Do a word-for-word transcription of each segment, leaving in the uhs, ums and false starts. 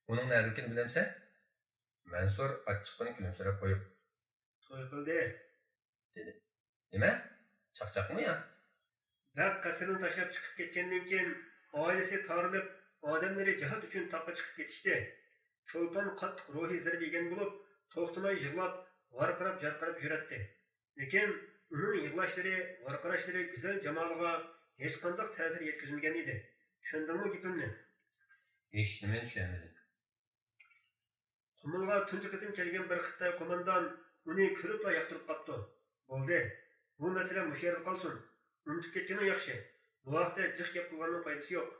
ئۇنىڭ نەدىكىنى بىلەمسەن؟ مەنسۇر ئاچچىقىدىن كۈلۈمسىرەپ قويۇپ، توي قىلدى، دېدى. نېمە؟ چاقچاقمۇ يا؟ بەگ قەسرىنى تاشلاپ چىقىپ كەتكەندىن كېيىن، ئائىلىسى تارىلىپ، ئادەملىرى جىھاد ئۈچۈن تاغقا چىقىپ كېتىشتى. چولپان قاتتىق روھىي زەربە يېگەن بولۇپ، توختىماي يىغلاپ، ۋارقىراپ-جارقىراپ يۈرەتتى. لېكىن ئۇنىڭ يىغلاشلىرى، ۋارقىراشلىرى گۈزەل جامالىغا ھېچقانداق تەسىر يەتكۈزمىگەن ئىدى. چۈشەندىڭمۇ گېپىمنى؟ ھېچنېمىنى چۈشەنمىدىم. قۇمۇلغا تۇنجى قېتىم كەلگەن بىر خىتاي قوماندان ئۇنى كۆرۈپلا ياقتۇرۇپ قاپتۇ. بولدى، بۇ مەسىلە مۇشۇ يەردە قالسۇن. ئۇنتۇپ كەتكىنىڭ ياخشى. بۇ ھەقتە جىق گەپ قىلغاننىڭ پايدىسى يوق.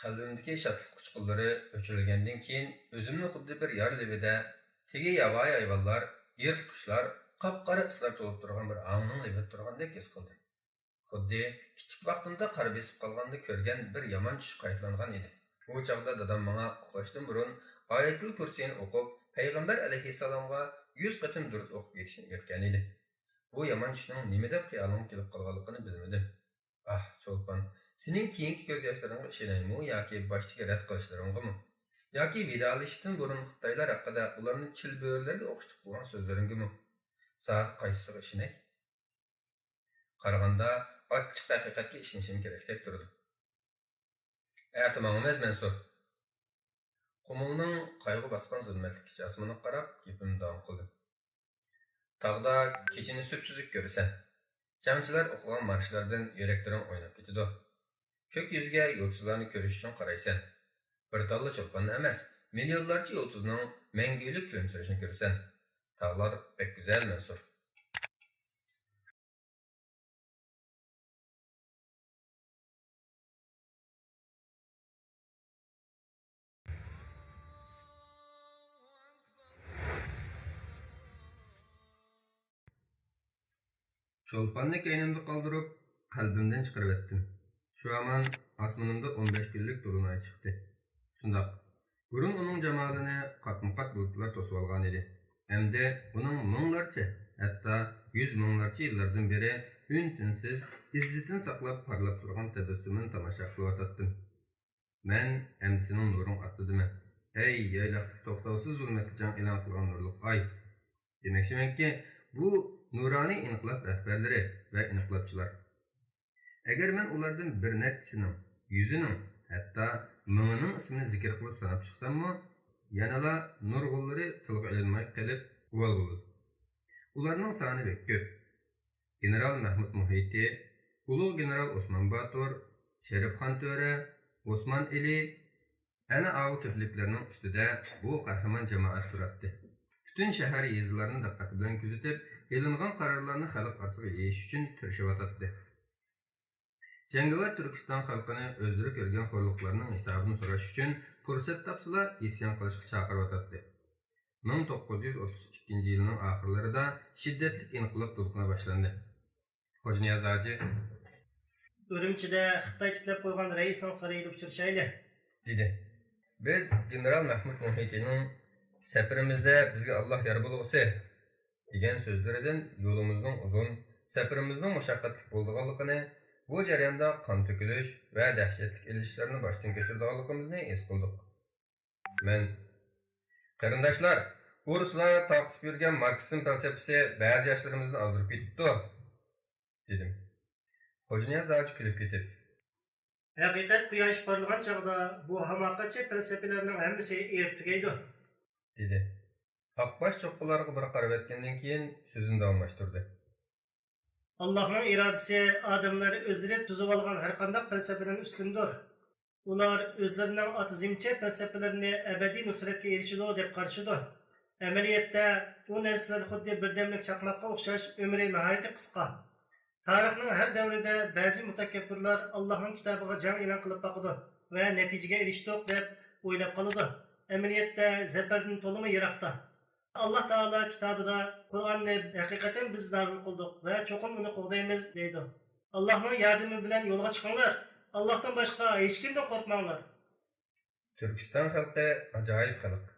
قەلبىمدىكى شادلىق ئۇچقۇنلىرى ئۆچۈرۈلگەندىن كېيىن، ئۆزۈمنى خۇددى بىر يار لېۋىدە، تېگى ياۋايى ھايۋانلار، يىرتقۇچلار، قاپقارا ئىسلار تولۇپ تۇرغان بىر ھاڭنىڭ لېۋىدە تۇرغاندەك ھېس قىلدىم. خۇددى كىچىك ۋاقتىمدا قارا بېسىپ قالغاندا كۆرگەن بىر يامان چۈش قايتىلانغان ئىدى. ئۇ چاغدا دادام ماڭا ئۇخلاشتىن بۇرۇن ئايەتۇل كۇرسىينى ئوقۇپ، پەيغەمبەر ئەلەيھىسسالامغا يۈز قېتىم دۇرۇت ئوقۇپ كېتىشنى ئۆگەتكەنىدى. بۇ يامان چۈشنىڭ نېمە دەپ خىيالىمغا كېلىپ قالغانلىقىنى بىلمىدىم. ئاھ، چولپان، سېنىڭ كېيىنكى كۆز ياشلىرىڭغا ئىشىنەيمۇ ياكى باشتىكى رەت قىلىشلىرىڭغىمۇ؟ ياكى ۋىدالىشىشتىن بۇرۇن خىتايلار ھەققىدە ئۇلارنى چىلبۆرىلەرگە ئوخشىتىپ قىلغان سۆزلىرىڭگىمۇ؟ ساڭا قايسىسىغا ئىشىنەي؟ قارىغاندا، ئاچچىق ھەقىقەتكە ئىشىنىشىم كېرەكتەك تۇرىدۇ. ئەتە ماڭىمىز، مەنسۇر. قۇمۇلنىڭ قايغۇ باسقان زۇلمەتلىك كېچە ئاسمىنىغا قاراپ، گېپىمنى داۋام قىلدىم. تاغدا كېچىنى سۈپسۈزۈك كۆرىسەن. جەڭچىلەر ئوقۇغان مارشلاردىن يۈرەكلىرىڭ ئويناپ كېتىدۇ. كۆك يۈزىگە يۇلتۇزلارنى كۆرۈش ئۈچۈن قارايسەن. بىر تاللا چولپاننى ئەمەس، مىليونلارچە يۇلتۇزنىڭ مەڭگۈلۈك كۈلۈمسىرىشىنى كۆرىسەن. تاغلار بەك گۈزەل، مەنسۇر. چولپاننى كەينىمدە قالدۇرۇپ، قەلبىمدىن چىقىرىۋەتتىم. شۇ ھامان ئاسمىنىمدا ئون بەش كۈنلۈك تولۇن ئاي چىقتى. شۇنداق، بۇرۇن ئۇنىڭ جامالىنى قاتمۇ-قات بۇلۇتلار توسۇۋالغانىدى. ئەمدى ئۇنىڭ مىڭلارچە، ھەتتا يۈز مىڭلارچە يىللاردىن بېرى ئۈن-تىنسىز ئىززىتىنى ساقلاپ پارلاپ تۇرغان تەبەسسۇمىنى تاماشا قىلىۋاتاتتىم. مەن ئەمدى سېنىڭ نۇرۇڭ ئاستىدىمەن. ئەي يايلاقتىكى توختاۋسىز زۇلمەتكە جەڭ ئېلان قىلغان نۇرلۇق ئاي! دېمەكچىمەنكى، بۇ نۇرانىي ئىنقىلاب رەھبەرلىرى ۋە ئىنقىلابچىلار. ئەگەر مەن ئۇلاردىن بىر نەچچىسىنىڭ، يۈزىنىڭ، ھەتتا مىڭىنىڭ ئىسمىنى زىكىر قىلىپ ساناپ چىقساممۇ، يەنىلا نۇرغۇنلىرى تىلغا ئېلىنماي قېلىپ، ئۇۋال بولىدۇ. ئۇلارنىڭ سانى بەك كۆپ. گېنېرال مەھمۇد مۇھىتى، ئۇلۇغ گېنېرال ئوسمان باتۇر، شېرىپخان تۆرە، ئوسمان ئېلى، ئەنە ئاۋۇ تۈپلۈكلەرنىڭ ئۈستىدە بۇ قەھرىمان جامائەت تۇراتتى. پۈتۈن شەھەر، يېزىلارنى دىققەت بىلەن كۆزىتىپ، ئېلىنغان قارارلارنى خەلق ئارىسىغا يېيىش ئۈچۈن تىرىشىۋاتاتتى. جەڭگىۋار تۈركىستان خەلقىنى ئۆزلىرى كۆرگەن خورلۇقلارنىڭ ھېسابىنى سوراش ئۈچۈن پۇرسەت تاپسىلا ئىسيان قىلىشقا چاقىرىۋاتاتتى. مىڭ توققۇز يۈز ئوتتۇز ئىككىنچى يىلنىڭ ئاخىرلىرىدا شىددەتلىك ئىنقىلاب دولقۇنى باشلاندى. خوجانىياز ھاجى، ئۈرۈمچىدە خىتاي تىكلەپ قويغان رەئىسنىڭ سارىيىدا ئۇچرىشايلى، دېدى. بىز گېنېرال مەھمۇد مۇھىتىنىڭ «سەپىرىمىزدە بىزگە ئاللاھ يار بولغۇسى» دېگەن سۆزلىرىدىن يولىمىزنىڭ ئۇزۇن، سەپىرىمىزنىڭ مۇشەققەتلىك بولىدىغانلىقىنى، بۇ جەرياندا قان تۆكۈلۈش ۋە دەھشەتلىك ئېلىشىشلارنى باشتىن كەچۈرىدىغانلىقىمىزنى ھېس قىلدۇق. مەن، قېرىنداشلار، ئۇ رۇسلار تارقىتىپ يۈرگەن ماركسىزم پەلسەپىسى بەزى ياشلىرىمىزنى ئازدۇرۇپ كېتىپتۇ، دېدىم. خوجانىياز ھاجى كۈلۈپ كېتىپ، ھەقىقەت قۇياشى پارلىغان چاغدا بۇ ھاماقەتچى پەلسەپىلەرنىڭ ھەممىسى ئېرىپ تۈگەيدۇ، دېدى. ئاقباش چوققىلارغا بىر قارىۋەتكەندىن كېيىن سۆزىنى داۋاملاشتۇردى. ئاللاھنىڭ ئىرادىسى ئادەملەر ئۆزلىرى تۈزۈۋالغان ھەرقانداق پەلسەپىدىن ئۈستۈندۇر. ئۇلار ئۆزلىرىنىڭ ئاتىزمچە پەلسەپىلىرىنى ئەبەدىي نۇسرەتكە ئېرىشىدۇ دەپ قارىشىدۇ. ئەمەلىيەتتە، ئۇ نەرسىلەر خۇددى بىردەملىك چاقماققا ئوخشاش، ئۆمرى ناھايىتى قىسقا. تارىخنىڭ ھەر دەۋرىدە بەزى مۇتەكەببۇرلار ئاللاھنىڭ كىتابىغا جەڭ ئېلان قىلىپ باقىدۇ ۋە نەتىجىگە ئېرىشتۇق دەپ ئويلاپ قالىدۇ. ئەمەلىيەتتە زەپەردىن تولىمۇ يىراقتا. ئاللاھ تائالا كىتابىدا، «قۇرئاننى ھەقىقەتەن بىز نازىل قىلدۇق ۋە چوقۇم ئۇنى قوغدايمىز» دەيدۇ. ئاللاھنىڭ ياردىمى بىلەن يولغا چىقىڭلار، ئاللاھتىن باشقا ھېچكىمدىن قورقماڭلار. تۈركىستان خەلقى ئاجايىپ خەلق.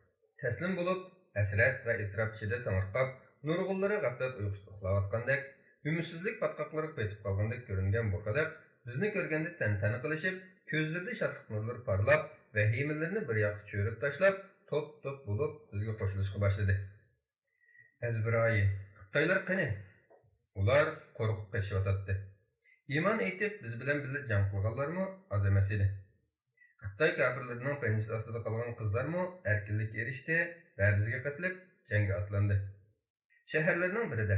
تەسلىم بولۇپ، ھەسرەت ۋە ئىزتىراپ ئىچىدە تېڭىرقاپ، نۇرغۇنلىرى غەپلەت ئۇيقۇسىدا ئۇخلاۋاتقاندەك، ئۈمىدسىزلىك پاتقاقلىرىغا پېتىپ قالغاندەك كۆرۈنگەن بۇ خەلق بىزنى كۆرگەندە تەنتەنە قىلىشىپ، كۆزلىرىدە شادلىق نۇرلىرى پارلاپ، ۋەھىمىلىرىنى بىر ياققا چۆرۈپ تاشلاپ، توپ-توپ بولۇپ بىزگە قوشۇلۇشقا باشلىدى. ئەزبىرايى، خىتايلار قېنى؟ ئۇلار قورقۇپ قېچىشىۋاتاتتى. ئىمان ئېيتىپ، بىز بىلەن بىللە جەڭ قىلغانلارمۇ ئاز ئەمەس ئىدى. خىتاي كاپىرلىرىنىڭ پەنجىسى ئاستىدا قالغان قىزلارمۇ ئەركىنلىككە ئېرىشتى ۋە بىزگە قېتىلىپ جەڭگە ئاتلاندى. شەھەرلەرنىڭ بىرىدە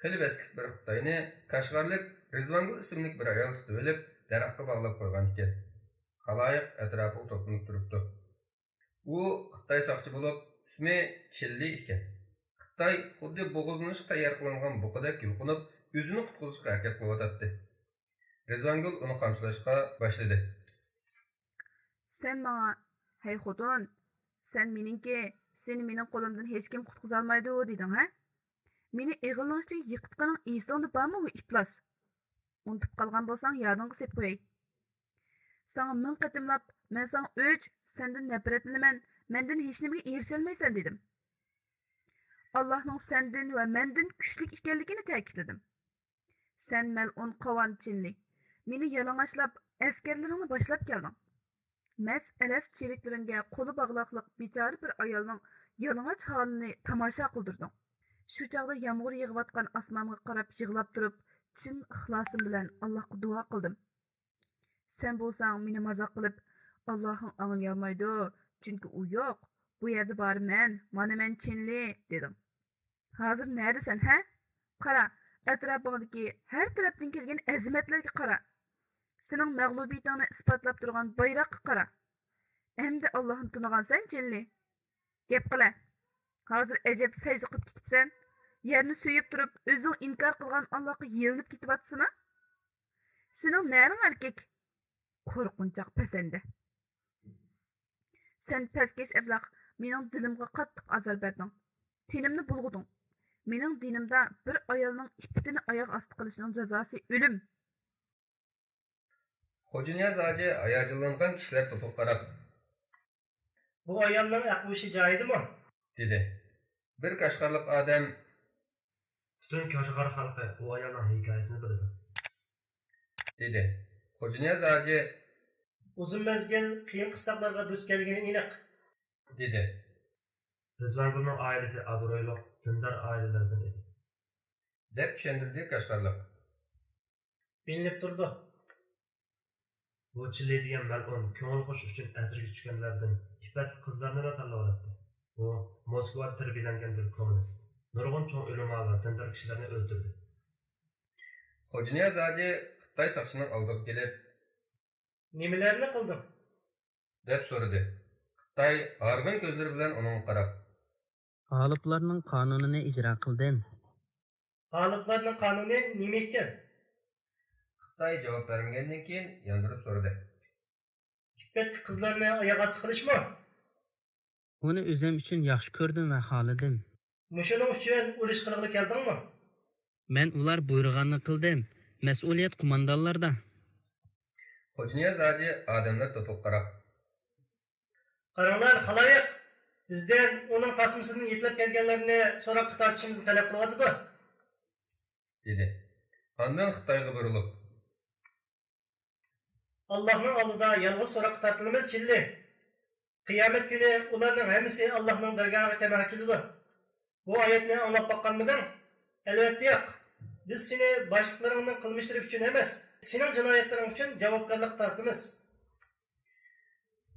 خېلى بەستلىك بىر خىتاينى كاشغارلىق رىزۋانگۈل ئىسىملىك بىر ئايال تۇتۇۋېلىپ، دەرەخكە باغلاپ قويغانىكەن. خالايىق ئەتراپىغا توپلىنىپ تۇرۇپتۇ. ئۇ خىتاي ساقچى بولۇپ، ئىسمى چىن لى ئىكەن. خىتاي خۇددى بوغۇزلىنىشقا تەييار قىلىنغان بۇقىدەك يۇلقۇنۇپ، ئۆزىنى قۇتقۇزۇشقا ھەرىكەت قىلىۋاتاتتى. رىزۋانگۈل ئۇنى قامچىلاشقا باشلىدى. سەن ماڭا، ھەي خوتۇن، سەن مېنىڭكى، سېنى مېنىڭ قولۇمدىن ھېچكىم قۇتقۇزالمايدۇ دېدىڭ ھە؟ مېنى ئېغىلنىڭ ئىچىگە يىقىتقىنىڭ ئېسىڭدە بارمۇ، ھۇ ئىپلاس؟ ئۇنتۇپ قالغان بولساڭ، يادىڭغا سېلىپ قوياي. ساڭا مىڭ قېتىملاپ، مەن ساڭا ئۆچ، سەندىن نەپرەتلىنىمەن، مەندىن ھېچنېمىگە ئېرىشەلمەيسەن دېدىم. ئاللاھنىڭ سەندىن ۋە مەندىن كۈچلۈك ئىكەنلىكىنى تەكىتلىدىم. سەن مەلئۇن قاۋان چىن لى، مېنى يالىڭاچلاپ، ئەسكەرلىرىڭنى باشلاپ كەلدىڭ. مەس-ئەلەس چېرىكلىرىڭگە قولى باغلاقلىق بىچارە بىر ئايالنىڭ يالىڭاچ ھالىنى تاماشا قىلدۇردۇڭ. شۇ چاغدا يامغۇر يېغىۋاتقان ئاسمانغا قاراپ يىغلاپ تۇرۇپ، چىن ئىخلاسىم بىلەن ئاللاھقا دۇئا قىلدىم. سەن بولساڭ مېنى مازاق قىلىپ، ئاللاھىڭ ئاڭلىيالمايدۇ، چۈنكى ئۇ يوق، بۇ يەردە بارى مەن، مانا مەن چىن لى، دېدىڭ. ھازىر نەدىسەن، ھە؟ قارا، ئەتراپىڭدىكى ھەر تەرەپتىن كەلگەن ئەزىمەتلەرگە قارا. سېنىڭ مەغلۇبىيىتىڭنى ئىسپاتلاپ تۇرغان بايراققا قارا. ئەمدى ئاللاھنى تونۇغانسەن، چىن لى. گەپ قىلە. ھازىر ئەجەب سەجدە قىلىپ كېتىپسەن. يەرنى سۆيۈپ تۇرۇپ، ئۆزۈڭ ئىنكار قىلغان ئاللاھقا يېلىنىپ كېتىۋاتىسىنا؟ سېنىڭ نەرىڭ ئەركەك؟ قورقۇنچاق پەسەندە. سەن پەسكەش ئەبلەخ، مېنىڭ دىلىمغا قاتتىق ئازار بەردىڭ. تېنىمنى بۇلغىدىڭ. مېنىڭ دىنىمدا بىر ئايالنىڭ ئىپپىتىنى ئاياغ ئاستى قىلىشنىڭ جازاسى ئۆلۈم. خوجانىياز ھاجى ھاياجانلانغان كىشىلەر توپىغا قاراپ، بۇ ئايالنىڭ ئەقلى-ھوشى جايىدىمۇ؟ دېدى. بىر كاشغارلىق ئادەم، پۈتۈن كاشغار خەلقى بۇ ئايالنىڭ ھېكايىسىنى بىلىدۇ، دېدى. خوجانىياز ھاجى، ئۇزۇن مەزگىل قىيىن-قىستاقلارغا دۇچ كەلگىنى ئېنىق، دېدى. رىزۋانگۈلنىڭ ئائىلىسى ئابرۇيلۇق، دىندار ئائىلىلەردىن ئىدى، دەپ چۈشەندۈردى كاشغارلىق. بىلىنىپ تۇرىدۇ. بۇ چىن لى دېگەن مەلئۇن كۆڭۈل خۇش ئۈچۈن ئەسىرگە چۈشكەنلەردىن ئىپپەتلىك قىزلارنىلا تاللاۋالاتتى. ئۇ موسكۋادا تەربىيەلەنگەن بىر كوممۇنىست. نۇرغۇن چوڭ ئۆلىما ۋە دىندار كىشىلەرنى ئۆلتۈردى. خوجانىياز ھاجى خىتاي ساقچىنىڭ ئالدىغا كېلىپ، نېمىلەرنى قىلدىڭ؟ دەپ سورىدى. خىتاي ھارغىن كۆزلىرى بىلەن ئۇنىڭغا قاراپ، غالىپلارنىڭ قانۇنىنى ئىجرا قىلدىم. غالىپلارنىڭ قانۇنى نېمە ئىكەن؟ خىتاي جاۋاب بەرمىگەندىن كېيىن ياندۇرۇپ سورىدى. ئىپپەتلىك قىزلارنى ئاياغ ئاستى قىلىشمۇ؟ ئۇنى ئۆزۈم ئۈچۈن ياخشى كۆردۈم ۋە خالىدىم. مۇشۇنىڭ ئۈچۈن ئۇرۇش قىلغىلى كەلدىڭمۇ؟ مەن ئۇلار بۇيرۇغاننى قىلدىم. مەسئۇلىيەت قوماندانلاردا. خوجانىياز ھاجى ئادەملەر توپىغا قاراپ، قاراڭلار، خالايىق، بىزدىن ئۇنىڭ تاسمىسىدىن يېتىلىپ كەلگەنلەرنى سوراققا تارتىشىمىزنى تەلەپ قىلىۋاتىدۇ، دېدى. ئاندىن خىتايغا بۇرۇلۇپ، ئاللاھنىڭ ئالدىدا يالغۇز سوراققا تارتىلىمىز، چىن لى. قىيامەت كۈنى ئۇلارنىڭ ھەممىسى ئاللاھنىڭ دەرگاھىغا تەنھا كېلىدۇ. بۇ ئايەتنى ئاڭلاپ باققانمىدىڭ؟ ئەلۋەتتە ياق. بىز سېنى باشلىقلىرىڭنىڭ قىلمىشلىرى ئۈچۈن ئەمەس، سېنىڭ جىنايەتلىرىڭ ئۈچۈن جاۋابكارلىققا تارتىمىز.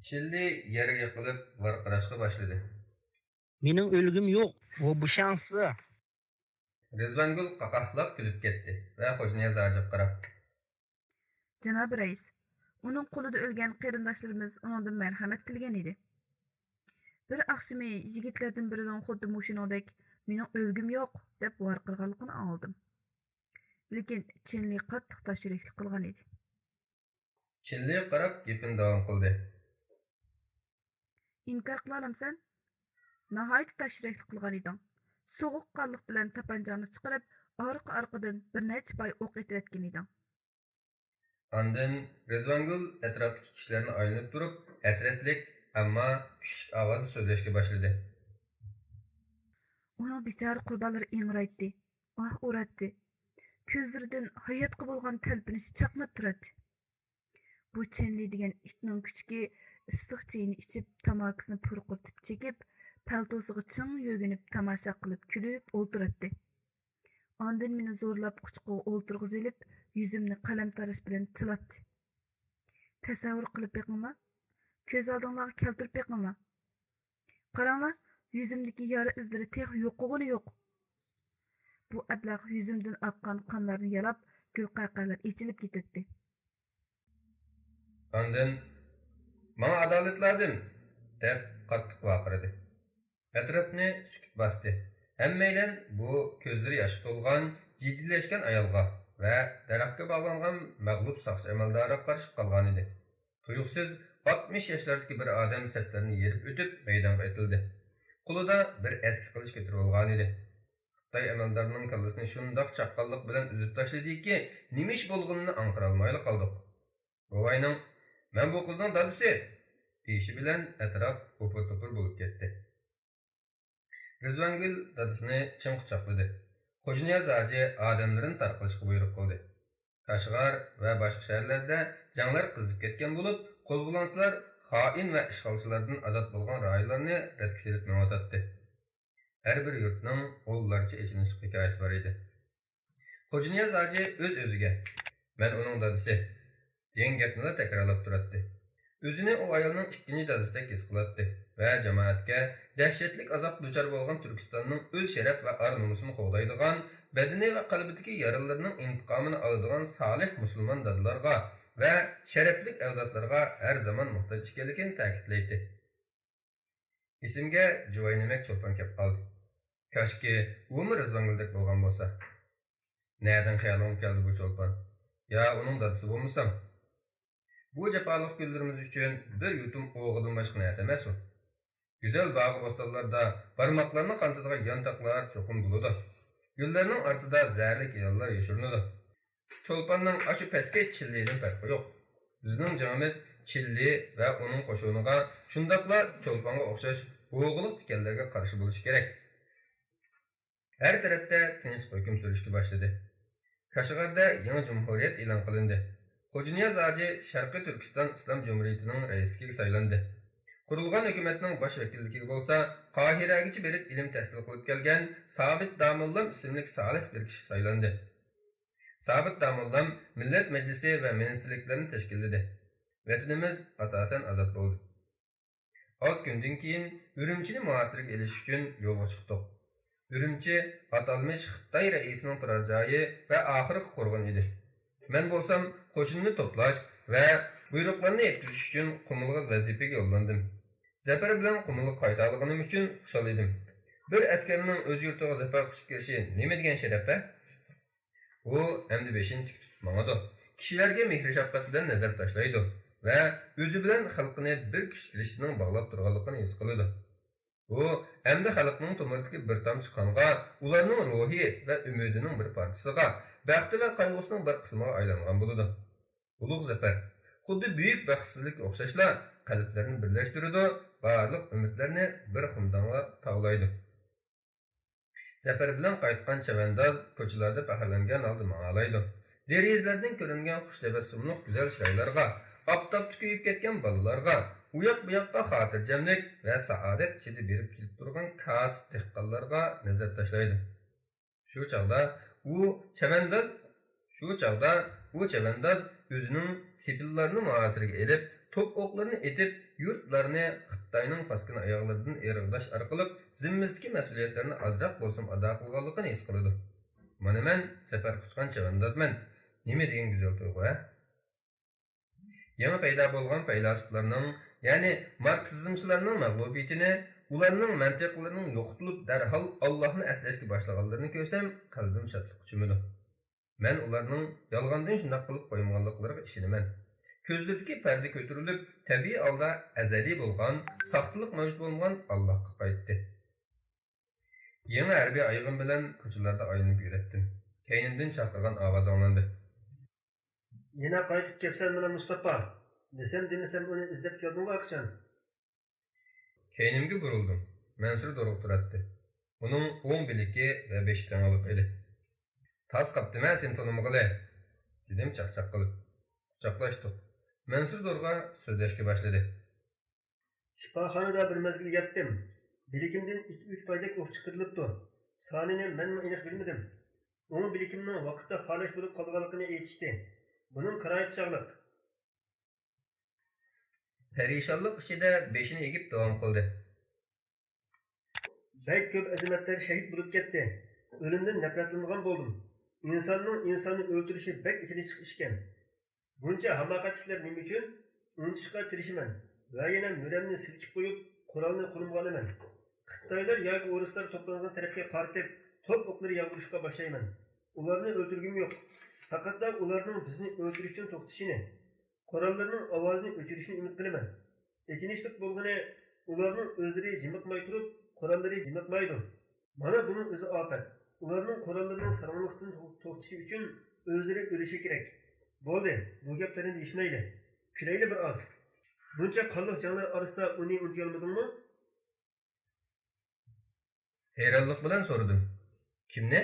چىن لى يەرگە يىقىلىپ ۋارقىراشقا باشلىدى. مېنىڭ ئۆلگۈم يوق، ۋو بۇشاڭسى. رىزۋانگۈل قاقاھلاپ كۈلۈپ كەتتى ۋە خوجانىياز ھاجىغا قاراپ، جانابىي رەئىس، ئۇنىڭ قولىدا ئۆلگەن قېرىنداشلىرىمىز ئۇنىڭدىن مەرھەمەت تىلىگەن ئىدى. بىر ئاخشىمى يىگىتلەردىن بىرىنىڭ خۇددى مۇشۇنىڭدەك مېنىڭ ئۆلگۈم يوق دەپ ۋارقىرىغانلىقىنى ئاڭلىدىم. لېكىن چىن لى قاتتىق تاش يۈرەكلىك قىلغان ئىدى. چىن لى قاراپ گېپىنى داۋام قىلدى. ئىنكار قىلالامسەن؟ ناھايىتى تاش يۈرەكلىك قىلغان ئىدىڭ. سوغۇق قانلىق بىلەن تاپانچاڭنى چىقىرىپ، ئارقا-ئارقىدىن بىر نەچچە پاي ئوق ئېتىۋەتكەن ئىدىڭ. ئاندىن رىزۋانگۈل ئەتراپتىكى كىشىلەرنى ئايلىنىپ تۇرۇپ، ھەسرەتلىك، ئەمما كۈچلۈك ئاۋازدا سۆزلەشكە باشلىدى. ئۇنىڭ بىچارە قۇربانلىرى ئىڭرايتتى، ئاھ ئۇراتتى. كۆزلىرىدىن ھاياتقا بولغان تەلپۈنۈش چاقناپ تۇراتتى. بۇ چېن لى دېگەن ئىتنىڭ كۈچۈكى ئىسسىق چېيىنى ئىچىپ، تاماكىسىنى پۇرقۇرتۇپ چېكىپ، پەلتوسىغا چىڭ يۆگىنىپ، تاماشا قىلىپ كۈلۈپ ئولتۇراتتى. ئاندىن مېنى زورلاپ قۇچىقىغا ئولتۇرغۇزۇۋېلىپ، يۈزۈمنى قەلەم تاراش بىلەن تىلاتتى. تەسەۋۋۇر قىلىپ بېقىڭلار. كۆز ئالدىڭلارغا كەلتۈرۈپ بېقىڭلار. قاراڭلار، يۈزۈمدىكى يارا ئىزلىرى تېخى يوقىغىنى يوق. بۇ ئەبلەخ يۈزۈمدىن ئاققان قانلارنى يالاپ، گۈلقەقەلەر ئېچىلىپ كېتەتتى. ئاندىن، «ماڭا ئادالەت لازىم!» دەپ قاتتىق ۋارقىرىدى. ئەتراپنى سۈكۈت باستى. ھەممەيلەن بۇ كۆزلىرى ياشقا تولغان، جىددىيلەشكەن ئايالغا ۋە دەرەخكە باغلانغان مەغلۇپ ساقچى ئەمەلدارىغا قارىشىپ قالغانىدى. تۇيۇقسىز ئاتمىش ياشلاردىكى بىر ئادەم سەپلەرنى يېرىپ ئۆتۈپ مەيدانغا ئېتىلدى. قولىدا بىر ئەسكى قىلىچ كۆتۈرۈۋالغانىدى. خىتاي ئەمەلدارىنىڭ كاللىسىنى شۇنداق چاققانلىق بىلەن ئۈزۈپ تاشلىدىكى، نېمە ئىش بولغىنىنى ئاڭقىرالمايلا قالدۇق. بوۋاينىڭ، «مەن بۇ قىزنىڭ دادىسى!» دېيىشى بىلەن ئەتراپ ئوپۇر-توپۇر بولۇپ كەتتى. رىزۋانگۈل دادىسىنى چىڭ قۇچاقلىدى. خوجانىياز ھاجى ئادەملىرىنى تارقىلىشقا بۇيرۇق قىلدى. كاشغار ۋە باشقا شەھەرلەردە جەڭلەر قىزىپ كەتكەن بولۇپ، قوزغىلاڭچىلار خائىن ۋە ئىشغالچىلاردىن ئازاد بولغان رايونلارنى رەتكە سېلىپ مېڭىۋاتاتتى. ھەر بىر يۇرتنىڭ ئۇللارچە ئېچىنىشلىق ھېكايىسى بار ئىدى. خوجانىياز ھاجى ئۆز-ئۆزىگە، «مەن ئۇنىڭ دادىسى» دېگەن گەپنىلا تەكرارلاپ تۇراتتى. ئۆزىنى ئۇ ئايالنىڭ ئىككىنچى دادىسىدەك ھېس قىلاتتى ۋە جامائەتكە دەھشەتلىك ئازابقا دۇچار بولغان تۈركىستاننىڭ ئۆز شەرەپ ۋە ئار-نومۇسىنى قوغدايدىغان، بەدىنى ۋە قەلبىدىكى يارىلىرىنىڭ ئىنتىقامىنى ئالىدىغان سالىھ مۇسۇلمان دادىلارغا ۋە شەرەپلىك ئەۋلادلارغا ھەر زامان موھتاج ئىكەنلىكىنى تەكىتلەيتتى. ئېسىمگە جۇۋاينىمەك چولپان كەپ قالدى. كاشكى، ئۇمۇ رىزۋانگۈلدەك بولغان بولسا. نەدىن خىيالىڭغا كەلدى بۇ چولپان؟ يا ئۇنىڭ دادىسى بولمىسام؟ بۇ جاپالىق كۈنلىرىمىز ئۈچۈن بىر يۇتۇم ئوغىدىن باشقا نەرسە ئەمەس ئۇ. گۈزەل باغۇ-بوستانلاردا بارماقلارنى قانىتىدىغان يانتاقلار چوقۇم بولىدۇ. گۈللەرنىڭ ئارىسىدا زەھەرلىك يىلانلار يوشۇرۇنىدۇ. چولپاننىڭ ئاشۇ پەسكەش چىللىدىن پەرقى يوق. بىزنىڭ جېڭىمىز چىللى ۋە ئۇنىڭ قوشۇنىغا، شۇنداقلا چولپانغا ئوخشاش ئوغىلىق تىكەنلەرگە قارشى بولۇشى كېرەك. ھەر تەرەپتە تىنچلىق ھۆكۈم سۈرۈشكە باشلىدى. كاشغەردە يېڭى جۇمھۇرىيەت ئېلان قىلىندى. خوجانىياز ھاجى شەرقىي تۈركىستان ئىسلام جۇمھۇرىيىتىنىڭ رەئىسلىكىگە سايلاندى. قۇرۇلغان ھۆكۈمەتنىڭ باش ۋەكىللىكىگە بولسا قاھىرەگىچە بېرىپ ئىلىم تەھسىل قىلىپ كەلگەن سابىت داموللام ئىسىملىك سالىھ بىر كىشى سايلاندى. سابىت داموللام مىللەت مەجلىسى ۋە مىنىستىرلىكلەرنى تەشكىللىدى. ۋەتىنىمىز ئاساسەن ئازاد بولدى. ئاز كۈندىن كېيىن ئۈرۈمچىنى مۇھاسىرىگە ئېلىش ئۈچۈن يولغا چىقتۇق. ئۈرۈمچى ئاتالمىش خىتاي رەئىسىنىڭ تۇرار جايى ۋە ئاخىرقى قورغىنى ئىدى. مەن بولسام قوشۇننى توپلاش ۋە بۇيرۇقلارنى يەتكۈزۈش ئۈچۈن قۇمۇلغا ۋەزىپىگە يوللاندىم. زەپەر بىلەن قۇمۇلغا قايتالىغىنىم ئۈچۈن خۇشال ئىدىم. بىر ئەسكەرنىڭ ئۆز يۇرتىغا زەپەر قۇچۇپ كىرىشى نېمە دېگەن شەرەپ ھە؟ ئۇ ئەمدى بېشىنى تىك تۇتۇپ ماڭىدۇ. كىشىلەرگە مېھرى-شەپقەت بىلەن نەزەر تاشلايدۇ ۋە ئۆزى بىلەن خەلقىنى بىر كۈچ رىشتىسىنىڭ باغلاپ تۇرغانلىقىنى ھېس قىلىدۇ. ئۇ ئەمدى خەلقنىڭ تومۇرىدىكى بىر تامچە قانغا، ئۇلارنىڭ روھى ۋە ئۈمىدىنىڭ بىر پارچىسىغا، بەختى ۋە قايغۇسىنىڭ بىر قىسمىغا ئايلانغان بولىدۇ. ئۇلۇغ زەپەر، خۇددى بۈيۈك بەختسىزلىككە ئوخشاشلا، قەلبلەرنى بىرلەشتۈرىدۇ، بارلىق ئۈمىدلەرنى بىر خۇمدانغا تاۋلايدۇ. زەپەر بىلەن قايتقان چەۋەنداز كوچىلاردا پەخىرلەنگەن ھالدا ماڭالايدۇ. دېرىزىلەردىن كۆرۈنگەن خۇش تەبەسسۇملۇق گۈزەل چىرايلارغا، ئاپتاپتا كۆيۈپ كەتكەن بالىلارغا، ئۇياق-بۇياققا خاتىرجەملىك ۋە سائادەت ئىچىدە بېرىپ كېلىپ تۇرغان كاسىپ دېھقانلارغا نەزەر تاشلايدۇ. شۇ چاغدا ئۇ چەۋەنداز، شۇ چاغدا ئۇ چەۋەنداز ئۆزىنىڭ سېپىللارنى مۇھاسىرىگە ئېلىپ، توپ ئوقلىرىنى ئېتىپ، يۇرتلارنى خىتاينىڭ پاسكىنا ئاياغلىرىدىن ئىرغىتىش ئارقىلىق زىممىسىدىكى مەسئۇلىيەتلەرنى ئازراق بولسىمۇ ئادا قىلغانلىقىنى ھېس قىلىدۇ. مانا مەن سەپەر قۇچقان چەۋەندازمەن، نېمە دېگەن گۈزەل تۇيغۇ ھە؟ يېڭى پەيدا بولغان پەيلاسوپلارنىڭ، يەنى ماركسىزمچىلارنىڭ مەغلۇبىيىتىنى، ئۇلارنىڭ مەنتىقلىرىنىڭ يوقىتىلىپ، دەرھال ئاللاھنى ئەسلەشكە باشلىغانلىرىنى كۆرسەم، قەلبىم شادلىققا چۆمىدۇ. مەن ئۇلارنىڭ يالغاندىن شۇنداق قىلىپ قويمىغانلىقلىرىغا ئىشىنىمەن. كۆزلىرىدىكى پەردە كۆتۈرۈلۈپ، تەبىئىي ھالدا ئەزەلىي بولغان، ساختىلىق مەۋجۇت بولمىغان ئاللاھقا قايتتى. يېڭى ھەربىي ئايىغىم بىلەن كوچىلاردا ئايلىنىپ يۈرەتتىم. كەينىمدىن چاقىرغان ئاۋاز ئاڭلاندى. يەنە قايتىپ كەپسەن مانا مۇستاپا! دېسەم دېمىسەم ئۇنى ئىزدەپ كەلدىڭغۇ ئاقشام. كەينىمگە بۇرۇلدۇم. مەنسۇر دورغا تۇراتتى. ئۇنىڭ ئوڭ بىلىكى ۋە بېشى تېڭىلىق ئىدى. تاس قاپتىمەن سېنى تونۇمىغىلى! دېدىم چاقچاق قىلىپ. قۇچاقلاشتۇق. مەنسۇر دورغا سۆزلەشكە باشلىدى. شىپاخانىدا بىر مەزگىل ياتتىم. بىلىكىمدىن ئىككى-ئۈچ پايدەك ئوق چىقىرىلىپتۇ. سانىنى مەنمۇ ئېنىق بىلمىدىم. ئوڭ بىلىكىمنىڭ ۋاقىتتا پالەچ بولۇپ قالغانلىقىنى ئېيتىشتى. بۇنىڭ قىرايىتى چاغلىق. پەرىشانلىق ئىچىدە بېشىنى ئېگىپ داۋام قىلدى. بەك كۆپ ئەزىمەتلەر شەھىت بولۇپ كەتتى. ئۆلۈمدىن نەپرەتلىنىدىغان بولدۇم. ئىنساننىڭ ئىنساننى ئۆلتۈرۈشى بەك ئېچىنىشلىق ئىشكەن. بۇنچە ھاماقەت ئىشلار نېمە ئۈچۈن؟ ئۇنتۇشقا تىرىشىمەن ۋە يەنە مۈرەمنى سىلكىپ قويۇپ، قورالنى قولۇمغا ئالىمەن. خىتايلار ياكى ئورۇسلار توپلانغان تەرەپكە قارىتىپ، توپ ئوقلىرى ياغدۇرۇشقا باشلايمەن. ئۇلارنى ئۆلتۈرگۈم يوق. پەقەتلا ئۇلارنىڭ بىزنى ئۆلتۈرۈشتىن توختىشىنى، قوراللىرىنىڭ ئاۋازىنى ئۆچۈرۈشىنى ئۈمىد قىلىمەن. ئېچىنىشلىق بولغىنى، ئۇلارنىڭ ئۆزلىرى جىمىقماي تۇرۇپ، قوراللىرى جىمىقمايدۇ. مانا بۇنىڭ ئۆزى ئاپەت. ئۇلارنىڭ قوراللىرىنىڭ ساراڭلىقتىن تو-، توختىشى ئۈچۈن ئۆزلىرى ئۆلۈشى كېرەك. بولدى، بۇ گەپلەرنى دېيىشمەيلى. كۈلەيلى بىر ئاز. بۇنچە قانلىق جەڭلەر ئارىسىدا ئۇنى ئۇنتۇيالمىدىڭمۇ؟ ھەيرانلىق بىلەن سورىدىم. كىمنى؟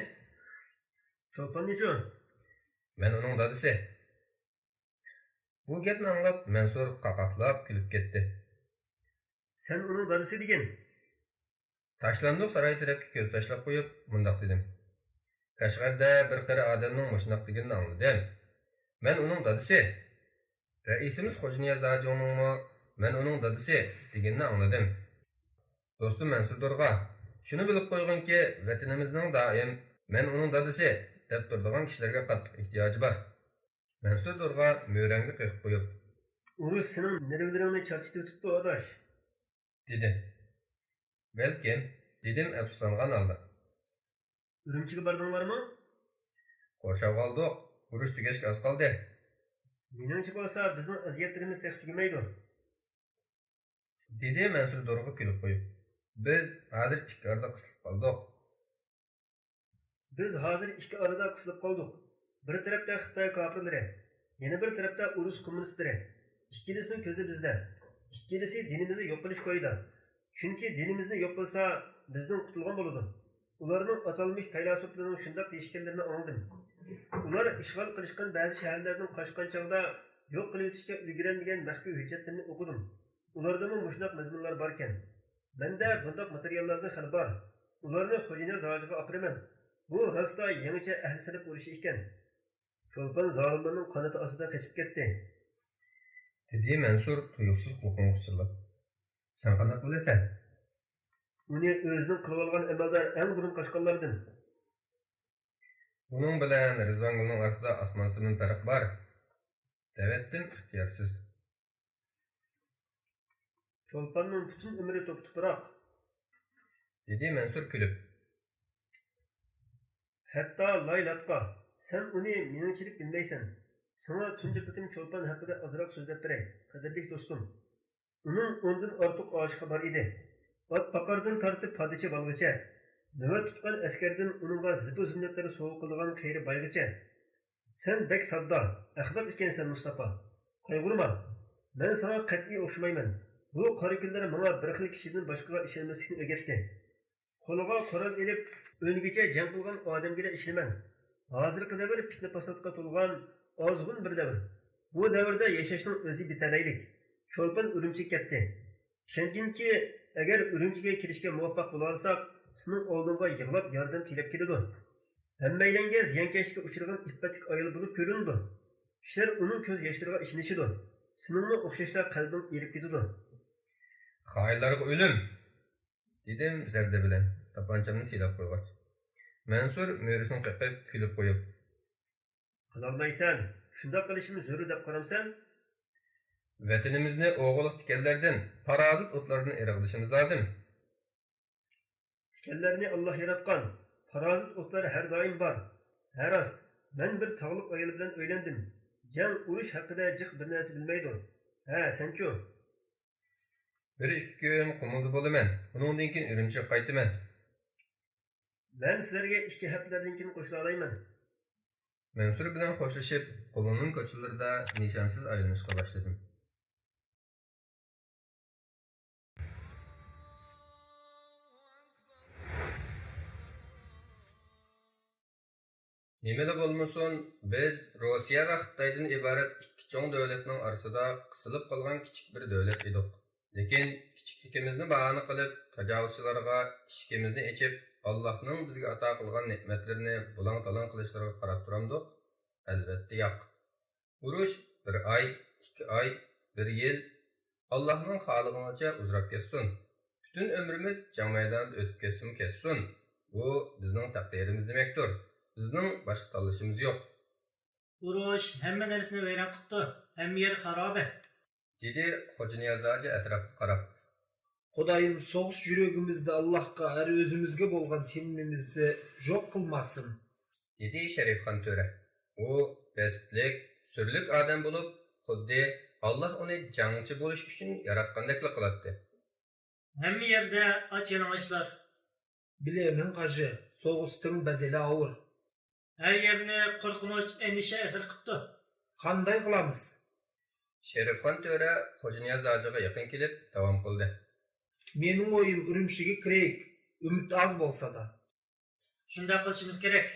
چولپاننىچۇ؟ مەن ئۇنىڭ دادىسى. بۇ گەپنى ئاڭلاپ مەنسۇر قاقاقلاپ كۈلۈپ كەتتى. سەن ئۇنىڭ دادىسى دېگىن. تاشلاندۇق ساراي تەرەپكە كۆز تاشلاپ قويۇپ مۇنداق دېدىم. كاشغەردە بىر قېرى ئادەمنىڭ مۇشۇنداق دېگىنىنى ئاڭلىدىم. مەن ئۇنىڭ دادىسى. رەئىسىمىز خوجانىياز ھاجىڭنىڭمۇ مەن ئۇنىڭ دادىسى دېگىنىنى ئاڭلىدىم. دوستۇم مەنسۇر دورغا، شۇنى بىلىپ قويغىنكى، ۋەتىنىمىزنىڭ دائىم مەن ئۇنىڭ دادىسى دەپ تۇرىدىغان كىشىلەرگە قاتتىق ئېھتىياجى بار. مەنسۇر دورغا مۈرەڭگە قېقىپ قويۇپ. ئۇرۇش سېنىڭ نېرۋىلىرىڭنى چارچىتىۋېتىپتۇ، ئاداش. دېدى. بەلكىم، دېدىم ئەپسۇسلانغان ھالدا. ئۈرۈمچىگە باردىڭلارمۇ؟ قورشاۋغا ئالدۇق. ئۇرۇش تۈگەشكە ئاز قالدى. مېنىڭچە بولسا، بىزنىڭ ئەزىيەتلىرىمىز تېخى تۈگىمەيدۇ. دېدى مەنسۇر دورغا كۈلۈپ قويۇپ. بىز ھازىر ئىككى ئارىدا قىسىلىپ قالدۇق. بىز ھازىر ئىككى ئارىدا قىسىلىپ قالدۇق. بىر تەرەپتە خىتاي كاپىرلىرى، يەنە بىر تەرەپتە ئۇرۇس كوممۇنىستلىرى. ئىككىلىسىنىڭ كۆزى بىزدە. ئىككىلىسى دىنىمىزنى يوق قىلىش كويىدا. چۈنكى دىنىمىزنى يوق قىلسا، بىزدىن قۇتۇلغان بولىدۇ. ئۇلارنىڭ ئاتالمىش پەيلاسوپلىرىنىڭ شۇنداق دېيىشكەنلىرىنى ئاڭلىدىم. ئۇلار ئىشغال قىلىشقان بەزى شەھەرلەردىن قاچقان چاغدا يوق قىلىۋېتىشكە ئۈلگۈرەلمىگەن مەخپىي ھۆججەتلىرىنى ئوقۇدۇم. ئۇلاردىمۇ مۇشۇنداق مەزمۇنلار باركەن. مەندە بۇنداق ماتېرىياللاردىن خېلى بار. ئۇلارنى خوجانىياز ھاجىغا ئاپىرىمەن. بۇ راستا يېڭىچە ئەھلى سىنىپ ئۇرۇشى ئىكەن. چولپان زالىملارنىڭ قانىتى ئاستىدا قېچىپ كەتتى. دېدى مەنسۇر تۇيۇقسىز قۇلىقىنى غۇچچىلىدىپ. سەن قانداق بىلىسەن؟ ئۇنى ئۆزىنىڭ قىلىۋالغان ئەمەلدار ئەڭ بۇرۇن قاچقانلاردىن. ئۇنىڭ بىلەن رىزۋانگۈلنىڭ ئارىسىدا ئاسمان-زېمىن پەرق بار. دەۋەتتىم ئىختىيارسىز. چولپاننىڭ پۈتۈن ئۆمرى توپا-توپىراق. دېدى مەنسۇر كۈلۈپ. ھەتتا لاي لاتقا، سەن ئۇنى مېنىڭچىلىك بىلمەيسەن. ساڭا تۇنجى قېتىم چولپان ھەققىدە ئازراق سۆزلەپ بېرەي، قەدىرلىك دوستۇم. ئۇنىڭ ئوندىن ئارتۇق ئاشىقى بار ئىدى. ئات باقاردىن تارتىپ پادىچى بالغىچە، نۆۋەت تۇتقان ئەسكەردىن ئۇنىڭغا زىبۇ-زىننەتلەر سوۋغا قىلىدىغان قېرى بايغىچە. سەن بەك ساددا، ئەخمەق ئىكەنسەن، مۇستاپا. قايغۇرما، مەن ساڭا قەتئىي ئوخشىمايمەن. بۇ قارا كۈنلەر ماڭا بىر خىل كىشىدىن باشقىغا ئىشەنمەسلىكنى ئۆگەتتى. قولىغا قورال ئېلىپ، ئۆلگۈچە جەڭ قىلغان ئادەمگىلا ئىشىنىمەن. ھازىرقى دەۋر پىتنە-پاساتقا تولغان، ئازغۇن بىر دەۋر. بۇ دەۋردە ياشاشنىڭ ئۆزى بىتەلەيلىك. چولپان ئۈرۈمچىگە كەتتى. ئىشەنگىنكى، ئەگەر ئۈرۈمچىگە كېلىشكە مۇۋەپپەق بولالىساق، سېنىڭ ئالدىڭغا يىغلاپ ياردەم تىلەپ كېلىدۇ. ھەممەيلەنگە زىيانكەشلىككە ئۇچرىغان ئىپپەتلىك ئايال بولۇپ كۆرۈنىدۇ. كىشىلەر ئۇنىڭ كۆز ياشلىرىغا ئىشىنىشىدۇ. سېنىڭمۇ ئوخشاشلا قەلبىڭ ئېرىپ كېتىدۇ. خائىنلارغا ئۆلۈم! دېدىم زەردە بىلەن، تاپانچامنى سىلاپ قويغاچ. مەنسۇر مۈرىسىنى قېقىپ، كۈلۈپ قويۇپ. قىلالمايسەن. شۇنداق قىلىشىمىز زۆرۈر دەپ قارامسەن؟ ۋەتىنىمىزنى ئوغۇللۇق تىكەنلەردىن، پارازىت ئوتلاردىن ئېرىغدىشىمىز لازىم. تىكەنلەرنى ئاللاھ ياراتقان. پارازىت ئوتلار ھەر دائىم بار. ھە راست، مەن بىر تاغلىق ئايال بىلەن ئۆيلەندىم. جەڭ، ئۇرۇش ھەققىدە جىق بىر نەرسە بىلمەيدۇ. ھە، سەنچۇ؟ بىر ئىككى كۈن قۇمۇلدا بولىمەن، ئۇنىڭدىن كېيىن ئۈرۈمچىگە قايتىمەن. مەن سىلەرگە ئىككى ھەپتىلەردىن كېيىن قوشۇلالايمەن. مەنسۇر بىلەن خوشلىشىپ، قۇمۇلنىڭ كوچىلىرىدا نىشانسىز ئايلىنىشقا باشلىدىم. نېمىلا بولمىسۇن، بىز روسىيە ۋە خىتايدىن ئىبارەت ئىككى چوڭ دۆلەتنىڭ ئارىسىدا قىسىلىپ قالغان كىچىك بىر دۆلەت ئىدۇق. لېكىن كىچىكلىكىمىزنى باھانە قىلىپ، تاجاۋۇزچىلارغا ئىشىكىمىزنى ئېچىپ، ئاللاھنىڭ بىزگە ئاتا قىلغان نېمەتلىرىنى بۇلاڭ-تالاڭ قىلىشلىرىغا قاراپ تۇرامدۇق؟ ئەلۋەتتە ياق. ئۇرۇش بىر ئاي، ئىككى ئاي، بىر يىل، ئاللاھنىڭ خالىغىنىچە ئۇزىراپ كەتسۇن. پۈتۈن ئۆمرىمىز جەڭ مەيدانىدا ئۆتۈپ كەتسىمۇ كەتسۇن، بۇ بىزنىڭ تەقدىرىمىز دېمەكتۇر. بىزنىڭ باشقا تاللىشىمىز يوق. ئۇرۇش ھەممە نەرسىنى ۋەيران قىپتۇ، ھەممە يەر خارابە. دېدى خوجانىياز ھاجى ئەتراپقا قاراپ. خۇدايىم سوغۇس يۈرىكىمىزدە ئاللاھقا ھەر ئۆزىمىزگە بولغان سېنىمىمىزنى جوق قىلماسۇن. دېدى شەرىپخان تۆرە. ئۇ بەستلىك، سۈرلۈك ئادەم بولۇپ، خۇددى ئاللاھ ئۇنى جەڭچى بولۇش ئۈچۈن ياراتقاندەكلا قىلاتتى. ھەممە يەردە ئاچ يالىڭاچلار. بىلىمەن قاجى، سوغۇستىڭ بەدىلى ئاغىر. ھەر يەرنى قورقۇنچ، ئەندىشە ئەسىر قىپتۇ. قانداي قىلامىز؟ شېرىپخان تۆرە خوجانىياز ھاجىغا يېقىن كېلىپ داۋام قىلدى. مېنىڭ ئويۇم ئۈرۈمچىگە كىرەيلى، ئۈمىد ئاز بولسىلا. شۇنداق قىلىشىمىز كېرەك.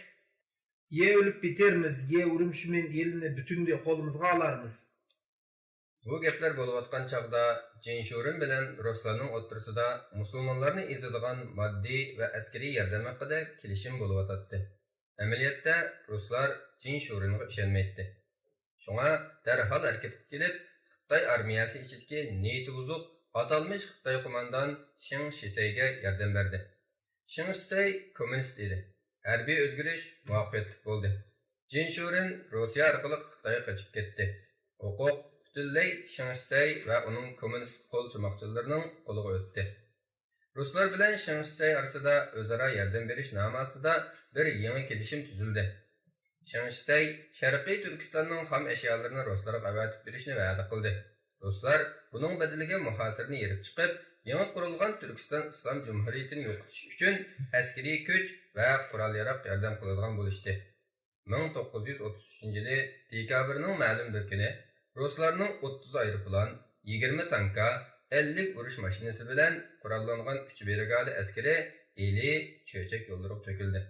يا ئۆلۈپ بىتەرمىز، يا ئۈرۈمچى بىلەن ئېلىنى پۈتۈنلەي قولىمىزغا ئالارمىز. بۇ گەپلەر بولۇۋاتقان چاغدا جىن شۇرېن بىلەن رۇسلارنىڭ ئوتتۇرىسىدا مۇسۇلمانلارنى ئېزىدىغان ماددىي ۋە ئەسكىرىي ياردەم ھەققىدە كېلىشىم بولۇۋاتاتتى. ئەمەلىيەتتە رۇسلار جىن شۇرېنغا ئىشەنمەيتتى. شۇڭا دەرھال ھەرىكەتكە كېلىپ، خىتاي ئارمىيەسى ئىچىدىكى نىيىتى بۇزۇق ئاتالمىش خىتاي قوماندان شېڭ شىسەيگە ياردەم بەردى. شېڭ شىسەي كوممۇنىست ئىدى. ھەربىي ئۆزگىرىش مۇۋەپپەقىيەتلىك بولدى. جىن شۇرېن روسىيە ئارقىلىق خىتايغا قېچىپ كەتتى. ھوقۇق پۈتۈنلەي شېڭ شىسەي ۋە ئۇنىڭ كوممۇنىست قول چوماقچىلىرىنىڭ قولىغا ئۆتتى. رۇسلار بىلەن شېڭ شىسەي ئارىسىدا ئۆزئارا ياردەم بېرىش نامى ئاستىدا بىر يېڭى كېلىشىم تۈزۈلدى. شېڭ شىسەي شەرقىي تۈركىستاننىڭ خام ئەشيالىرىنى رۇسلارغا ئەۋەتىپ بېرىشنى ۋەدە قىلدى. رۇسلار بۇنىڭ بەدىلىگە مۇھاسىرىنى يېرىپ چىقىپ، يېڭى قۇرۇلغان تۈركىستان ئىسلام جۇمھۇرىيىتىنى يوقىتىش ئۈچۈن ئەسكىرىي كۈچ ۋە قورال-ياراغ ياردەم قىلىدىغان بولۇشتى. مىڭ توققۇز يۈز ئوتتۇز ئۈچىنچى يىلى دېكابىرنىڭ مەلۇم بىر كۈنى رۇسلارنىڭ ئوتتۇز ئايروپىلان، يىگىرمە تانكا، ئەللىك ئۇرۇش ماشىنىسى بىلەن قوراللانغان ئۈچ برىگادا ئەسكىرى ئىلى چۆچەك يوللىرىغا تۆكۈلدى.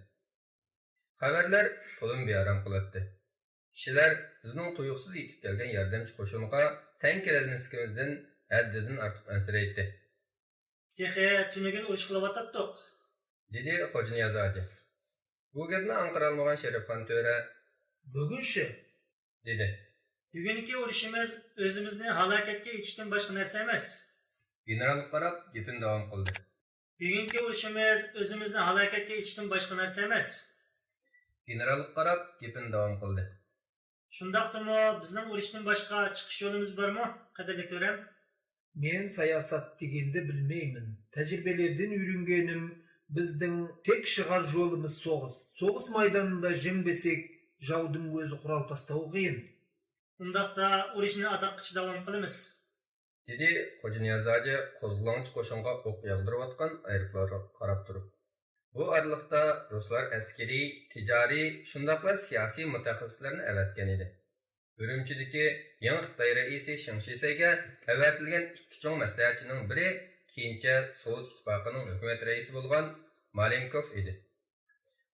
خەۋەرلەر تولىمۇ بىئارام قىلاتتى. كىشىلەر بىزنىڭ تۇيۇقسىز يېتىپ كەلگەن ياردەمچى قوشۇنغا تەڭ كېلەلمەسلىكىمىزدىن ھەددىدىن ئارتۇق ئەنسىرەيتتى. تېخى تۈنۈگۈن ئۇرۇش قىلىۋاتاتتۇق، دېدى خوجانىياز ھاجى. بۇ گەپنى ئاڭقىرالمىغان شېرىپخان تۆرە، بۈگۈنچۇ؟ دېدى. بۈگۈنكى ئۇرۇشىمىز ئۆزىمىزنى ھالاكەتكە ئېتىشتىن باشقا نەرسە ئەمەس. گېنېرالغا قاراپ گېپىنى داۋام قىلدى. بۈگۈنكى ئۇرۇشىمىز ئۆزىمىزنى ھالاكەتكە ئېتىشتىن باشقا نەرسە ئەمەس. گېنېرالغا قاراپ گېپىنى داۋام قىلدى. شۇنداقتىمۇ بىزنىڭ ئۇرۇشتىن باشقا چىقىش يولىمىز بارمۇ، قەدىرلىك تۆرەم؟ مەن ساياسەت دېگەندە بىلمەيمەن. تەجرىبىلەردىن ئۆگەنگىنىم، بىزنىڭ تەك شىغار يولىمىز سوغۇس. سوغۇس مەيدانىدا جەڭ بەرسەك، جاۋدىن ئۆزى قورال تاستاۋى قىيىن. ئۇنداقتا ئۇرۇشنى ئاداققىچە داۋام قىلىمىز. دېدى خوجانىياز ھاجى قوزغىلاڭچى قوشۇنغا ئوق ياغدۇرۇۋاتقان ئايروپىلانغا قاراپ تۇرۇپ. بۇ ئارىلىقتا رۇسلار ئەسكىرىي، تىجارىي، شۇنداقلا سىياسىي مۇتەخەسسىسلەرنى ئەۋەتكەن ئىدى. ئۈرۈمچىدىكى يېڭى خىتاي رەئىسى شېڭ شىسەيگە ئەۋەتىلگەن ئىككى چوڭ مەسلىھەتچىنىڭ بىرى كېيىنچە سوۋېت ئىتتىپاقىنىڭ ھۆكۈمەت رەئىسى بولغان مالېنكوف ئىدى.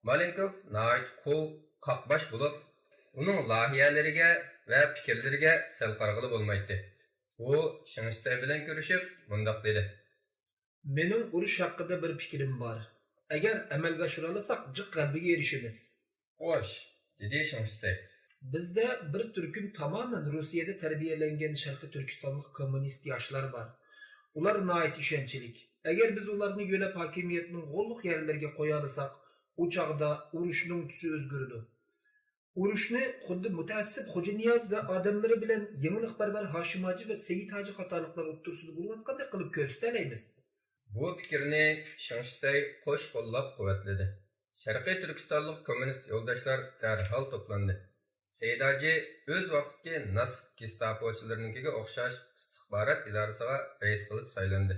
مالېنكوف ناھايىتى قۇۋ، قاقباش بولۇپ، ئۇنىڭ لايىھەلىرىگە ۋە پىكىرلىرىگە سەل قارىغىلى بولمايتتى. ئۇ شېڭ شىسەي بىلەن كۆرۈشۈپ مۇنداق دېدى. مېنىڭ ئۇرۇش ھەققىدە بىر پىكرىم بار. ئەگەر ئەمەلگە ئاشۇرالىساق، جىق غەلىبىگە ئېرىشىمىز. خوش، دېدى شېڭ شىسەي. بىزدە بىر تۈركۈم تامامەن روسىيەدە تەربىيەلەنگەن شەرقىي تۈركىستانلىق كوممۇنىست ياشلار بار. ئۇلار ناھايىتى ئىشەنچلىك. ئەگەر بىز ئۇلارنى يۆلەپ ھاكىمىيەتنىڭ غوللۇق يەرلىرىگە قويالىساق، ئۇ چاغدا ئۇرۇشنىڭ تۈسى ئۆزگىرىدۇ. ئۇرۇشنى خۇددى مۇتەئەسسىپ خوجانىياز ۋە ئادەملىرى بىلەن يېڭىلىقپەرۋەر ھاشىم ھاجى ۋە سېيىت ھاجى قاتارلىقلار ئوتتۇرىسىدا بولۇۋاتقاندەك قىلىپ كۆرسىتەلەيمىز. بۇ پىكىرنى شېڭ شىسەي قوش قوللاپ قۇۋۋەتلىدى. شەرقىي تۈركىستانلىق كوممۇنىست يولداشلار دەرھال توپلاندى. سېيىت ھاجى ئۆز ۋاقتىدىكى ناتسىست گېستاپوچىلىرىنىڭكىگە ئوخشاش ئىستىخبارات ئىدارىسىغا رەئىس قىلىپ سايلاندى.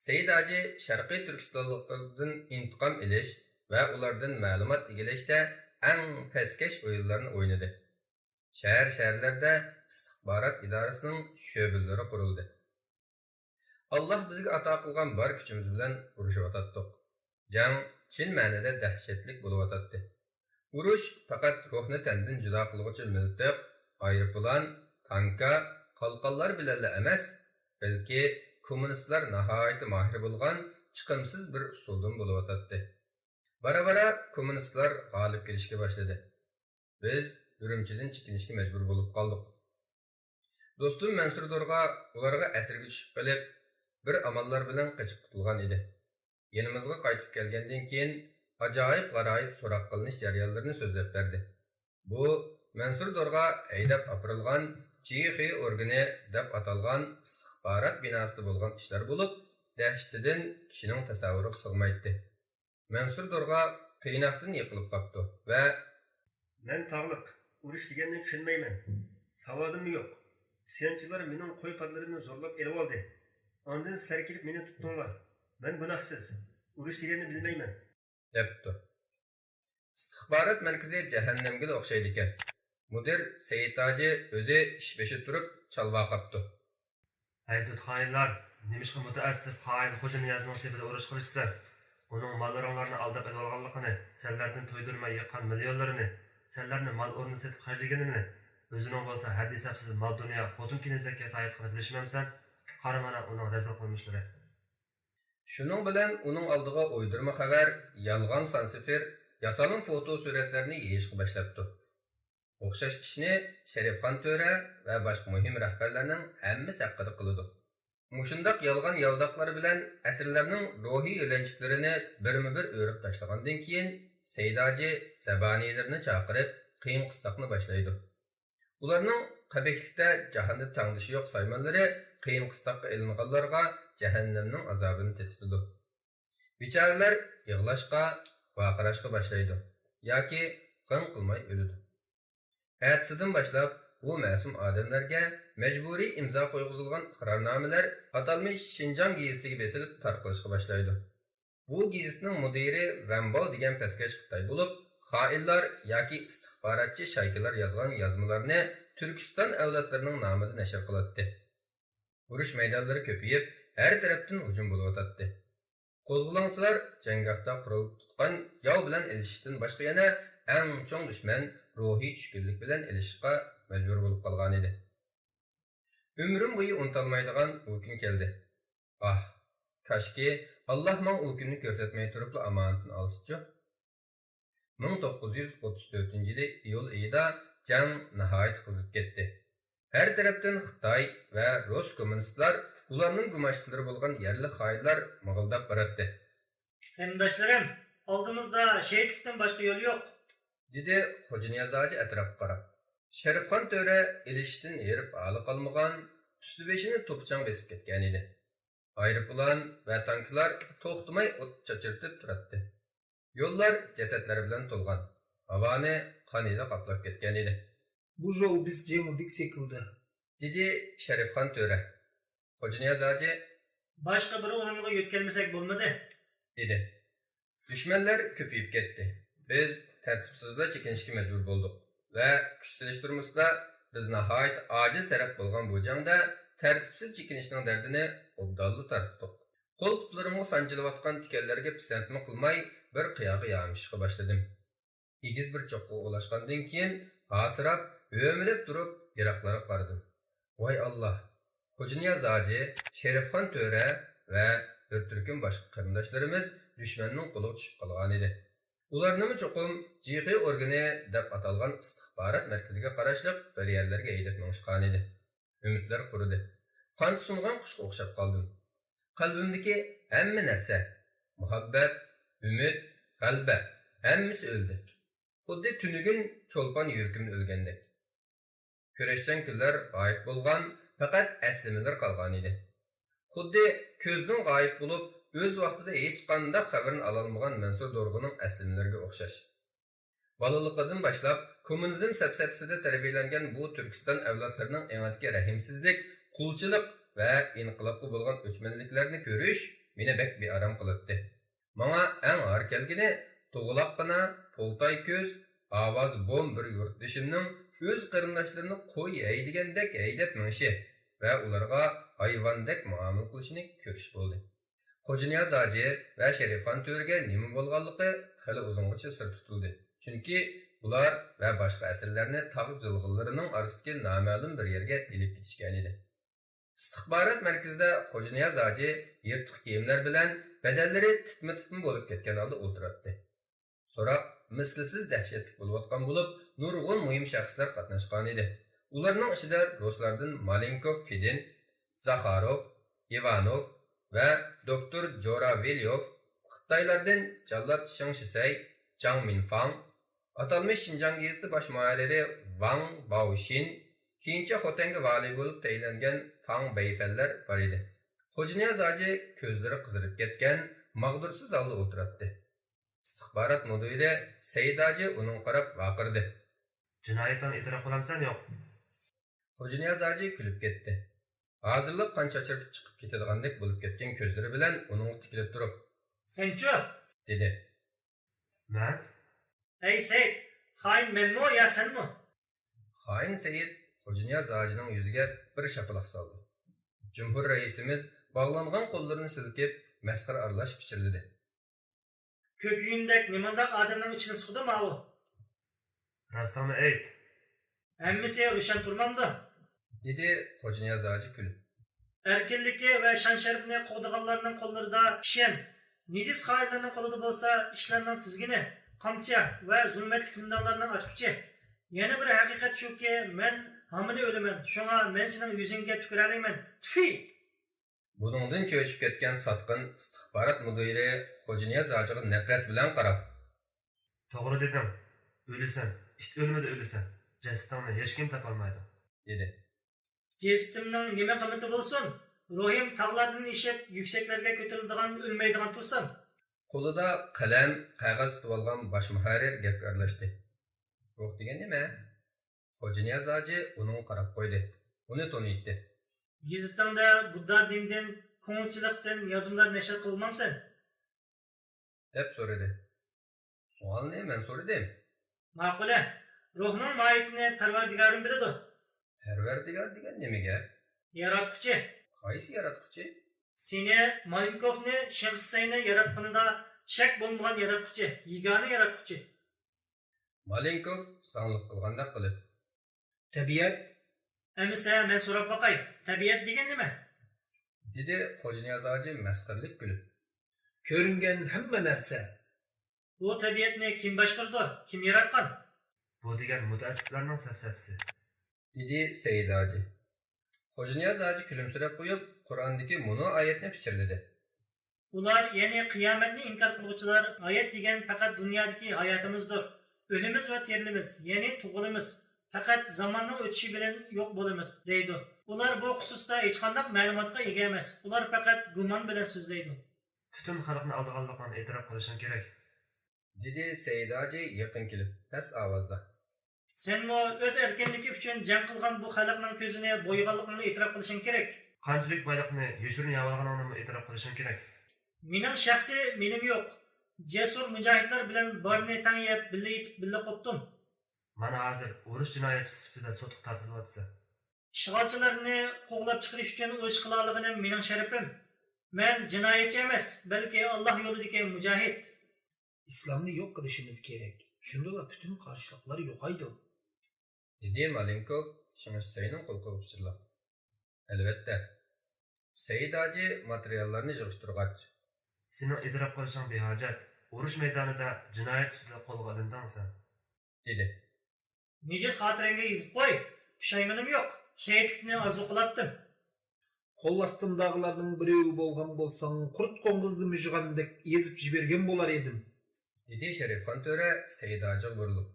سېيىت ھاجى شەرقىي تۈركىستانلىقلاردىن ئىنتىقام ئېلىش ۋە ئۇلاردىن مەلۇمات ئىگىلەشتە ئەڭ پەسكەش ئويۇنلارنى ئوينىدى. شەھەر-شەھەرلەردە ئىستىخبارات ئىدارىسىنىڭ شۆبىلىرى قۇرۇلدى. ئاللاھ بىزگە ئاتا قىلغان بار كۈچىمىز بىلەن ئۇرۇشۇۋاتاتتۇق. جەڭ چىن مەنىدە دەھشەتلىك بولۇۋاتاتتى. ئۇرۇش پەقەت روھنى تەندىن جۇدا قىلغۇچى مىلتىق، ئايروپىلان، تانكا، قالقانلار بىلەنلا ئەمەس، بەلكى كوممۇنىستلار ناھايىتى ماھىر بولغان چىقىمسىز بىر ئۇسۇلدىن بولۇۋاتاتتى. بارا-بارا كوممۇنىستلار غالىب كېلىشكە باشلىدى. بىز ئۈرۈمچىدىن چېكىنىشكە مەجبۇر بولۇپ قالدۇق. دوستۇم مەنسۇر دورغا ئۇلارغا ئەسىرگە چۈشۈپ قېلىپ، بىر ئاماللار بىلەن قېچىپ قۇتۇلغان ئىدى. يېنىمىزغا قايتىپ كەلگەندىن كېيىن، ئاجايىپ-غارايىپ سوراق قىلىنىش جەريانلىرىنى سۆزلەپ بەردى. بۇ مەنسۇر دورغا ھەيدەپ ئاپىرىلغان جى خې ئورگىنى دەپ ئاتالغان ئىستىخبارات بىناسىدا بولغان ئىشلار بولۇپ، دەھشىتىدىن كىشىنىڭ تەسەۋۋۇرىغا سىغمايتتى. مەنسۇر دورغا قىيناقتىن يىقىلىپ قاپتۇ ۋە مەن تاغلىق، ئۇرۇش دېگەننى چۈشەنمەيمەن. ساۋادىممۇ يوق. ئىسيانچىلار مېنىڭ قوي پادىلىرىمنى زورلاپ ئېلىۋالدى. ئاندىن سىلەر كېلىپ مېنى تۇتتۇڭلار. مەن گۇناھسىز. ئۇرۇش دېگەننى بىلمەيمەن. دەپتۇ. ئىستىخبارات مەركىزى جەھەننەمگىلا ئوخشايدىكەن. مۇدىر سەيىت ھاجى ئۆزى ئىش بېشىدا تۇرۇپ چالۋاقاپتۇ. ھەي دۇت خائىنلار! نېمىشقا مۇتەئەسسىپ خائىن خوجا نىيازنىڭ سېپىدە ئۇرۇش قىلىشىسەن؟ ئۇنىڭ ماللىرىڭلارنى ئالداپ ئېلىۋالغانلىقىنى، سەنلەردىن تويدۇرماي يىغقان مىليونلىرىنى، سەنلەرنى مال ئورنىدا سېتىپ خەجلىگىنىنى، ئۆزىنىڭ بولسا ھەددى-ھېسابسىز مال-دۇنيا، خوتۇن-كېنىزەككە ساھىب قىلىپ بىلىشمەمسەن؟ قارا مانا ئۇنىڭ رەزىل قىلمىشلىرى. شۇنىڭ بىلەن ئۇنىڭ ئالدىغا ئويدۇرما خەۋەر، يالغان سان سىفىر، ياسالما فوتو سۈرەتلەرنى يېيىشقا باشلاپتۇ. ئوخشاش ئىشنى شەرىپخان تۆرە ۋە باشقا مۇھىم رەھبەرلەرنىڭ ھەممىسى ھەققىدە قىلىدۇ. مۇشۇنداق يالغان ياۋىداقلىرى بىلەن ئەسىرلەرنىڭ روھىي يۆلەنچۈكلىرىنى بىرمۇ بىر ئۆرۈپ تاشلىغاندىن كېيىن، سەيداجى زەبانىيلىرىنى چاقىرىپ، قىيىن قىستاقنى باشلايدۇ. ئۇلارنىڭ قەبىھلىكتە جاھاندا تەڭدىشى يوق سايمانلىرى قىيىن قىستاققا ئېلىنغانلارغا جەھەننەمنىڭ ئازابىنى تېتىتىدۇ. بىچارىلەر يىغلاشقا، ۋارقىراشقا باشلايدۇ ياكى غىڭ قىلماي ئۆلىدۇ. ئەتىسىدىن باشلاپ بۇ مەسۇم ئادەملەرگە مەجبۇرىي ئىمزا قويغۇزۇلغان ئىقرارنامىلەر ئاتالمىش شىنجاڭ گېزىتىگە بېسىلىپ تارقىلىشقا باشلايدۇ. بۇ گېزىتنىڭ مۇدىرى ۋەنباۋ دېگەن پەسكەش خىتاي بولۇپ، خائىنلار ياكى ئىستىخباراتچى شايكىلار يازغان يازمىلارنى تۈركىستان ئەۋلادلىرىنىڭ نامىدا نەشر قىلاتتى. ئۇرۇش مەيدانلىرى كۆپىيىپ، ھەر تەرەپتىن ھۇجۇم بولۇۋاتاتتى. قوزغىلاڭچىلار جەڭگاھتا قورال تۇتقان ياۋ بىلەن ئېلىشىشتىن باشقا يەنە ئەڭ چوڭ دۈشمەن روھىي چۈشكۈنلۈك بىلەن ئېلىشىشقا مەجبۇر بولۇپ قالغانىدى. ئۆمرۈم بويى ئۇنتالمايدىغان ئۇ كۈن كەلدى. ئاھ، كاشكى، ئاللاھ ماڭا ئۇ كۈننى كۆرسەتمەي تۇرۇپلا ئامانىتىنى ئالسىچۇ! مىڭ توققۇز يۈز ئوتتۇز تۆتىنچى يىلى ئىيۇل ئېيىدا جەڭ ناھايىتى قىزىپ كەتتى. ھەر تەرەپتىن خىتاي ۋە رۇس كوممۇنىستلار، ئۇلارنىڭ گۇماشتىلىرى بولغان يەرلىك خائىنلار مىغىلداپ باراتتى. قېرىنداشلىرىم، ئالدىمىزدا شېھىتلىكتىن باشقا يول يوق. دېدى خوجانىياز ھاجى ئەتراپقا قاراپ. شەرىپخان تۆرە ئېلىشىشتىن ھېرىپ ھالى قالمىغان، ئۈستى بېشىنى توپا-چاڭ بېسىپ كەتكەنىدى. ئايروپىلان ۋە تانكىلار توختىماي ئوت چاچرىتىپ تۇراتتى. يوللار جەسەتلەر بىلەن تولغان، ھاۋانى قان ھىدى قاپلاپ كەتكەنىدى. بۇ جاۋ بىز يېڭىلدۇق سېكىلدى. دېدى شەرىپخان تۆرە. خوجانىياز ھاجى باشقا بىر ئورۇنغا يۆتكەلمىسەك بولمىدى. دېدى. دۈشمەنلەر كۆپىيىپ كەتتى. بىز تەرتىپسىزلا چېكىنىشكە مەجبۇر بولدۇق ۋە كۈچ سېلىشتۇرمىسىدا بىز ناھايىتى ئاجىز تەرەپ بولغان بۇ جەڭدە تەرتىپسىز چېكىنىشنىڭ دەردىنى ئوبدانلا تارتتۇق. قول-پۇتلىرىمغا سانجىلىۋاتقان تىكەنلەرگە پىسەنتمۇ قىلماي، بىر قىياغا يامىشىشقا باشلىدىم. ئېگىز بىر چوققىغا ئۇلاشقاندىن كېيىن، ھاسىراپ، ھۆمۈلەپ تۇرۇپ، يىراقلارغا قارىدىم. ۋاي ئاللا! خوجانىياز ھاجى، شېرىپخان تۆرە ۋە بىر تۈركۈم باشقا قېرىنداشلىرىمىز دۈشمەننىڭ قولىغا چۈشۈپ قالغانىدى. ئۇلارنىمۇ چوقۇم جىخې ئورگىنى دەپ ئاتالغان ئىستىخبارات مەركىزىگە قاراشلىق بىر يەرلەرگە ھەيدەپ مېڭىشقانىدى. ئۈمىدلەر قۇرۇدى. قانىتى سۇنغان قۇشقا ئوخشاپ قالدىم. قەلبىمدىكى ھەممە نەرسە، مۇھەببەت، ئۈمىد، غەلىبە، ھەممىسى ئۆلدى. خۇددى تۈنۈگۈن چولپان يۈرىكىمدە ئۆلگەندەك. كۈرەشچان كۈنلەر غايىب بولغان، پەقەت ئەسلىمىلەر قالغانىدى. خۇددى كۆزدىن غايىب بولۇپ، ئۆز ۋاقتىدا ھېچقانداق خەۋىرىنى ئالالمىغان مەنسۇر دورغىنىڭ ئەسلىمىلىرىگە ئوخشاش. بالىلىقىدىن باشلاپ كوممۇنىزم سەپسەتىسىدە تەربىيەلەنگەن بۇ تۈركىستان ئەۋلادلىرىنىڭ ئېڭىدىكى رەھىمسىزلىك، قۇلچىلىق ۋە ئىنقىلابقا بولغان ئۆچمەنلىكلەرنى كۆرۈش مېنى بەك بىئارام قىلاتتى. ماڭا ئەڭ ھار كەلگىنى توغىلاققىنا، پولتاي كۆز، ئاۋازى بوم بىر يۇرتدىشىمنىڭ ئۆز قېرىنداشلىرىنى قوي ھەيدىگەندەك ھەيدەپ مېڭىشى ۋە ئۇلارغا ھايۋاندەك مۇئامىلە قىلىشىنى كۆرۈش بولدى. خوجانىياز ھاجى ۋە شېرىپخان تۆرىگە نېمە بولغانلىقى خېلى ئۇزۇنغىچە سىر تۇتۇلدى، چۈنكى ئۇلار ۋە باشقا ئەسىرلەرنى تاغ جىلغىلىرىنىڭ ئارىسىدىكى نامەلۇم بىر يەرگە ئېلىپ كېتىشكەنىدى. ئىستىخبارات مەركىزىدە خوجانىياز ھاجى يىرتىق كىيىملەر بىلەن، بەدەنلىرى تىتما-تىتما بولۇپ كەتكەن ھالدا ئولتۇراتتى. سوراق مىسلىسىز دەھشەتلىك بولۇۋاتقان بولۇپ، نۇرغۇن مۇھىم شەخسلەر قاتناشقانىدى. ئۇلارنىڭ ئىچىدە رۇسلاردىن مالېنكوف فېدىن، زاخاروف، ئىۋانوف ۋە دوكتور جوراۋېليوف، خىتايلاردىن جاللات شېڭ شىسەي، جاڭ مىنفاڭ، ئاتالمىش شىنجاڭ گېزىتى باش مۇھەررىرى ۋاڭ باۋشىن، كېيىنچە خوتەنگە ۋالىي بولۇپ تەيىنلەنگەن فاڭ بەيفەنلەر بار ئىدى. خوجانىياز ھاجى كۆزلىرى قىزىرىپ كەتكەن، ماغدۇرسىز ھالدا ئولتۇراتتى. ئىستىخبارات مۇدىرى سەيىت ھاجى ئۇنىڭغا قاراپ ۋارقىرىدى. جىنايەتلەرنى ئېتىراپ قىلامسەن يوق؟ خوجانىياز ھاجى كۈلۈپ كەتتى. ھازىرلا قان چاچرىتىپ چىقىپ كېتىدىغاندەك بولۇپ كەتكەن كۆزلىرى بىلەن ئۇنىڭغا تىكىلىپ تۇرۇپ، سەنچۇ؟ دېدى. مەن؟ ئەي سەيىت، خائىن مەنمۇ يا سەنمۇ؟ خائىن سەيىت خوجانىياز ھاجىنىڭ يۈزىگە بىر شاپىلاق سالدى. جۇمھۇر رەئىسىمىز باغلانغان قوللىرىنى سىلكىپ، مەسخىرە ئارىلاش پىچىرلىدى. كۆكۈيۈندەك نېمانداق ئادەمنىڭ ئىچىنى سىقىدۇ ماۋۇ؟ راستىڭنى ئېيت. ھەممىسى روشەن تۇرمامدۇ؟ دېدى خوجانىياز ھاجى كۈلۈپ. ئەركىنلىكى ۋە شان-شەرىپىنى قوغدىغانلارنىڭ قوللىرىدا كىشەن، نىجىس خائىنلارنىڭ قولىدا بولسا ئىشلارنىڭ تىزگىنى، قامچا ۋە زۇلمەتلىك زىندانلارنىڭ ئاچقۇچى. يەنە بىر ھەقىقەت شۇكى، مەن ھامىنى ئۆلىمەن، شۇڭا مەن سېنىڭ يۈزۈڭگە تۈكۈرەلەيمەن. تۈفى! بۇنىڭدىن چۆچۈپ كەتكەن ساتقىن ئىستىخبارات مۇدىرى خوجانىياز ھاجىغا نەپرەت بىلەن قاراپ، توغرا دېدىڭ، ئۆلىسەن، ئىت ئۆلىمىدە ئۆلىسەن، جەسىتىڭنى ھېچكىم تاپالمايدۇ، دېدى. جەسىتىمنىڭ نېمە قىممىتى بولسۇن؟ روھىم تاغلاردىن ئېشىپ يۈكسەكلەرگە كۆتۈرۈلىدىغان ئۆلمەيدىغان تۇرسام. قولىدا قەلەم، قەغەز تۇتۇۋالغان باش مۇھەررىر گەپكە ئارىلاشتى. روھ دېگەن نېمە؟ خوجانىياز ھاجى ئۇنىڭغا قاراپ قويدى. ئۇنى تونۇيتتى. گېزىتىڭدە بۇددا دىنىدىن، كوڭزىچىلىقتىن يازمىلار نەشر قىلمامسەن؟ دەپ سورىدى. سوئالنى مەن سورىدىم. ماقۇلە، روھنىڭ ماھىيىتىنى پەرۋەردىگارىم بىلىدۇ. پەرۋەردىگار دېگەن نېمە گەپ؟ ياراتقۇچى. قايسى ياراتقۇچى؟ سېنى، مالېنكوفنى، شېڭ شىسەينى ياراتقىنىدا شەك بولمىغان ياراتقۇچى، يېگانە ياراتقۇچى. مالېنكوف زاڭلىق قىلغاندەك قىلىپ، تەبىئەت؟ ئەمىسە مەن سوراپ باقاي، تەبىئەت دېگەن نېمە؟ دېدى خوجانىياز ھاجى مەسخىرىلىك كۈلۈپ. كۆرۈنگەن ھەممە نەرسە. بۇ تەبىئەتنى كىم باشقۇرىدۇ، كىم ياراتقان؟ بۇ دېگەن مۇتەئەسسىپلەرنىڭ سەپسەتىسى، دېدى سەئىد ھاجى. خوجانىياز ھاجى كۈلۈمسىرەپ قويۇپ، قۇرئاندىكى مۇنۇ ئايەتنى پىچىرلىدى. ئۇلار، يەنى قىيامەتنى ئىنكار قىلغۇچىلار، ھايات دېگەن پەقەت دۇنيادىكى ھاياتىمىزدۇر. ئۆلىمىز ۋە تىرىلىمىز، يەنى تۇغۇلىمىز، پەقەت زاماننىڭ ئۆتۈشى بىلەن يوق بولىمىز، دەيدۇ. ئۇلار بۇ خۇسۇستا ھېچقانداق مەلۇماتقا ئىگە ئەمەس. ئۇلار پەقەت گۇمان بىلەن سۆزلەيدۇ. پۈتۈن خەلقنى ئالدىغانلىقىڭنى ئېتىراپ قىلىشىڭ كېرەك، دېدى سەئىد ھاجى يېقىن كېلىپ، پەس ئاۋازدا. سەنمۇ ئۆز ئەركىنلىكى ئۈچۈن جەڭ قىلغان بۇ خەلقنىڭ كۆزىنى بويىغانلىقىڭنى ئېتىراپ قىلىشىڭ كېرەك. قانچىلىك بايلىقنى يوشۇرۇن يەۋالغىنىڭنىمۇ ئېتىراپ قىلىشىڭ كېرەك. مېنىڭ شەخسىي مېلىم يوق. جەسۇر مۇجاھىدلار بىلەن بارنى تەڭ يەپ، بىللە يېتىپ، بىللە قوپتۇم. مانا ھازىر ئۇرۇش جىنايەتچىسى سۈپىتىدە سوتقا تارتىلىۋاتىسەن. ئىشغالچىلارنى قوغلاپ چىقىرىش ئۈچۈن ئۇرۇش قىلالىغىنىم مېنىڭ شەرىپىم. مەن جىنايەتچى ئەمەس، بەلكى ئاللاھ يولىدىكى مۇجاھىد. ئىسلامنى يوق قىلىشىمىز كېرەك. شۇندىلا پۈتۈن قارشىلىقلار يوقايدۇ، دېدى مالېنكوف شېڭ شىسەينىڭ قۇلىقىغا پىچىرلاپ. ئەلۋەتتە. سەئىد ھاجى ماتېرىياللارنى يىغىشتۇرغاچ. سېنىڭ ئېتىراپ قىلىشىڭ بىھاجەت. ئۇرۇش مەيدانىدا جىنايەت ئۈستىدە قولغا ئېلىندىڭ سەن، دېدى. نىجىس خاتىرەڭگە يېزىپ قوي. پۇشايمىنىم يوق. شېھىتلىكنى ئارزۇ قىلاتتىم. قول ئاستىمداغىلارنىڭ بىرىۋى بولغان بولساڭ، قۇرت قوڭغۇزدا مىژغاندەك ئېزىپ يىبەرگەن بولار ئىدىم، دېدى شەرىپخان تۆرە سەئىد ھاجىغا بۇرۇلۇپ.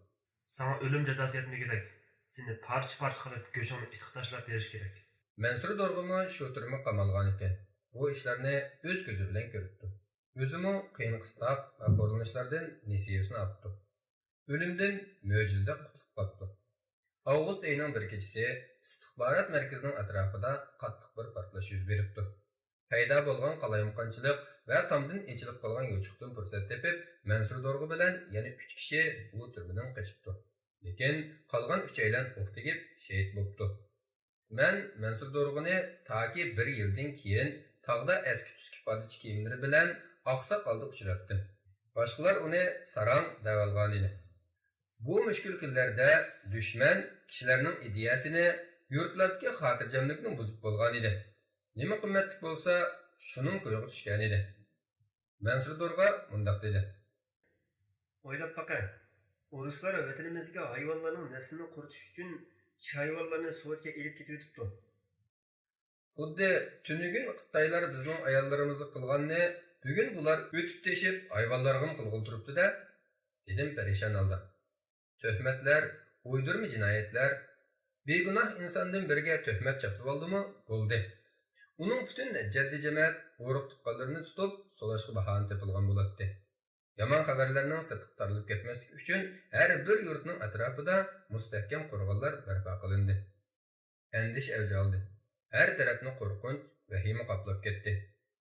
ساڭا ئۆلۈم جازاسى يەتمىگۈدەك، سېنى پارچە-پارچە قىلىپ، گۆشۈڭنى ئىتقا تاشلاپ بېرىشى كېرەك. مەنسۇر دورغىمۇ شۇ تۈرمىگە قامالغانىكەن. بۇ ئىشلارنى ئۆز كۆزى بىلەن كۆرۈپتۇ. ئۆزىمۇ قىيىن-قىستاق ۋە خورلىنىشلاردىن نېسىۋىسىنى ئاپتۇ. ئۆلۈمدىن مۆجىزىدەك قۇتۇلۇپ قاپتۇ. ئاۋغۇست ئېيىنىڭ بىر كېچىسى ئىستىخبارات مەركىزىنىڭ ئەتراپىدا قاتتىق بىر پارتلاش يۈز بېرىپتۇ. پەيدا بولغان قالايمىقانچىلىق ۋە تامدىن ئېچىلىپ قالغان يوچۇقتىن پۇرسەت تېپىپ، مەنسۇر دورغا بىلەن يەنە ئۈچ كىشى بۇ تۈرمىدىن قېچىپتۇ. لېكىن قالغان ئۈچەيلەن ئوق تېگىپ شېھىت بوپتۇ. مەن مەنسۇر دورغىنى تاكى بىر يىلدىن كېيىن تاغدا ئەسكى-تۈسكى پادىچى كىيىملىرى بىلەن ئاقساق ھالدا ئۇچراتتىم. باشقىلار ئۇنى ساراڭ دەۋالغانىدى. بۇ مۈشكۈل كۈنلەردە دۈشمەن كىشىلەرنىڭ ئىدىيەسىنى، يۇرتلاردىكى خاتىرجەملىكنى بۇزۇپ بولغانىدى. نېمە قىممەتلىك بولسا، شۇنىڭ كويىغا چۈشكەنىدى. مەنسۇر دورغا مۇنداق دېدى. ئويلاپ باقە، ئورۇسلار ۋەتىنىمىزدىكى ھايۋانلارنىڭ نەسلىنى قۇرۇتۇش ئۈچۈن چىشى ھايۋانلارنى سوۋېتكە ئېلىپ كېتىۋېتىپتۇ. خۇددى تۈنۈگۈن خىتايلار بىزنىڭ ئاياللىرىمىزغا قىلغاننى بۈگۈن بۇلار ئۆتۈپ تېشىپ ھايۋانلارغىمۇ قىلغىلى تۇرۇپتۇ-دە، دېدىم پەرىشان ھالدا. تۆھمەتلەر، ئويدۇرما جىنايەتلەر. بىگۇناھ ئىنساندىن بىرىگە تۆھمەت چاپلىۋالدىمۇ، بولدى. ئۇنىڭ پۈتۈن جەددىي جەمەت، ئۇرۇق-تۇغقانلىرىنى تۇتۇپ، سولاشقا باھانە تېپىلغان بولاتتى. يامان خەۋەرلەرنىڭ سىرتقا تارىلىپ كەتمەسلىكى ئۈچۈن ھەر بىر يۇرتنىڭ ئەتراپىدا مۇستەھكەم قورغانلار بەرپا قىلىندى. ئەندىشە ئەۋج ئالدى. ھەر تەرەپنى قورقۇنچ، ۋەھىمە قاپلاپ كەتتى.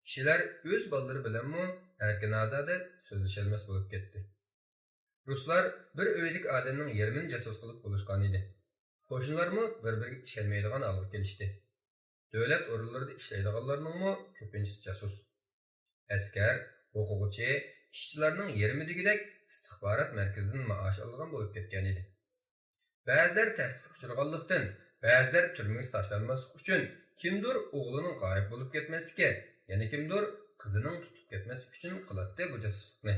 كىشىلەر ئۆز بالىلىرى بىلەنمۇ ئەركىن-ئازادە سۆزلىشەلمەس بولۇپ كەتتى. رۇسلار بىر ئۆيدىكى ئادەمنىڭ يېرىمىنى جاسۇس قىلىپ بولۇشقانىدى. قوشنىلارمۇ بىر-بىرىگە ئىشەنمەيدىغان ھالغا كېلىشتى. دۆلەت ئورۇنلىرىدا ئىشلەيدىغانلارنىڭمۇ كۆپىنچىسى جاسۇس. ئەسكەر، ئوقۇغۇچى، ئىشچىلارنىڭ يېرىمى دېگۈدەك ئىستىخبارات مەركىزىدىن مائاش ئالىدىغان بولۇپ كەتكەنىدى. بەزىلەر تەھدىتكە ئۇچرىغانلىقتىن، بەزىلەر تۈرمىگە تاشلانماسلىق ئۈچۈن، كىمدۇر ئوغلىنىڭ غايىب بولۇپ كەتمەسلىكى، يەنە كىمدۇر قىزىنىڭ تۇتۇلۇپ كەتمەسلىكى ئۈچۈن قىلاتتى بۇ جاسۇسلۇقنى.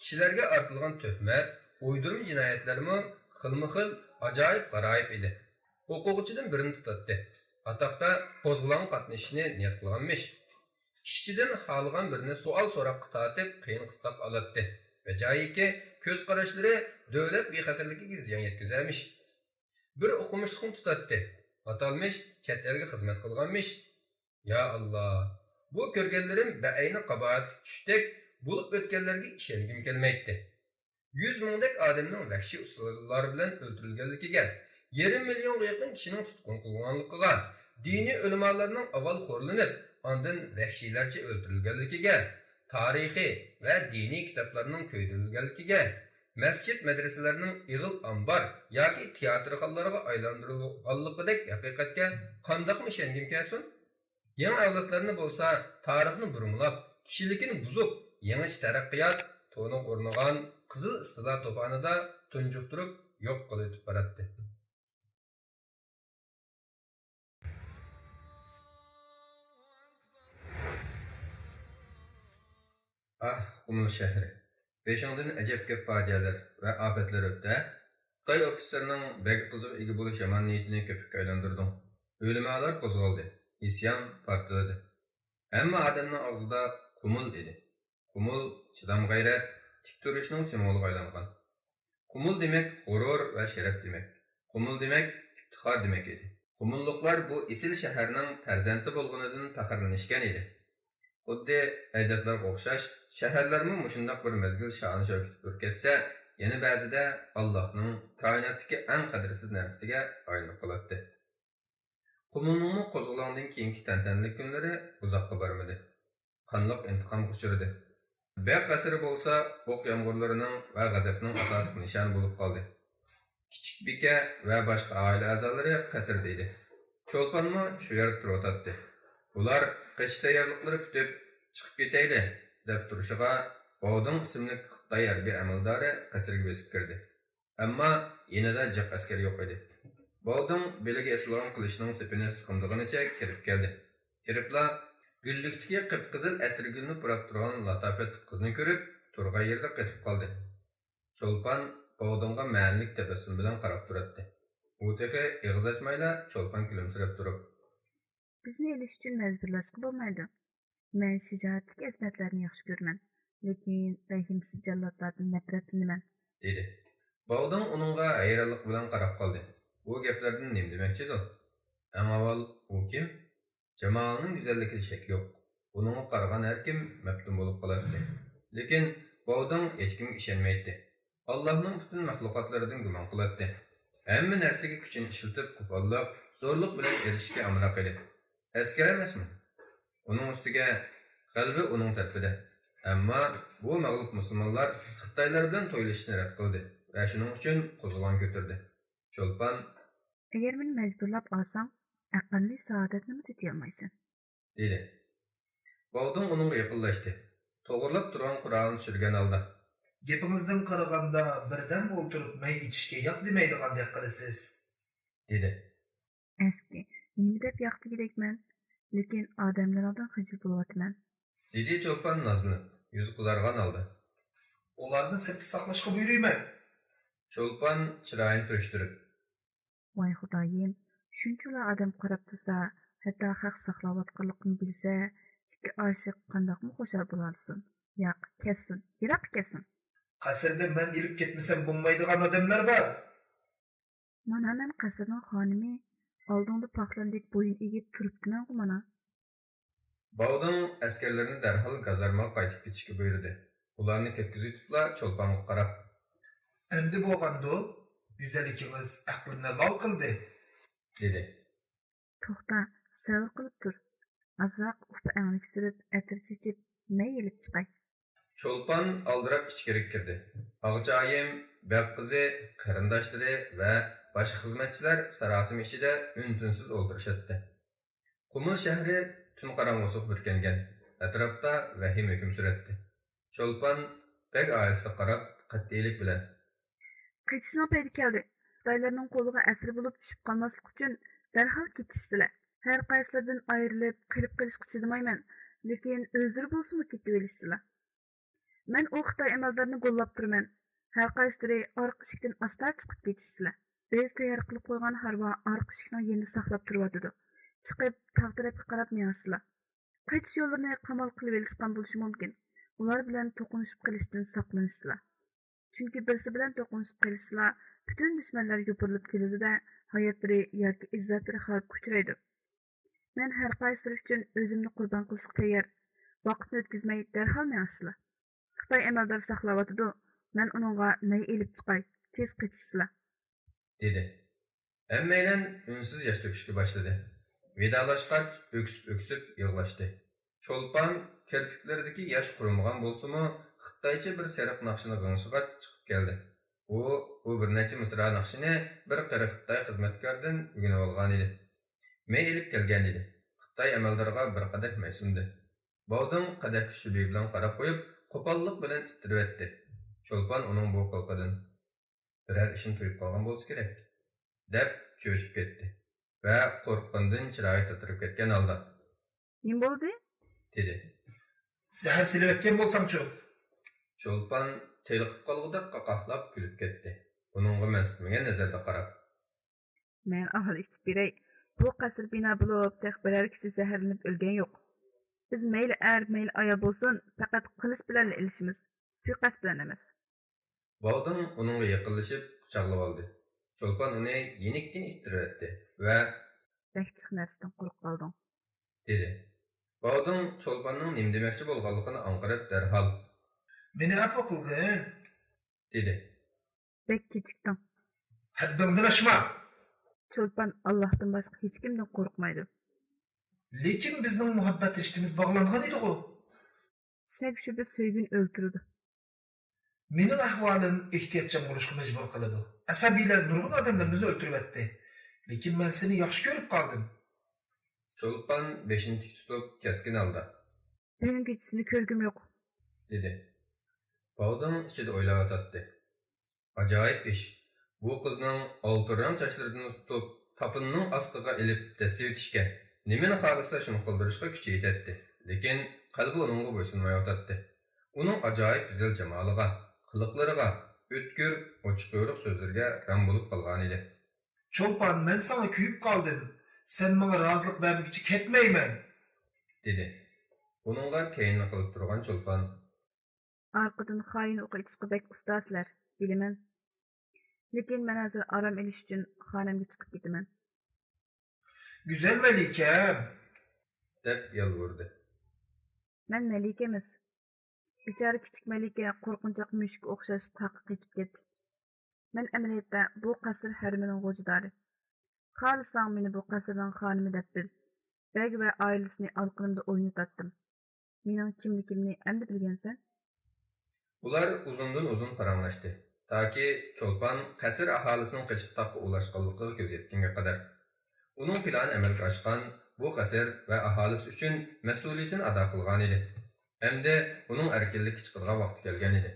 كىشىلەرگە ئارتىلغان تۆھمەت، ئويدۇرما جىنايەتلەرمۇ خىلمۇخىل، ئاجايىپ-غارايىپ ئىدى. ئوقۇغۇچىدىن بىرىنى تۇتاتتى. ئاتاقتا قوزغىلاڭغا قاتنىشىشنى نىيەت قىلغانمىش. ئىشچىدىن خالىغان بىرىنى سوئال-سوراققا تارتىپ، قىيىن-قىستاققا ئالاتتى. بەجايىكى، كۆز قاراشلىرى دۆلەت بىخەتەرلىكىگە زىيان يەتكۈزەرمىش. بىر ئوقۇمۇشلۇقنى تۇتاتتى. ئاتالمىش چەت ئەلگە خىزمەت قىلغانمىش. يا ئاللا، بۇ كۆرگەنلىرىم بەئەينى قاباھەتلىك چۈشتەك بولۇپ ئۆتكەنلەرگە ئىشەنگۈم كەلمەيتتى. يۈز مىڭدەك ئادەمنىڭ ۋەھشىي ئۇسۇللار بىلەن ئۆلتۈرۈلگەنلىكىگە، يېرىم مىليونغا يېقىن كىشىنىڭ تۇتقۇن قىلىنغانلىقىغا، دىنىي ئۆلىمالارنىڭ ئاۋۋال خورلىنىپ، ئاندىن ۋەھشىيلەرچە ئۆلتۈرۈلگەنلىكىگە، تارىخى ۋە دىنىي كىتابلارنىڭ كۆيدۈرۈلگەنلىكىگە، مەسچىت-مەدرىسىلەرنىڭ ئېغىل ئامبار ياكى تىياتىرخانىلارغا ئايلاندۇرۇلغانلىقىدەك ھەقىقەتكە قانداقمۇ ئىشەنگۈم كەلسۇن؟ يېڭى ئەۋلادلارنى بولسا تارىخنى بۇرمىلاپ، كىشىلىكىنى بۇزۇپ، يېڭىچە تەرەققىيات تونىغا ئورنىغان قىزىل ئىستىلا توپانىدا تۇنجۇقتۇرۇپ يوق قىلىۋېتىپ باراتتى. ئاھ، قۇمۇل شەھىرى! بېشىڭدىن ئەجەب كۆپ پاجىئەلەر ۋە ئاپەتلەر ئۆتتى ھە! خىتاي ئوفىتسېرىنىڭ بەگ قىزىغا ئىگە بولۇش يامان نىيىتىنى كۆپۈككە ئايلاندۇردۇڭ. ئۆلىمالار قوزغالدى، ئىسيان پارتلىدى. ھەممە ئادەمنىڭ ئاغزىدا قۇمۇل ئىدى. قۇمۇل، چىدام-غەيرەت، تىك تۇرۇشنىڭ سىمۋولىغا ئايلانغان. قۇمۇل دېمەك غۇرۇر ۋە شەرەپ دېمەك. قۇمۇل دېمەك ئىپتىخار دېمەك ئىدى. قۇمۇللۇقلار بۇ ئېسىل شەھەرنىڭ پەرزەنتى بولغىنىدىن پەخىرلىنىشكەن ئىدى. خۇددى ئەجدادلارغا ئوخشاش، شەھەرلەرمۇ مۇشۇنداق بىر مەزگىل شانە-شەۋكىتى پۈركەتسە، يەنە بەزىدە ئاللاھنىڭ، كائىناتتىكى ئەڭ قەدىرسىز نەرسىگە ئايلىنىپ قالاتتى. قۇمۇلنىڭمۇ قوزغىلاڭدىن كېيىنكى تەنتەنىلىك كۈنلىرى ئۇزاققا بارمىدى. قانلىق ئىنتىقامغا ئۇچرىدى. بەگ قەسرى بولسا ئوق يامغۇرلىرىنىڭ ۋە غەزەپنىڭ ئاساسلىق نىشانى بولۇپ قالدى. كىچىك بىكە ۋە باشقا ئائىلە ئەزالىرى قەسىردە ئىدى. چولپانمۇ شۇ يەردە تۇرۇۋاتاتتى. ئۇلار قېچىش تەييارلىقلىرى پۈتۈپ، چىقىپ كېتەيلى، دەپ تۇرۇشىغا، باۋدىڭ ئىسىملىك خىتاي ھەربىي ئەمەلدارى قەسىرگە بېسىپ كىردى. ئەمما يېنىدا جىق ئەسكەر يوق ئىدى. باۋدىڭ بېلىگە ئېسىلغان قىلىچنىڭ سېپىنى سىقىمدىغىنىچە كىرىپ كەلدى. كىرىپلا، گۈللۈكتىكى قىپقىزىل ئەتىرگۈلنى پۇراپ تۇرغان لاتاپەتلىك قىزنى كۆرۈپ، تۇرغان يېرىدە قېتىپ قالدى. چولپان باۋدىڭغا مەنىلىك تەبەسسۇم بىلەن قاراپ تۇراتتى. ئۇ تېخى ئېغىز ئاچمايلا، چولپان كۈلۈمسىرەپ تۇرۇپ. بىزنى ئېلىش ئۈچۈن مەجبۇرلاشقا بولمايدۇ. مەن شىجائەتلىك ئەسكەرلەرنى ياخشى كۆرىمەن، لېكىن رەھىمسىز جاللاتلاردىن نەپرەتلىنىمەن. دېدى. باۋدىڭ ئۇنىڭغا ھەيرانلىق بىلەن قاراپ قالدى. ئۇ گەپلەردىن نېمە دېمەكچىدۇ؟ ئەڭ ئاۋۋال، ئۇ كىم؟ جامالىنىڭ گۈزەللىكىدە شەك يوق. ئۇنىڭغا قارىغان ھەركىم مەپتۇن بولۇپ قالاتتى. لېكىن باۋدىڭ ھېچكىمگە ئىشەنمەيتتى. ئاللاھنىڭ پۈتۈن مەخلۇقاتلىرىدىن گۇمان قىلاتتى. ھەممە نەرسىگە كۈچىنى ئىشلىتىپ، قوپاللاپ، زورلۇق بىلەن ئېرىشىشكە ئامراق ئىدى. ئەسكەر ئەمەسمۇ؟ ئۇنىڭ ئۈستىگە غەلىبە ئۇنىڭ تەرىپىدە. ئەمما بۇ مەغلۇپ مۇسۇلمانلار خىتايلار بىلەن تويلىشىشنى رەت قىلدى ۋە شۇنىڭ ئۈچۈن قوزغىلاڭ كۆتۈردى. چولپان، ئەگەر مېنى مەجبۇرلاپ ئالساڭ، ئەقەللىي سائادەتنىمۇ تېتىيالمايسەن. دېدى. باۋدىڭ ئۇنىڭغا يېقىنلاشتى. توغرىلاپ تۇرغان قورالىنى چۈشۈرگەن ھالدا. گېپىڭىزدىن قارىغاندا، بىردەم ئولتۇرۇپ مەي ئىچىشكە ياق دېمەيدىغاندەك قىلىسىز. دېدى. ئەسكى، نېمە دەپ ياق دېگۈدەكمەن؟ لېكىن ئادەملىرىڭدىن خىجىل بولۇۋاتىمەن. دېدى چولپان نازلىنىپ، يۈزى قىزارغان ھالدا. ئۇلارنى سىرتتا ساقلاشقا بۇيرۇيمەن. چولپان چىرايىنى تۈرۈشتۈرۈپ. ۋاي خۇدايىم، شۇنچىۋالا ئادەم قاراپ تۇرسا، ھەتتا خەق ساقلاۋاتقانلىقىنى بىلسە، ئىككى ئاشىق قانداقمۇ خۇشال بولالىسۇن؟ ياق، كەتسۇن، يىراققا كەتسۇن. قەسىردىن مەن ئېلىپ كەتمىسەم بولمايدىغان ئادەملەر بار. مانا مەن قەسىرنىڭ خانىمى، ئالدىڭدا پاخلاندەك بويۇن ئېگىپ تۇرۇپتىمەنغۇ مانا. باۋدىڭ ئەسكەرلىرىنى دەرھال گازارمىغا قايتىپ كېتىشكە بۇيرۇدى. ئۇلارنى كەتكۈزۈۋېتىپلا چولپانغا قاراپ. ئەمدى بولغاندۇ؟ گۈزەللىكىڭىز ئەقلىمنى لال قىلدى. دېدى. توختا، سەۋر قىلىپ تۇر. ئازراق ئۇپا ئەڭلىك سۈرۈپ، ئەتىر چېچىپ، مەي ئېلىپ چىقاي. چولپان ئالدىراپ ئىچكىرىگە كىردى. ئاغىچايىم، بەگ قىزى، قېرىنداشلىرى ۋە باشقا خىزمەتچىلەر ساراسىمە ئىچىدە ئۈن-تىنسىز ئولتۇرۇشاتتى. قۇمۇل شەھىرى تۈن قاراڭغۇسىغا بۈركەنگەن، ئەتراپتا ۋەھىمە ھۆكۈم سۈرەتتى. چولپان بەگ ئائىلىسىگە قاراپ قەتئىيلىك بىلەن. قېچىشنىڭ پەيتى كەلدى. خىتايلارنىڭ قولىغا ئەسىر بولۇپ چۈشۈپ قالماسلىق ئۈچۈن دەرھال كېتىشسىلە. ھەر قايسىلىرىدىن ئايرىلىپ قېلىپ قېلىشقا چىدىمايمەن، لېكىن ئۆزلىرى بولسىمۇ كېتىۋېلىشسىلە. مەن ئۇ خىتاي ئەمەلدارنى گوللاپ تۇرىمەن. ھەر قايسىلىرى ئارقا ئىشىكتىن ئاستا چىقىپ كېتىشسىلە. بىز تەييار قىلىپ قويغان ھارۋا ئارقا ئىشىكنىڭ يېنىدا ساقلاپ تۇرۇۋاتىدۇ. چىقىپ تاغ تەرەپكە قاراپ مېڭىشسىلە. قېچىش يوللىرىنى قامال قىلىۋېلىشقان بولۇشى مۇمكىن. ئۇلار بىلەن توقۇنۇشۇپ قېلىشتىن ساقلىنىشسىلا. چۈنكى بىرسى بىلەن توقۇنۇشۇپ قېلىشسىلا، پۈتۈن دۈشمەنلەر يوپۇرۇلۇپ كېلىدۇ-دە، ھاياتلىرى ياكى ئىززەتلىرى خەۋپكە ئۇچرايدۇ. مەن ھەر قايسىلىرى ئۈچۈن ئۆزۈمنى قۇربان قىلىشقا تەييار. ۋاقىتنى ئۆتكۈزمەي دەرھال مېڭىشسىلا. خىتاي ئەمەلدارى ساقلاۋاتىدۇ، مەن ئۇنىڭغا مەي ئېلىپ چىقاي، تېز قېچىشسىلا. دېدى. ھەممەيلەن ئۈنسىز ياش تۆكۈشكە باشلىدى. ۋىدالاشقاچ ئۆكسۈپ-ئۆكسۈپ يىغلاشتى. چولپان كىرپىكلىرىدىكى ياش قۇرۇمىغان بولسىمۇ، خىتايچە بىر سېرىق ناخشىنى غىڭشىغاچ چىقىپ كەلدى. ئۇ بۇ بىر نەچچە مىسرا ناخشىنى بىر قېرى خىتاي خىزمەتكاردىن ئۆگىنىۋالغانىدى. مەي ئېلىپ كەلگەنىدى. خىتاي ئەمەلدارىغا بىر قەدەھ مەي سۇندى. باۋدىڭ قەدەھكە شۈبھە بىلەن قاراپ قويۇپ، قوپاللىق بىلەن تىترىۋەتتى. چولپان ئۇنىڭ بۇ قىلىقىدىن بىرەر ئىشنى تۇيۇپ قالغان بولسا كېرەك، دەپ چۆچۈپ كەتتى ۋە قورققىنىدىن چىرايى تاتىرىپ كەتكەن ھالدا. نېمە بولدى؟ دېدى. زەھەر سېلىۋەتكەن بولساڭچۇ؟ چولپان تېلىقىپ قالغۇدەك قاقاھلاپ كۈلۈپ كەتتى، ئۇنىڭغا مەنسىتمىگەن نەزەردە قاراپ. مەن ئاھال ئېيتىپ بېرەي، بۇ قەسىر بىنا بولۇپ، تېخى بىرەر كىشى زەھەرلىنىپ ئۆلگەن يوق. بىز مەيلى ئەر، مەيلى ئايال بولسۇن، پەقەت قىلىچ بىلەنلا ئېلىشىمىز، سۇيىقەست بىلەن ئەمەس. باۋدىڭ ئۇنىڭغا يېقىنلىشىپ قۇچاقلىۋالدى. چولپان ئۇنى يېنىككىنە ئىتتىرىۋەتتى ۋە بەك جىق نەرسىدىن قورقۇپ قالدىڭ، دېدى. باۋدىڭ چولپاننىڭ نېمە دېمەكچى بولغانلىقىنى ئاڭقىرىپ دەرھال مېنى ئەپۇ قىلغىن، دېدى. بەك كېچىكتىڭ. ھەددىڭدىن ئاشما! چولپان ئاللاھتىن باشقا ھېچكىمدىن قورقمايدۇ. لېكىن بىزنىڭ مۇھەببەت رىشتىمىز باغلانغان ئىدىغۇ. شەك-شۈبھە سۆيگۈنى ئۆلتۈرىدۇ. مېنىڭ ئەھۋالىم ئېھتىياتچان بولۇشقا مەجبۇر قىلىدۇ. ئەسەبىيلەر نۇرغۇن ئادەملىرىمىزنى ئۆلتۈرۈۋەتتى. لېكىن مەن سېنى ياخشى كۆرۈپ قالدىم. چولپان بېشىنى تىك تۇتۇپ، كەسكىن ھالدا. بۈگۈن كېچىسىنى كۆرگۈم يوق، دېدى. باۋدىڭ ئىچىدە ئويلاۋاتاتتى. ئاجايىپ ئىش. بۇ قىزنىڭ ئالتۇن رەڭ چاچلىرىدىن تۇتۇپ، تاپىنىنىڭ ئاستىغا ئېلىپ دەسسىۋېتىشكە، نېمىنى خالىسا شۇنى قىلدۇرۇشقا كۈچى يېتەتتى. لېكىن قەلبى ئۇنىڭغا بويسۇنمايۋاتاتتى. ئۇنىڭ ئاجايىپ گۈزەل جامالىغا، قىلىقلىرىغا، ئۆتكۈر، ئوچۇق-يورۇق سۆزلىرىگە رام بولۇپ قالغانىدى. چولپان، مەن ساڭا كۆيۈپ قالدىم. سەن ماڭا رازىلىق بەرمىگۈچە كەتمەيمەن، دېدى. ئۇنىڭغا كەينىنى قىلىپ تۇرغان چولپان. ئارقىدىن خائىن ئوقى ئېتىشقا بەك ئۇستاسىلەر، بىلىمەن. لېكىن مەن ھازىر ئارام ئېلىش ئۈچۈن خانەمگە چىقىپ كېتىمەن. گۈزەل مەلىكەم! دەپ يالۋۇردى. مەن مەلىكە ئەمەس. بىچارە كىچىك مەلىكە قورقۇنچاق مۈشۈككە ئوخشاش تاغقا قېچىپ كەتتى. مەن ئەمەلىيەتتە بۇ قەسىر ھەرىمىنىڭ غوجىدارى. خالىساڭ مېنى بۇ قەسىرنىڭ خانىمى دەپ بىل. بەگ ۋە ئائىلىسىنى ئالىقىنىمدا ئوينىتاتتىم. مېنىڭ كىملىكىمنى ئەمدى بىلگەنسەن؟ ئۇلار ئۇزۇندىن ئۇزۇن پاراڭلاشتى، تاكى چولپان قەسىر ئاھالىسىنىڭ قېچىپ تاغقا ئۇلاشقانلىقىغا كۆز يەتكەنگە قەدەر. ئۇنىڭ پىلانى ئەمەلگە ئاشقان، بۇ قەسىر ۋە ئاھالىسى ئۈچۈن مەسئۇلىيىتىنى ئادا قىلغانىدى. ئەمدى ئۇنىڭ ئەركىنلىككە چىقىدىغان ۋاقتى كەلگەنىدى.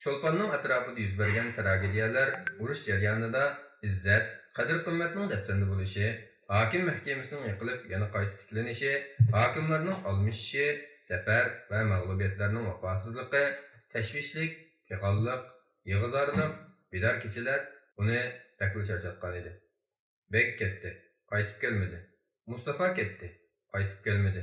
چولپاننىڭ ئەتراپىدا يۈز بەرگەن تراگېدىيەلەر ئۇرۇش جەريانىدا ئىززەت، قەدىر-قىممەتنىڭ دەپسەندە بولۇشى، ھاكىم مەھكىمىسىنىڭ يىقىلىپ يەنە قايتا تىكلىنىشى، ھاكىملارنىڭ ئالمىشىشى، زەپەر ۋە مەغلۇبىيەتلەرنىڭ ۋاپاسىزلىقى، تەشۋىشلىك، پىغانلىق، يىغىزارلىق، بىدار كېچىلەر ئۇنى بەكلا چارچاتقانىدى. بەگ كەتتى، قايتىپ كەلمىدى. مۇستافا كەتتى، قايتىپ كەلمىدى.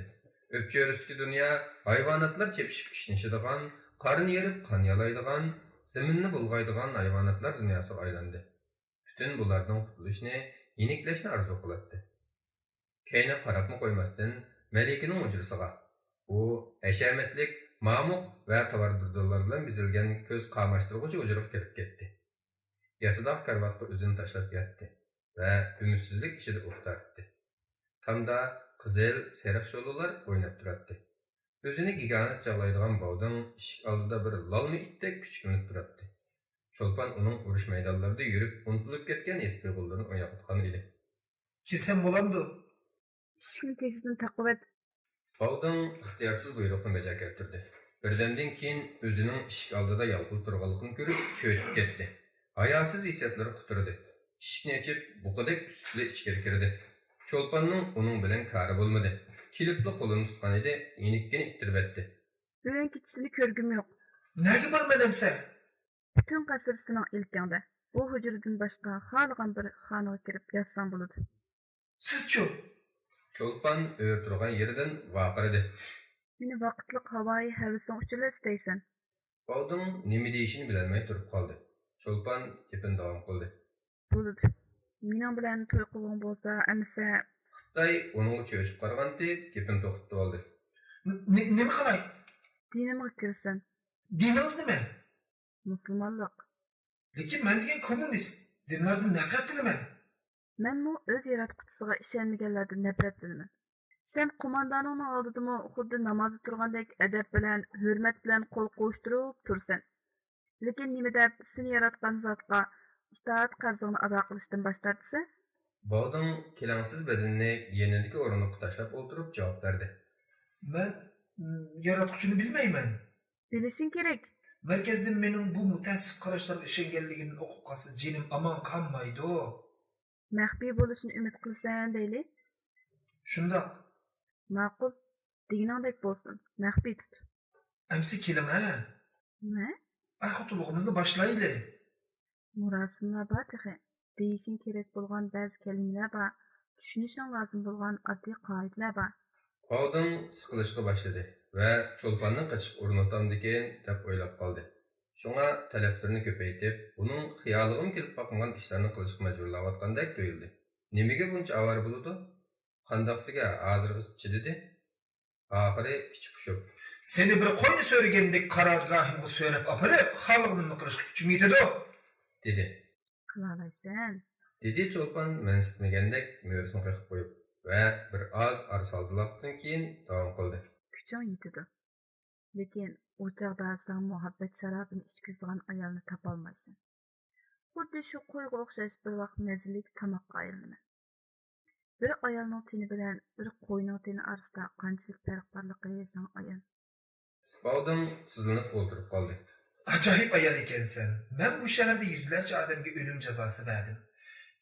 ئۆپچۆرىسىدىكى دۇنيا ھايۋاناتلار چېپىشىپ كىشنىشىدىغان، قارنى يېرىپ قان يالايدىغان، زېمىننى بۇلغايدىغان ھايۋاناتلار دۇنياسىغا ئايلاندى. پۈتۈن بۇلاردىن قۇتۇلۇشنى، يېنىكلەشنى ئارزۇ قىلاتتى. كەينىگە قاراپمۇ قويماستىن، مەلىكىنىڭ ھۇجرىسىغا، ئۇ ھەشەمەتلىك، مامۇق ۋە تاۋار دۇردانلار بىلەن بېزەلگەن كۆز قاماشتۇرغۇچ ھۇجرىغا كىرىپ كەتتى. ياسىداغ كارىۋاتقا ئۆزىنى تاشلاپ ياتتى ۋە ئۈمىدسىزلىك ئىچىدە ئۇھ تارتتى. تامدا قىزىل، سېرىق شولىلار ئويناپ تۇراتتى. ئۆزىنى گىگانت چاغلايدىغان باۋدىڭ ئىشىك ئالدىدا بىر لالما ئىتتەك كۈچۈكلىنىپ تۇراتتى. چولپان ئۇنىڭ ئۇرۇش مەيدانلىرىدا يۈرۈپ ئۇنتۇلۇپ كەتكەن ھېس-تۇيغۇلىرىنى ئويناتقان ئىدى. كىرسەم بولامدۇ؟ ئىشىكنى تېزدىن تاقىۋەت. باۋدىڭ ئىختىيارسىز بۇيرۇقنى بەجا كەلتۈردى. بىردەمدىن كېيىن ئۆزىنىڭ ئىشىك ئالدىدا يالغۇز تۇرغانلىقىنى كۆرۈپ چۆچۈپ كەتتى. ھاياسىز ھېسسىياتلىرى قۇترىدى. ئىشىكنى ئېچىپ، بۇقىدەك ئۈستىلى ئىچكىرى كىردى. چولپاننىڭ ئۇنىڭ بىلەن كارى بولمىدى. كېلىپلا قولىنى تۇتقان ئىدى، يېنىككىنە ئىتتىرىۋەتتى. بۈگۈن كېچىسىنى كۆرگۈم يوق. نەگە بارىمەن ئەمسە؟ پۈتۈن قەسىر سېنىڭ ئىلكىڭدە. بۇ ھۇجرىدىن باشقا خالىغان بىر خانىغا كىرىپ ياتساڭ بولىدۇ. سىزچۇ؟ چولپان ئۆرە تۇرغان يېرىدىن ۋارقىرىدى. مېنى ۋاقىتلىق ھاۋايى ھەۋىسىڭ ئۈچۈنلا ئىستەيسەن. باۋدىڭ نېمە دېيىشىنى بىلەلمەي تۇرۇپ قالدى. چولپان گېپىنى داۋام قىلدى. بولىدۇ. مېنىڭ بىلەن توي قىلغۇڭ بولسا، ئەمىسە. خىتاي ئۇنىڭغا چۆچۈپ قارىغانتى، گېپىنى توختىتىۋالدى. ن-، ن-، نېمە قىلاي؟ دىنىمغا كىرسۇن. دىنىڭىز نېمە؟ مۇسۇلمانلىق. لېكىن مەن دېگەن كوممۇنىست، دىنلاردىن نەپرەتلىنىمەن. مەنمۇ ئۆز ياراتقۇچىسىغا ئىشەنمىگەنلەردىن نەپرەتلىنىمەن. سەن قوماندانىڭنىڭ ئالدىدىمۇ خۇددى نامازدا تۇرغاندەك ئەدەپ بىلەن، ھۆرمەت بىلەن قول قوۋۇشتۇرۇپ تۇرىسەن. لېكىن نېمە دەپ سېنى ياراتقان زاتقا ئىتائەت قەرزىڭنى ئادا قىلىشتىن باش تارتىسەن؟ باۋدىڭ كېلەڭسىز بەدىنىنى يېنىدىكى ئورۇندۇققا تاشلاپ ئولتۇرۇپ جاۋاب بەردى. مەن، م، ياراتقۇچىنى بىلمەيمەن. بىلىشىڭ كېرەك. مەركەزدىن مېنىڭ بۇ مۇتەئەسسىپ قاراشلارغا ئىشەنگەنلىكىمدىن ئۇقۇپ قالسا جېنىم ئامان قالمايدۇ. مەخپىي بولۇشىنى ئۈمىد قىلىسەن دەيلى. شۇنداق. ماقۇل. دېگىنىڭدەك بولسۇن. مەخپىي تۇت. ئەمسە كېلىڭە. نېمە؟ ئەر-خوتۇنلۇقىمىزنى باشلايلى. مۇراسىملار بار تېخى. دېيىشىڭ كېرەك بولغان بەزى كەلىمىلەر بار. چۈشىنىشىڭ لازىم بولغان ئاددىي قائىدىلەر بار. باۋدىڭ سىقىلىشقا باشلىدى ۋە چولپاننىڭ قېچىشقا ئۇرۇنۇۋاتامدىكىن دەپ ئويلاپ قالدى. شۇڭا تەلەپلىرىنى كۆپەيتىپ، ئۇنىڭ خىيالىغىمۇ كېلىپ باقمىغان ئىشلارنى قىلىشقا مەجبۇرلاۋاتقاندەك تۇيۇلدى. نېمىگە بۇنچە ئاۋارە بولىدۇ؟ قانداقسىگە ھازىرغىچە چىدىدى؟ ئاخىرى ئىچى پۇشۇپ. سېنى بىر قوينى سۆرىگەندەك قارارگاھىمغا سۆرەپ ئاپىرىپ، خالىغىنىمنى قىلىشقا كۈچۈم يېتىدۇ، دېدى. قىلالايسەن. دېدى چولپان مەنسىتمىگەندەك مۈرىسىنى قېقىپ قويۇپ ۋە بىر ئاز ئارا سالدىلاقتىن كېيىن داۋام قىلدى. كۈچۈڭ يېتىدۇ. لېكىن ئۇ چاغدا ساڭا مۇھەببەت شارابىنى ئىچكۈزىدىغان ئايالنى تاپالمايسەن. خۇددى شۇ قويغا ئوخشاش بىر ۋاق مەززىلىك تاماققا ئايلىنىمەن. بىر ئايالنىڭ تېنى بىلەن بىر قوينىڭ تېنى ئارىسىدا قانچىلىك پەرق بارلىقى ساڭا ئايان. باۋدىڭ سىزلىنىپ ئولتۇرۇپ قالدى. ئاجايىپ ئايال ئىكەنسەن. مەن بۇ شەھەردە يۈزلەرچە ئادەمگە ئۆلۈم جازاسى بەردىم.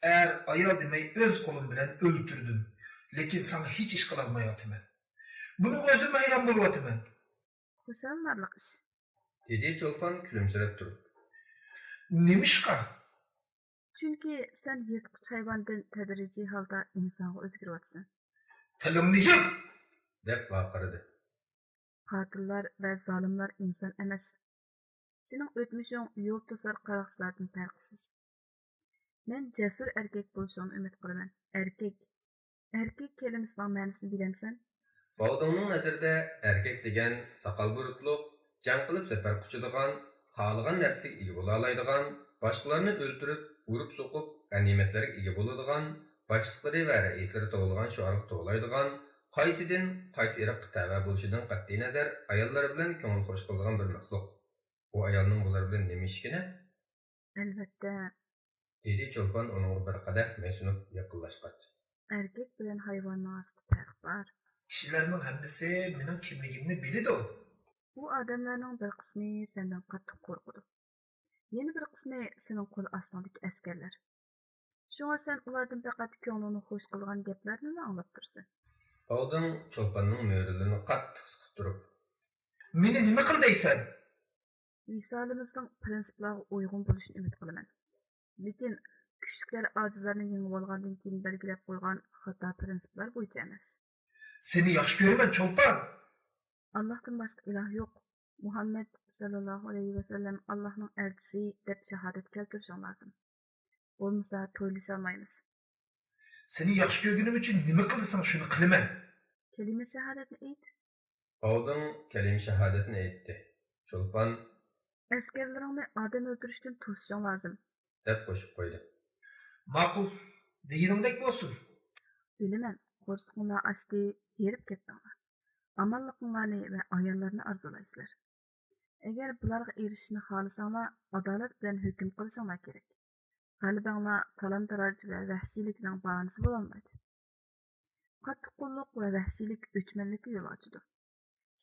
ئەر، ئايال دېمەي ئۆز قولۇم بىلەن ئۆلتۈردۈم. لېكىن ساڭا ھېچ ئىش قىلالمايۋاتىمەن. بۇنىڭغا ئۆزۈممۇ ھەيران بولۇۋاتىمەن. خۇشاللىنارلىق ئىش. دېدى چولپان كۈلۈمسىرەپ تۇرۇپ. نېمىشقا؟ چۈنكى سەن يىرتقۇچ ھايۋاندىن تەدرىجىي ھالدا ئىنسانغا ئۆزگىرىۋاتىسەن. تىلىڭنى يىغ! دەپ ۋارقىرىدى. قاتىللار ۋە زالىملار ئىنسان ئەمەس. سېنىڭ ئۆتمۈشۈڭ يول توسار قاراقچىلاردىن پەرقسىز. مەن جەسۇر ئەركەك بولۇشۇڭنى ئۈمىد قىلىمەن. ئەركەك. ئەركەك كەلىمىسىنىڭ مەنىسىنى بىلەمسەن؟ باۋدىڭنىڭ نەزىرىدە ئەركەك دېگەن ساقال بۇرۇتلۇق، جەڭ قىلىپ زەپەر قۇچىدىغان، خالىغان نەرسىگە ئىگە بولالايدىغان، باشقىلارنى ئۆلتۈرۈپ، ئۇرۇپ-سوقۇپ، غەنىيمەتلەرگە ئىگە بولىدىغان، باشلىقلىرى ۋە رەئىسلىرى توۋلىغان شوئارغا توۋلايدىغان، قايسىدىن، قايسى ئىرققا تەۋە بولۇشىدىن قەتئىينەزەر، ئاياللار بىلەن كۆڭۈل خوش قىلىدىغان بىر مەخلۇق. ئۇ ئايالنىڭ بۇلار بىلەن نېمە ئىشى كېنە؟ ئەلۋەتتە. دېدى چولپان ئۇنىڭغا بىر قەدەھ مەي سۇنۇپ يېقىنلاشقاچ. ئەركەك بىلەن ھايۋاننىڭ ئارىسىدا پەرق بار. كىشىلەرنىڭ ھەممىسى مېنىڭ كىملىكىمنى بىلىدۇ. ئۇ ئادەملەرنىڭ بىر قىسمى سەندىن قاتتىق قورقىدۇ. يەنە بىر قىسمى سېنىڭ قول ئاستىڭدىكى ئەسكەرلەر. شۇڭا سەن ئۇلاردىن پەقەت كۆڭلۈڭنى خۇش قىلىدىغان گەپلەرنىلا ئاڭلاپ تۇرىسەن. باۋدىڭ چولپاننىڭ مۈرىلىرىنى قاتتىق سىقىپ تۇرۇپ، مېنى نېمە قىل دەيسەن؟ ۋىسالىمىزنىڭ پىرىنسىپلارغا ئۇيغۇن بولۇشىنى ئۈمىد قىلىمەن. لېكىن كۈچلۈكلەر ئاجىزلارنى يېڭىۋالغاندىن كېيىن بەلگىلەپ قويغان خاتا پىرىنسىپلار بويىچە ئەمەس. سېنى ياخشى كۆرىمەن، چولپان! ئاللاھتىن باشقا ئىلاھ يوق، مۇھەممەد ساللاللاھۇ ئەلەيھى ۋەسەللەم ئاللاھنىڭ ئەلچىسى دەپ شاھادەت كەلتۈرۈشۈڭ لازىم. بولمىسا تويلىشالمايمىز. سېنى ياخشى كۆرگىنىم ئۈچۈن نېمە قىلساڭ، شۇنى قىلىمەن. كەلىمە شاھادەتنى ئېيت. باۋدىڭ كەلىمە شاھادەتنى ئېيتتى. چولپان، ئەسكەرلىرىڭنى ئادەم ئۆلتۈرۈشتىن توسۇشۇڭ لازىم، دەپ قوشۇپ قويدى. ماقۇل، دېگىنىڭدەك بولسۇن. بىلىمەن، قورسىقىڭلار ئاچتى، ھېرىپ كەتتىڭلار. ئامانلىقىڭلارنى ۋە ئاياللارنى ئارزۇلايسىلەر. ئەگەر بۇلارغا ئېرىشىشنى خالىساڭلار، ئادالەت بىلەن ھۆكۈم قىلىشىڭلار كېرەك. غەلىبەڭلار تالان-تاراج ۋە ۋەھشىيلىكنىڭ باھانىسى بولالمايدۇ. قاتتىق قوللۇق ۋە ۋەھشىيلىك ئۆچمەنلىككە يول ئاچىدۇ.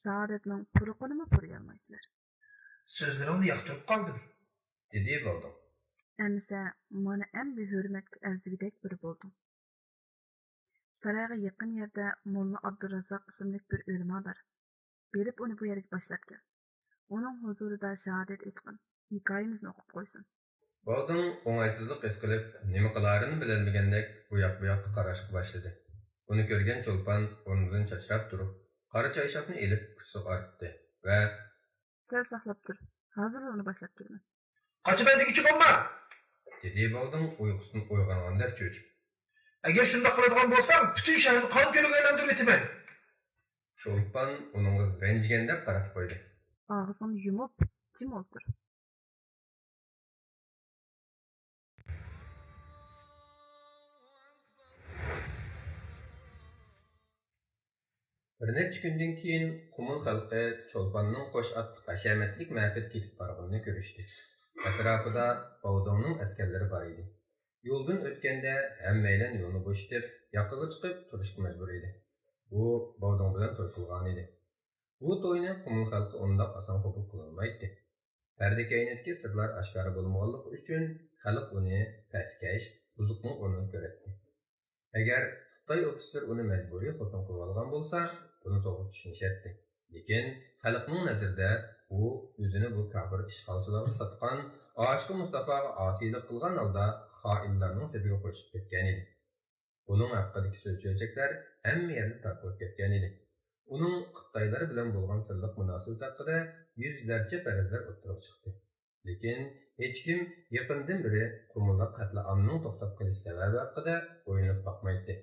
سائادەتنىڭ پۇرىقىنىمۇ پۇرىيالمايسىلەر. سۆزلىرىڭنى ياقتۇرۇپ قالدىم، دېدى باۋدىڭ. ئەمىسە، مانا ئەمدى ھۆرمەتكە ئەرزىگۈدەك بىرى بولدۇڭ. سارايغا يېقىن يەردە موللا ئابدۇرازاق ئىسىملىك بىر ئۆلىما بار. بېرىپ ئۇنى بۇ يەرگە باشلاپ كەل. ئۇنىڭ ھۇزۇرىدا شاھادەت ئېيتقىن، ھېكايىمىزنى ئوقۇپ قويسۇن. باۋدىڭ ئوڭايسىزلىق ھېس قىلىپ، نېمە قىلارىنى بىلەلمىگەندەك ئۇ ياق-بۇ ياققا قاراشقا باشلىدى. ئۇنى كۆرگەن چولپان ئورنىدىن چاچراپ تۇرۇپ، قارا چايشاپنى ئېلىپ كۇسىغا ئارتتى ۋە، سەل ساقلاپ تۇر، ھازىرلا ئۇنى باشلاپ كېلىمەن. قاچىمەن دېگۈچى بولما! دېدى باۋدىڭ ئۇيقۇسىدىن ئويغانغاندەك چۆچۈپ. ئەگەر شۇنداق قىلىدىغان بولساڭ، پۈتۈن شەھەرنى قان كۆلىگە ئايلاندۇرۇۋېتىمەن! چولپان ئۇنىڭغا رەنجىگەندەك قاراپ قويدى. ئاغزىڭنى يۇمۇپ، جىم ئولتۇر. بىر نەچچە كۈندىن كېيىن قۇمۇل خەلقى چولپاننىڭ قوش ئاتلىق ھەشەمەتلىك مەپىدە كېتىپ بارغىنىنى كۆرۈشتى. ئەتراپىدا باۋدۇڭنىڭ ئەسكەرلىرى بار ئىدى. يولدىن ئۆتكەندە ھەممەيلەن يولنى بوشىتىپ، ياقىغا چىقىپ تۇرۇشقا مەجبۇر ئىدى. بۇ باۋدۇڭ بىلەن توي قىلغانىدى. بۇ توينى قۇمۇل خەلقى ئۇنداق ئاسان قوبۇل قىلالمايتتى. پەردە كەينىدىكى سىرلار ئاشكارا بولمىغانلىقى ئۈچۈن خەلق ئۇنى پەسكەش، بۇزۇقنىڭ ئورنىدا كۆرەتتى. ئەگەر خىتاي ئوفىتسېر ئۇنى مەجبۇرىي خوتۇن قىلىۋالغان بولسا، بۇنى توغرا چۈشىنىشەتتى. لېكىن خەلقنىڭ نەزىرىدە ئۇ ئۆزىنى بۇ كاپىر ئىشغالچىلارغا ساتقان، ئاشىقى مۇستافاغا ئاسىيلىق قىلغان ھالدا خائىنلارنىڭ سېپىگە قوشۇپ كەتكەنىدى. ئۇنىڭ ھەققىدىكى سۆز-چۆچەكلەر ھەممە يەردە تارقىلىپ كەتكەنىدى. ئۇنىڭ خىتايلار بىلەن بولغان سىرلىق مۇناسىۋىتى ھەققىدە يۈزلەرچە پەرەزلەر ئوتتۇرىغا چىقتى. لېكىن ھېچكىم يېقىندىن بېرى قۇمۇللۇق قەتلىئامنىڭ توختاپ قېلىش سەۋەبى ھەققىدە ئويلىنىپ باقمايتتى.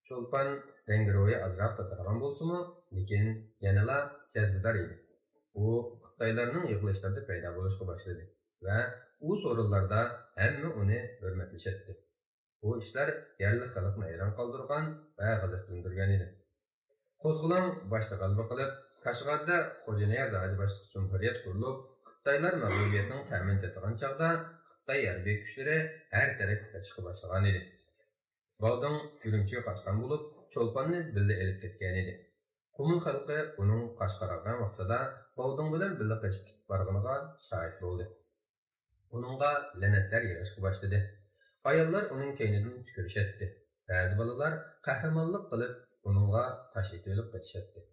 چولپان رەڭگى روھى ئازراق تاتارغان بولسىمۇ، لېكىن يەنىلا جەزبىدار ئىدى. ئۇ خىتايلارنىڭ يىغىلىشلىرىدا پەيدا بولۇشقا باشلىدى ۋە ئۇ سورۇنلاردا ھەممە ئۇنى ھۆرمەتلىشەتتى. بۇ ئىشلار يەرلىك خەلقنى ھەيران قالدۇرغان ۋە غەزەپلەندۈرگەن ئىدى. قوزغىلاڭ باشتا غەلىبە قىلىپ، كاشغەردە خوجانىياز ھاجى باشلىق جۇمھۇرىيەت قۇرۇلۇپ، خىتايلار مەغلۇبىيەتنىڭ تەمىنى تېتىغان چاغدا، خىتاي ھەربىي كۈچلىرى ھەر تەرەپكە قېچىشقا باشلىغانىدى. باۋدىڭ ئۈرۈمچىگە قاچقان بولۇپ، چولپاننى بىللە ئېلىپ كەتكەنىدى. قۇمۇل خەلقى ئۇنىڭ قاچقا راغان ۋاقتىدا باۋدىڭ بىلەن بىللە قېچىپ كېتىپ بارغىنىغا شاھىت بولدى. ئۇنىڭغا لەنەتلەر يېغىشقا باشلىدى. ئاياللار ئۇنىڭ كەينىدىن تۈكۈرۈشەتتى. بەزى بالىلار قەھرىمانلىق قىلىپ، ئۇنىڭغا تاش ئېتىۋېلىپ قېچىشەتتى.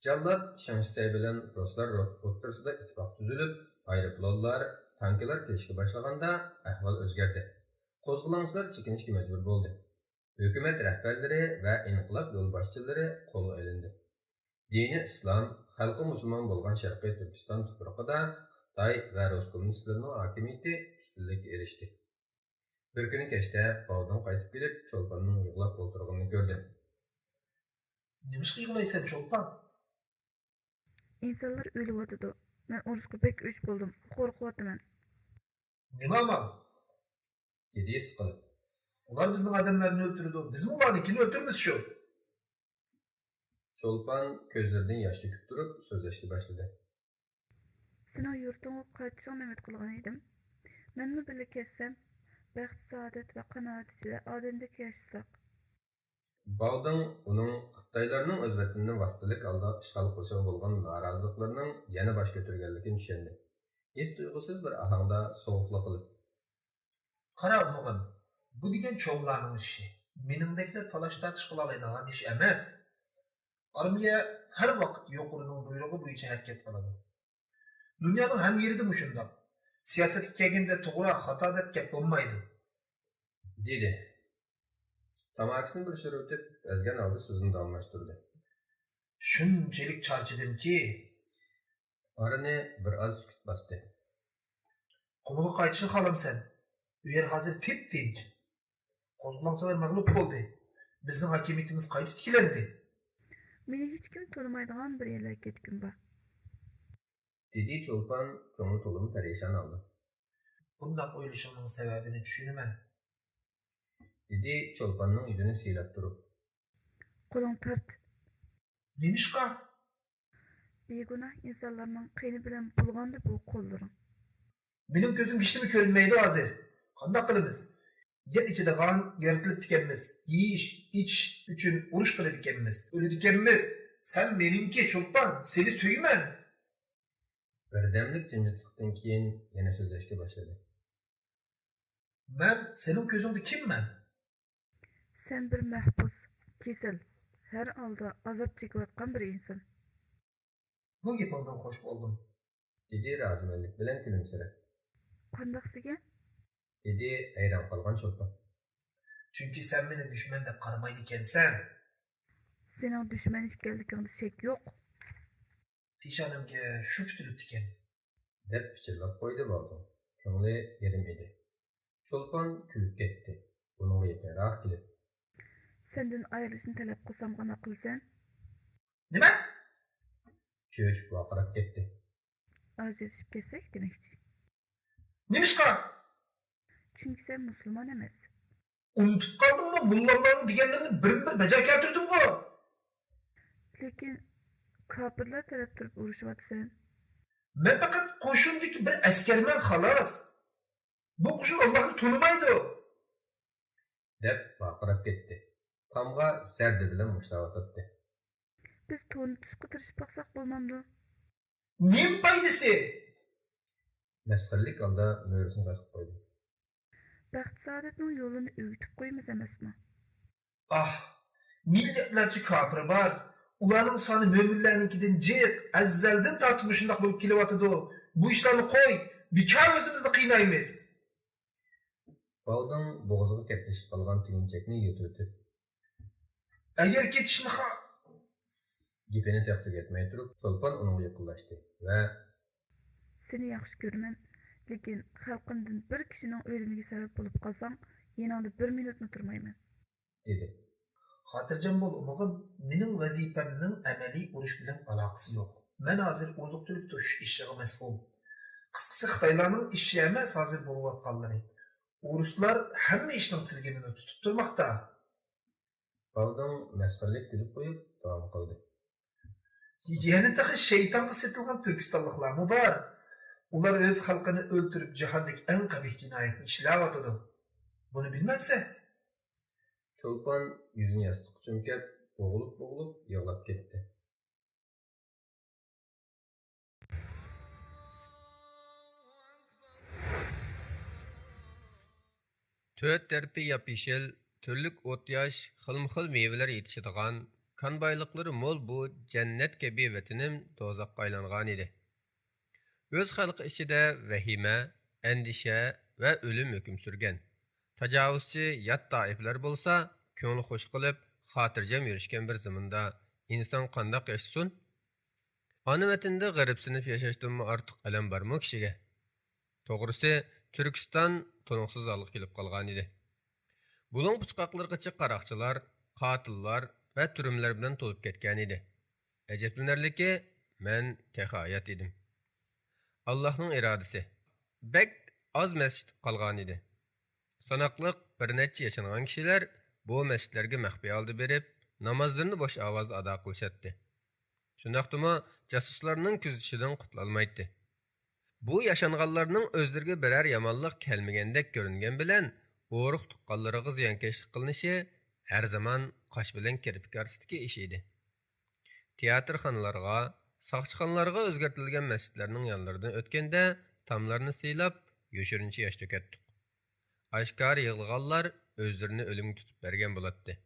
جاللات شېڭ شىسەي بىلەن رۇسلار ئوتتۇرىسىدا ئىتتىپاق تۈزۈلۈپ، ئايروپىلانلار، تانكىلار كېلىشكە باشلىغاندا ئەھۋال ئۆزگەردى. قوزغىلاڭچىلار چېكىنىشكە مەجبۇر بولدى. ھۆكۈمەت رەھبەرلىرى ۋە ئىنقىلاب يولباشچىلىرى قولغا ئېلىندى. دىنى ئىسلام، خەلقى مۇسۇلمان بولغان شەرقىي تۈركىستان تۇپرىقىدا خىتاي ۋە رۇس كوممۇنىستلىرىنىڭ ھاكىمىيىتى ئۈستۈنلۈككە ئېرىشتى. بىر كۈنى كەچتە باۋدىڭ قايتىپ كېلىپ، چولپاننىڭ يىغلاپ ئولتۇرغىنىنى كۆردى. نېمىشقا يىغلايسەن، چولپان؟ ئىنسانلار ئۆلۈۋاتىدۇ. مەن ئۇرۇشقا بەك ئۆچ بولدۇم. قورقۇۋاتىمەن. نېمە ئامال؟ دېدى سىقىلىپ. ئۇلار بىزنىڭ ئادەملەرنى ئۆلتۈرىدۇ، بىزمۇ ئۇلارنىڭكىنى ئۆلتۈرىمىز شۇ. چولپان كۆزلىرىدىن ياش تۆكۈپ تۇرۇپ سۆزلەشكە باشلىدى. سېنىڭ يۇرتۇڭغا قايتىشىڭنى ئۈمىد قىلغان ئىدىم. مەنمۇ بىللە كەتسەم، بەخت-سائادەت ۋە قانائەت ئىچىدە ئادەمدەك ياشىساق. باۋدىڭ ئۇنىڭ خىتايلارنىڭ ئۆز ۋەتىنىنى ۋاسىتىلىك ھالدا ئىشغال قىلىشىغا بولغان نارازىلىقلىرىنىڭ يەنە باش كۆتۈرگەنلىكىنى چۈشەندى. ھېس-تۇيغۇسىز بىر ئاھاڭدا سوغۇقلا قىلىپ، قارا، ئوغلۇم، بۇ دېگەن چوڭلارنىڭ ئىشى. مېنىڭدەكلەر تالاش-تارتىش قىلالايدىغان ئىش ئەمەس. ئارمىيە ھەر ۋاقىت يۇقىرىنىڭ بۇيرۇقى بويىچە ھەرىكەت قىلىدۇ. دۇنيانىڭ ھەممە يېرىدە مۇشۇنداق. سىياسەتكە كەلگەندە توغرا، خاتا دەپ گەپ بولمايدۇ. دېدى. تاماكىسىنى بىر شىرىۋېتىپ، ئەزگەن ھالدا سۆزىنى داۋاملاشتۇردى. شۇنچىلىك چارچىدىمكى. ئارىنى بىر ئاز سۈكۈت باستى. قۇمۇلغا قايتىشنى خالامسەن؟ ئۇ يەر ھازىر تىپتىنچ. قوزغىلاڭچىلار مەغلۇپ بولدى. بىزنىڭ ھاكىمىيىتىمىز قايتا تىكلەندى. مېنى ھېچكىم تونۇمايدىغان بىر يەرلەرگە كەتكۈم بار. دېدى چولپان كۆڭلى تولىمۇ پەرىشان ھالدا. بۇنداق ئويلىشىڭنىڭ سەۋەبىنى چۈشىنىمەن. دېدى چولپاننىڭ يۈزىنى سىيلاپ تۇرۇپ. قولۇڭ تارت. نېمىشقا؟ بىگۇناھ ئىنسانلارنىڭ قېنى بىلەن بۇلغاندى بۇ قوللىرىڭ. مېنىڭ كۆزۈمگە ھېچنېمە كۆرۈنمەيدۇ ھازىر. قانداق قىلىمىز؟ يەپ ئىچىدىغان يارىتىلىپتىكەنمىز. يېيىش، ئىچىش ئۈچۈن ئۇرۇش قىلىدىكەنمىز. ئۆلىدىكەنمىز. سەن مېنىڭكى چولپان، سېنى سۆيىمەن. بىردەملىك جىمجىتلىقتىن كېيىن يەنە سۆزلەشكە باشلىدى. مەن سېنىڭ كۆزۈڭدە كىممەن؟ سەن بىر مەھبۇس، كېسەل، ھەر ھالدا ئازاب چېكىۋاتقان بىر ئىنسان. بۇ گېپىڭدىن خوش بولدۇم. دېدى رازىمەنلىك بىلەن كۈلۈمسىرەپ. قانداق دېگەن؟ دېدى ھەيران قالغان چولپان. چۈنكى سەن مېنى دۈشمەن دەپ قارىمايدىكەنسەن. سېنىڭ دۈشمەن ئىكەنلىكىڭدە شەك يوق. پېشانەمگە شۇ پۈتۈلۈپتىكەن. دەپ پىچىرلاپ قويدى بالدۇر. كۆڭلى يېرىم ئىدى. چولپان كۈلۈپ كەتتى. ئۇنىڭغا يېقىنراق كېلىپ. سەندىن ئايرىلىشنى تەلەپ قىلسام قانداق قىلىسەن؟ نېمە؟ چۆچۈپ ۋارقىراپ كەتتى. ئاجرىشىپ كەتسەك دېمەكچى. نېمىشقا؟ چۈنكى سەن مۇسۇلمان ئەمەس. ئۇنتۇپ قالدىڭمۇ؟ موللاملارنىڭ دېگەنلىرىنى بىرمۇبىر بەجا كەلتۈردۈمغۇ؟ لېكىن كاپىرلار تەرەپ تۇرۇپ ئۇرۇشۇۋاتىسەن. مەن پەقەت قوشۇندىكى بىر ئەسكەرمەن، خالاس. بۇ قوشۇن ئاللاھنى تونۇمايدۇ. دەپ ۋارقىراپ كەتتى. تامغا زەردە بىلەن مۇشتلاۋاتاتتى. بىز تونۇتۇشقا تىرىشىپ باقساق بولمامدۇ؟ نېمە پايدىسى؟ مەسخىرىلىك ھالدا مۈرىسىنى قېقىپ قويدى. بەخت-سائادەتنىڭ يولىنى ئۆگىتىپ قويىمىز ئەمەسمۇ؟ ئاھ، مىلياردلارچە كاپىر بار. ئۇلارنىڭ سانى مۆمىنلەرنىڭكىدىن جىق، ئەزەلدىن تارتىپ مۇشۇنداق بولۇپ كېلىۋاتىدۇ. بۇ ئىشلارنى قوي، بىكار ئۆزىمىزنى قىينايمىز. بالدىڭ بوغۇزىغا كەپلىشىپ قالغان تۈگۈنچەكنى يۆتۈۋېتىپ. ئەگەر كېتىشنى خا-، گېپىنى تېخى تۈگەتمەي تۇرۇپ، چولپان ئۇنىڭغا يېقىنلاشتى ۋە. سېنى ياخشى كۆرىمەن، لېكىن خەلقىمدىن بىر كىشىنىڭ ئۆلۈمىگە سەۋەب بولۇپ قالساڭ، يېنىڭدا بىر مىنۇتمۇ تۇرمايمەن. دېدى. خاتىرجەم بول، ئومۇغۇم، مېنىڭ ۋەزىپەمنىڭ ئەمەلىي ئۇرۇش بىلەن ئالاقىسى يوق. مەن ھازىر ئوزۇق-تۈلۈك توشۇش ئىشلىرىغا مەسئۇل. قىسقىسى، خىتايلارنىڭ ئىشى ئەمەس ھازىر بولۇۋاتقانلىرى. ئورۇسلار ھەممە ئىشنىڭ تىزگىنىنى تۇتۇپ تۇرماقتا. بالدىڭ مەسخىرىلىك كۈلۈپ قويۇپ داۋام قىلدى. يەنە تېخى شەيتانغا سېتىلغان تۈركىستانلىقلارمۇ بار. ئۇلار ئۆز خەلقىنى ئۆلتۈرۈپ، جاھاندىكى ئەڭ قەبىھ جىنايەتنى ئىشلەۋاتىدۇ. بۇنى بىلمەمسەن؟ چولپان يۈزىنى ياستۇققا چۈمكەپ، بوغۇلۇپ-بوغۇلۇپ يىغلاپ كەتتى. تۆت تەرىپى ياپيېشىل، تۈرلۈك ئوت-ياش، خىلمۇخىل مېۋىلەر يېتىشىدىغان، كان بايلىقلىرى مول بۇ جەننەت كەبى ۋەتىنىم دوزاخقا ئايلانغانىدى. ئۆز خەلقى ئىچىدە ۋەھىمە، ئەندىشە ۋە ئۆلۈم ھۆكۈم سۈرگەن. تاجاۋۇزچى يات تائىپىلەر بولسا، كۆڭلى خۇش قىلىپ، خاتىرجەم يۈرۈشكەن بىر زېمىندا ئىنسان قانداق ياشىسۇن؟ ئانا ۋەتىنىدە غېرىبسىنىپ ياشاشتىنمۇ ئارتۇق ئەلەم بارمۇ كىشىگە؟ توغرىسى، تۈركىستان تونۇقسىز ھالغا كېلىپ قالغانىدى. بۇلۇڭ پۇچقاقلىرىغىچە قاراقچىلار، قاتىللار ۋە تۈرمىلەر بىلەن تولۇپ كەتكەنىدى. ئەجەبلىنەرلىكى، مەن تېخى ھايات ئىدىم. ئاللاھنىڭ ئىرادىسى. بەك ئاز مەسچىت قالغانىدى. ساناقلىق بىر نەچچە ياشانغان كىشىلەر بۇ مەسچىتلەرگە مەخپىي ھالدا بېرىپ، نامازلىرىنى بوش ئاۋازدا ئادا قىلىشاتتى. شۇنداقتىمۇ جاسۇسلارنىڭ كۆزىتىشىدىن قۇتۇلالمايتتى. بۇ ياشانغانلارنىڭ ئۆزلىرىگە بىرەر يامانلىق كەلمىگەندەك كۆرۈنگەن بىلەن، ئۇرۇق-تۇغقانلىرىغا زىيانكەشلىك قىلىنىشى ھەر زامان قاش بىلەن كىرپىك ئارىسىدىكى ئىش ئىدى. تىياتىرخانىلارغا، ساقچىخانىلارغا ئۆزگەرتىلگەن مەسچىتلەرنىڭ يانلىرىدىن ئۆتكەندە، تاملارنى سىيلاپ، يوشۇرۇنچە ياش تۆكەتتۇق. ئاشكارا يىغلىغانلار ئۆزلىرىنى ئۆلۈمگە تۇتۇپ بەرگەن بولاتتى.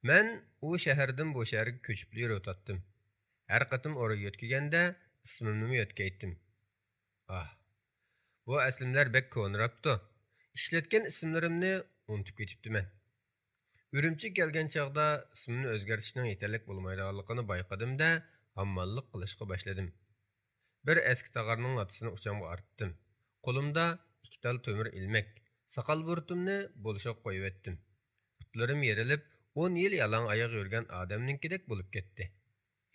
مەن ئۇ شەھەردىن بۇ شەھەرگە كۆچۈپلا يۈرۈۋاتاتتىم. ھەر قېتىم ئورا يۆتكىگەندە ئىسمىمنىمۇ يۆتكەيتتىم. ئاھ، بۇ ئەسلىمىلەر بەك كونىراپتۇ. ئىشلەتكەن ئىسىملىرىمنى ئۇنتۇپ كېتىپتىمەن. ئۈرۈمچىگە كەلگەن چاغدا ئىسمىمنى ئۆزگەرتىشنىڭ يېتەرلىك بولمايدىغانلىقىنى بايقىدىم-دە، ھامماللىق قىلىشقا باشلىدىم. بىر ئەسكى تاغارنىڭ لاتىسىنى ئۇچامغا ئارتتىم. قولۇمدا ئىككى تال تۆمۈر ئىلمەك، ساقال بۇرۇتۇمنى بولۇشىغا قويۇۋەتتىم. پۇتلىرىم يېرىلىپ، ئون يىل يالاڭ ئاياغ يۈرگەن ئادەمنىڭكىدەك بولۇپ كەتتى.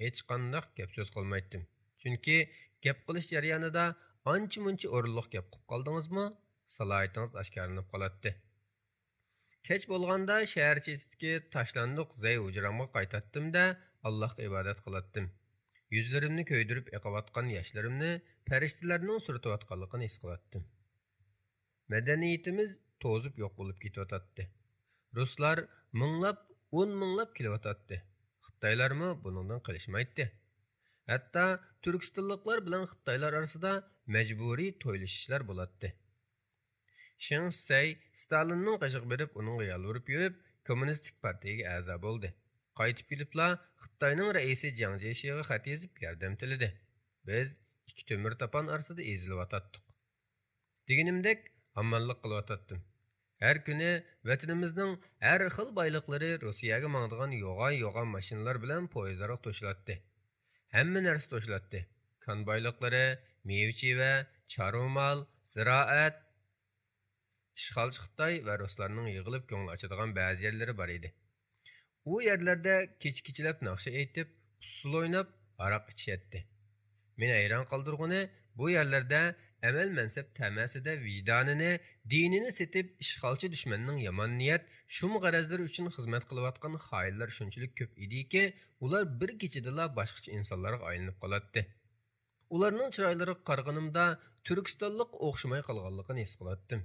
ھېچقانداق گەپ-سۆز قىلمايتتىم. چۈنكى گەپ قىلىش جەريانىدا ئانچە-مۇنچە ئورۇنلۇق گەپ قىلىپ قالدىڭىزمۇ، سالاھىيىتىڭىز ئاشكارىلىنىپ قالاتتى. كەچ بولغاندا شەھەر چېتىدىكى تاشلاندۇق زەي ھۇجرامغا قايتاتتىم-دە، ئاللاھقا ئىبادەت قىلاتتىم. يۈزلىرىمنى كۆيدۈرۈپ ئېقىۋاتقان ياشلىرىمنى پەرىشتىلەرنىڭ سۈرتۈۋاتقانلىقىنى ھېس قىلاتتىم. مەدەنىيىتىمىز توزۇپ يوق بولۇپ كېتىۋاتاتتى. رۇسلار مىڭلاپ، ئون مىڭلاپ كېلىۋاتاتتى. خىتايلارمۇ بۇنىڭدىن قېلىشمايتتى. ھەتتا تۈركىستانلىقلار بىلەن خىتايلار ئارىسىدا مەجبۇرىي تويلىشىشلار بولاتتى. شېڭ شىسەي ستالىننىڭ قېشىغا بېرىپ، ئۇنىڭغا يالۋۇرۇپ يۈرۈپ، كوممۇنىستىك پارتىيىگە ئەزا بولدى. قايتىپ كېلىپلا خىتاينىڭ رەئىسى جياڭ جيېشىغا خەت يېزىپ ياردەم تىلىدى. بىز ئىككى تۆمۈر تاپان ئارىسىدا ئېزىلىۋاتاتتۇق. دېگىنىمدەك، ھامماللىق قىلىۋاتاتتىم. ھەر كۈنى ۋەتىنىمىزنىڭ ھەر خىل بايلىقلىرى روسىيەگە ماڭىدىغان يوغان-يوغان ماشىنىلار بىلەن پويىزلارغا توشۇلاتتى. ھەممە نەرسە توشۇلاتتى. كان بايلىقلىرى، مېۋە-چىۋە، چارۋا مال، زىرائەت. ئىشغالچى خىتاي ۋە رۇسلارنىڭ يىغىلىپ كۆڭۈل ئاچىدىغان بەزى يەرلىرى بار ئىدى. ئۇ يەرلەردە كېچە-كېچىلەپ ناخشا ئېيتىپ، ئۇسسۇل ئويناپ، ھاراق ئىچىشەتتى. مېنى ھەيران قالدۇرغىنى، بۇ يەرلەردە ئەمەل-مەنسەپ تەمەسىدە ۋىجدانىنى، دىنىنى سېتىپ، ئىشغالچى دۈشمەننىڭ يامان نىيەت، شۇم غەرەزلىرى ئۈچۈن خىزمەت قىلىۋاتقان خائىنلار شۇنچىلىك كۆپ ئىدىكى، ئۇلار بىر كېچىدىلا باشقىچە ئىنسانلارغا ئايلىنىپ قالاتتى. ئۇلارنىڭ چىرايلىرىغا قارىغىنىمدا تۈركىستانلىققا ئوخشىماي قالغانلىقىنى ھېس قىلاتتىم.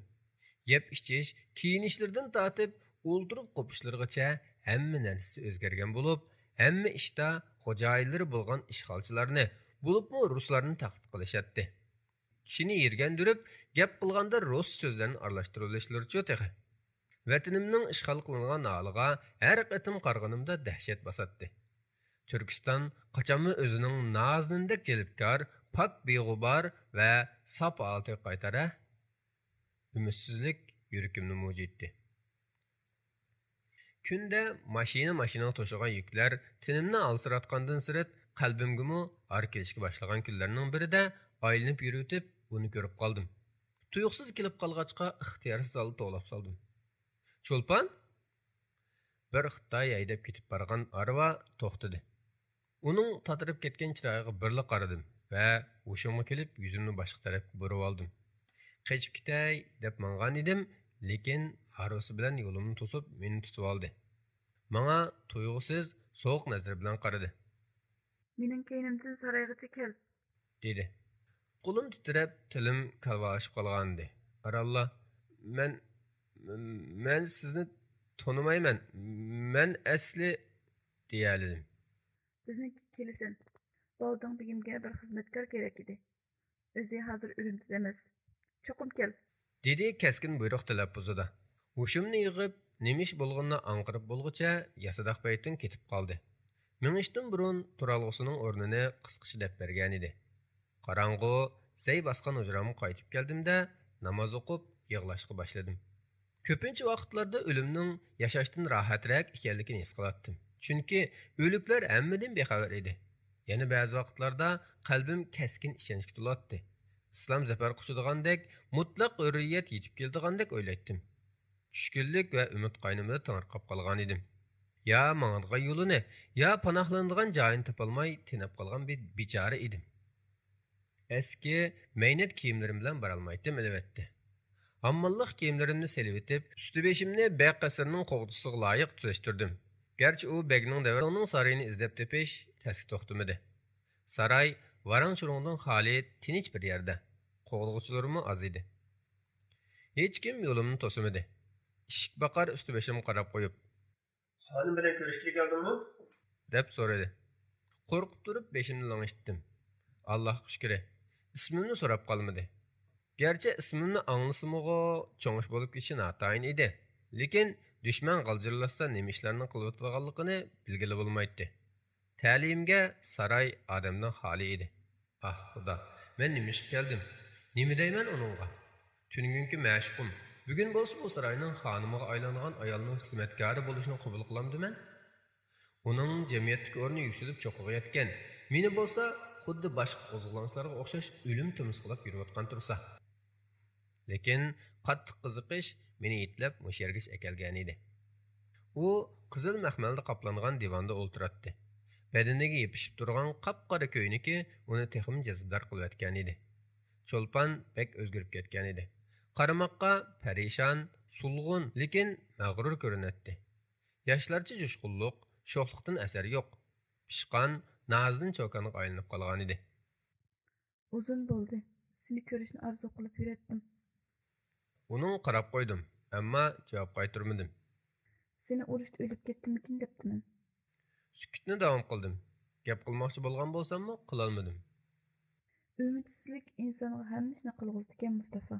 يەپ-ئىچىش، كىيىنىشلىرىدىن تارتىپ ئولتۇرۇپ قوپۇشلىرىغىچە ھەممە نەرسىسى ئۆزگەرگەن بولۇپ، ھەممە ئىشتا خوجايىنلىرى بولغان ئىشغالچىلارنى، بولۇپمۇ رۇسلارنى تەقلىد قىلىشاتتى. كىشىنى يىرگەندۈرۈپ، گەپ قىلغاندا رۇس سۆزلەرنى ئارىلاشتۇرۇۋېلىشلىرىچۇ تېخى. ۋەتىنىمنىڭ ئىشغال قىلىنغان ھالىغا ھەر قېتىم قارىغىنىمدا دەھشەت باساتتى. تۈركىستان قاچانمۇ ئۆزىنىڭ نازىنىندەك جەلپكار، پاك بىغۇبار ۋە ساپ ھالىتىگە قايتار ھە؟ ئۈمىدسىزلىك يۈرىكىمنى مۇجۇيتتى. كۈندە ماشىنا-ماشىنىغا توشۇغان يۈكلەر تېنىمنى ھالسىراتقاندىن سىرت، قەلبىمگىمۇ ھار كېلىشكە باشلىغان كۈنلەرنىڭ بىرىدە ئايلىنىپ يۈرۈۋېتىپ، ئۇنى كۆرۈپ قالدىم. تۇيۇقسىز كېلىپ قالغاچقا، ئىختىيارسىز ھالدا توۋلاپ سالدىم. چولپان! بىر خىتاي ھەيدەپ كېتىپ بارغان ھارۋا توختىدى. ئۇنىڭ تاتىرىپ كەتكەن چىرايىغا بىرلا قارىدىم ۋە ھوشۇمغا كېلىپ، يۈزۈمنى باشقا تەرەپكە بۇرۇۋالدىم. قېچىپ كېتەي دەپ ماڭغان ئىدىم، لېكىن ھارۋىسى بىلەن يولۇمنى توسۇپ، مېنى تۇتۇۋالدى. ماڭا تۇيغۇسىز، سوغۇق نەزىرى بىلەن قارىدى. مېنىڭ كەينىمدىن سارايغىچە كەل. دېدى. قولۇم تىترەپ، تىلىم كالۋالىشىپ قالغانىدى. ئارانلا، مەن، مەن سىزنى تونۇمايمەن. مەن ئەسلى، دېيەلىدىم. بىزنىڭكىگە كېلىسەن. بالدىڭ بېگىمگە بىر خىزمەتكار كېرەك ئىدى. ئۆزى ھازىر ئۈرۈمچىدە ئەمەس. چوقۇم كەل. دېدى كەسكىن بۇيرۇق تەلەپپۇزىدا. ھوشۇمنى يىغىپ، نېمە ئىش بولغىنىنى ئاڭقىرىپ بولغۇچە ياسىداق پەيتۇن كېتىپ قالدى. مېڭىشتىن بۇرۇن تۇرالغۇسىنىڭ ئورنىنى قىسقىچە دەپ بەرگەنىدى. قاراڭغۇ، زەي باسقان ھۇجرامغا قايتىپ كەلدىم-دە، ناماز ئوقۇپ، يىغلاشقا باشلىدىم. كۆپىنچە ۋاقىتلاردا ئۆلۈمنىڭ ياشاشتىن راھەترەك ئىكەنلىكىنى ھېس قىلاتتىم. چۈنكى ئۆلۈكلەر ھەممىدىن بىخەۋەر ئىدى. يەنە بەزى ۋاقىتلاردا قەلبىم كەسكىن ئىشەنچكە تولاتتى. ئىسلام زەپەر قۇچىدىغاندەك، مۇتلەق ھۆررىيەت يېتىپ كېلىدىغاندەك ئويلايتتىم. چۈشكۈنلۈك ۋە ئۈمىد قاينىمىدا تېڭىرقاپ قالغانىدىم. يا ماڭىدىغان يولىنى، يا پاناھلىنىدىغان جايىنى تاپالماي تېنەپ قالغان بىر بىچارە ئىدىم. ئەسكى مەينەت كىيىملىرىم بىلەن بارالمايتتىم، ئەلۋەتتە. ھامماللىق كىيىملىرىمنى سېلىۋېتىپ، ئۈستى-بېشىمنى بەگ قەسرىنىڭ قوغدىسىغا لايىق تۈزەشتۈردۈم. گەرچە ئۇ بەگنىڭ دەۋرىنىڭ سارىيىنى ئىزدەپ تېپىش تەسكە توختىمىدى. ساراي ۋاراڭ-چۇرۇڭدىن خالىي، تىنچ بىر يەردە. قوغدىغۇچىلىرىمۇ ئاز ئىدى. ھېچكىم يولۇمنى توسىمىدى. ئىشىك باقار ئۈستى-بېشىمغا قاراپ قويۇپ، خانىم بىلەن كۆرۈشكىلى كەلدىڭمۇ؟ دەپ سورىدى. قورقۇپ تۇرۇپ بېشىمنى لىڭشىتتىم. ئاللاھقا شۈكرى، ئىسمىمنى سوراپ قالمىدى. گەرچە ئىسمىمنى ئاڭلىسىمۇغۇ، چوڭ ئىش بولۇپ كېتىشى ناتايىن ئىدى، لېكىن دۈشمەن غالجىرلاشسا نېمە ئىشلارنى قىلىۋاتىدىغانلىقىنى بىلگىلى بولمايتتى. تەلىيىمگە ساراي ئادەمدىن خالىي ئىدى. ئاھ، خۇدا، مەن نېمە ئىشقا كەلدىم؟ نېمە دەيمەن ئۇنىڭغا؟ تۈنۈگۈنكى مەشۇقۇم، بۈگۈن بولسا بۇ ساراينىڭ خانىمىغا ئايلانغان ئايالنىڭ خىزمەتكارى بولۇشنى قوبۇل قىلامدىمەن؟ ئۇنىڭ جەمئىيەتتىكى ئورنى يۈكسىلىپ چوققىغا يەتكەن، مېنى بولسا خۇددى باشقا قوزغىلاڭچىلارغا ئوخشاش ئۆلۈم تىمىسقىلاپ يۈرۈۋاتقان تۇرسا. لېكىن قاتتىق قىزىقىش مېنى يېتىلەپ مۇشۇ يەرگىچە ئەكەلگەنىدى. ئۇ قىزىل مەخمەلدە قاپلانغان دىۋاندا ئولتۇراتتى. بەدىنىگە يېپىشىپ تۇرغان قاپقارا كۆينىكى ئۇنى تېخىمۇ جەزبىدار قىلىۋەتكەنىدى. چولپان بەك ئۆزگىرىپ كەتكەنىدى. قارىماققا پەرىشان، سولغۇن، لېكىن مەغرۇر كۆرۈنەتتى. ياشلارچە جۇشقۇنلۇق، شوخلۇقتىن ئەسەر يوق. پىشقان، نازىنىن چوكانغا ئايلىنىپ قالغانىدى. ئۇزۇن بولدى. سېنى كۆرۈشنى ئارزۇ قىلىپ يۈرەتتىم. ئۇنىڭغا قاراپ قويدۇم، ئەمما جاۋاب قايتۇرمىدىم. سېنى ئۇرۇشتا ئۆلۈپ كەتتىممىكىن دەپتىمەن. سۈكۈتنى داۋام قىلدىم. گەپ قىلماقچى بولغان بولساممۇ، قىلالمىدىم. ئۈمىدسىزلىك ئىنسانغا ھەممە ئىشنى قىلغۇزىدىكەن، مۇستافا.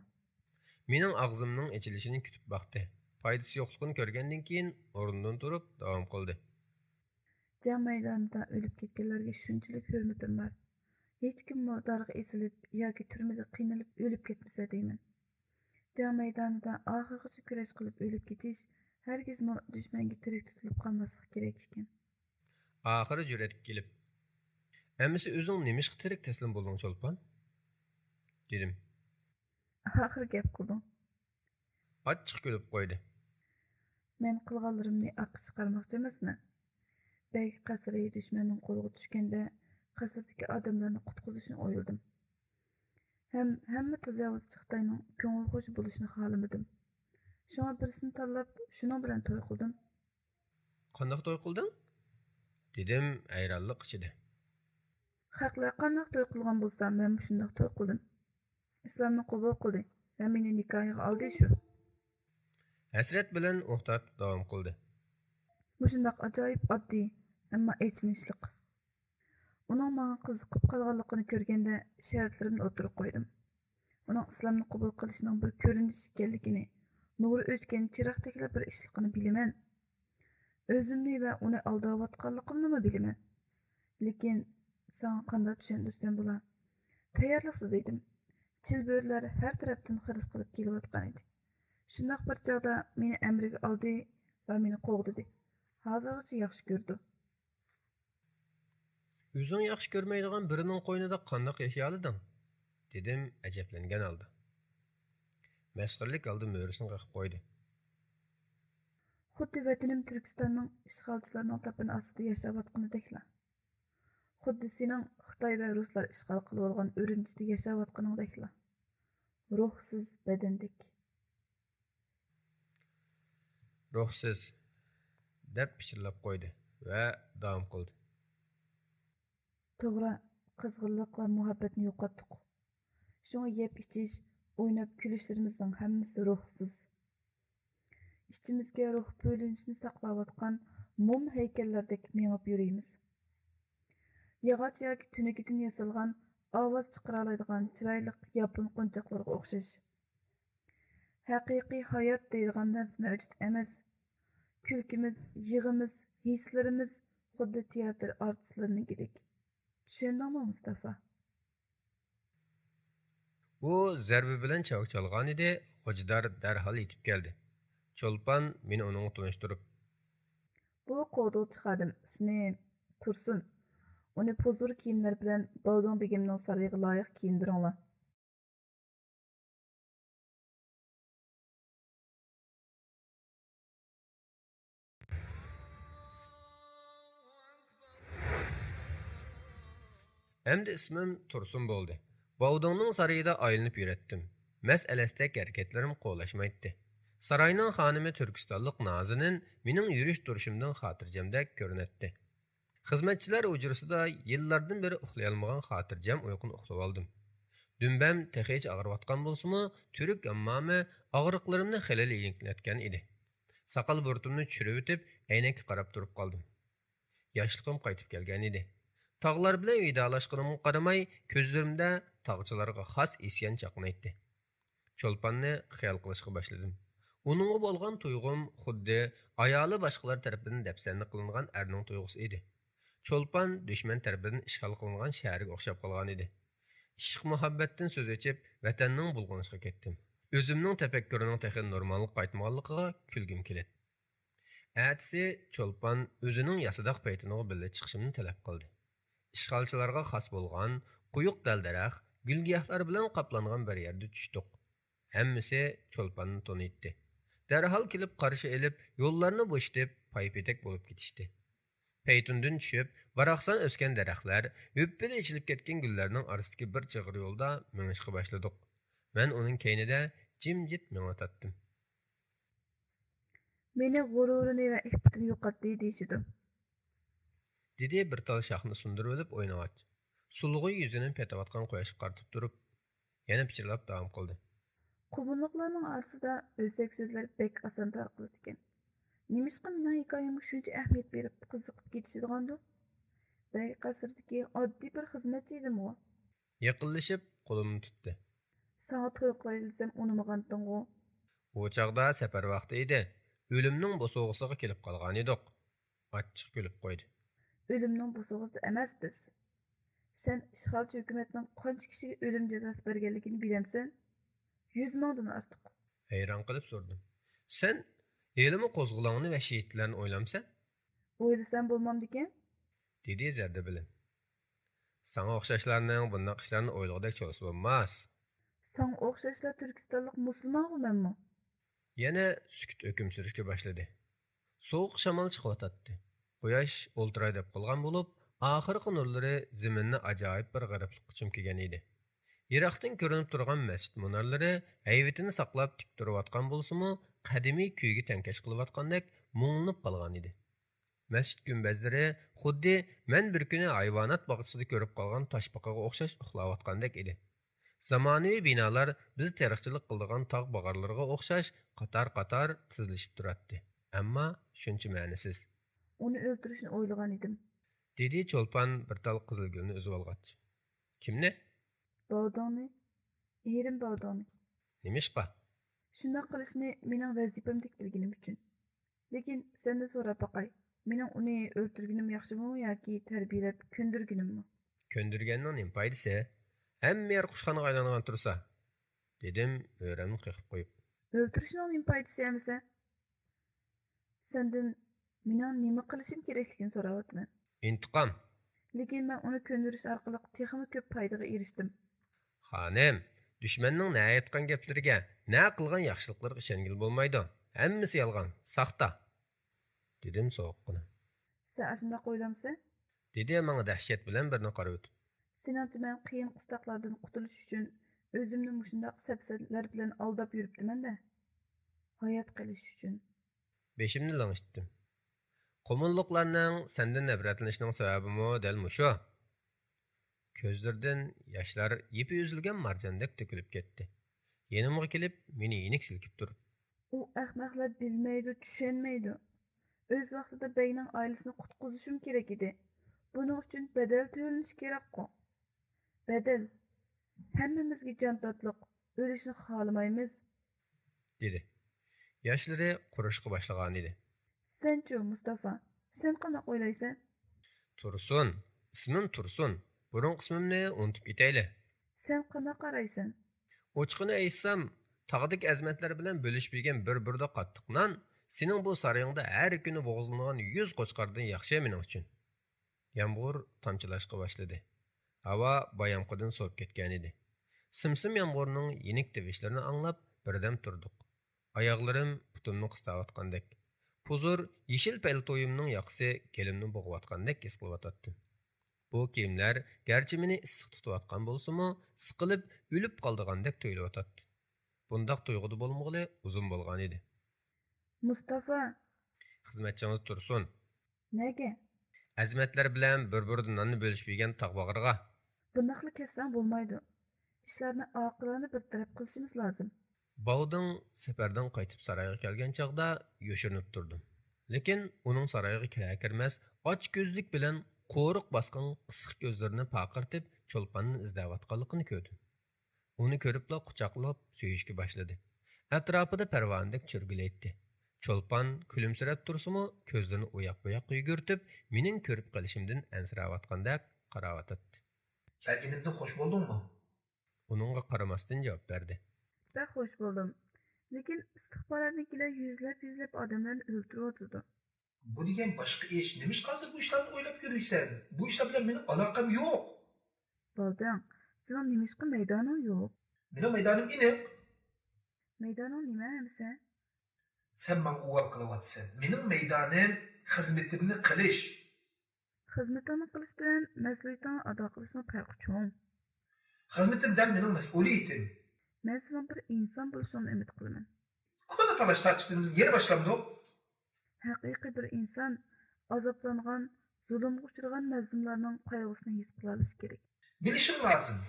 مېنىڭ ئاغزىمنىڭ ئېچىلىشىنى كۈتۈپ باقتى. پايدىسى يوقلۇقىنى كۆرگەندىن كېيىن ئورنىدىن تۇرۇپ داۋام قىلدى. جەڭ مەيدانىدا ئۆلۈپ كەتكەنلەرگە شۇنچىلىك ھۆرمىتىم بار. ھېچكىممۇ دارغا ئېسىلىپ ياكى تۈرمىدە قىينىلىپ ئۆلۈپ كەتمىسە دەيمەن. جەڭ مەيدانىدا ئاخىرغىچە كۈرەش قىلىپ ئۆلۈپ كېتىش ھەرگىزمۇ دۈشمەنگە تىرىك تۇتۇلۇپ قالماسلىق كېرەك ئىكەن. ئاخىرى جۈرئەتكە كېلىپ، ئەمىسە ئۆزۈڭ نېمىشقا تىرىك تەسلىم بولدۇڭ، چولپان؟ دېدىم. ئاخىرى گەپ قىلدىڭ. ئاچچىق كۈلۈپ قويدى. مەن قىلغانلىرىمنى ئارقا چىقارماقچى ئەمەسمەن. بەگ قەسرى دۈشمەننىڭ قولىغا چۈشكەندە، قەسىردىكى ئادەملەرنى قۇتقۇزۇشنى ئويلىدىم. ھەم ھەممە تاجاۋۇزچى خىتاينىڭ كۆڭۈل خۇشى بولۇشىنى خالىمىدىم. شۇڭا بىرسىنى تاللاپ، شۇنىڭ بىلەن توي قىلدىم. قانداق توي قىلدىڭ؟ دېدىم ھەيرانلىق ئىچىدە. خەقلەر قانداق توي قىلغان بولسا، مەنمۇ شۇنداق توي قىلدىم. ئىسلامنى قوبۇل قىلدى ۋە مېنى نىكاھىغا ئالدى شۇ. ھەسرەت بىلەن ئۇھ تارتىپ داۋام قىلدى. مۇشۇنداق ئاجايىپ ئاددىي، ئەمما ئېچىنىشلىق. ئۇنىڭ ماڭا قىزىقىپ قالغانلىقىنى كۆرگەندە، شەرتلىرىمنى ئوتتۇرىغا قويدۇم. ئۇنىڭ ئىسلامنى قوبۇل قىلىشنىڭ بىر كۆرۈنۈش ئىكەنلىكىنى، نۇرى ئۆچكەن چىراغدەكلا بىر ئىشلىقىنى بىلىمەن. ئۆزۈمنى ۋە ئۇنى ئالداۋاتقانلىقىمنىمۇ بىلىمەن. لېكىن ساڭا قانداق چۈشەندۈرسەم بولا؟ تەييارلىقسىز ئىدىم. چىلبۆرىلەر ھەر تەرەپتىن خىرىس قىلىپ كېلىۋاتقان ئىدى. شۇنداق بىر چاغدا مېنى ئەمرىگە ئالدى ۋە مېنى قوغدىدى. ھازىرغىچە ياخشى كۆرىدۇ. ئۆزۈڭ ياخشى كۆرمەيدىغان بىرىنىڭ قوينىدا قانداق ياشىيالىدىڭ؟ دېدىم ئەجەبلەنگەن ھالدا. مەسخىرىلىك ھالدا مۈرىسىنى قېقىپ قويدى. خۇددى ۋەتىنىم تۈركىستاننىڭ ئىشغالچىلارنىڭ تاپىنى ئاستىدا ياشاۋاتقىنىدەكلا. خۇددى سېنىڭ خىتاي ۋە رۇسلار ئىشغال قىلىۋالغان ئۈرۈمچىدە ياشاۋاتقىنىڭدەكلا. روھسىز بەدەندەك. روھسىز، دەپ پىچىرلاپ قويدى ۋە داۋام قىلدى. توغرا، قىزغىنلىق ۋە مۇھەببەتنى يوقاتتۇق. شۇڭا يەپ ئىچىش، ئويناپ كۈلۈشلىرىمىزنىڭ ھەممىسى روھسىز. ئىچىمىزگە روھ بۆلۈنۈشنى ساقلاۋاتقان موم ھەيكەللەردەك مېڭىپ يۈرىمىز. ياغاچ ياكى تۈنۈگۈدىن ياسالغان، ئاۋاز چىقىرالايدىغان چىرايلىق ياپون قونچاقلىرىغا ئوخشاش. ھەقىقىي ھايات دەيدىغان نەرسە مەۋجۇت ئەمەس. كۈلكىمىز، يىغىمىز، ھېسلىرىمىز خۇددى تىياتىر ئارتىسلىرىنىڭكىدەك. چۈشەندىڭمۇ، مۇستافا؟ ئۇ زەربە بىلەن چاۋاك چالغانىدى، خوجىدار دەرھال يېتىپ كەلدى. چولپان مېنى ئۇنىڭغا تونۇشتۇرۇپ. بۇ قوغدىغۇچى خادىم، ئىسمى تۇرسۇن. ئۇنى پۇزۇر كىيىملەر بىلەن باۋدۇڭ بېگىمنىڭ سارىيىغا لايىق كىيىندۈرۈڭلار. ئەمدى ئىسمىم تۇرسۇن بولدى. باۋدۇڭنىڭ سارىيىدا ئايلىنىپ يۈرەتتىم. مەس ئەلەستەك ھەرىكەتلىرىم قولاشمايتتى. ساراينىڭ خانىمى تۈركىستانلىق نازىنىن مېنىڭ يۈرۈش تۇرۇشۇمدىن خاتىرجەمدەك كۆرۈنەتتى. خىزمەتچىلەر ھۇجرىسىدا يىللاردىن بېرى ئۇخلىيالمىغان خاتىرجەم ئۇيقۇنى ئۇخلىۋالدىم. دۈمبەم تېخىچە ئاغرىۋاتقان بولسىمۇ، تۈرك ھاممامى ئاغرىقلىرىمنى خېلىلا يېنىكلەتكەن ئىدى. ساقال بۇرۇتۇمنى چۈشۈرۈۋېتىپ، ئەينەككە قاراپ تۇرۇپ قالدىم. ياشلىقىم قايتىپ كەلگەنىدى. تاغلار بىلەن ۋىدالاشقىنىمغا قارىماي، كۆزلىرىمدە تاغچىلارغا خاس ئىسيان چاقنايتتى. چولپاننى خىيال قىلىشقا باشلىدىم. ئۇنىڭغا بولغان تۇيغۇم خۇددى ئايالى باشقىلار تەرىپىدىن دەپسەندە قىلىنغان ئەرنىڭ تۇيغۇسى ئىدى. چولپان دۈشمەن تەرىپىدىن ئىشغال قىلىنغان شەھەرگە ئوخشاپ قالغانىدى. ئىشق مۇھەببەتتىن سۆز ئېچىپ، ۋەتەننىڭ بۇلغىنىشىغا كەتتىم. ئۆزۈمنىڭ تەپەككۇرىنىڭ تېخى نورماللىققا قايتمىغانلىقىغا كۈلگۈم كېلەتتى. ئەتىسى چولپان ئۆزىنىڭ ياسىداق پەيتۇنىغا بىللە چىقىشىمنى تەلەپ قىلدى. ئىشغالچىلارغا خاس بولغان قويۇق دەل-دەرەخ، گۈل-گىياھلار بىلەن قاپلانغان بىر يەردە چۈشتۇق. ھەممىسى چولپاننى تونۇيتتى. دەرھال كېلىپ قارشى ئېلىپ، يوللارنى بوشىتىپ، پايپېتەك بولۇپ كېتىشتى. پەيتۇندىن چۈشۈپ، باراقسان ئۆسكەن دەرەخلەر، ھۈپپىدە ئېچىلىپ كەتكەن گۈللەرنىڭ ئارىسىدىكى بىر چىغىر يولدا مېڭىشقا باشلىدۇق. مەن ئۇنىڭ كەينىدە جىمجىت مېڭىۋاتاتتىم. مېنى غۇرۇرىنى ۋە ئىپپىتىنى يوقاتتى دېيىشىدۇ. دېدى بىر تال شاخنى سۇندۇرۇۋېلىپ ئوينىغاچ. سۇلغۇ يۈزىنى پېتىۋاتقان قۇياشقا قارىتىپ تۇرۇپ، يەنە پىچىرلاپ داۋام قىلدى. قۇمۇللۇقلارنىڭ ئارىسىدا ئۆسەك سۆزلەر بەك ئاسان تارقىلىدىكەن. نېمىشقا مېنىڭ ھېكايەمگە شۇنچە ئەھمىيەت بېرىپ قىزىقىپ كېتىشىدىغاندۇ؟ بەگ قەسرىدىكى ئاددىي بىر خىزمەتچى ئىدىمغۇ. يېقىنلىشىپ قولۇمنى تۇتتى. ساڭا توي قىلاي دېسەم ئۇنىمىغانتىڭغۇ. ئۇ چاغدا سەپەر ۋاقتى ئىدى. ئۆلۈمنىڭ بوسۇغىسىغا كېلىپ قالغانىدۇق. ئاچچىق كۈلۈپ قويدى. ئۆلۈمنىڭ بوسۇغىسىدا ئەمەس بىز. سەن ئىشغالچى ھۆكۈمەتنىڭ قانچە كىشىگە ئۆلۈم جازاسى بەرگەنلىكىنى بىلەمسەن؟ يۈز مىڭدىن ئارتۇق. ھەيران قېلىپ سورىدىم. سەن ھېلىمۇ قوزغىلاڭنى ۋە شېھىتلەرنى ئويلامسەن؟ ئويلىسام بولمامدىكەن؟ دېدى زەردە بىلەن. ساڭا ئوخشاشلارنىڭ بۇنداق ئىشلارنى ئويلىغۇدەك چولىسى بولماس. ساڭا ئوخشاشلا تۈركىستانلىق مۇسۇلمانغۇ مەنمۇ. يەنە سۈكۈت ھۆكۈم سۈرۈشكە باشلىدى. سوغۇق شامال چىقىۋاتاتتى. قۇياش ئولتۇراي دەپ قالغان بولۇپ، ئاخىرقى نۇرلىرى زېمىننى ئاجايىپ بىر غېرىبلىققا چۆمكىگەن ئىدى. يىراقتىن كۆرۈنۈپ تۇرغان مەسچىت مۇنارلىرى ھەيۋىتىنى ساقلاپ تىك تۇرۇۋاتقان بولسىمۇ، قەدىمىي كۈيگە تەڭكەش قىلىۋاتقاندەك مۇڭلىنىپ قالغانىدى. مەسچىت گۈمبەزلىرى خۇددى مەن بىر كۈنى ھايۋانات باغچىسىدا كۆرۈپ قالغان تاشپاقىغا ئوخشاش ئۇخلاۋاتقاندەك ئىدى. زامانىۋى بىنالار بىز تېرىقچىلىق قىلىدىغان تاغ باغارلىرىغا ئوخشاش قاتار-قاتار تىزىلىشىپ تۇراتتى، ئەمما شۇنچە مەنىسىز. ئۇنى ئۆلتۈرۈشنى ئويلىغان ئىدىم. دېدى چولپان بىر تال قىزىل گۈلنى ئۈزۈۋالغاچ. كىمنى؟ باۋداڭنى، ئېرىم باۋداڭنى. نېمىشقا؟ شۇنداق قىلىشنى مېنىڭ ۋەزىپەمدەك بىلگىنىم ئۈچۈن. لېكىن سەندىن سوراپ باقاي، مېنىڭ ئۇنى ئۆلتۈرگىنىم ياخشىمۇ ياكى تەربىيەلەپ كۆندۈرگىنىممۇ؟ كۆندۈرگەننىڭ نېمە پايدىسى؟ ھەممە يەر قۇشخانىغا ئايلانغان تۇرسا، دېدىم ھۆرەمنى قېقىپ قويۇپ. ئۆلتۈرۈشنىڭ نېمە پايدىسى ئەمىسە؟ سەندىن مېنىڭ نېمە قىلىشىم كېرەكلىكىنى سوراۋاتىمەن. ئىنتىقام. لېكىن مەن ئۇنى كۆندۈرۈش ئارقىلىق تېخىمۇ كۆپ پايدىغا ئېرىشتىم. خانىم، دۈشمەننىڭ نەيتقان گەپلىرىگە، نە قىلغان ياخشىلىقلىرىغا ئىشەنگىلى بولمايدۇ. ھەممىسى يالغان، ساختا، دېدىم سوغۇققىنا. سەن ئاشۇنداق ئويلامسەن؟ دېدى ماڭا دەھشەت بىلەن بىرنى قارىۋېتىپ. سېنىڭچە مەن قىيىن قىستاقلاردىن قۇتۇلۇش ئۈچۈن ئۆزۈمنى مۇشۇنداق سەپسەتىلەر بىلەن ئالداپ يۈرۈپتىمەن-دە. ھايات قېلىش ئۈچۈن. بېشىمنى لىڭشىتتىم. قۇمۇللۇقلارنىڭ سەندىن نەپرەتلىنىشىنىڭ سەۋەبىمۇ دەل مۇشۇ. كۆزلىرىدىن ياشلار يىپى ئۈزۈلگەن مارجاندەك تۆكۈلۈپ كەتتى. يېنىمغا كېلىپ، مېنى يېنىك سىلكىپ تۇرۇپ. ئۇ ئەخمەقلەر بىلمەيدۇ، چۈشەنمەيدۇ. ئۆز ۋاقتىدا بەگنىڭ ئائىلىسىنى قۇتقۇزۇشۇم كېرەك ئىدى. بۇنىڭ ئۈچۈن بەدەل تۆلىنىشى كېرەكقۇ. بەدەل. ھەممىمىزگە جان تاتلىق، ئۆلۈشنى خالىمايمىز. دېدى. ياشلىرى قۇرۇشقا باشلىغانىدى. سەنچۇ، مۇستافا، سەن قانداق ئويلايسەن؟ تۇرسۇن، ئىسمىم تۇرسۇن. بۇرۇنقى ئىسمىمنى ئۇنتۇپ كېتەيلى. سەن قانداق قارايسەن؟ ئوچۇقىنى ئېيتسام، تاغدىكى ئەزىمەتلەر بىلەن بۆلۈشۈپ يېگەن بىر بۇردا قاتتىق نان سېنىڭ بۇ سارىيىڭدا ھەر كۈنى بوغۇزلىنىدىغان يۈز قوچقاردىن ياخشى مېنىڭ ئۈچۈن. يامغۇر تامچىلاشقا باشلىدى. ھاۋا بايامقىدىن سوۋۇپ كەتكەنىدى. سىم-سىم يامغۇرنىڭ يېنىك تىۋىشلىرىنى ئاڭلاپ، بىردەم تۇردۇق. ئاياغلىرىم پۇتۇمنى قىستاۋاتقاندەك. پۇزۇر يېشىل پەلتويۇمنىڭ ياقىسى گېلىمنى بوغۇۋاتقاندەك ھېس قىلىۋاتاتتىم. بۇ كىيىملەر گەرچە مېنى ئىسسىق تۇتۇۋاتقان بولسىمۇ، سىقىلىپ، ئۆلۈپ قالىدىغاندەك تۇيۇلۇۋاتاتتى. بۇنداق تۇيغۇدا بولمىغىلى ئۇزۇن بولغانىدى. مۇستافا! خىزمەتچىڭىز تۇرسۇن. نەگە؟ ئەزىمەتلەر بىلەن بىر بۇردا ناننى بۆلۈشۈپ يېگەن تاغ باغرىغا. بۇنداقلا كەتسەڭ بولمايدۇ. ئىشلارنى ئاقىلانە بىر تەرەپ قىلىشىمىز لازىم. باۋدىڭ سەپەردىن قايتىپ سارايغا كەلگەن چاغدا يوشۇرۇنۇپ تۇردۇم. لېكىن ئۇنىڭ سارايغا كىرەر-كىرمەس ئاچ كۆزلۈك بىلەن قورۇق باسقان قىسىق كۆزلىرىنى پارقىرىتىپ چولپاننى ئىزدەۋاتقانلىقىنى كۆردۈم. ئۇنى كۆرۈپلا قۇچاقلاپ سۆيۈشكە باشلىدى. ئەتراپىدا پەرۋانىدەك چۆرگىلەيتتى. چولپان كۈلۈمسىرەپ تۇرسىمۇ، كۆزلىرىنى ئۇياق-بۇياققا يۈگۈرتۈپ، مېنىڭ كۆرۈپ قېلىشىمدىن ئەنسىرەۋاتقاندەك قاراۋاتاتتى. كەلگىنىمدىن خوش بولدۇڭمۇ؟ ئۇنىڭغا قارىماستىن جاۋاب بەردى. بەك خوش بولدۇم. لېكىن ئىستىخباراتنىڭكىلەر يۈزلەپ-يۈزلەپ ئادەملەرنى ئۆلتۈرۈۋاتىدۇ. بۇ دېگەن باشقا ئىش. نېمىشقا ھازىر بۇ ئىشلارنى ئويلاپ يۈرۈيسەن؟ بۇ ئىشلار بىلەن مېنىڭ ئالاقەم يوق. بالدىڭ، سېنىڭ نېمىشقا مەيدانىڭ يوق؟ مېنىڭ مەيدانىم ئېنىق. مەيدانىڭ نېمە ئەمىسە؟ سەن ماڭا ئۇۋال قىلىۋاتىسەن. مېنىڭ مەيدانىم خىزمىتىمنى قىلىش. خىزمىتىڭنى قىلىش بىلەن مەسئۇلىيىتىڭنى ئادا قىلىشنىڭ پەرقى چوڭ. خىزمىتىم دەل مېنىڭ مەسئۇلىيىتىم. مەن سېنىڭ بىر ئىنسان بولۇشۇڭنى ئۈمىد قىلىمەن. كونا تالاش-تارتىشلىرىمىز يەنە باشلاندۇق. ھەقىقىي بىر ئىنسان ئازابلانغان، زۇلۇمغا ئۇچرىغان مەزلۇملارنىڭ قايغۇسىنى ھېس قىلالىشى كېرەك. بىلىشىم لازىم.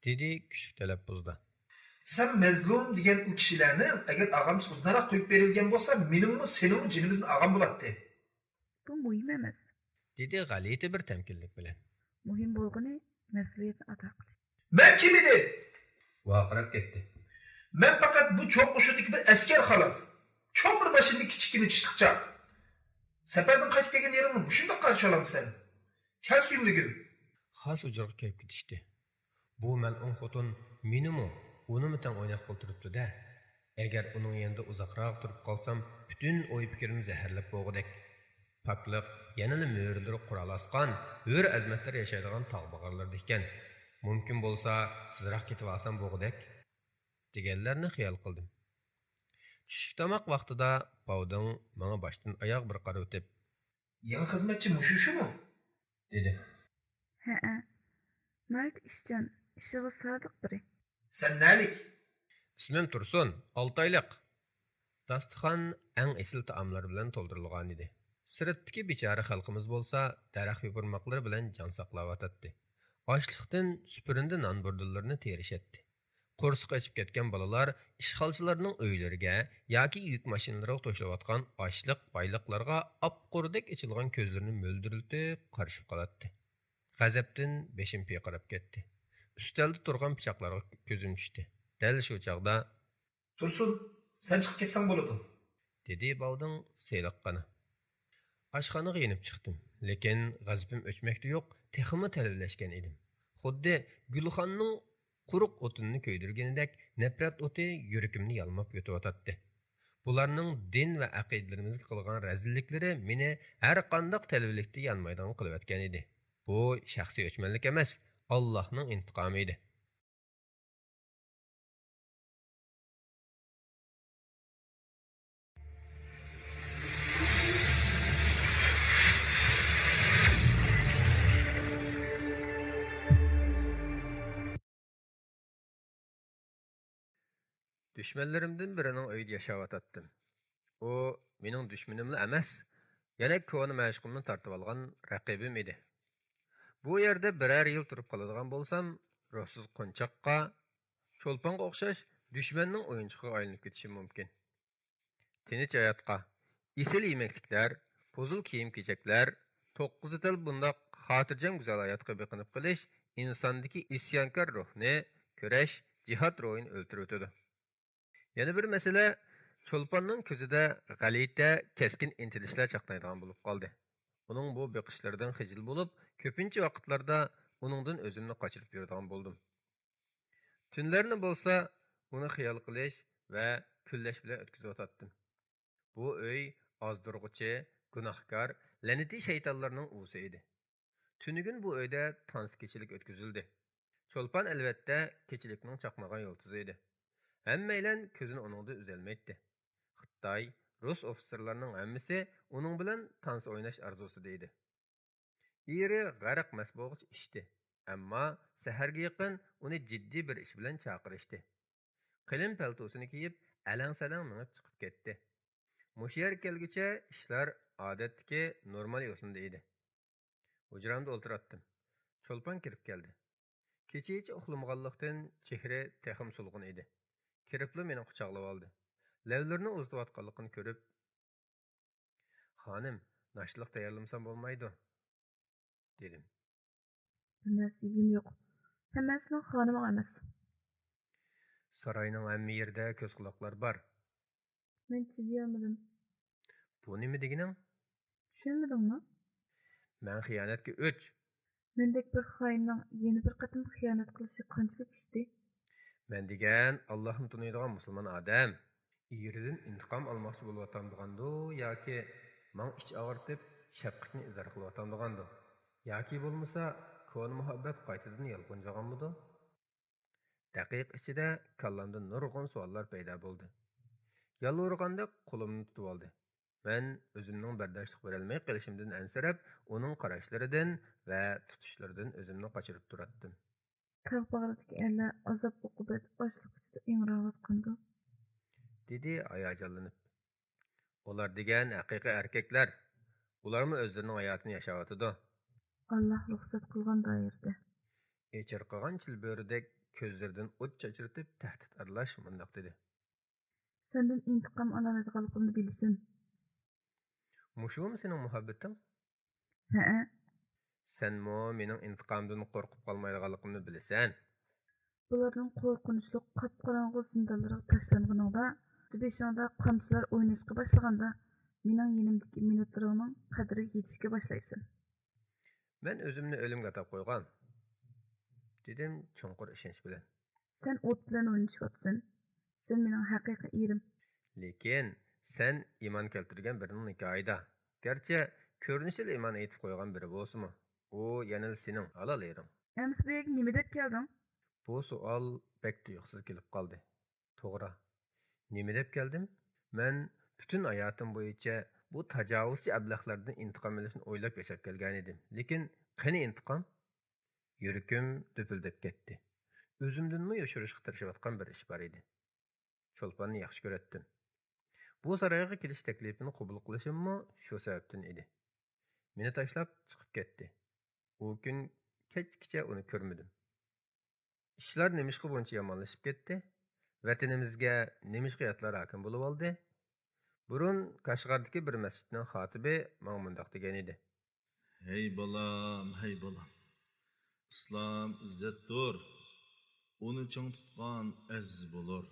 دېدى كۈچلۈك تەلەپپۇزدا. سەن مەزلۇم دېگەن ئۇ كىشىلەرنىڭ ئەگەر ئاغامچىسى ئۇزۇنراق قويۇپ بېرىلگەن بولسا، مېنىڭمۇ، سېنىڭمۇ جېنىمىزدىن ئالغان بولاتتى. بۇ مۇھىم ئەمەس. دېدى غەلىتە بىر تەمكىنلىك بىلەن. مۇھىم بولغىنى مەسئۇلىيەتنى ئادا قىلىش. مەن كىم ئىدىم؟ ۋارقىراپ كەتتى. مەن پەقەت بۇ چوڭ قوشۇندىكى بىر ئەسكەر خالاس. چوڭ بىر باشىمدىكى كىچىككىنە چىشلىقچاق. سەپەردىن قايتىپ كەلگەن يېرىڭنى مۇشۇنداق قارشى ئالامسەن؟ كەل سۆيۈملۈكۈم. خاس ھۇجرىغا كىرىپ كېتىشتى. بۇ مەلئۇن خوتۇن مېنىمۇ، ئۇنىمۇ تەڭ ئويناتقىلى تۇرۇپتۇ-دە. ئەگەر ئۇنىڭ يېنىدا ئۇزاقراق تۇرۇپ قالسام، پۈتۈن ئوي-پىكرىم زەھەرلەپ بولغۇدەك. پاكلىق يەنىلا مۈرىلىرى قورالاسقان، ھۆر-ئەزىمەتلەر ياشايدىغان تاغ باغارلىرىدا ئىكەن. مۇمكىن بولسا، تېزراق كېتىۋالسام بولغۇدەك، دېگەنلەرنى خىيال قىلدىم. چۈشلۈك تاماق ۋاقتىدا باۋدىڭ ماڭا باشتىن ئاياغ بىر قارىۋېتىپ، يېڭى خىزمەتچى مۇشۇ شۇمۇ؟ دېدى. ھەئە، ناھايىتى ئىشچان، ئىشىغا سادىق بىرى. سەن نەلىك؟ ئىسمىم تۇرسۇن، ئالتايلىق. داستىخان ئەڭ ئېسىل تائاملار بىلەن تولدۇرۇلغانىدى. سىرتتىكى بىچارە خەلقىمىز بولسا دەرەخ يوپۇرماقلىرى بىلەن جان ساقلاۋاتاتتى. ئاشلىقتىن سۈپۈرىنىدە نان بۇردىلىرىنى تېرىشەتتى. قورسىقى ئېچىپ كەتكەن بالىلار ئىشغالچىلارنىڭ ئۆيلىرىگە ياكى يۈك ماشىنىلىرىغا توشۇلۇۋاتقان ئاشلىق بايلىقلارغا ئاپقۇردەك ئېچىلغان كۆزلىرىنى مۆلدۈرلىتىپ قارىشىپ قالاتتى. غەزەپتىن بېشىم پىرقىراپ كەتتى. ئۈستەلدە تۇرغان پىچاقلارغا كۆزۈم چۈشتى. دەل شۇ چاغدا، تۇرسۇن، سەن چىقىپ كەتسەڭ بولىدۇ، دېدى باۋدىڭ سېلىققىنا. ئاشخانىغا يېنىپ چىقتىم، لېكىن غەزىپىم ئۆچمەكتە يوق، تېخىمۇ تەلۋىلەشكەن ئىدىم. خۇددى گۈلخاننىڭ قۇرۇق ئوتۇنىنى كۆيدۈرگىنىدەك نەپرەت ئوتى يۈرىكىمنى يالماپ يېتىۋاتاتتى. بۇلارنىڭ دىن ۋە ئەقىدىلىرىمىزگە قىلغان رەزىللىكلىرى مېنى ھەرقانداق تەلۋىلىكتە يانمايدىغان قىلىۋەتكەن ئىدى. بۇ شەخسىي ئۆچمەنلىك ئەمەس، ئاللاھنىڭ ئىنتىقامى ئىدى. دۈشمەنلىرىمدىن بىرىنىڭ ئۆيىدە ياشاۋاتاتتىم. ئۇ مېنىڭ دۈشمىنىملا ئەمەس، يەنە كونا مەشۇقۇمنى تارتىۋالغان رەقىبىم ئىدى. بۇ يەردە بىرەر يىل تۇرۇپ قالىدىغان بولسام، روھسىز قونچاققا، چولپانغا ئوخشاش دۈشمەننىڭ ئويۇنچۇقىغا ئايلىنىپ كېتىشىم مۇمكىن. تىنچ ھاياتقا، ئېسىل يېمەكلىكلەر، پۇزۇل كىيىم-كېچەكلەر، توققۇز تەل بۇنداق خاتىرجەم گۈزەل ھاياتقا بېقىنىپ قېلىش ئىنساندىكى ئىسيانكار روھنى، كۈرەش، جىھاد روھىنى ئۆلتۈرۈۋېتىدۇ. يەنە بىر مەسىلە، چولپاننىڭ كۆزىدە غەلىتە، كەسكىن ئىنتىلىشلار چاقنايدىغان بولۇپ قالدى. ئۇنىڭ بۇ بېقىشلىرىدىن خىجىل بولۇپ، كۆپىنچە ۋاقىتلاردا ئۇنىڭدىن ئۆزۈمنى قاچۇرۇپ يۈرىدىغان بولدۇم. تۈنلەرنى بولسا ئۇنى خىيال قىلىش ۋە كۈنلەش بىلەن ئۆتكۈزۈۋاتاتتىم. بۇ ئۆي ئازدۇرغۇچى، گۇناھكار، لەنىتىي شەيتانلارنىڭ ئۇۋىسى ئىدى. تۈنۈگۈن بۇ ئۆيدە تانسا كېچىلىك ئۆتكۈزۈلدى. چولپان، ئەلۋەتتە، كېچىلىكنىڭ چاقنىغان يۇلتۇزى ئىدى. ھەممەيلەن كۆزىنى ئۇنىڭدىن ئۈزەلمەيتتى. خىتاي، رۇس ئوفىتسېرلارنىڭ ھەممىسى ئۇنىڭ بىلەن تانسا ئويناش ئارزۇسىدا ئىدى. ئېرى غەرق مەست بولغۇچە ئىچتى، ئەمما سەھەرگە يېقىن ئۇنى جىددىي بىر ئىش بىلەن چاقىرىشتى. قېلىن پەلتوسىنى كىيىپ، ئەلەڭ-سەلەڭ مېڭىپ چىقىپ كەتتى. مۇشۇ يەرگە كەلگۈچە ئىشلار ئادەتتىكى نورمال يوسۇندا ئىدى. ھۇجرامدا ئولتۇراتتىم. چولپان كىرىپ كەلدى. كېچىچە ئۇخلىمىغانلىقتىن، چېھرى تېخىمۇ سولغۇن ئىدى. كىرىپلا مېنى قۇچاقلىۋالدى. لەۋلىرىنى ئۇزىتىۋاتقانلىقىنى كۆرۈپ، «خانىم، ناشتىلىق تەييارلىمىسام بولمايدۇ؟» دېدىم. «بىر نەرسە يېگۈم يوق. ھەممىسىنىڭ خانىمىغا ئەمەس.» ساراينىڭ ھەممە يېرىدە كۆز-قۇلاقلار بار. مەن چىدىيالمىدىم. بۇ نېمە دېگىنىڭ؟ چۈشەنمىدىڭمۇ؟ مەن خىيانەتكە ئۆچ. مەندەك بىر خائىننىڭ يەنە بىر قېتىم خىيانەت قىلىشى قانچىلىك ئىشتى؟ مەن دېگەن ئاللاھنى تونۇيدىغان مۇسۇلمان ئادەم. ئېرىدىن ئىنتىقام ئالماقچى بولۇۋاتامدىغاندۇ ياكى ماڭا ئىچ ئاغرىتىپ، شەپقىتىنى ئىزھار قىلىۋاتامدىغاندۇ؟ ياكى بولمىسا، كونا مۇھەببەت قايتىدىن يالقۇنجىغانمىدۇ؟ دەقىقە ئىچىدە كاللامدا نۇرغۇن سوئاللار پەيدا بولدى. يالۋۇرغاندەك قولۇمنى تۇتۇۋالدى. مەن ئۆزۈمنىڭ بەرداشلىق بېرەلمەي قېلىشىمدىن ئەنسىرەپ، ئۇنىڭ قاراشلىرىدىن ۋە تۇتۇشلىرىدىن ئۆزۈمنى قاچۇرۇپ تۇراتتىم. تاغ باغرىدىكى ئەرلەر ئازاب-ئوقۇبەت، ئاچلىق ئىچىدە ئىڭراۋاتقاندۇ؟ دېدى ھاياجانلىنىپ. ئۇلار دېگەن ھەقىقىي ئەركەكلەر. ئۇلارمۇ ئۆزلىرىنىڭ ھاياتىنى ياشاۋاتىدۇ. ئاللاھ رۇخسەت قىلغان دائىرىدە. ئېچىرقىغان چىلبۆرىدەك كۆزلىرىدىن ئوت چاچرىتىپ، تەھدىت ئارىلاش مۇنداق دېدى. سەندىن ئىنتىقام ئالالايدىغانلىقىمنى بىلىسەن. مۇشۇمۇ سېنىڭ مۇھەببىتىڭ؟ ھەئە. سەنمۇ مېنىڭ ئىنتىقامدىن قورقۇپ قالمايدىغانلىقىمنى بىلىسەن. بۇلارنىڭ قورقۇنچلۇق قاپقاراڭغۇ زىندانلىرىغا تاشلانغىنىڭدا، بېشىڭدا قامچىلار ئويناشقا باشلىغاندا، مېنىڭ يېنىمدىكى مىنۇتلىرىڭنىڭ قەدرىگە يېتىشكە باشلايسەن. مەن ئۆزۈمنى ئۆلۈمگە ئاتاپ قويغان، دېدىم چوڭقۇر ئىشەنچ بىلەن. سەن ئوت بىلەن ئوينىشىۋاتىسەن. سەن مېنىڭ ھەقىقىي ئېرىم. لېكىن سەن ئىمان كەلتۈرگەن بىرىنىڭ نىكاھىدا، گەرچە كۆرۈنۈشىدە ئىمان ئېيتىپ قويغان بىرى بولسىمۇ، ئۇ يەنىلا سېنىڭ ھالال ئېرىڭ. ئەمىسە بۇ يەرگە نېمە دەپ كەلدىڭ؟ بۇ سوئال بەك تۇيۇقسىز كېلىپ قالدى. توغرا. نېمە دەپ كەلدىم؟ مەن پۈتۈن ھاياتىم بويىچە بۇ تاجاۋۇزچى ئەبلەخلەردىن ئىنتىقام ئېلىشنى ئويلاپ ياشاپ كەلگەنىدىم. لېكىن قېنى ئىنتىقام؟ يۈرىكىم دۈپۈلدەپ كەتتى. ئۆزۈمدىنمۇ يوشۇرۇشقا تىرىشىۋاتقان بىر ئىش بار ئىدى. چولپاننى ياخشى كۆرەتتىم. بۇ سارايغا كېلىش تەكلىپىنى قوبۇل قىلىشىممۇ شۇ سەۋەبتىن ئىدى. مېنى تاشلاپ چىقىپ كەتتى. ئۇ كۈن كەچكىچە ئۇنى كۆرمىدىم. ئىشلار نېمىشقا بۇنچە يامانلىشىپ كەتتى؟ ۋەتىنىمىزگە نېمىشقا ياتلار ھاكىم بولۇۋالدى؟ بۇرۇن كاشغاردىكى بىر مەسچىتنىڭ خاتىپى ماڭا مۇنداق دېگەنىدى. ھەي بالام، ھەي بالام! ئىسلام ئىززەتتۇر. ئۇنى چىڭ تۇتقان ئەزىز بولۇر.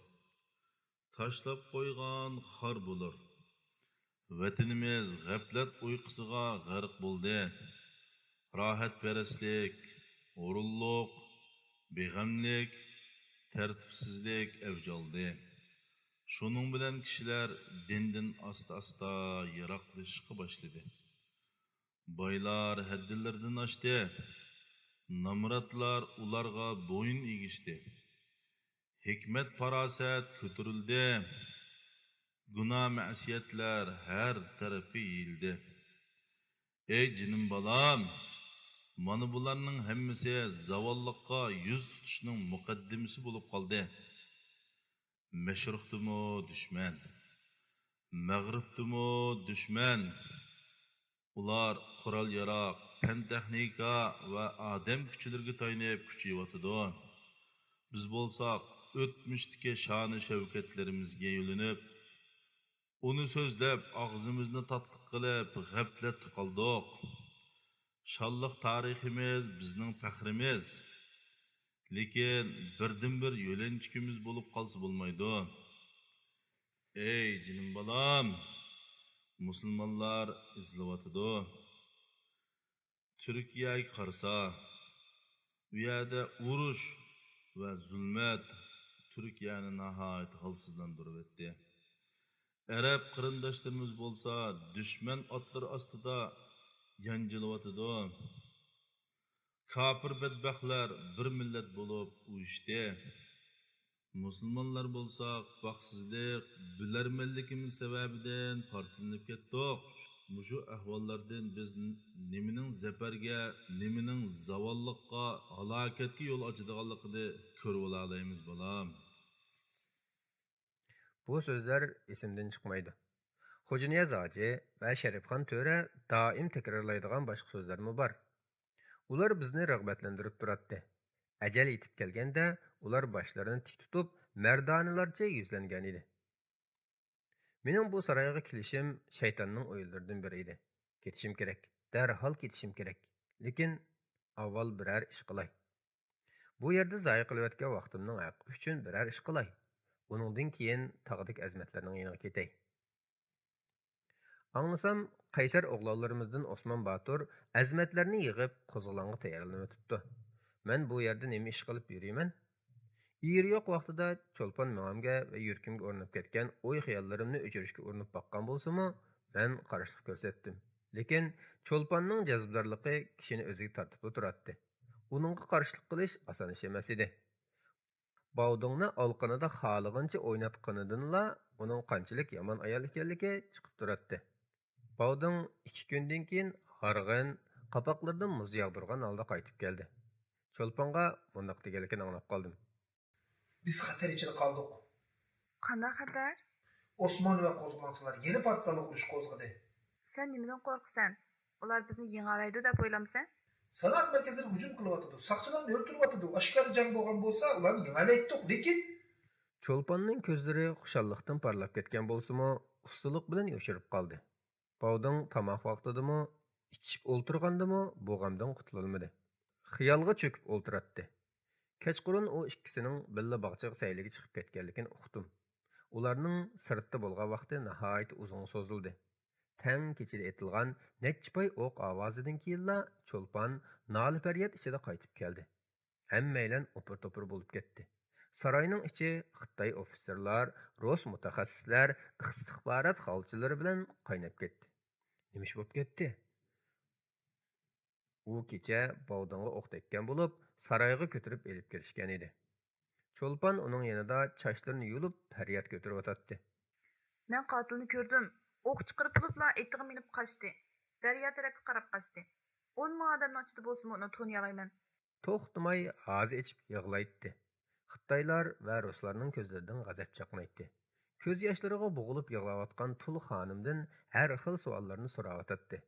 تاشلاپ قويغان خار بولۇر. ۋەتىنىمىز غەپلەت ئۇيقۇسىغا غەرق بولدى. راھەتپەرەسلىك، ھۇرۇنلۇق، بىغەملىك، تەرتىپسىزلىك ئەۋج ئالدى. شۇنىڭ بىلەن كىشىلەر دىندىن ئاستا-ئاستا يىراقلىشىشقا باشلىدى. بايلار ھەددىلىرىدىن ئاشتى. نامراتلار ئۇلارغا بويۇن ئېگىشتى. ھېكمەت-پاراسەت كۆتۈرۈلدى. گۇناھ-مەسىيەتلەر ھەر تەرەپكە يېيىلدى. ئەي جېنىم بالام، مانا بۇلارنىڭ ھەممىسى زاۋاللىققا يۈز تۇتۇشنىڭ مۇقەددىمىسى بولۇپ قالدى. مەشرىقتىمۇ دۈشمەن، مەغرىبتىمۇ دۈشمەن. ئۇلار قورال-ياراغ، پەن-تېخنىكا ۋە ئادەم كۈچلىرىگە تايىنىپ كۈچىيىۋاتىدۇ. بىز بولساق ئۆتمۈشتىكى شانى-شەۋكەتلىرىمىزگە يۆلىنىپ، ئۇنى سۆزلەپ، ئاغزىمىزنى تاتلىق قىلىپ، غەپلەتتە قالدۇق. شانلىق تارىخىمىز بىزنىڭ پەخرىمىز. لېكىن بىردىنبىر يۆلەنچۈكىمىز بولۇپ قالسا بولمايدۇ. ئەي جېنىم بالام، مۇسۇلمانلار ئېزىلىۋاتىدۇ. تۈركىيەگە قارىسا، ئۇ يەردە ئۇرۇش ۋە زۇلمەت تۈركىيەنى ناھايىتى ھالسىزلاندۇرۇۋەتتى. ئەرەب قېرىنداشلىرىمىز بولسا دۈشمەن ئاتلىرى ئاستىدا يانجىلىۋاتىدۇ. كاپىر بەتبەختلەر بىر مىللەت بولۇپ ئۇيۇشتى. مۇسۇلمانلار بولساق، بەختسىزلىك، بىلەرمەنلىكىمىز سەۋەبىدىن پارچىلىنىپ كەتتۇق. مۇشۇ ئەھۋاللاردىن بىز نېمىنىڭ زەپەرگە، نېمىنىڭ زاۋاللىققا، ھالاكەتكە يول ئاچىدىغانلىقىنى كۆرۈۋالالايمىز، بالام. بۇ سۆزلەر ئېسىمدىن چىقمايدۇ. خوجانىياز ھاجى ۋە شەرىپخان تۆرە دائىم تەكرارلايدىغان باشقا سۆزلەرمۇ بار. ئۇلار بىزنى رىغبەتلەندۈرۈپ تۇراتتى. ئەجەل يېتىپ كەلگەندە، ئۇلار باشلىرىنى تىك تۇتۇپ، مەردانىلەرچە يۈزلەنگەنىدى. مېنىڭ بۇ سارايغا كېلىشىم شەيتاننىڭ ئويلىرىدىن بىرى ئىدى. كېتىشىم كېرەك، دەرھال كېتىشىم كېرەك. لېكىن ئاۋۋال بىرەر ئىش قىلاي. بۇ يەردە زايە قىلىۋەتكەن ۋاقتىمنىڭ ھەققى ئۈچۈن بىرەر ئىش قىلاي. ئۇنىڭدىن كېيىن تاغدىكى ئەزىمەتلەرنىڭ يېنىغا كېتەي. ئاڭلىسام، قەيسەر ئوغلانلىرىمىزدىن ئوسمان باتۇر ئەزىمەتلەرنى يىغىپ، قوزغىلاڭغا تەييارلىنىۋېتىپتۇ. مەن بۇ يەردە نېمە ئىش قىلىپ يۈرىمەن؟ ئېرى يوق ۋاقتىدا چولپان مېڭەمگە ۋە يۈرىكىمگە ئورناپ كەتكەن ئوي-خىياللىرىمنى ئۆچۈرۈشكە ئۇرۇنۇپ باققان بولسىمۇ، مەن قارشىلىق كۆرسەتتىم. لېكىن چولپاننىڭ جاذىبدارلىقى كىشىنى ئۆزىگە تارتىپلا تۇراتتى. ئۇنىڭغا قارشىلىق قىلىش ئاسان ئىش ئەمەس ئىدى. باۋدۇڭنى ئالىقىنىدا خالىغىنىچە ئويناتقىنىدىنلا ئۇنىڭ قانچىلىك يامان ئايال ئىكەنلىكى چىقىپ تۇراتتى. باۋدۇڭ ئىككى كۈندىن كېيىن ھارغىن، قاپاقلىرىدىن مۇز ياغدۇرغان ھالدا قايتىپ كەلدى. چولپانغا مۇنداق دېگەنلىكىنى ئاڭلاپ قالدىم. بىز خەتەر ئىچىدە قالدۇق. قانداق خەتەر؟ ئوسمان ۋە قوزغىلاڭچىلار يەنە پارتىزانلىق ئۇرۇشى قوزغىدى. سەن نېمىدىن قورقىسەن؟ ئۇلار بىزنى يېڭەلەيدۇ دەپ ئويلامسەن؟ سانائەت مەركەزلىرىگە ھۇجۇم قىلىۋاتىدۇ، ساقچىلارنى ئۆلتۈرۈۋاتىدۇ. ئاشكارا جەڭ بولغان بولسا، ئۇلارنى يېڭەلەيتتۇق، لېكىن. چولپاننىڭ كۆزلىرى خۇشاللىقتىن پارلاپ كەتكەن بولسىمۇ، ئۇستىلىق بىلەن يوشۇرۇپ قالدى. باۋدىڭ تاماق ۋاقتىدىمۇ، ئىچىشىپ ئولتۇرغاندىمۇ بۇ غەمدىن قۇتۇلالمىدى. خىيالغا چۆكۈپ ئولتۇراتتى. كەچقۇرۇن ئۇ ئىككىسىنىڭ بىللە باغچىغا سەيلىگە چىقىپ كەتكەنلىكىنى ئۇقتۇم. ئۇلارنىڭ سىرتتا بولغان ۋاقتى ناھايىتى ئۇزۇنغا سوزۇلدى. تەڭ كېچىدە ئېتىلغان نەچچە پاي ئوق ئاۋازىدىن كېيىنلا چولپان نالە-پەرياد ئىچىدە قايتىپ كەلدى. ھەممەيلەن ئوپۇر-توپۇر بولۇپ كەتتى. ساراينىڭ ئىچى خىتاي ئوفىتسېرلار، رۇس مۇتەخەسسىسلەر، ئىستىخبارات خالچىلىرى بىلەن قايناپ كەتتى. نېمە ئىش بولۇپ كەتتى؟ ئۇ كېچە باۋدىڭغا ئوق تەگكەن بولۇپ، سارايغا كۆتۈرۈپ ئېلىپ كىرىشكەن ئىدى. چولپان ئۇنىڭ يېنىدا چاچلىرىنى يۇلۇپ پەرياد كۆتۈرۈۋاتاتتى. مەن قاتىلنى كۆردۈم. ئوق چىقىرىپ بولۇپلا ئېتىغا مىنىپ قاچتى. دەريا تەرەپكە قاراپ قاچتى. ئون مىڭ ئادەمنىڭ ئىچىدە بولسىمۇ ئۇنى تونۇيالايمەن. توختىماي ھازا ئېچىپ يىغلايتتى. خىتايلار ۋە رۇسلارنىڭ كۆزلىرىدىن غەزەپ چاقنايتتى. كۆز ياشلىرىغا بوغۇلۇپ يىغلاۋاتقان تۇل خانىمدىن ھەر خىل سوئاللارنى سوراۋاتاتتى.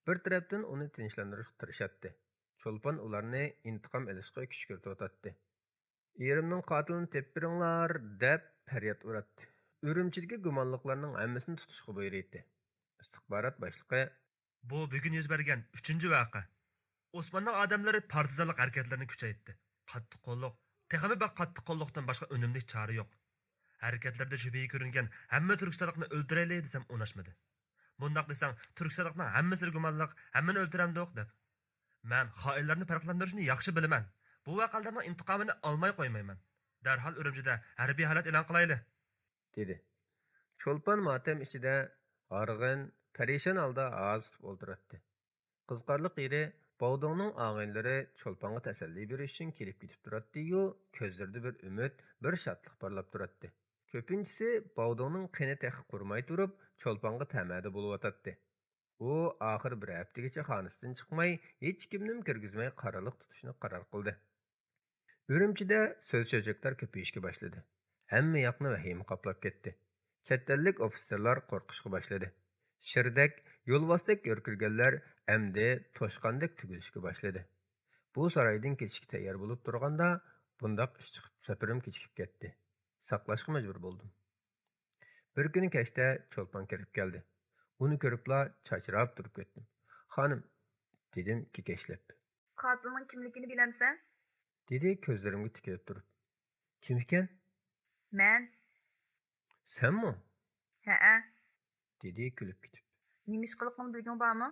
بىر تەرەپتىن ئۇنى تىنچلاندۇرۇشقا تىرىشاتتى. چولپان ئۇلارنى ئىنتىقام ئېلىشقا كۈشكۈرتۈۋاتاتتى. «ئېرىمنىڭ قاتىلىنى تېپىپ بېرىڭلار!» دەپ پەرياد ئۇراتتى. ئۈرۈمچىدىكى گۇمانلىقلارنىڭ ھەممىسىنى تۇتۇشقا بۇيرۇيتتى. ئىستىخبارات باشلىقى. بۇ بۈگۈن يۈز بەرگەن ئۈچىنچى ۋەقە. ئوسماننىڭ ئادەملىرى پارتىزانلىق ھەرىكەتلىرىنى كۈچەيتتى. قاتتىق قوللۇق، تېخىمۇ بەك قاتتىق قوللۇقتىن باشقا ئۈنۈملۈك چارە يوق. ھەرىكەتلىرىدە شۈبھىگە كۆرۈنگەن ھەممە تۈركىستانلىقنى ئۆلتۈرەيلى دېسەم ئۇناشمىدى. بۇنداق دېسەڭ، تۈركىستانلىقنىڭ ھەممىسى گۇمانلىق، ھەممىنى ئۆلتۈرەمدۇق دەپ. مەن خائىنلارنى پەرقلەندۈرۈشنى ياخشى بىلىمەن. بۇ ۋەقەلەرنىڭ ئىنتىقامىنى ئالماي قويمايمەن. دەرھال ئۈرۈمچىدە ھەربىي ھالەت ئېلان قىلايلى. دېدى. چولپان ماتەم ئىچىدە ھارغىن، پەرىشان ھالدا ھازىتىپ ئولتۇراتتى. قىزىقارلىق يېرى، باۋدۇڭنىڭ ئاغىنىلىرى چولپانغا تەسەللى بېرىش ئۈچۈن كېلىپ كېتىپ تۇراتتى-يۇ، كۆزلىرىدە بىر ئۈمىد، بىر شادلىق پارلاپ تۇراتتى. كۆپىنچىسى باۋدۇڭنىڭ قېنى تېخى قۇرۇماي تۇرۇپ، چولپانغا تەمەدە بولۇۋاتاتتى. ئۇ ئاخىر بىر ھەپتىگىچە خانىسىدىن چىقماي، ھېچكىمنىمۇ كىرگۈزمەي قارىلىق تۇتۇشنى قارار قىلدى. ئۈرۈمچىدە سۆز-چۆچەكلەر كۆپىيىشكە باشلىدى. ھەممە ياقنى ۋەھىمە قاپلاپ كەتتى. چەت ئەللىك ئوفىتسېرلار قورقۇشقا باشلىدى. شىردەك، يولۋاستەك يۈركۈرگەنلەر ئەمدى توشقاندەك تۈگۈلۈشكە باشلىدى. بۇ سارايدىن كېتىشكە تەييار بولۇپ تۇرغاندا، بۇنداق ئىش چىقىپ سەپىرىم كېچىكىپ كەتتى. ساقلاشقا مەجبۇر بولدۇم. بىر كۈنى كەچتە چولپان كىرىپ كەلدى. ئۇنى كۆرۈپلا چاچراپ تۇرۇپ كەتتىم. «خانىم!» دېدىم كېكەچلەپ. «قاتىلنىڭ كىملىكىنى بىلەمسەن؟» دېدى كۆزلىرىمگە تىكىلىپ تۇرۇپ. «كىم ئىكەن؟» «مەن.» «سەنمۇ؟» «ھەئە.» دېدى كۈلۈپ كېتىپ. «نېمە ئىش قىلىقىڭنى بىلگۈڭ بارمۇ؟»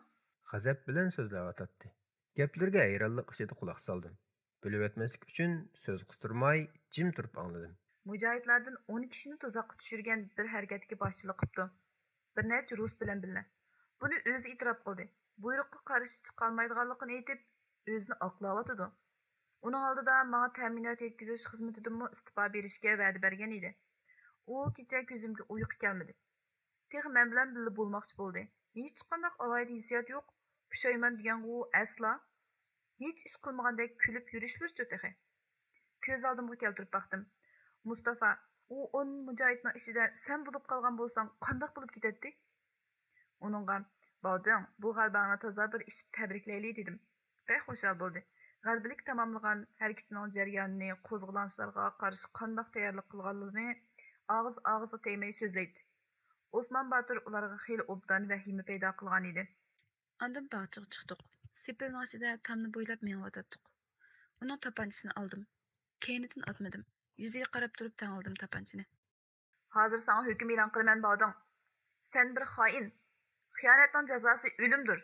غەزەپ بىلەن سۆزلەۋاتاتتى. گەپلىرىگە ھەيرانلىق ئىچىدە قۇلاق سالدىم. بۆلۈۋەتمەسلىك ئۈچۈن سۆز قىستۇرماي، جىم تۇرۇپ ئاڭلىدىم. «مۇجاھىدلاردىن ئون كىشىنى تۇزاققا چۈشۈرگەن بىر ھەرىكەتكە باشچىلىق قىپتۇ. بىر نەچچە رۇس بىلەن بىللە. بۇنى ئۆزى ئېتىراپ قىلدى. بۇيرۇققا قارشى چىقالمايدىغانلىقىنى ئېيتىپ، ئۆزىنى ئاقلاۋاتىدۇ. ئۇنىڭ ئالدىدا ماڭا تەمىنات يەتكۈزۈش خىزمىتىدىنمۇ ئىستېپا بېرىشكە ۋەدە بەرگەن ئىدى. ئۇ كېچە كۆزۈمگە ئۇيقۇ كەلمىدى. تېخى مەن بىلەن بىللە بولماقچى بولدى. ھېچقانداق ئالاھىدە ھېسسىيات يوق. پۇشايمان دېگەنغۇ ئەسلا. ھېچ ئىش قىلمىغاندەك كۈلۈپ يۈرۈشلىرىچۇ تېخى.» كۆز ئالدىمغا كەلتۈرۈپ باقتىم. مۇستافا، ئۇ ئون مۇجاھىدنىڭ ئىچىدە سەن بولۇپ قالغان بولساڭ قانداق بولۇپ كېتەتتى؟ ئۇنىڭغا، «باۋدىڭ، بۇ غەلىبەڭنى تازا بىر ئىچىپ تەبرىكلەيلى» دېدىم. بەك خۇشال بولدى. غەلىبىلىك تاماملىغان ھەرىكىتىنىڭ جەريانىنى، قوزغىلاڭچىلارغا قارشى قانداق تەييارلىق قىلغانلىرىنى ئاغزى ئاغزىغا تەگمەي سۆزلەيتتى. ئوسمان باتۇر ئۇلارغا خېلى ئوبدان ۋەھىمە پەيدا قىلغانىدى. ئاندىن باغچىغا چىقتۇق. سېپىلنىڭ ئىچىدە تامنى بويلاپ مېڭىۋاتاتتۇق. ئۇنىڭ تاپانچىسىنى ئالدىم. كەينىدىن ئاتمىدىم. يۈزىگە قاراپ تۇرۇپ تەڭلىدىم تاپانچىنى. ھازىر ساڭا ھۆكۈم ئېلان قىلىمەن، باۋدىڭ. سەن بىر خائىن. خىيانەتنىڭ جازاسى ئۆلۈمدۇر.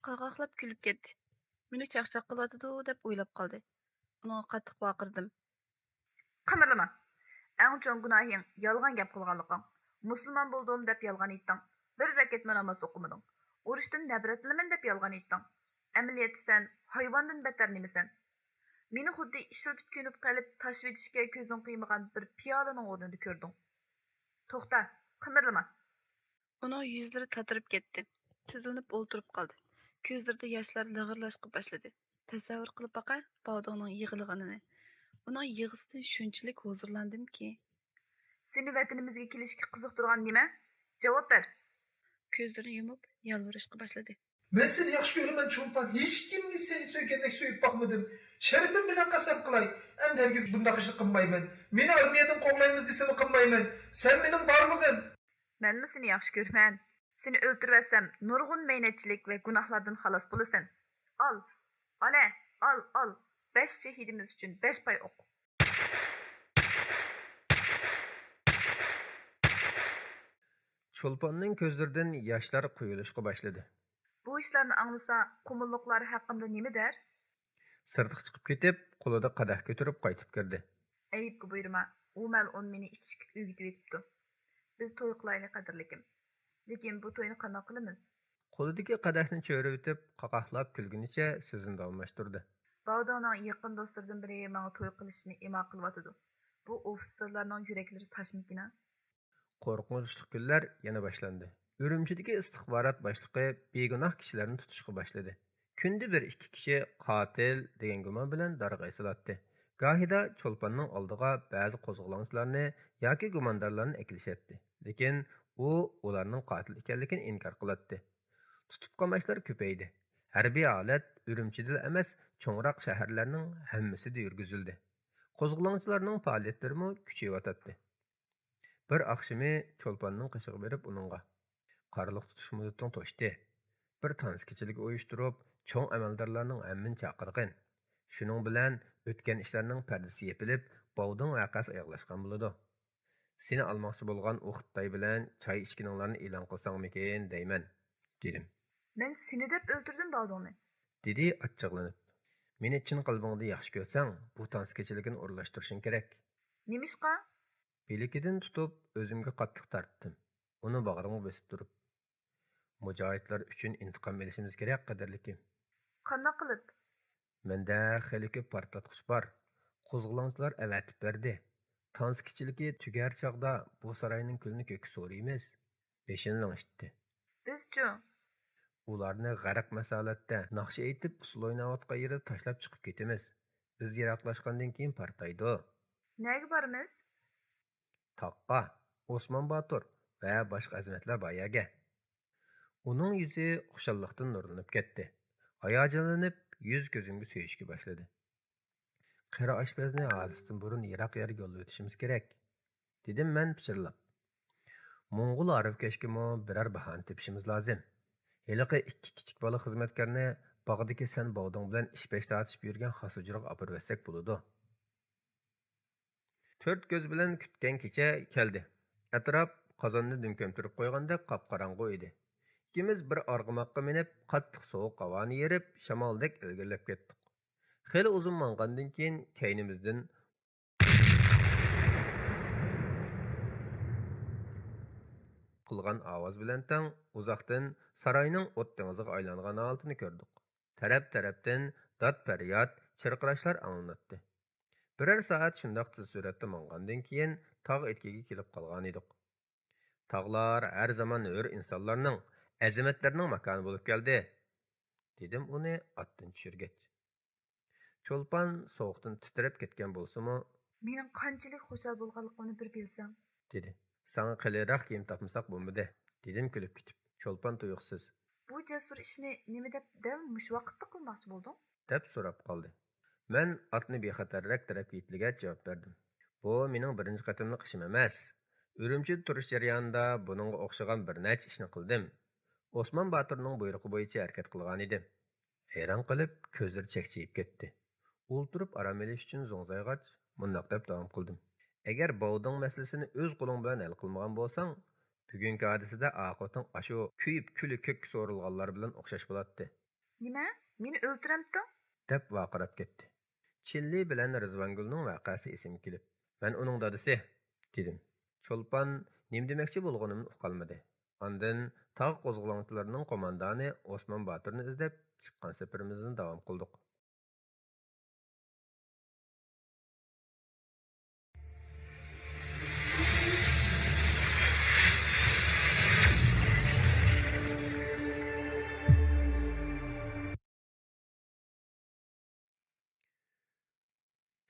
قاقاقلاپ كۈلۈپ كەتتى. مېنى چاقچاق قىلىۋاتىدۇ دەپ ئويلاپ قالدى. ئۇنىڭغا قاتتىق ۋارقىرىدىم. قىمىرلىما. ئەڭ چوڭ گۇناھىڭ يالغان گەپ قىلغانلىقىڭ. مۇسۇلمان بولدۇم دەپ يالغان ئېيتتىڭ. بىر رەكەتمۇ ناماز ئوقۇمىدىڭ. ئۇرۇشتىن نەپرەتلىنىمەن دەپ يالغان ئېيتتىڭ. ئەمەلىيەتتە سەن ھايۋاندىن بەتتەر نېمىسەن؟ مېنى خۇددى ئىشلىتىپ كۆنۈپ قېلىپ تاشلىۋېتىشكە كۆزۈڭ قىيمىغان بىر پىيالىنىڭ ئورنىدا كۆردۈڭ. توختا، قىمىرلىما. ئۇنىڭ يۈزلىرى تاتىرىپ كەتتى. تىزلىنىپ ئولتۇرۇپ قالدى. كۆزلىرىدە ياشلار لىغىرلاشقا باشلىدى. تەسەۋۋۇر قىلىپ باقە، باۋدىڭنىڭ يىغلىغىنىنى. ئۇنىڭ يىغىسىدىن شۇنچىلىك ھۇزۇرلاندىمكى. سېنى ۋەتىنىمىزگە كېلىشكە قىزىقتۇرغان نېمە؟ جاۋاب بەر. كۆزلىرىنى يۇمۇپ يالۋۇرۇشقا باشلىدى. مەن سېنى ياخشى كۆرىمەن، چولپان. ھېچكىمنى سېنى سۆيگەندەك سۆيۈپ باقمىدىم. شەرىپىم بىلەن قەسەم قىلاي، ئەمدى ھەرگىز بۇنداق ئىشنى قىلمايمەن. مېنى ئارمىيەدىن قوغلايمىز دېسىمۇ قىلمايمەن. سەن مېنىڭ بارلىقىم. مەنمۇ سېنى ياخشى كۆرىمەن. سېنى ئۆلتۈرۈۋەتسەم، نۇرغۇن مەينەتچىلىك ۋە گۇناھلاردىن خالاس بولىسەن. ئال، ئالە، ئال، ئال. بەش شېھىدىمىز ئۈچۈن بەش پاي ئوق. چولپاننىڭ كۆزلىرىدىن ياشلار قۇيۇلۇشقا باشلىدى. بۇ ئىشلارنى ئاڭلىسا، قۇمۇللۇقلار ھەققىمدە نېمە دەر؟ سىرتقا چىقىپ كېتىپ، قولىدا قەدەھ كۆتۈرۈپ قايتىپ كىردى. ئەيىبكە بۇيرۇما، ئۇ مەلئۇن مېنى ئىچىشكە ئۆگىتىۋېتىپتۇ. بىز توي قىلايلى، قەدىرلىكىم. لېكىن بۇ توينى قانداق قىلىمىز؟ قولىدىكى قەدەھنى چۆرۈۋېتىپ، قاقاقلاپ كۈلگىنىچە سۆزىنى داۋاملاشتۇردى. باۋداڭنىڭ يېقىن دوستلىرىدىن بىرى ماڭا توي قىلىشنى ئىما قىلىۋاتىدۇ. بۇ ئوفىتسېرلارنىڭ يۈرەكلىرى تاشمىكىن ھە؟ قورقۇنچلۇق كۈنلەر يەنە باشلاندى. ئۈرۈمچىدىكى ئىستىخبارات باشلىقى بىگۇناھ كىشىلەرنى تۇتۇشقا باشلىدى. كۈندە بىر ئىككى كىشى قاتىل دېگەن گۇمان بىلەن دارغا ئېسىلاتتى. گاھىدا چولپاننىڭ ئالدىغا بەزى قوزغىلاڭچىلارنى ياكى گۇماندارلارنى ئەكېلىشەتتى. لېكىن ئۇ ئۇلارنىڭ قاتىل ئىكەنلىكىنى ئىنكار قىلاتتى. تۇتۇپ قاماشلار كۆپەيدى. ھەربىي ھالەت ئۈرۈمچىدىلا ئەمەس، چوڭراق شەھەرلەرنىڭ ھەممىسىدە يۈرگۈزۈلدى. قوزغىلاڭچىلارنىڭ پائالىيەتلىرىمۇ كۈچىيىۋاتاتتى. بىر ئاخشىمى چولپاننىڭ قېشىغا بېرىپ ئۇنىڭغا، قارىلىق تۇتۇش مۇددىتىڭ توشتى. بىر تانسا كېچىلىكى ئۇيۇشتۇرۇپ، چوڭ ئەمەلدارلارنىڭ ھەممىنى چاقىرغىن. شۇنىڭ بىلەن ئۆتكەن ئىشلارنىڭ پەردىسى يېپىلىپ، باۋدۇڭ ۋەقەسى ئاياغلاشقان بولىدۇ. سېنى ئالماقچى بولغان ئۇ خىتاي بىلەن چاي ئىچكىنىڭلارنى ئېلان قىلساڭمىكىن دەيمەن، دېدىم. مەن سېنى دەپ ئۆلتۈردۈم باۋدۇڭنى. دېدى ئاچچىقلىنىپ. مېنى چىن قەلبىڭدىن ياخشى كۆرسەڭ، بۇ تانسا كېچىلىكىنى ئورۇنلاشتۇرۇشۇڭ كېرەك. نېمىشقا؟ بىلىكىدىن تۇتۇپ، ئۆزۈمگە قاتتىق تارتتىم. ئۇنى باغرىمغا بېسىپ تۇرۇپ، مۇجاھىدلار ئۈچۈن ئىنتىقام ئېلىشىمىز كېرەك، قەدىرلىكىم. قانداق قىلىپ؟ مەندە خېلى كۆپ پارتلاتقۇچ بار. قوزغىلاڭچىلار ئەۋەتىپ بەردى. تانسا كېچىلىكى تۈگەر چاغدا بۇ ساراينىڭ كۈلىنى كۆككە سورۇيمىز. بېشىنى لىڭشىتتى. بىزچۇ؟ ئۇلارنى غەرق مەسەلەتتە، ناخشا ئېيتىپ، ئۇسسۇل ئويناۋاتقان يېرىدە تاشلاپ چىقىپ كېتىمىز. بىز يىراقلاشقاندىن كېيىن پارتلايدۇ. نەگە بارىمىز؟ تاغقا. ئوسمان باتۇر ۋە باشقا ئەزىمەتلەر بار يەرگە. ئۇنىڭ يۈزى خۇشاللىقتىن نۇرلىنىپ كەتتى. ھاياجانلىنىپ، يۈز كۆزۈمگە سۆيۈشكە باشلىدى. قېرى ئاشپەزنى ھادىسىدىن بۇرۇن يىراق يەرگە يوللىۋېتىشىمىز كېرەك، دېدىم مەن پىچىرلاپ. موڭغۇل ھارۋىكەشكىمۇ بىرەر باھانە تېپىشىمىز لازىم. ھېلىقى ئىككى كىچىك بالا خىزمەتكارنى باغدىكى سەن باۋدۇڭ بىلەن ئىش-پەش تارتىشىپ يۈرگەن خاس ھۇجرىغا ئاپىرىۋەتسەك بولىدۇ. تۆت كۆز بىلەن كۈتكەن كېچە كەلدى. ئەتراپ قازاننى دۈم كۆمتۈرۈپ قويغاندەك قاپقاراڭغۇ ئىدى. ئىككىمىز بىر ئارغىماققا مىنىپ، قاتتىق سوغۇق ھاۋانى يېرىپ، شامالدەك ئىلگىرىلەپ كەتتۇق. خېلى ئۇزۇن ماڭغاندىن كېيىن، كەينىمىزدىن قىلغان ئاۋاز بىلەن تەڭ ئۇزاقتىن ساراينىڭ ئوت دېڭىزىغا ئايلانغان ھالىتىنى كۆردۇق. تەرەپ-تەرەپتىن داد-پەرياد، چىرقىراشلار ئاڭلىناتتى. بىرەر سائەت شۇنداق تېز سۈرئەتتە ماڭغاندىن كېيىن، تاغ ئېتىكىگە كېلىپ قالغانىدۇق. تاغلار ھەر زامان ھۆر ئىنسانلارنىڭ، ئەزىمەتلەرنىڭ ماكانى بولۇپ كەلدى، دېدىم ئۇنى ئاتتىن چۈشۈرگەچ. چولپان سوغۇقتىن تىترەپ كەتكەن بولسىمۇ، مېنىڭ قانچىلىك خۇشال بولغانلىقىمنى بىر بىلسەڭ، دېدى. ساڭا قېلىنراق كىيىم تاپمىساق بولمىدى، دېدىم كۈلۈپ كېتىپ. چولپان تۇيۇقسىز. بۇ جەسۇر ئىشنى نېمە دەپ دەل مۇشۇ ۋاقىتتا قىلماقچى بولدۇڭ؟ دەپ سوراپ قالدى. مەن ئاتنى بىخەتەررەك تەرەپكە يېتىلىگەچ جاۋاب بەردىم. بۇ مېنىڭ بىرىنچى قېتىملىق ئىشىم ئەمەس. ئۈرۈمچىدە تۇرۇش جەريانىدا بۇنىڭغا ئوخشىغان بىر نەچچە ئىشنى قىلدىم. ئوسمان باتۇرنىڭ بۇيرۇقى بويىچە ھەرىكەت قىلغانىدىم. ھەيران قېلىپ، كۆزلىرى چەكچىيىپ كەتتى. ئولتۇرۇپ ئارام ئېلىش ئۈچۈن زوڭزايغاچ، مۇنداق دەپ داۋام قىلدىم. ئەگەر باۋدۇڭ مەسىلىسىنى ئۆز قولۇڭ بىلەن ھەل قىلمىغان بولساڭ، بۈگۈنكى ھادىسىدە ئاقىۋىتىڭ ئاشۇ كۆيۈپ كۈلى كۆككە سورۇلغانلار بىلەن ئوخشاش بولاتتى. نېمە؟ مېنى ئۆلتۈرەمتىڭ؟ دەپ ۋارقىراپ كەتتى. چىللى بىلەن رىزۋانگۈلنىڭ ۋەقەسى ئېسىمگە كېلىپ، مەن ئۇنىڭ دادىسى، دېدىم. چولپان نېمە دېمەكچى بولغىنىمنى ئۇقالمىدى. ئاندىن تاغ قوزغىلاڭچىلىرىنىڭ قوماندانى ئوسمان باتۇرنى ئىزدەپ چىققان سەپىرىمىزنى داۋام قىلدۇق.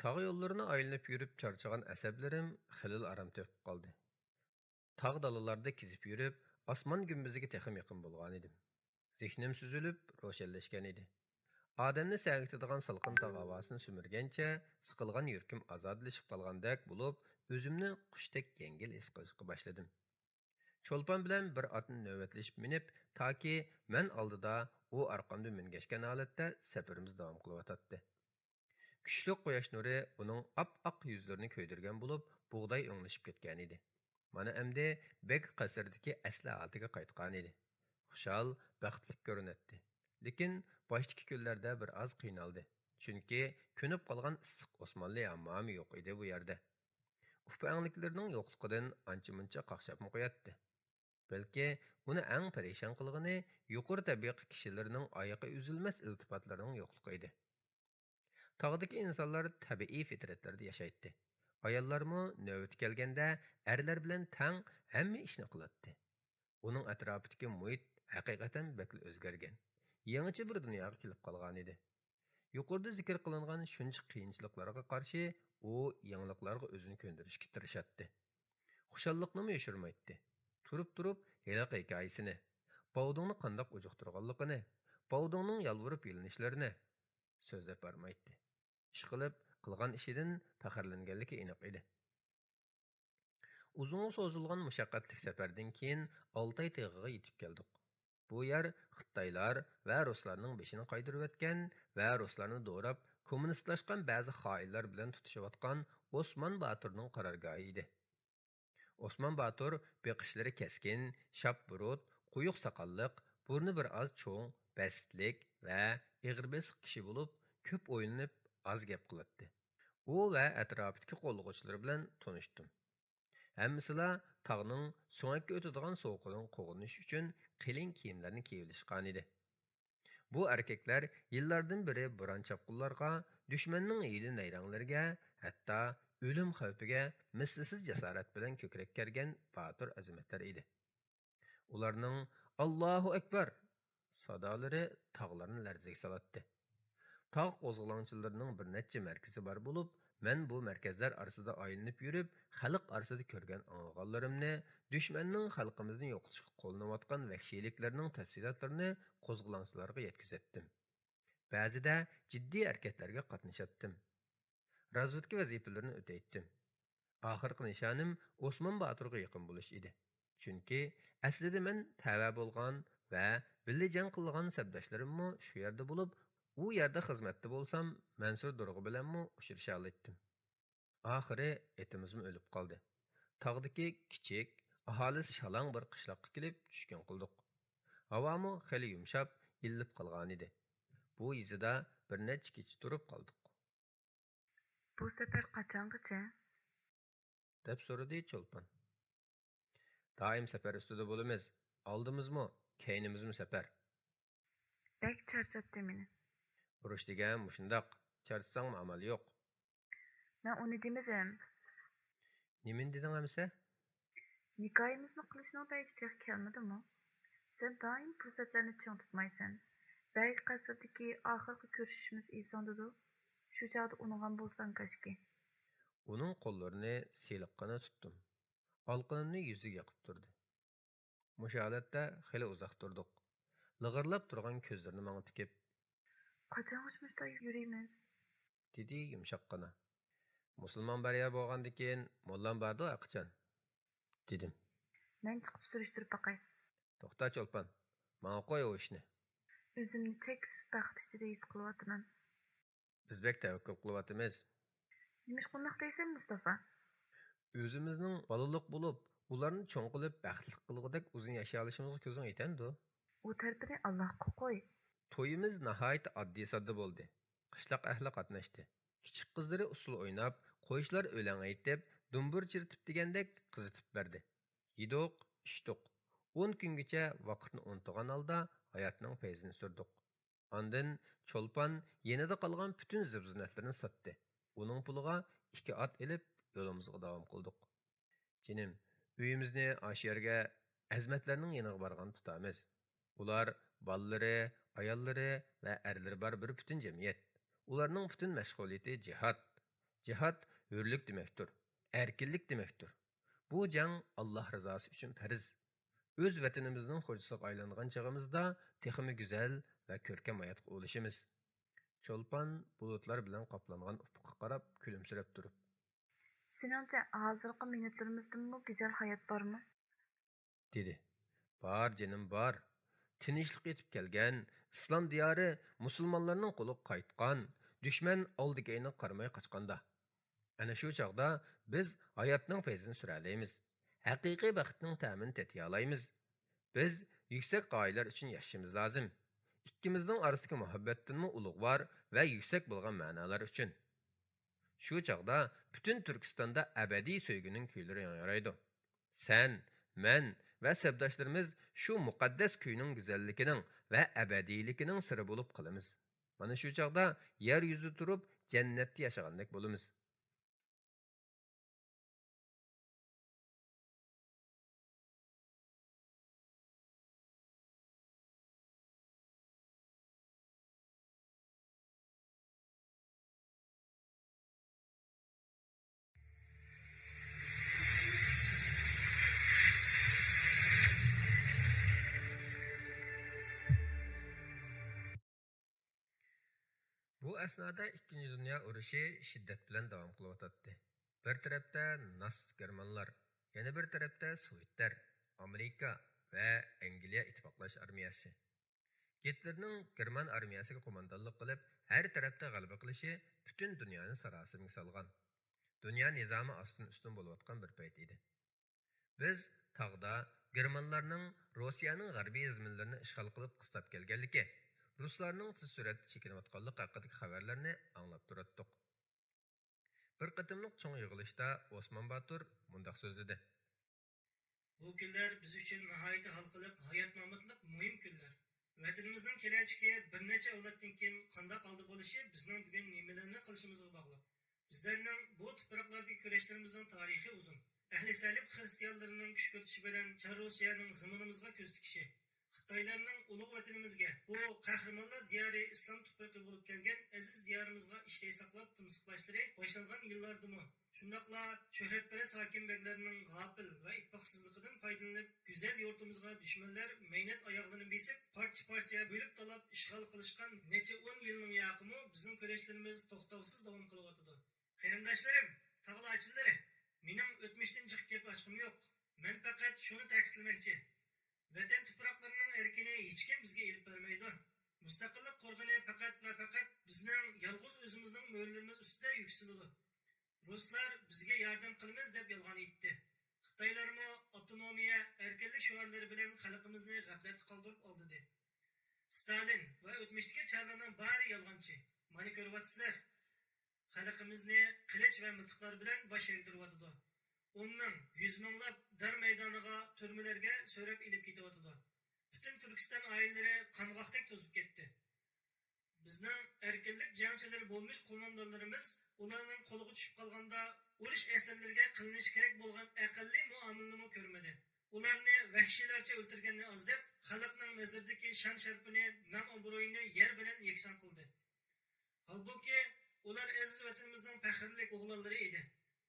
تاغ يوللىرىنى ئايلىنىپ يۈرۈپ چارچىغان ئەسەبلىرىم خېلىلا ئارام تېپىپ قالدى. تاغ دالىلاردا كېزىپ يۈرۈپ، ئاسمان گۈمبىزىگە تېخىمۇ يېقىن بولغانىدىم. زېھنىم سۈزۈلۈپ، روشەنلەشكەنىدى. ئادەمنى سەگىتىدىغان سالقىن تاغ ھاۋاسىنى سۈمۈرگەنچە، سىقىلغان يۈرىكىم ئازادىلىشىپ قالغاندەك بولۇپ، ئۆزۈمنى قۇشتەك يەڭگىل ھېس قىلىشقا باشلىدىم. چولپان بىلەن بىر ئاتنى نۆۋەتلىشىپ مىنىپ، تاكى مەن ئالدىدا، ئۇ ئارقامدا مۈڭگەشكەن ھالەتتە سەپىرىمىزنى داۋام قىلىۋاتاتتى. كۈچلۈك قۇياش نۇرى ئۇنىڭ ئاپئاق يۈزلىرىنى كۆيدۈرگەن بولۇپ، بۇغداي ئۆڭلىشىپ كەتكەنىدى. مانا ئەمدى بەگ قەسرىدىكى ئەسلى ھالىتىگە قايتقانىدى. خۇشال، بەختلىك كۆرۈنەتتى. لېكىن باشتىكى كۈنلەردە بىر ئاز قىينالدى. چۈنكى كۆنۈپ قالغان ئىسسىق ئوسمانلى ھاممامى يوق ئىدى بۇ يەردە. ئۇپا-ئەڭلىكلىرىنىڭ يوقلۇقىدىن ئانچە-مۇنچە قاقشاپمۇ قوياتتى. بەلكى ئۇنى ئەڭ پەرىشان قىلغىنى يۇقىرى تەبىقە كىشىلىرىنىڭ ئايىقى ئۈزۈلمەس ئىلتىپاتلىرىنىڭ يوقلۇقى ئىدى. تاغدىكى ئىنسانلار تەبىئىي فىترەتلەردە ياشايتتى. ئاياللارمۇ نۆۋىتى كەلگەندە ئەرلەر بىلەن تەڭ ھەممە ئىشنى قىلاتتى. ئۇنىڭ ئەتراپىدىكى مۇھىت ھەقىقەتەن بەكلا ئۆزگەرگەن، يېڭىچە بىر دۇنياغا كېلىپ قالغانىدى. يۇقىرىدا زىكىر قىلىنغان شۇنچە قىيىنچىلىقلارغا قارشى، ئۇ يېڭىلىقلارغا ئۆزىنى كۆندۈرۈشكە تىرىشاتتى. خۇشاللىقنىمۇ يوشۇرمايتتى. تۇرۇپ-تۇرۇپ ھېلىقى ھېكايىسىنى، باۋدۇڭنى قانداق ئۇجۇقتۇرغانلىقىنى، باۋدۇڭنىڭ يالۋۇرۇپ يېلىنىشلىرىنى سۆزلەپ بارمايتتى. ئىشقىلىپ، قىلغان ئىشىدىن پەخىرلەنگەنلىكى ئېنىق ئىدى. ئۇزۇنغا سوزۇلغان مۇشەققەتلىك سەپەردىن كېيىن ئالتاي تېغىغا يېتىپ كەلدۇق. بۇ يەر خىتايلار ۋە رۇسلارنىڭ بېشىنى قايتۇرۇۋەتكەن ۋە رۇسلارنى دوراپ، كوممۇنىستلاشقان بەزى خائىنلار بىلەن تۇتۇشۇۋاتقان ئوسمان باتۇرنىڭ قارارگاھى ئىدى. ئوسمان باتۇر بېقىشلىرى كەسكىن، شاپبۇرۇت، قويۇق ساقاللىق، بۇرنى بىر ئاز چوڭ، بەستلىك ۋە ئېغىر بېسىق كىشى بولۇپ، كۆپ ئويلىنىپ، ئاز گەپ قىلاتتى. ئۇ ۋە ئەتراپىدىكى قوللىغۇچىلىرى بىلەن تونۇشتۇم. ھەممىسىلا تاغنىڭ سۆڭەككە ئۆتىدىغان سوغۇقىدىن قوغدىنىش ئۈچۈن قېلىن كىيىملەرنى كىيىۋېلىشقانىدى. بۇ ئەركەكلەر يىللاردىن بېرى بوران-چاپقۇنلارغا، دۈشمەننىڭ ھىيلە-نەيرەڭلىرىگە، ھەتتا ئۆلۈم خەۋپىگە مىسلىسىز جاسارەت بىلەن كۆكرەك كەرگەن باتۇر ئەزىمەتلەر ئىدى. ئۇلارنىڭ «ئاللاھۇ ئەكبەر» سادالىرى تاغلارنى لەرزىگە سالاتتى. تاغ قوزغىلاڭچىلىرىنىڭ بىر نەچچە مەركىزى بار بولۇپ، مەن بۇ مەركەزلەر ئارىسىدا ئايلىنىپ يۈرۈپ، خەلق ئارىسىدا كۆرگەن ئاڭلىغانلىرىمنى، دۈشمەننىڭ خەلقىمىزنى يوقىتىشقا قوللىنىۋاتقان ۋەھشىيلىكلىرىنىڭ تەپسىلاتلىرىنى قوزغىلاڭچىلارغا يەتكۈزەتتىم. بەزىدە جىددىي ھەرىكەتلەرگە قاتنىشاتتىم. رازۋېدكا ۋەزىپىلىرىنى ئۆتەيتتىم. ئاخىرقى نىشانىم ئوسمان باتۇرغا يېقىن بولۇش ئىدى. چۈنكى ئەسلىدە مەن تەۋە بولغان ۋە بىللە جەڭ قىلغان سەپداشلىرىممۇ شۇ يەردە بولۇپ، ئۇ يەردە خىزمەتتە بولسام، مەنسۇر دۇرغا بىلەنمۇ ئۇچرىشالايتتىم. ئاخىرى ئېتىمىزمۇ ئۆلۈپ قالدى. تاغدىكى كىچىك، ئاھالىسى شالاڭ بىر قىشلاققا كېلىپ چۈشكۈن قىلدۇق. ھاۋامۇ خېلى يۇمشاپ، ئىللىپ قالغانىدى. بۇ يېزىدا بىر نەچچە كېچە تۇرۇپ قالدۇق. بۇ سەپەر قاچانغىچە؟ دەپ سورىدى چولپان. دائىم سەپەر ئۈستىدە بولىمىز. ئالدىمىزمۇ، كەينىمىزمۇ سەپەر. بەك چارچاتتى مېنى. ئۇرۇش دېگەن مۇشۇنداق. چارچىساڭمۇ ئامال يوق. مەن ئۇنى دېمىدىم. نېمىنى دېدىڭ ئەمىسە؟ ھېكايىمىزنى قىلىشنىڭ پەيتى تېخى كەلمىدىمۇ؟ سەن دائىم پۇرسەتلەرنى چىڭ تۇتمايسەن. بەگ قەسرىدىكى ئاخىرقى كۆرۈشۈشىمىز ئېسىڭدىدۇ؟ شۇ چاغدا ئۇنىغان بولساڭ كاشكى. ئۇنىڭ قوللىرىنى سىلىققىنە تۇتتۇم. ئالىقىنىمنى يۈزىگە يېقىپ تۇردى. مۇشۇ ھالەتتە خېلى ئۇزاق تۇردۇق. لىغىرلاپ تۇرغان كۆزلىرىنى ماڭا تىكىپ، قاچانغىچە مۇشۇنداق يۈرىمىز؟ دېدى يۇمشاققىنا. مۇسۇلمان بىر يەر بولغاندىكىن، موللام باردۇ ھەرقاچان، دېدىم. مەن چىقىپ سۈرۈشتۈرۈپ باقاي. توختا چولپان، ماڭا قوي ئۇ ئىشنى. ئۆزۈمنى چەكسىز بەخت ئىچىدە ھېس قىلىۋاتىمەن. بىز بەك تەۋەككۈل قىلىۋاتىمىز. نېمىشقا ئۇنداق دەيسەن، مۇستافا؟ ئۆزىمىزنىڭ بالىلىق بولۇپ، ئۇلارنى چوڭ قىلىپ، بەختلىك قىلغۇدەك ئۇزۇن ياشىيالىشىمىزغا كۆزۈڭ يېتەمدۇ؟ ئۇ تەرىپىنى ئاللاھقا قوي. تويىمىز ناھايىتى ئاددىي-ساددا بولدى. قىشلاق ئەھلى قاتناشتى. كىچىك قىزلىرى ئۇسسۇل ئويناپ، قويچىلار ئۆلەڭ ئېيتىپ، دۇمبۇر چىرىتىپ دېگەندەك قىزىتىپ بەردى. يېدۇق، ئىچتۇق. ئون كۈنگىچە ۋاقىتنى ئۇنتۇغان ھالدا ھاياتنىڭ پەيزىنى سۈردۇق. ئاندىن چولپان يېنىدا قالغان پۈتۈن زىبۇ-زىننەتلىرىنى ساتتى. ئۇنىڭ پۇلىغا ئىككى ئات ئېلىپ، يولىمىزغا داۋام قىلدۇق. جېنىم، ئۆيىمىزنى ئاشۇ يەرگە ئەزىمەتلەرنىڭ يېنىغا بارغاندا تۇتىمىز. ئۇلار بالىلىرى، ئاياللىرى ۋە ئەرلىرى بار بىر پۈتۈن جەمئىيەت. ئۇلارنىڭ پۈتۈن مەشغۇلىيىتى جىھاد. جىھاد ھۆرلۈك دېمەكتۇر، ئەركىنلىك دېمەكتۇر. بۇ جەڭ ئاللاھ رىزاسى ئۈچۈن پەرز. ئۆز ۋەتىنىمىزنىڭ خوجىسىغا ئايلانغان چېغىمىزدا تېخىمۇ گۈزەل ۋە كۆركەم ھاياتقا ئۇلىشىمىز. چولپان بۇلۇتلار بىلەن قاپلانغان ئۇپۇققا قاراپ كۈلۈمسىرەپ تۇرۇپ، سېنىڭچە، ھازىرقى مىنۇتلىرىمىزدىمۇ گۈزەل ھايات بارمۇ؟ دېدى. بار، جېنىم، بار. تىنچلىق يېتىپ كەلگەن، ئىسلام دىيارى مۇسۇلمانلارنىڭ قولىغا قايتقان، دۈشمەن ئالدى-كەينىگە قارىماي قاچقاندا، ئەنە شۇ چاغدا بىز ھاياتنىڭ پەيزىنى سۈرەلەيمىز. ھەقىقىي بەختنىڭ تەمىنى تېتىيالايمىز. بىز يۈكسەك غايىلەر ئۈچۈن ياشىشىمىز لازىم. ئىككىمىزنىڭ ئارىسىدىكى مۇھەببەتتىنمۇ ئۇلۇغۋار ۋە يۈكسەك بولغان مەنالار ئۈچۈن. شۇ چاغدا پۈتۈن تۈركىستاندا ئەبەدىي سۆيگۈنىڭ كۈيلىرى ياڭرايدۇ. سەن، مەن ۋە سەپداشلىرىمىز شۇ مۇقەددەس كۈينىڭ گۈزەللىكىنىڭ ۋە ئەبەدىيلىكىنىڭ سىرى بولۇپ قالىمىز. مانا شۇ چاغدا يەر يۈزىدە تۇرۇپ، جەننەتتە ياشىغاندەك بولىمىز. بۇ ئەسنادا ئىككىنچى دۇنيا ئۇرۇشى شىددەت بىلەن داۋام قىلىۋاتاتتى. بىر تەرەپتە ناتسىست گېرمانلار، يەنە بىر تەرەپتە سوۋېتلەر، ئامېرىكا ۋە ئەنگلىيە ئىتتىپاقلاش ئارمىيەسى. گىتلېرنىڭ گېرمان ئارمىيەسىگە قوماندانلىق قىلىپ، ھەر تەرەپتە غەلىبە قىلىشى پۈتۈن دۇنيانى ساراسىمىگە سالغان، دۇنيا نىزامى ئاستىن-ئۈستۈن بولۇۋاتقان بىر پەيت ئىدى. بىز تاغدا گېرمانلارنىڭ روسىيەنىڭ غەربىي زېمىنلىرىنى ئىشغال قىلىپ قىستاپ كەلگەنلىكى، رۇسلارنىڭ تېز سۈرئەتتە چېكىنىۋاتقانلىقى ھەققىدىكى خەۋەرلەرنى ئاڭلاپ تۇراتتۇق. بىر قېتىملىق چوڭ يىغىلىشتا ئوسمان باتۇر مۇنداق سۆزلىدى. بۇ كۈنلەر بىز ئۈچۈن ناھايىتى ھالقىلىق، ھايات-ماماتلىق مۇھىم كۈنلەر. ۋەتىنىمىزنىڭ كېلەچىكى بىر نەچچە ئەۋلادتىن كېيىن قانداق ھالدا بولۇشى بىزنىڭ بۈگۈن نېمىلەرنى قىلىشىمىزغا باغلىق. بىزلەرنىڭ بۇ تۇپراقلاردىكى كۈرەشلىرىمىزنىڭ تارىخى ئۇزۇن. ئەھلى سەلىب خىرىستىيانلىرىنىڭ كۈشكۈرتۈشى بىلەن چار روسىيەنىڭ زېمىنىمىزغا كۆز تىكىشى، خىتايلارنىڭ ئۇلۇغ ۋەتىنىمىزگە، بۇ قەھرىمانلار دىيارى ئىسلام تۇپرىقى بولۇپ كەلگەن ئەزىز دىيارىمىزغا ئىشتەي ساقلاپ تىمسىقلاشلىرى باشلانغان يىللاردىمۇ، شۇنداقلا شۆھرەتپەرەس ھاكىم بەگلەرنىڭ غاپىل ۋە ئىتتىپاقسىزلىقىدىن پايدىلىنىپ، گۈزەل يۇرتىمىزغا دۈشمەنلەر مەينەت ئاياغلىرىنى بېسىپ، پارچە-پارچە بۆلۈپ تالاپ ئىشغال قىلىشقان نەچچە ئون يىلنىڭ ياقىمۇ بىزنىڭ كۈرەشلىرىمىز توختاۋسىز داۋام قىلىۋاتىدۇ. قېرىنداشلىرىم، تاغ لاچىنلىرى، مېنىڭ ئۆتمۈشتىن جىق گەپ ئاچقۇم يوق. مەن پەقەت شۇنى تەكىتلىمەكچى. ۋەتەن تۇپراقلىرىنىڭ ئەركىنى ھېچكىم بىزگە ئېلىپ بەرمەيدۇ. مۇستەقىللىق قورغىنى پەقەت ۋە پەقەت بىزنىڭ يالغۇز ئۆزىمىزنىڭ مۈرىلىرىمىز ئۈستىدە يۈكسىلىدۇ. رۇسلار بىزگە ياردەم قىلىمىز دەپ يالغان ئېيتتى. خىتايلارمۇ ئاپتونومىيە، ئەركىنلىك شوئارلىرى بىلەن خەلقىمىزنى غەپلەتتە قالدۇرۇپ ئالدىدى. ستالىن ۋە ئۆتمۈشتىكى چارلارنىڭ بارى يالغانچى. مانا كۆرۈۋاتىسىلەر. خەلقىمىزنى قىلىچ ۋە مىلتىقلار بىلەن باش ئەگدۈرۈۋاتىدۇ. ئون مىڭ، يۈز مىڭلاپ دار مەيدانىغا، تۈرمىلەرگە سۆرەپ ئېلىپ كېتىۋاتىدۇ. پۈتۈن تۈركىستان ئائىلىلىرى قامغاقتەك توزۇپ كەتتى. بىزنىڭ ئەركىنلىك جەڭچىلىرى بولمىش قوماندانلىرىمىز ئۇلارنىڭ قولىغا چۈشۈپ قالغاندا ئۇرۇش ئەسىرلىرىگە قىلىنىشى كېرەك بولغان ئەقەللىي مۇئامىلىنىمۇ كۆرمىدى. ئۇلارنى ۋەھشىيلەرچە ئۆلتۈرگەننى ئاز دەپ، خەلقنىڭ نەزىرىدىكى شان-شەرىپىنى، نام-ئابرۇيىنى يەر بىلەن يەكسان قىلدى. ھالبۇكى، ئۇلار ئەزىز ۋەتىنىمىزنىڭ پەخىرلىك ئوغلانلىرى ئىدى.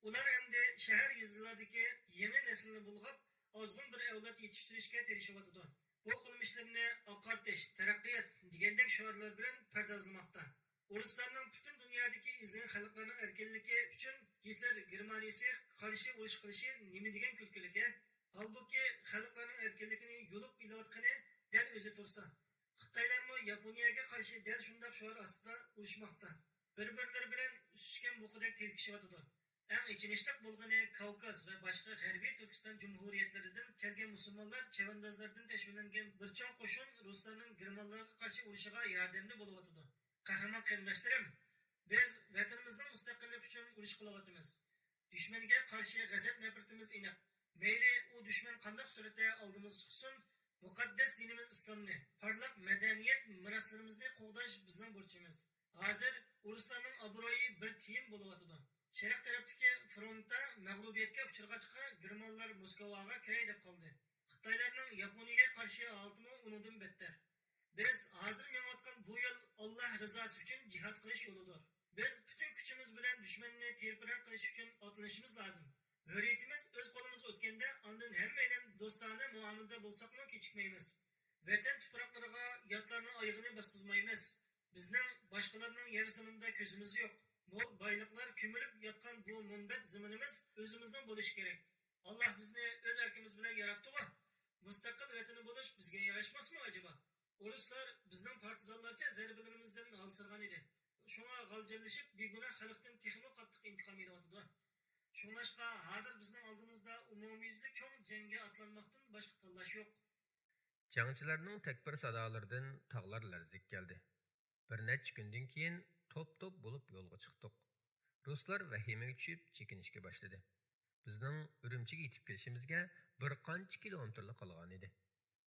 ئۇلار ئەمدى شەھەر، يېزىلاردىكى يېڭى نەسىلنى بۇلغاپ، ئازغۇن بىر ئەۋلاد يېتىشتۈرۈشكە تىرىشىۋاتىدۇ. بۇ قىلمىشلىرىنى ئاقارتىش، تەرەققىيات دېگەندەك شوئارلار بىلەن پەردازلىماقتا. ئورۇسلارنىڭ پۈتۈن دۇنيادىكى ئېزىلگەن خەلقلەرنىڭ ئەركىنلىكى ئۈچۈن گىتلېر گېرمانىيىسىگە قارشى ئۇرۇش قىلىشى نېمە دېگەن كۈلكىلىكى؟ ھالبۇكى، خەلقلەرنىڭ ئەركىنلىكىنى يۇلۇپ ئېلىۋاتقىنى دەل ئۆزى تۇرسا، خىتايلارمۇ ياپونىيەگە قارشى دەل شۇنداق شوئار ئاستىدا ئۇرۇشماقتا. بىر-بىرلىرى بىلەن ئۈسۈشكەن بۇقىدەك تېلىكىشىۋاتىدۇ. ئەڭ ئېچىنىشلىق بولغىنى، كاۋكاز ۋە باشقا غەربىي تۈركىستان جۇمھۇرىيەتلىرىدىن كەلگەن مۇسۇلمانلار چەۋەندازلاردىن تەشۋىقلەنگەن بىر چوڭ قوشۇن رۇسلارنىڭ گېرمانلارغا قارشى ئۇرۇشىغا ياردەمدە بولۇۋاتىدۇ. قەھرىمان قېرىنداشلىرىم، بىز ۋەتىنىمىزنىڭ مۇستەقىللىقى ئۈچۈن ئۇرۇش قىلىۋاتىمىز. دۈشمەنگە قارشى غەزەپ-نەپرىتىمىز ئېنىق. مەيلى ئۇ دۈشمەن قانداق سۈرەتتە ئالدىمىزغا چىقسۇن، مۇقەددەس دىنىمىز ئىسلامنى، پارلاق مەدەنىيەت مىراسلىرىمىزنى قوغداش بىزنىڭ بۇرچىمىز. ھازىر ئۇرۇسلارنىڭ ئابرۇيى بىر تىيىن بولۇۋاتىدۇ. شەرق تەرەپتىكى فرونتتا مەغلۇبىيەتكە ئۇچرىغاچقا، گېرمانلار موسكۋاغا كىرەي دەپ قالدى. خىتايلارنىڭ ياپونىيەگە قارشى ھالىتىمۇ ئۇنىڭدىن بەتتەر. بىز ھازىر مېڭىۋاتقان بۇ يول ئاللاھ رىزاسى ئۈچۈن جىھاد قىلىش يولىدۇر. بىز پۈتۈن كۈچىمىز بىلەن دۈشمەننى تىرپىرەڭ قىلىش ئۈچۈن ئاتلىنىشىمىز لازىم. ھۆرىيىتىمىز ئۆز قولىمىزغا ئۆتكەندە، ئاندىن ھەممەيلەن دوستانە مۇئامىلىدە بولساقمۇ كېچىكمەيمىز. ۋەتەن تۇپراقلىرىغا ياتلارنىڭ ئايىغىنى باسقۇزمايمىز. بىزنىڭ باشقىلارنىڭ يەر زېمىنىدا كۆزىمىز يوق. مول بايلىقلار كۆمۈلۈپ ياتقان بۇ مۇنبەت زېمىنىمىز ئۆزىمىزنىڭ بولۇشى كېرەك. ئاللاھ بىزنى ئۆز ئەركىمىز بىلەن ياراتتىغۇ. مۇستەقىل ۋەتىنى بولۇش بىزگە ياراشماسمۇ ئەجەبا؟ ئورۇسلار بىزنىڭ پارتىزانلارچە زەربىلىرىمىزدىن ھالسىرىغان ئىدى. شۇڭا غالجىرلىشىپ، بىگۇناھ خەلقتىن تېخىمۇ قاتتىق ئىنتىقام ئېلىۋاتىدۇ. شۇڭلاشقا، ھازىر بىزنىڭ ئالدىمىزدا ئومۇميۈزلۈك چوڭ جەڭگە ئاتلانماقتىن باشقا تاللاش يوق. جەڭچىلەرنىڭ تەكبىر سادالىرىدىن تاغلار لەرزىگە كەلدى. بىر نەچچە كۈندىن كېيىن توپ-توپ بولۇپ يولغا چىقتۇق. رۇسلار ۋەھىمىگە چۈشۈپ، چېكىنىشكە باشلىدى. بىزنىڭ ئۈرۈمچىگە يېتىپ كېلىشىمىزگە بىر قانچە كىلومېتىرلا قالغانىدى.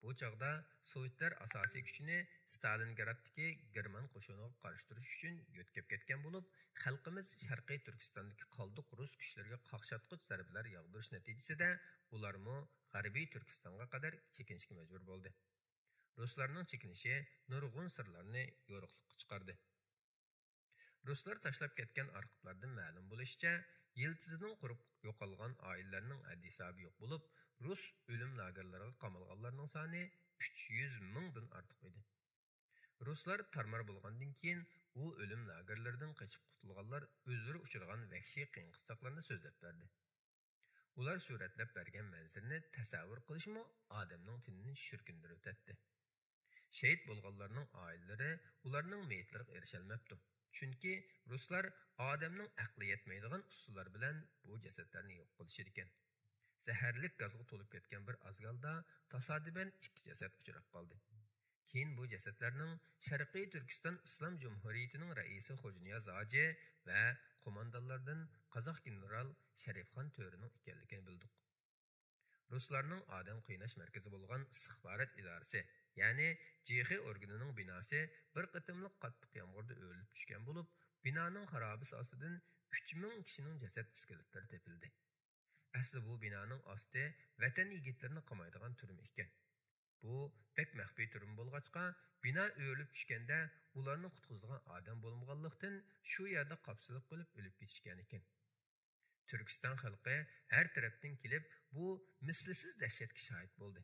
بۇ چاغدا سوۋېتلار ئاساسىي كۈچىنى ستالىنگرادتىكى گېرمان قوشۇنىغا قارشى تۇرۇش ئۈچۈن يۆتكەپ كەتكەن بولۇپ، خەلقىمىز شەرقىي تۈركىستاندىكى قالدۇق رۇس كۈچلىرىگە قاقشاتقۇچ زەربىلەر ياغدۇرۇش نەتىجىسىدە، ئۇلارمۇ غەربىي تۈركىستانغا قەدەر چېكىنىشكە مەجبۇر بولدى. رۇسلارنىڭ چېكىنىشى نۇرغۇن سىرلارنى يورۇقلۇققا چىقاردى. رۇسلار تاشلاپ كەتكەن ئارخىپلاردىن مەلۇم بولۇشىچە، يىلتىزىدىن قۇرۇپ يوقالغان ئائىلىلەرنىڭ ھەددى-ھېسابى يوق بولۇپ، رۇس ئۆلۈم لاگېرلىرىغا قامالغانلارنىڭ سانى ئۈچ يۈز مىڭدىن ئارتۇق ئىدى. رۇسلار تارمار بولغاندىن كېيىن، ئۇ ئۆلۈم لاگېرلىرىدىن قېچىپ قۇتۇلغانلار ئۆزلىرى ئۇچرىغان ۋەھشىي قىيىن-قىستاقلارنى سۆزلەپ بەردى. ئۇلار سۈرەتلەپ بەرگەن مەنزىرىنى تەسەۋۋۇر قىلىشمۇ ئادەمنىڭ تېنىنى شۈركۈندۈرۈۋېتەتتى. شېھىت بولغانلارنىڭ ئائىلىلىرى ئۇلارنىڭ مېيىتلىرىغا ئېرىشەلمەپتۇ. چۈنكى رۇسلار ئادەمنىڭ ئەقلى يەتمەيدىغان ئۇسۇللار بىلەن بۇ جەسەتلەرنى يوق قىلىشىدىكەن. زەھەرلىك گازغا تولۇپ كەتكەن بىر ئازگالدا تاسادىپەن ئىككى جەسەت ئۇچراپ قالدى. كېيىن بۇ جەسەتلەرنىڭ شەرقىي تۈركىستان ئىسلام جۇمھۇرىيىتىنىڭ رەئىسى خوجانىياز ھاجى ۋە قوماندانلاردىن قازاق گېنېرال شەرىپخان تۆرىنىڭ ئىكەنلىكىنى بىلدۇق. رۇسلارنىڭ ئادەم قىيناش مەركىزى بولغان ئىستىخبارات ئىدارىسى، يەنى جېخې ئورگىنىنىڭ بىناسى بىر قېتىملىق قاتتىق يامغۇردا ئۆرۈلۈپ چۈشكەن بولۇپ، بىنانىڭ خارابىسى ئاستىدىن ئۈچ مىڭ كىشىنىڭ جەسەت ئىسكىلىتلىرى تېپىلدى. ئەسلى بۇ بىنانىڭ ئاستى ۋەتەن يىگىتلىرىنى قامايدىغان تۈرمە ئىكەن. بۇ بەك مەخپىي تۈرمە بولغاچقا، بىنا ئۆرۈلۈپ چۈشكەندە ئۇلارنى قۇتقۇزىدىغان ئادەم بولمىغانلىقتىن، شۇ يەردە قاپسىلىپ قېلىپ ئۆلۈپ كېتىشكەنىكەن. تۈركىستان خەلقى ھەر تەرەپتىن كېلىپ، بۇ مىسلىسىز دەھشەتكە شاھىت بولدى.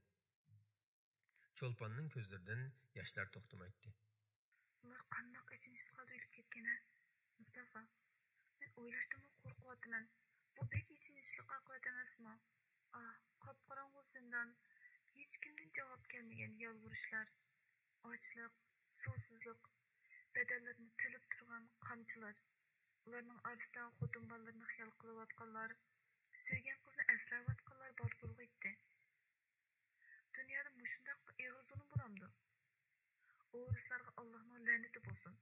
چولپاننىڭ كۆزلىرىدىن ياشلار توختىمايتتى. ئۇلار قانداق ئېچىنىشلىق ھالدا ئۆلۈپ كەتكەن ھە، مۇستافا؟ مەن ئويلاشتىنمۇ قورقۇۋاتىمەن. بۇ بەك ئېچىنىشلىق ئاقىۋەت ئەمەسمۇ؟ ئاھ، قاپقاراڭغۇ زىندان، ھېچكىمدىن جاۋاب كەلمىگەن يالۋۇرۇشلار، ئاچلىق، سۇسىزلىق، بەدەنلىرىنى تىلىپ تۇرغان قامچىلار، ئۇلارنىڭ ئارىسىدا خوتۇن بالىلىرىنى خىيال قىلىۋاتقانلار، سۆيگەن قىزنى ئەسلەۋاتقانلار بار بولغىيتتى. دۇنيادا مۇشۇنداق ئېغىر زۇلۇم بولامدۇ؟ ئورۇسلارغا ئاللاھنىڭ لەنىتى بولسۇن.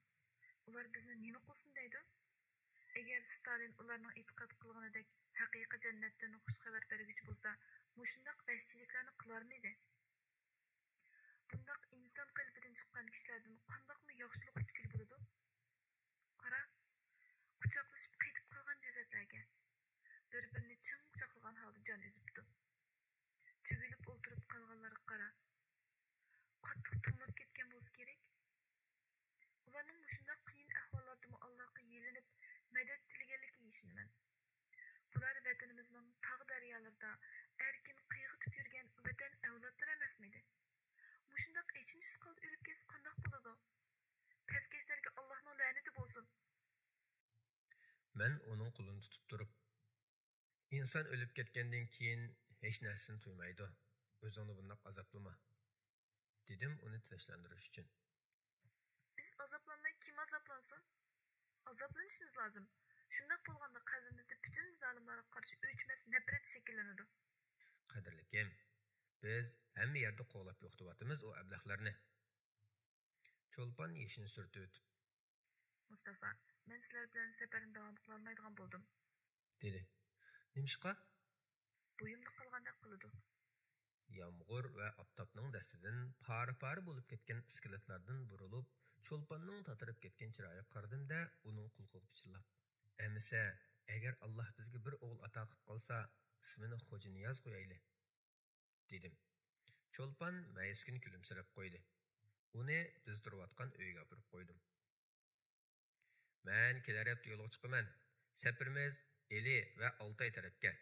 ئۇلار بىزنى نېمە قىلسۇن دەيدۇ؟ ئەگەر ستالىن ئۇلارنىڭ ئېتىقاد قىلغىنىدەك ھەقىقىي جەننەتتىن خۇش خەۋەر بەرگۈچى بولسا، مۇشۇنداق ۋەھشىيلىكلەرنى قىلارمىدى؟ بۇنداق ئىنسان قېلىپىدىن چىققان كىشىلەردىن قانداقمۇ ياخشىلىق پۈتكىلى بولىدۇ؟ قارا، قۇچاقلىشىپ قېتىپ قالغان جەسەتلەرگە، بىر-بىرىنى چىڭ قۇچاقلىغان ھالدا جان ئۈزۈپتۇ. تۈگۈلۈپ ئولتۇرۇپ قالغانلارغا قارا. قاتتىق توڭلاپ كەتكەن بولسا كېرەك. ئۇلارنىڭ مۇشۇنداق قىيىن ئەھۋاللاردىمۇ ئاللاھقا يېلىنىپ مەدەت تىلىگەنلىكىگە ئىشىنىمەن. بۇلار ۋەتىنىمىزنىڭ تاغ-دەريالىرىدا ئەركىن قىيغىتىپ يۈرگەن ۋەتەن ئەۋلادلىرى ئەمەسمىدى؟ مۇشۇنداق ئېچىنىشلىق ھالدا ئۆلۈپ كەتسە قانداق بولىدۇ؟ پەسكەشلەرگە ئاللاھنىڭ لەنىتى بولسۇن! مەن ئۇنىڭ قولىنى تۇتۇپ تۇرۇپ، ئىنسان ئۆلۈپ كەتكەندىن كېيىن ھېچ نەرسىنى تۇيمايدۇ. ئۆزۈڭنى بۇنداق ئازابلىما، دېدىم ئۇنى تىنچلاندۇرۇش ئۈچۈن. بىز ئازابلانماي كىم ئازابلانسۇن؟ ئازابلىنىشىمىز لازىم. شۇنداق بولغاندا قەلبىمىزدە پۈتۈن زالىملارغا قارشى ئۆچمەس نەپرەت شەكىللىنىدۇ. قەدىرلىكىم، بىز ھەممە يەردە قوغلاپ يوقىتىۋاتىمىز ئۇ ئەبلەخلەرنى. چولپان يېشىنى سۈرتۈۋېتىپ، مۇستافا، مەن سىلەر بىلەن سەپەرنى داۋام قىلالمايدىغان بولدۇم، دېدى. نېمىشقا؟ بويۇمدا قالغاندەك قىلىدۇ. يامغۇر ۋە ئاپتاپنىڭ دەستىدىن پارە-پارە بولۇپ كەتكەن ئىسكىلاتلاردىن بۇرۇلۇپ، چولپاننىڭ تاتىرىپ كەتكەن چىرايىغا قارىدىم-دە، ئۇنىڭ قۇلىقىغا پىچىرلاپ، ئەمىسە، ئەگەر ئاللا بىزگە بىر ئوغۇل ئاتا قىلىپ قالسا، ئىسمىنى خوجانىياز قويايلى، دېدىم. چولپان مەيۈسكىن كۈلۈمسىرەپ قويدى. ئۇنى بىز تۇرۇۋاتقان ئۆيگە ئاپىرىپ قويدۇم. مەن كېلەر ھەپتە يولغا چىقىمەن. سەپىرىمىز ئىلى ۋە ئالتاي تەرەپكە.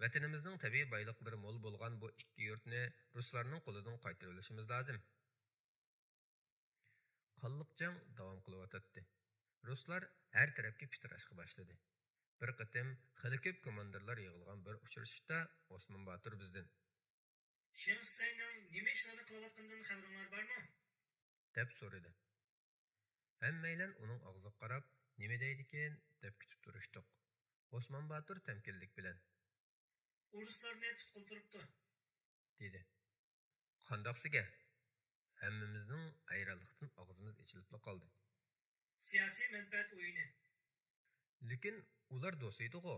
ۋەتىنىمىزنىڭ تەبىئىي بايلىقلىرى مول بولغان بۇ ئىككى يۇرتنى رۇسلارنىڭ قولىدىن قايتۇرۇۋېلىشىمىز لازىم. قانلىق جەڭ داۋام قىلىۋاتاتتى. رۇسلار ھەر تەرەپكە پىتىراشقا باشلىدى. بىر قېتىم خېلى كۆپ كوماندىرلار يىغىلغان بىر ئۇچرىشىشتا ئوسمان باتۇر بىزدىن، شېڭ شىسەينىڭ نېمە ئىشلارنى قىلىۋاتقىنىدىن خەۋىرىڭلار بارمۇ؟ دەپ سورىدى. ھەممەيلەن ئۇنىڭ ئاغزىغا قاراپ، نېمە دەيدىكىن دەپ كۈتۈپ تۇرۇشتۇق. ئوسمان باتۇر تەمكىنلىك بىلەن، ئورۇسلارنى تۇتقىلى تۇرۇپتۇ، دېدى. قانداقسىگە؟ ھەممىمىزنىڭ ھەيرانلىقتىن ئاغزىمىز ئېچىلىپلا قالدى. سىياسىي مەنپەئەت ئويۇنى. لېكىن ئۇلار دوست ئىدىغۇ.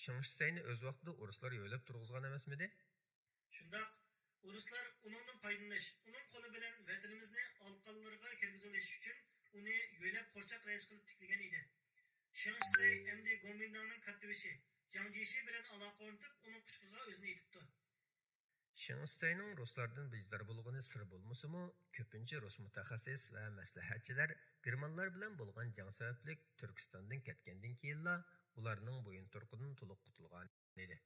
شېڭ شىسەينى ئۆز ۋاقتىدا ئورۇسلار يۆلەپ تۇرغۇزغان ئەمەسمىدى؟ شۇنداق. ئورۇسلار ئۇنىڭدىن پايدىلىنىش، ئۇنىڭ قولى بىلەن ۋەتىنىمىزنى ئالىقانلىرىغا كىرگۈزۈۋېلىش ئۈچۈن ئۇنى يۆلەپ قورچاق رەئىس قىلىپ تىكلىگەن ئىدى. شېڭ شىسەي ئەمدى گومىنداڭنىڭ كاتتىبېشى جاڭ جيېشى بىلەن ئالاقە ئورنىتىپ، ئۇنىڭ قۇچىقىغا ئۆزىنى ئېتىپتۇ. شېڭ شىسەينىڭ رۇسلاردىن بىزار بولغىنى سىر بولمىسىمۇ، كۆپىنچە رۇس مۇتەخەسسىس ۋە مەسلىھەتچىلەر گېرمانلار بىلەن بولغان جەڭ سەۋەبلىك تۈركىستاندىن كەتكەندىن كېيىنلا ئۇلارنىڭ بويۇنتۇرۇقىدىن تولۇق قۇتۇلغان ئىدى.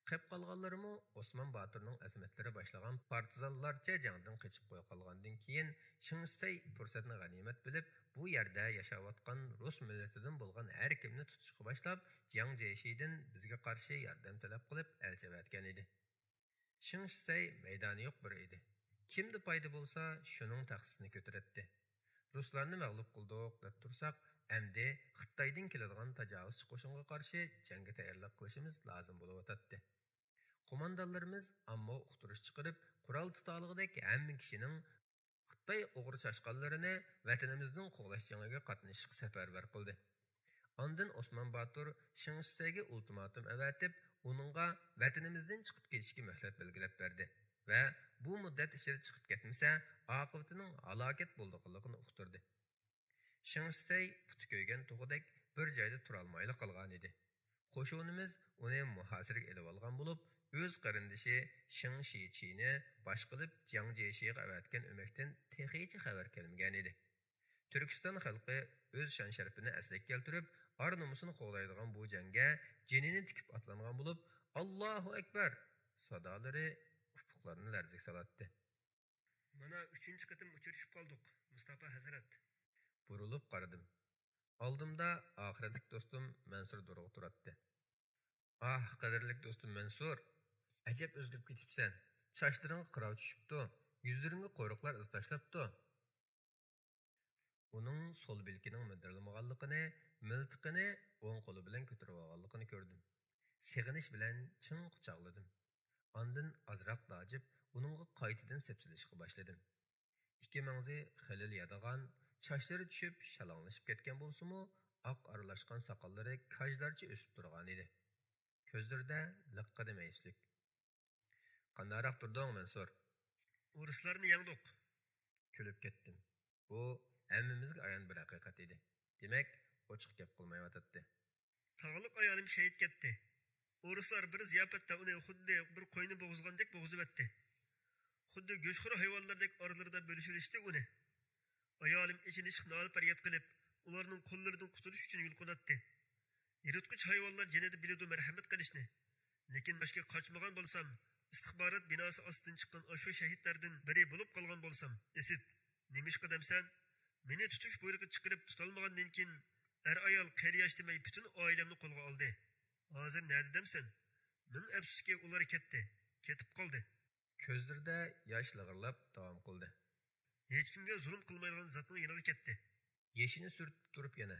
قېپ قالغانلىرىمۇ ئوسمان باتۇرنىڭ ئەزىمەتلىرى باشلىغان پارتىزانلارچە جەڭدىن قېچىپ قويۇپ قالغاندىن كېيىن، شېڭ شىسەي پۇرسەتنى غەنىيمەت بىلىپ، بۇ يەردە ياشاۋاتقان رۇس مىللىتىدىن بولغان ھەر كىمنى تۇتۇشقا باشلاپ، جياڭ جيېشىدىن بىزگە قارشى ياردەم تەلەپ قىلىپ ئەلچى ئەۋەتكەن ئىدى. شېڭ شىسەي مەيدانى يوق بىرى ئىدى. كىمدە پايدا بولسا، شۇنىڭ تەخسىسىنى كۆتۈرەتتى. رۇسلارنى مەغلۇپ قىلدۇق دەپ تۇرساق، ئەمدى خىتايدىن كېلىدىغان تاجاۋۇزچى قوشۇنغا قارشى جەڭگە تەييارلىق قىلىشىمىز لازىم بولۇۋاتاتتى. قوماندانلىرىمىز ئامما ئۇقتۇرۇش چىقىرىپ، قورال تۇتالىغۇدەك ھەممە كىشىنىڭ خىتاي ئوغرى چاشقانلىرىنى ۋەتىنىمىزنىڭ قوغلاش جېڭىگە قاتنىشىشقا سەپەرۋەر قىلدى. ئاندىن ئوسمان باتۇر شېڭ شىسەيگە ئۇلتىماتۇم ئەۋەتىپ، ئۇنىڭغا ۋەتىنىمىزدىن چىقىپ كېتىشكە مۆھلەت بەلگىلەپ بەردى ۋە بۇ مۇددەت ئىچىدە چىقىپ كەتمىسە، ئاقىۋىتىنىڭ ھالاكەت بولىدىغانلىقىنى ئۇقتۇردى. شېڭ شىسەي پۇتى كۆيگەن توخۇدەك بىر جايدا تۇرالمايلا قالغانىدى. قوشۇنىمىز ئۇنى مۇھاسىرىگە ئېلىۋالغان بولۇپ، ئۆز قېرىندىشى شېڭ شىچىنى باش قىلىپ، جياڭ جيېشىغا ئەۋەتكەن ئۆمەكتىن تېخىچە خەۋەر كەلمىگەنىدى. تۈركىستان خەلقى ئۆز شان-شەرىپىنى ئەسلىگە كەلتۈرۈپ، ئار-نومۇسىنى قوغدايدىغان بۇ جەڭگە جېنىنى تىكىپ ئاتلانغان بولۇپ، «ئاللاھۇ ئەكبەر!» سادالىرى ئۇپۇقلارنى لەرزىگە سالاتتى. مانا، ئۈچىنچى قېتىم ئۇچرىشىپ قالدۇق، مۇستاپا ھەزرەت. بۇرۇلۇپ قارىدىم. ئالدىمدا ئاخىرەتلىك دوستۇم مەنسۇر دورغا تۇراتتى. ئاھ، قەدىرلىك دوستۇم مەنسۇر، ئەجەب ئۆزگىرىپ كېتىپسەن. چاچلىرىڭغا قىراۋ چۈشۈپتۇ، يۈزلىرىڭگە قورۇقلار ئىز تاشلاپتۇ. ئۇنىڭ سول بىلىكىنىڭ مىدىرلىمىغانلىقىنى، مىلتىقىنى ئوڭ قولى بىلەن كۆتۈرۈۋالغانلىقىنى كۆردۈم. سېغىنىش بىلەن چىڭ قۇچاقلىدىم. ئاندىن ئازراق داجىپ، ئۇنىڭغا قايتىدىن سەپسېلىشقا باشلىدىم. ئىككى مەڭزى خېلىلا يادىغان، چاچلىرى چۈشۈپ، شالاڭلىشىپ كەتكەن بولسىمۇ، ئاق ئارىلاشقان ساقاللىرى كاجلارچە ئۆسۈپ تۇرغانىدى. كۆزلىرىدە لىققىدە مەيۈسلۈك. قانداقراق تۇردۇڭ، مەنسۇر؟ ئورۇسلارنى يەڭدۇق. كۈلۈپ كەتتىم. بۇ ھەممىمىزگە ئايان بىر ھەقىقەت ئىدى. دېمەك، ئوچۇق گەپ قىلمايۋاتاتتى. تاغلىق ئايالىم شېھىت كەتتى. ئورۇسلار بىر زىياپەتتە ئۇنى خۇددى بىر قوينى بوغۇزلىغاندەك بوغۇزلىۋەتتى. خۇددى گۆشخور ھايۋانلاردەك ئارىلىرىدا بۆلۈشۈۋېلىشتى ئۇنى. ئايالىم ئېچىنىشلىق نالە-پەرياد قىلىپ، ئۇلارنىڭ قوللىرىدىن قۇتۇلۇش ئۈچۈن يۇلقۇناتتى. يىرتقۇچ ھايۋانلار جېنىدە بىلىدۇ مەرھەمەت قىلىشنى. لېكىن باشقا قاچمىغان بولسام، ئىستىخبارات بىناسى ئاستىدىن چىققان ئاشۇ شەھىتلەردىن بىرى بولۇپ قالغان بولسام، ئىسىت، نېمىشقا دەمسەن؟ مېنى تۇتۇش بۇيرۇقى چىقىرىپ تۇتالمىغاندىن كېيىن، ئەر-ئايال، قېرى-ياش دېمەي پۈتۈن ئائىلەمنى قولغا ئالدى. ھازىر نەدە دەمسەن؟ مىڭ ئەپسۇسكى، ئۇلار كەتتى، كېتىپ قالدى. كۆزلىرىدە ياش لىغىرلاپ داۋام قىلدى. ھېچكىمگە زۇلۇم قىلمايدىغان زاتنىڭ يېنىغا كەتتى. يېشىنى سۈرتۈپ تۇرۇپ يەنە،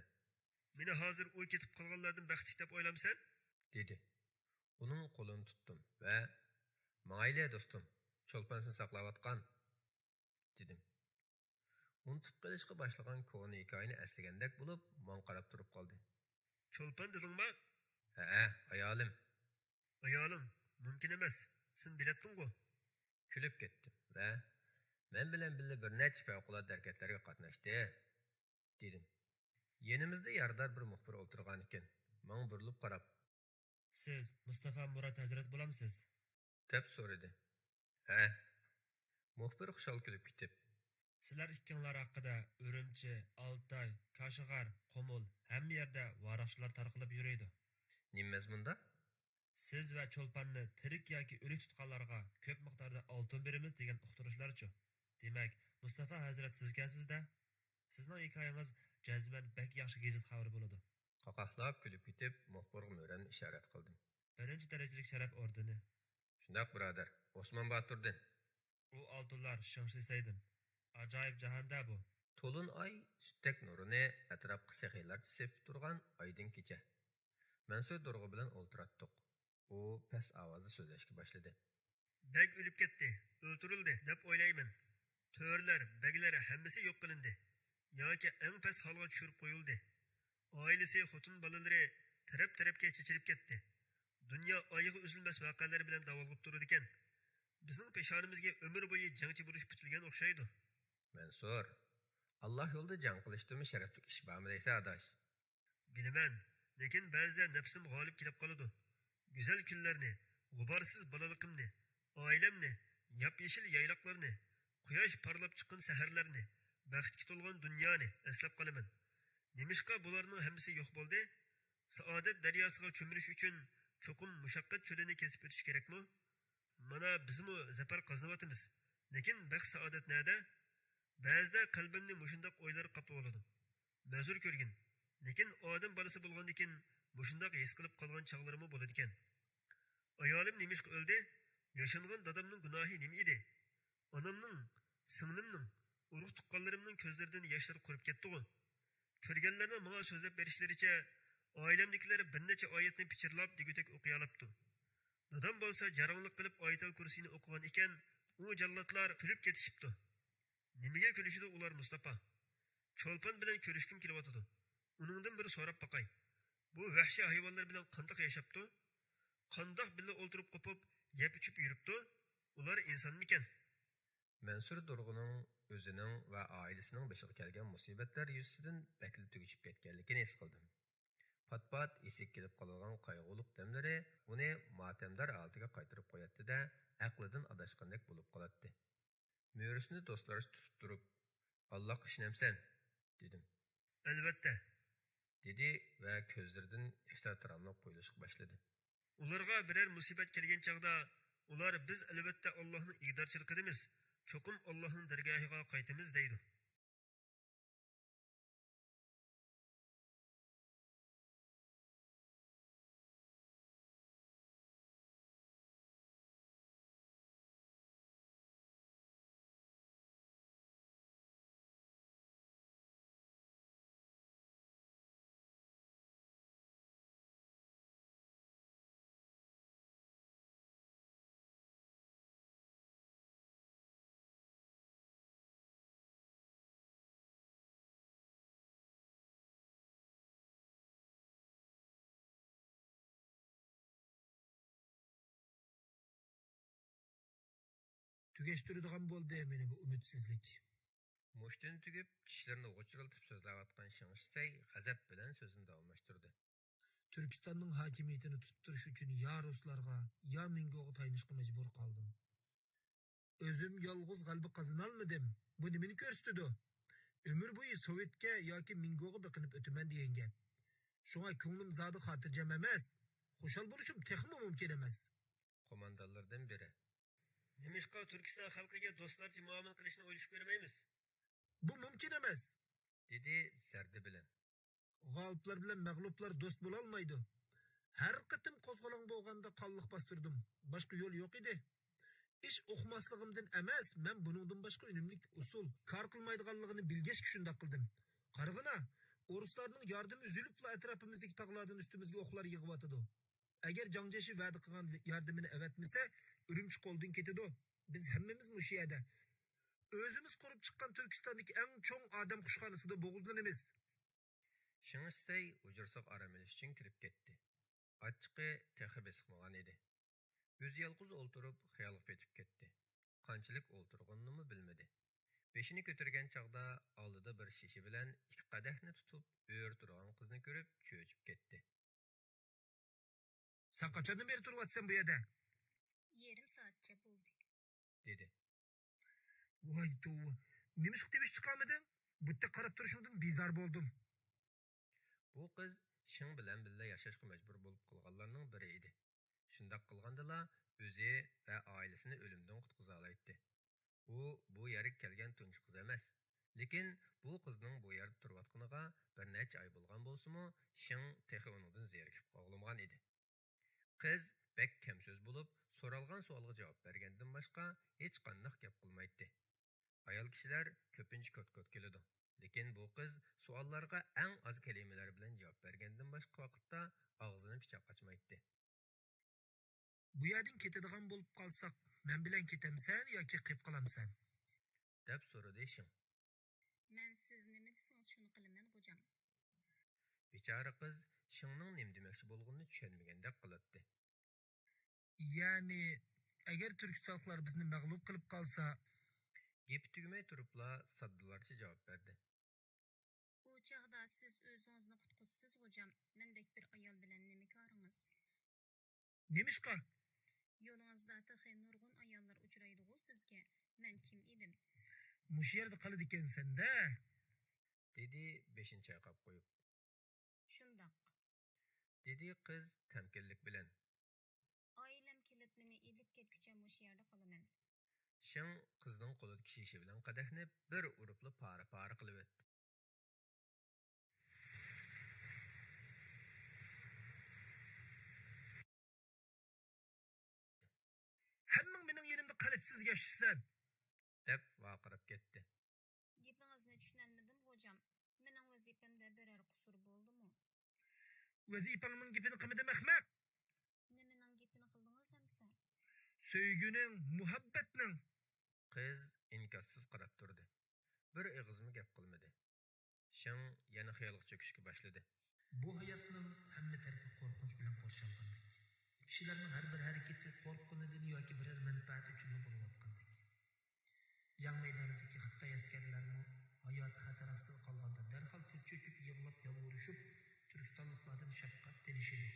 مېنى ھازىر ئۇ كېتىپ قالغانلاردىن بەختلىك دەپ ئويلامسەن؟ دېدى. ئۇنىڭ قولىنى تۇتتۇم ۋە، ماڭايلى، دوستۇم، چولپان سېنى ساقلاۋاتقان، دېدىم. ئۇنتۇپ قېلىشقا باشلىغان كونا ھېكايىنى ئەسلىگەندەك بولۇپ، ماڭا قاراپ تۇرۇپ قالدى. چولپان دېدىڭما؟ ھەئە، ئايالىم. ئايالىڭ؟ مۇمكىن ئەمەس، سېنى بىلەتتىڭغۇ؟ كۈلۈپ كەتتىم ۋە، مەن بىلەن بىللە بىر نەچچە پەۋقۇلئاددە ھەرىكەتلەرگە قاتناشتى، دېدىم. يېنىمىزدا يارىدار بىر مۇخبىر ئولتۇرغانىكەن. ماڭا بۇرۇلۇپ قاراپ، سىز مۇستافا مۇرات ھەزرەت بولامسىز؟ دەپ سورىدى. ھە. مۇخبىر خۇشال كۈلۈپ كېتىپ، سىلەر ئىككىڭلار ھەققىدە ئۈرۈمچى، ئالتاي، كاشغەر، قۇمۇل، ھەممە يەردە ۋاراقچىلار تارقىلىپ يۈرىدۇ. نېمە مەزمۇندا؟ سىز ۋە چولپاننى تىرىك ياكى ئۆلۈك تۇتقانلارغا كۆپ مىقداردا ئالتۇن بېرىمىز دېگەن ئۇقتۇرۇشلارچۇ؟ دېمەك، مۇستافا ھەزرەت سىزكەنسىز-دە؟ سىزنىڭ ھېكايىڭىز جەزمەن بەك ياخشى گېزىت خەۋىرى بولىدۇ. قاقاھلاپ كۈلۈپ كېتىپ، مۇخبىرغا مۈرەمنى ئىشارەت قىلدىم. بىرىنچى دەرىجىلىك شەرەپ ئوردېنى. شۇنداق، بۇرادەر. ئوسمان باتۇردىن. ئۇ ئالتۇنلار شېڭ شىسەيدىن. ئاجايىپ جاھان-دە بۇ. تولۇن ئاي سۈتتەك نۇرىنى ئەتراپقا سېخىيلارچە سېپىپ تۇرغان ئايدىڭ كېچە. مەنسۇر دورغا بىلەن ئولتۇراتتۇق. ئۇ پەس ئاۋازدا سۆزلەشكە باشلىدى. بەگ ئۆلۈپ كەتتى، ئۆلتۈرۈلدى دەپ ئويلايمەن. تۆرىلەر، بەگلەر ھەممىسى يوق قىلىندى ياكى ئەڭ پەس ھالغا چۈشۈرۈپ قويۇلدى. ئائىلىسى، خوتۇن بالىلىرى تەرەپ-تەرەپكە چېچىلىپ كەتتى. دۇنيا ئايىغى ئۈزۈلمەس ۋەقەلەر بىلەن داۋالغىپ تۇرىدىكەن. بىزنىڭ پېشانىمىزگە ئۆمۈر بويى جەڭچى بولۇش پۈتۈلگەن ئوخشايدۇ. مەنسۇر، ئاللا يولىدا جەڭ قىلىشتىنمۇ شەرەپلىك ئىش بارمۇ دەيسەن، ئاداش؟ بىلىمەن، لېكىن بەزىدە نەپسىم غالىب كېلىپ قالىدۇ. گۈزەل كۈنلەرنى، غۇبارسىز بالىلىقىمنى، ئائىلەمنى، ياپيېشىل يايلاقلارنى، قۇياش پارلاپ چىققان سەھەرلەرنى، بەختكە تولغان دۇنيانى ئەسلەپ قالىمەن. نېمىشقا بۇلارنىڭ ھەممىسى يوق بولدى؟ سائادەت دەرياسىغا چۆمۈلۈش ئۈچۈن چوقۇم مۇشەققەت چۆلىنى كېسىپ ئۆتۈش كېرەكمۇ؟ مانا بىزمۇ زەپەر قازىنىۋاتىمىز. لېكىن بەخت-سائادەت نەدە؟ بەزىدە قەلبىمنى مۇشۇنداق ئويلار قاپلىۋالىدۇ. مەزۇر كۆرگىن. لېكىن ئادەم بالىسى بولغاندىكىن مۇشۇنداق ھېس قىلىپ قالغان چاغلىرىمۇ بولىدىكەن. ئايالىم نېمىشقا ئۆلدى؟ ياشانغان دادامنىڭ گۇناھى نېمە ئىدى؟ ئانامنىڭ، سىڭلىمنىڭ، ئۇرۇق-تۇغقانلىرىمنىڭ كۆزلىرىدىن ياشلار قۇرۇپ كەتتىغۇ؟ كۆرگەنلەرنىڭ ماڭا سۆزلەپ بېرىشلىرىچە، ئائىلەمدىكىلەر بىر نەچچە ئايەتنى پىچىرلاپ دېگۈدەك ئوقۇيالاپتۇ. دادام بولسا جاراڭلىق قىلىپ ئايەتۇل كۇرسىينى ئوقۇغان ئىكەن، ئۇ جاللاتلار كۈلۈپ كېتىشىپتۇ. نېمىگە كۈلۈشىدۇ ئۇلار، مۇستاپا؟ چولپان بىلەن كۆرۈشكۈم كېلىۋاتىدۇ. ئۇنىڭدىن بىر سوراپ باقاي. بۇ ۋەھشىي ھايۋانلار بىلەن قانداق ياشاپتۇ؟ قانداق بىللە ئولتۇرۇپ قوپۇپ، يەپ ئىچىپ يۈرۈپتۇ؟ ئۇلار ئىنسانمىكەن؟ مەنسۇر دورغىنىڭ ئۆزىنىڭ ۋە ئائىلىسىنىڭ بېشىغا كەلگەن مۇسىبەتلەر يۈزىسىدىن بەكلا تۈگىشىپ كەتكەنلىكىنى ھېس قىلدىم. پات-پات ئېسىگە كېلىپ قالىدىغان قايغۇلۇق دەملىرى ئۇنى ماتەمدار ھالىتىگە قايتۇرۇپ قوياتتى-دە، ئەقلىدىن ئاداشقاندەك بولۇپ قالاتتى. مۈرىسىنى دوستلارچە تۇتۇپ تۇرۇپ، ئاللاغا ئىشىنەمسەن؟ دېدىم. ئەلۋەتتە، دېدى ۋە كۆزلىرىدىن ياشلار تاراملاپ قۇيۇلۇشقا باشلىدى. ئۇلارغا بىرەر مۇسىبەت كەلگەن چاغدا، ئۇلار، بىز ئەلۋەتتە ئاللاھنىڭ ئىگىدارچىلىقىدىمىز، چوقۇم ئاللاھنىڭ دەرگاھىغا قايتىمىز دەيدۇ. تۈگەشتۈرىدىغان بولدى مېنى بۇ ئۈمىدسىزلىك. مۇشتىنى تۈگۈپ، چىشلىرىنى غۇچۇرلىتىپ سۆزلەۋاتقان شېڭ شىسەي غەزەپ بىلەن سۆزىنى داۋاملاشتۇردى. تۈركىستاننىڭ ھاكىمىيىتىنى تۇتۇپ تۇرۇش ئۈچۈن يا رۇسلارغا، يا مىڭگوغا تايىنىشقا مەجبۇر قالدىم. ئۆزۈم يالغۇز غەلىبە قازىنالمىدىم. بۇ نېمىنى كۆرسىتىدۇ؟ ئۆمۈر بويى سوۋېتكە ياكى مىڭگوغا بېقىنىپ ئۆتىمەن دېگەن گەپ. شۇڭا كۆڭلۈم زادى خاتىرجەم ئەمەس. خۇشال بولۇشۇم تېخىمۇ مۇمكىن ئەمەس. قوماندانلىرىدىن بىرى. نېمىشقا تۈركىستان خەلقىگە دوستلارچە مۇئامىلە قىلىشنى ئويلىشىپ كۆرمەيمىز؟ بۇ مۇمكىن ئەمەس، دېدى زەردە بىلەن. غالىپلار بىلەن مەغلۇپلار دوست بولالمايدۇ. ھەر قېتىم قوزغىلاڭ بولغاندا قانلىق باستۇردۇم. باشقا يول يوق ئىدى. ئىش ئۇقماسلىقىمدىن ئەمەس، مەن بۇنىڭدىن باشقا ئۈنۈملۈك ئۇسۇل، كار قىلمايدىغانلىقىنى بىلگەچكە شۇنداق قىلدىم. قارىغىنا، ئورۇسلارنىڭ ياردىمى ئۈزۈلۈپلا ئەتراپىمىزدىكى تاغلاردىن ئۈستىمىزگە ئوقلار يېغىۋاتىدۇ. ئەگەر جاڭ جيېشى ۋەدە قىلغان ياردىمىنى ئەۋەتمىسە، ئۈرۈمچى قولدىن كېتىدۇ. بىز ھەممىمىز مۇشۇ يەردە، ئۆزىمىز قۇرۇپ چىققان تۈركىستاندىكى ئەڭ چوڭ ئادەم قۇشخانىسىدا بوغۇزلىنىمىز. شېڭ شىسەي ھۇجرىسىغا ئارام ئېلىش ئۈچۈن كىرىپ كەتتى. ئاچچىقى تېخى بېسىقمىغان ئىدى. ئۆزى يالغۇز ئولتۇرۇپ خىيالغا پېتىپ كەتتى. قانچىلىك ئولتۇرغىنىنىمۇ بىلمىدى. بېشىنى كۆتۈرگەن چاغدا ئالدىدا بىر شېشە بىلەن ئىككى قەدەھنى تۇتۇپ ئۆرە تۇرغان قىزنى كۆرۈپ چۆچۈپ كەتتى. سەن قاچاندىن بېرى تۇرۇۋاتىسەن بۇ يەردە؟ يېرىم سائەتچە بولدى، دېدى. ۋاي توۋا، نېمىشقا تىۋىش چىقارمىدىڭ؟ بۇ يەردە قاراپ تۇرۇشۇڭدىن بىزار بولدۇم. بۇ قىز شېڭ بىلەن بىللە ياشاشقا مەجبۇر بولۇپ قالغانلارنىڭ بىرى ئىدى. شۇنداق قىلغاندىلا ئۆزى ۋە ئائىلىسىنى ئۆلۈمدىن قۇتقۇزالايتتى. ئۇ بۇ يەرگە كەلگەن تۇنجى قىز ئەمەس. لېكىن بۇ قىزنىڭ بۇ يەردە تۇرۇۋاتقىنىغا بىر نەچچە ئاي بولغان بولسىمۇ، شېڭ تېخى ئۇنىڭدىن زېرىكىپ قالغىلىمىغان ئىدى. قىز بەك كەم سۆز بولۇپ، سورالغان سوئالغا جاۋاب بەرگەندىن باشقا ھېچقانداق گەپ قىلمايتتى. ئايال كىشىلەر كۆپىنچە كوت-كوت كېلىدۇ. لېكىن بۇ قىز سوئاللارغا ئەڭ ئاز كەلىمىلەر بىلەن جاۋاب بەرگەندىن باشقا ۋاقىتتا ئاغزىنى پىچاق ئاچمايتتى. بۇ يەردىن كېتىدىغان بولۇپ قالساق، مەن بىلەن كېتەمسەن ياكى قېلىپ قالامسەن؟ دەپ سورىدى شېڭ. مەن سىز نېمە دېسىڭىز شۇنى قىلىمەن، غوجام. بىچارە قىز شېڭنىڭ نېمە دېمەكچى بولغىنىنى چۈشەنمىگەندەك قىلاتتى. يەنى، ئەگەر تۈركىستانلىقلار بىزنى مەغلۇپ قىلىپ قالسا. گېپى تۈگىمەي تۇرۇپلا ساددىلارچە جاۋاب بەردى. ئۇ چاغدا سىز ئۆزىڭىزنى قۇتقۇزىسىز، غوجام. مەندەك بىر ئايال بىلەن نېمە كارىڭىز؟ نېمىشقا؟ يولىڭىزدا تېخى نۇرغۇن ئاياللار ئۇچرايدىغۇ سىزگە. مەن كىم ئىدىم؟ مۇشۇ يەردە قالىدىكەنسەن-دە، دېدى بېشىنى چايقاپ قويۇپ. شۇنداق، دېدى قىز تەمكىنلىك بىلەن. ئائىلەم كېلىپ مېنى ئېلىپ كەتكۈچە مۇشۇ يەردە قالىمەن. شېڭ قىزنىڭ قولىدىكى شېشە بىلەن قەدەھنى بىر ئۇرۇپلا پارە-پارە قىلىۋەتتى. ھەممىڭ مېنىڭ يېنىمدا قەلبسىز ياشىسەن! دەپ ۋارقىراپ كەتتى. گېپىڭىزنى چۈشىنەلمىدىم، غوجام. مېنىڭ ۋەزىپەمدە بىرەر قۇسۇر بولدىمۇ؟ ۋەزىپەڭنىڭ گېپىنى قىلمىدىم، ئەخمەق! نېمىنىڭ گېپىنى قىلدىڭىز ئەمىسە؟ سۆيگۈنىڭ، مۇھەببەتنىڭ! قىز ئىنكاسسىز قاراپ تۇردى. بىر ئېغىزمۇ گەپ قىلمىدى. شېڭ يەنە خىيالغا چۆكۈشكە باشلىدى. بۇ ھاياتنىڭ ھەممە تەرىپى قورقۇنچ بىلەن قورشالغاندەك. كىشىلەرنىڭ ھەر بىر ھەرىكىتى قورققىنىدىن ياكى بىرەر مەنپەئەت ئۈچۈنلا بولۇۋاتقاندەك. جەڭ مەيدانىدىكى خىتاي ئەسكەرلەرمۇ ھاياتى خەتەر ئاستىدا قالغاندا دەرھال تىز چۆكۈپ يىغلاپ يالۋۇرۇشۇپ، تۈركىستانلىقلاردىن شەپقەت تىلىشىدۇ.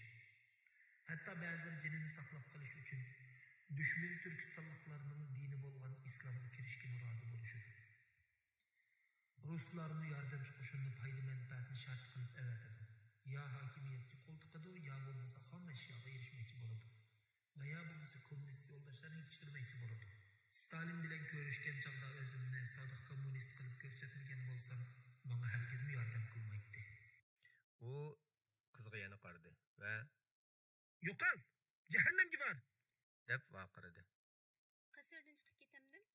ھەتتا بەزىلەر جېنىنى ساقلاپ قېلىش ئۈچۈن دۈشمىنى تۈركىستانلىقلارنىڭ دىنى بولغان ئىسلامغا كىرىشكىمۇ رازى بولۇشىدۇ. رۇسلارمۇ ياردەمچى قوشۇننى پايدا-مەنپەئەتنى شەرت قىلىپ ئەۋەتىدۇ. يا ھاكىمىيەتكە قول تىقىدۇ، يا بولمىسا خام ئەشياغا ئېرىشمەكچى بولىدۇ. ۋە يا بولمىسا كوممۇنىست يولداشلارنى يېتىشتۈرمەكچى بولىدۇ. ستالىن بىلەن كۆرۈشكەن چاغدا ئۆزۈمنى سادىق كوممۇنىست قىلىپ كۆرسەتمىگەن بولسام، ماڭا ھەرگىزمۇ ياردەم قىلمايتتى. ئۇ قىزغا يەنە قارىدى ۋە يوقال! جەھەننەمگە بار! دەپ ۋارقىرىدى. قەسىردىن چىقىپ كېتەمدىم؟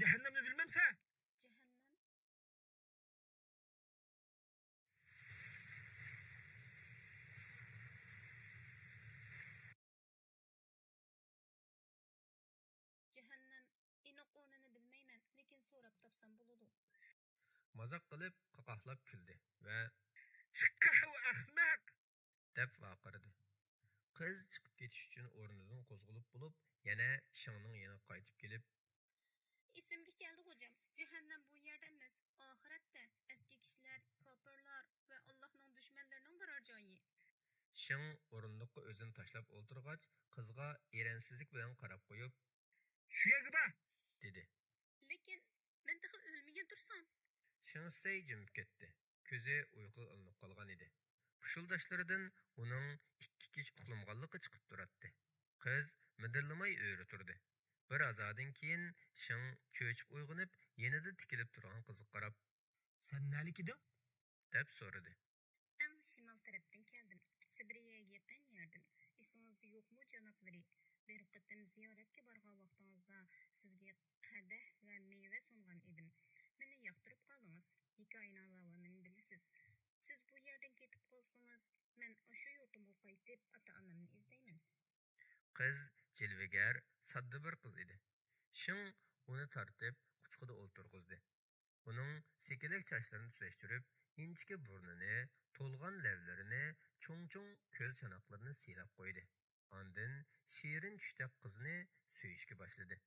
جەھەننەمنى بىلمەمسە؟ جەھەننەم. جەھەننەم، ئېنىق ئورنىنى بىلمەيمەن، لېكىن سوراپ تاپسام بولىدۇ. مازاق قىلىپ قاقاھلاپ كۈلدى ۋە چىققاھۇ ئەخمەق! دەپ ۋارقىرىدى. قىز چىقىپ كېتىش ئۈچۈن ئورنىدىن قوزغىلىپ بولۇپ، يەنە شېڭنىڭ يېنىغا قايتىپ كېلىپ، ئېسىمگە كەلدى، غوجام. جەھەننەم بۇ يەردە ئەمەس، ئاخىرەتتە. ئەسكى كىشىلەر، كاپىرلار ۋە ئاللاھنىڭ دۈشمەنلىرىنىڭ بارار جايى. شېڭ ئورۇندۇققا ئۆزىنى تاشلاپ ئولتۇرغاچ، قىزغا ئېرەنسىزلىك بىلەن قاراپ قويۇپ، شۇ يەرگە بار! دېدى. لېكىن مەن تېخى ئۆلمىگەن تۇرسام. شېڭ شىسەي جىمىپ كەتتى. كۆزى ئۇيقۇغا ئىلىنىپ قالغان ئىدى. پۇشۇلداشلىرىدىن ئۇنىڭ ئىككى كېچە ئۇخلىمىغانلىقى چىقىپ تۇراتتى. قىز مىدىرلىماي ئۆرە تۇردى. بىر ھازادىن كېيىن شېڭ چۆچۈپ ئويغىنىپ، يېنىدا تىكىلىپ تۇرغان قىزغا قاراپ، سەن نەلىك ئىدىڭ؟ دەپ سورىدى. ئەڭ شىمال تەرەپتىن كەلدىم. سىبىرىيەگە يېقىن يەردىن. ئېسىڭىزدە يوقمۇ، جانابلىرى؟ بىر قېتىم زىيارەتكە بارغان ۋاقتىڭىزدا سىزگە قەدەھ ۋە مېۋە سۇنغان ئىدىم. مېنى ياقتۇرۇپ قالدىڭىز. ھېكايىنىڭ داۋامىنى بىلىسىز. يەردىن كېتىپ قالسىڭىز، مەن ئاشۇ يۇرتۇمغا قايتىپ، ئاتا-ئانامنى ئىزدەيمەن. قىز جىلۋىگەر، ساددا بىر قىز ئىدى. شېڭ ئۇنى تارتىپ، قۇچىقىدا ئولتۇرغۇزدى. ئۇنىڭ سېكىلەك چاچلىرىنى تۈزەشتۈرۈپ، ئىنچىكە بۇرنىنى، تولغان لەۋلىرىنى، چوڭ-چوڭ كۆز چاناقلىرىنى سىيلاپ قويدى. ئاندىن شېرىن چۈشتەك قىزنى سۆيۈشكە باشلىدى.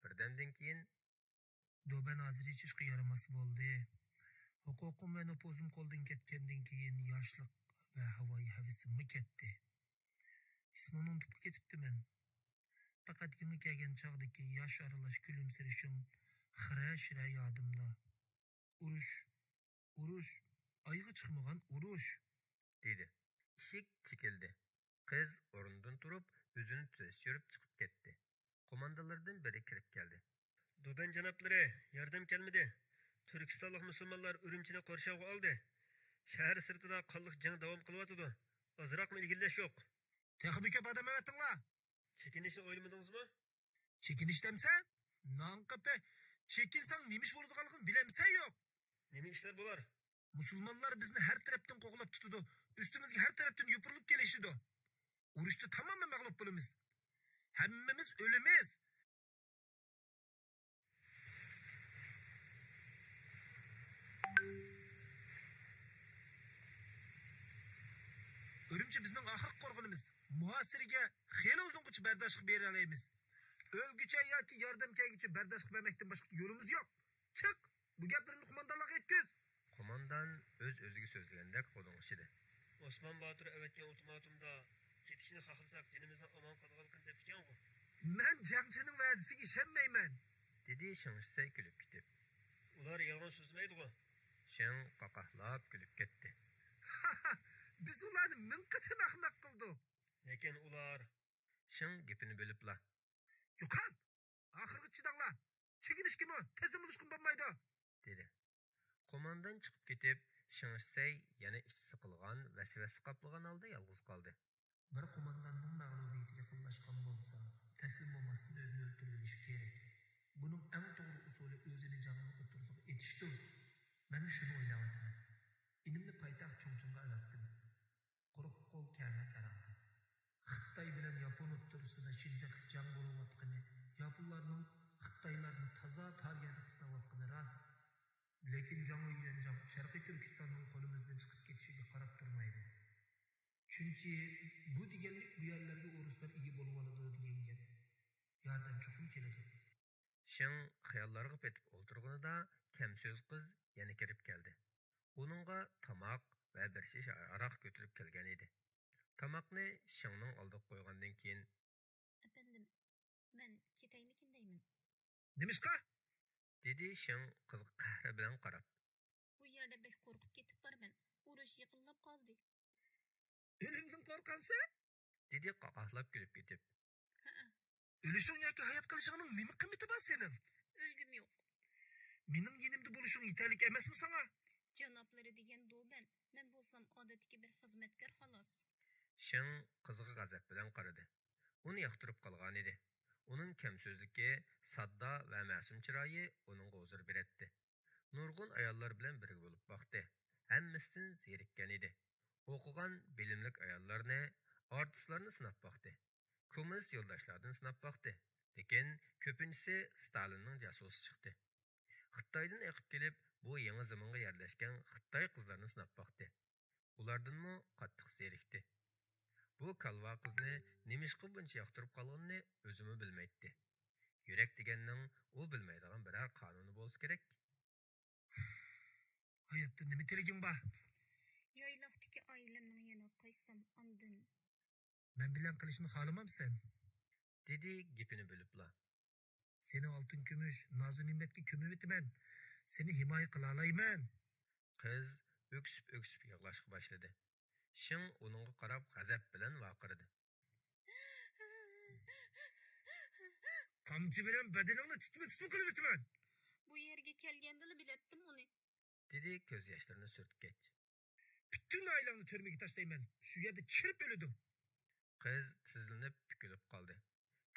بىردەمدىن كېيىن، دوبەن ھازىر ھېچ ئىشقا يارىماس بولدى. ھوقۇقۇم ۋە نوپۇزۇم قولدىن كەتكەندىن كېيىن، ياشلىق ۋە ھاۋايى ھەۋىسىممۇ كەتتى. ئىسمىڭنى ئۇنتۇپلا كېتىپتىمەن. پەقەت يېڭى كەلگەن چاغدىكى ياش ئارىلاش كۈلۈمسىرىشىڭ خىرە-شىرە يادىمدا. ئۇرۇش، ئۇرۇش، ئايىغى چىقمىغان ئۇرۇش! دېدى. ئىشىك چېكىلدى. قىز ئورنىدىن تۇرۇپ، ئۆزىنى تۈزەشتۈرۈپ چىقىپ كەتتى. قوماندانلاردىن بىرى كىرىپ كەلدى. دوبەن جانابلىرى، ياردەم كەلمىدى. تۈركىستانلىق مۇسۇلمانلار ئۈرۈمچىنى قورشاۋغا ئالدى. شەھەر سىرتىدا قانلىق جەڭ داۋام قىلىۋاتىدۇ. ئازراقمۇ ئىلگىرىلەش يوق. تېخىمۇ كۆپ ئادەم ئەۋەتىڭلار! چېكىنىشنى ئويلىمىدىڭىزمۇ؟ چېكىنىش دەمسەن؟ نانقىپى! چېكىنسەڭ نېمە ئىش بولىدىغانلىقىنى بىلەمسەن يوق؟ نېمە ئىشلار بولار؟ مۇسۇلمانلار بىزنى ھەر تەرەپتىن قوغلاپ تۇتىدۇ، ئۈستىمىزگە ھەر تەرەپتىن يوپۇرۇلۇپ كېلىشىدۇ. ئۇرۇشتا تامامەن مەغلۇپ بولىمىز. ھەممىمىز ئۆلىمىز. ئۈرۈمچى بىزنىڭ ئاخىرقى قورغىنىمىز. مۇھاسىرىگە خېلى ئۇزۇنغىچە بەرداشلىق بېرەلەيمىز. ئۆلگۈچە ياكى ياردەم كەلگۈچە بەرداشلىق بەرمەكتىن باشقا يولىمىز يوق. چىق! بۇ گەپلىرىمنى قوماندانلارغا يەتكۈز! قوماندان ئۆز-ئۆزىگە سۆزلىگەندەك غۇدۇڭ ئىچىدە. ئوسمان باتۇر ئەۋەتكەن ئۇلتىماتومدا، كېتىشنى خالىساق، جېنىمىزنىڭ ئامان قالىدىغانلىقىنى دەپتىكەنغۇ. مەن جەڭچىنىڭ ۋەدىسىگە ئىشەنمەيمەن! دېدى شېڭ شىسەي كۈلۈپ كېتىپ. ئۇلار يالغان سۆزلىمەيدىغۇ. شېڭ قاقاھلاپ كۈلۈپ كەتتى. بىز ئۇلارنى مىڭ قېتىم ئەخمەق قىلدۇق. لېكىن ئۇلار. شېڭ گېپىنى بۆلۈپلا. يوقال! ئاخىرغىچە چىداڭلار! چېكىنىشكىمۇ، تەسلىم بولۇشقىمۇ بولمايدۇ! دېدى. قوماندان چىقىپ كېتىپ، شېڭ شىسەي يەنە ئىچى سىقىلغان، ۋەسۋەسە قاپلىغان ھالدا يالغۇز قالدى. بىر قومانداننىڭ مەغلۇبىيىتىگە قوللاشقان بولسا، تەسلىم بولماستىن ئۆزىنى ئۆلتۈرۈۋېلىشى كېرەك. بۇنىڭ ئەڭ توغرا ئۇسۇلى ئۆزىنى جەڭنىڭ ئوتتۇرىسىغا ئېتىشتۇر. مەنمۇ شۇنى ئويلاۋاتىمەن. ئىنىمنى پايتەخت چۇڭچۇڭغا ئەۋەتتىم. قۇرۇق قول كەلمەس ئارانغا. خىتاي بىلەن ياپون ئوتتۇرىسىدا شىددەتلىك جەڭ بولۇۋاتقىنى، ياپونلارنىڭ خىتايلارنى تازا تار گەردە قىستاۋاتقىنى راست. لېكىن جاڭ ۋېيۈەنجاڭ شەرقىي تۈركىستاننىڭ قولىمىزدىن چىقىپ كېتىشىگە قاراپ تۇرمايدۇ. چۈنكى بۇ دېگەنلىك بۇ يەرلەرگە ئورۇسلار ئىگە بولۇۋالىدۇ دېگەن گەپ. ياردەم چوقۇم كېلىدۇ. شېڭ خىياللارغا پېتىپ ئولتۇرغىنىدا كەمسۆز قىز يەنە كىرىپ كەلدى. ئۇنىڭغا تاماق ۋە بىر شىشە ھاراق كۆتۈرۈپ كەلگەن ئىدى. تاماقنى شېڭنىڭ ئالدىغا قويغاندىن كېيىن، ئەپەندىم، مەن كېتەيمىكىن دەيمەن. نېمىشقا؟ دېدى شېڭ قىزغا قەھرى بىلەن قاراپ. بۇ يەردە بەك قورقۇپ كېتىپ بارىمەن. ئۇرۇش يېقىنلاپ قالدى. ئۆلۈمدىن قورقامسەن؟ دېدى قاقاھلاپ كۈلۈپ كېتىپ. ھەئە. ئۆلۈشۈڭ ياكى ھايات قېلىشىڭنىڭ نېمە قىممىتى بار سېنىڭ؟ ئۆلگۈم يوق. مېنىڭ يېنىمدا بولۇشۇڭ يېتەرلىك ئەمەسمۇ ساڭا؟ جانابلىرى دېگەن دوبەن، مەن بولسام ئادەتتىكى بىر خىزمەتكار خالاس. شېڭ قىزغا غەزەپ بىلەن قارىدى. ئۇنى ياقتۇرۇپ قالغانىدى. ئۇنىڭ كەم سۆزلۈكى، ساددا ۋە مەسۇم چىرايى ئۇنىڭغا ھۇزۇر بېرەتتى. نۇرغۇن ئاياللار بىلەن بىرگە بولۇپ باقتى. ھەممىسىدىن زېرىككەن ئىدى. ئوقۇغان، بىلىملىك ئاياللارنى، ئارتىسلارنى سىناپ باقتى. كوممۇنىست يولداشلاردىن سىناپ باقتى. لېكىن كۆپىنچىسى ستالىننىڭ جاسۇسى چىقتى. خىتايدىن ئېقىپ كېلىپ، بۇ يېڭى زېمىنغا يەرلەشكەن خىتاي قىزلىرىنى سىناپ باقتى. ئۇلاردىنمۇ قاتتىق زېرىكتى. بۇ كالۋا قىزنى نېمىشقا بۇنچە ياقتۇرۇپ قالغىنىنى ئۆزىمۇ بىلمەيتتى. يۈرەك دېگەننىڭ ئۇ بىلمەيدىغان بىرەر قانۇنى بولسا كېرەك. ھاياتتا نېمە تىلىكىڭ بار؟ يايلاقتىكى ئائىلەمنىڭ يېنىغا قايتسام، ئاندىن. مەن بىلەن قېلىشنى خالىمامسەن؟ دېدى گېپىنى بۆلۈپلا. سېنى ئالتۇن كۈمۈش، نازۇ نېمەتكە كۆمۈۋېتىمەن. سېنى ھىمايە قىلالايمەن. قىز ئۆكسۈپ-ئۆكسۈپ يىغلاشقا باشلىدى. شېڭ ئۇنىڭغا قاراپ غەزەپ بىلەن ۋارقىرىدى. قامچى بىلەن بەدىنىڭنى تىتمە-تىتمە قىلىۋېتىمەن! بۇ يەرگە كەلگەندىلا بىلەتتىم ئۇنى. دېدى كۆز ياشلىرىنى سۈرتكەچ. پۈتۈن ئائىلەڭنى تۈرمىگە تاشلايمەن، شۇ يەردە چىرىپ ئۆلىدۇ! قىز تىزلىنىپ پۈكۈلۈپ قالدى.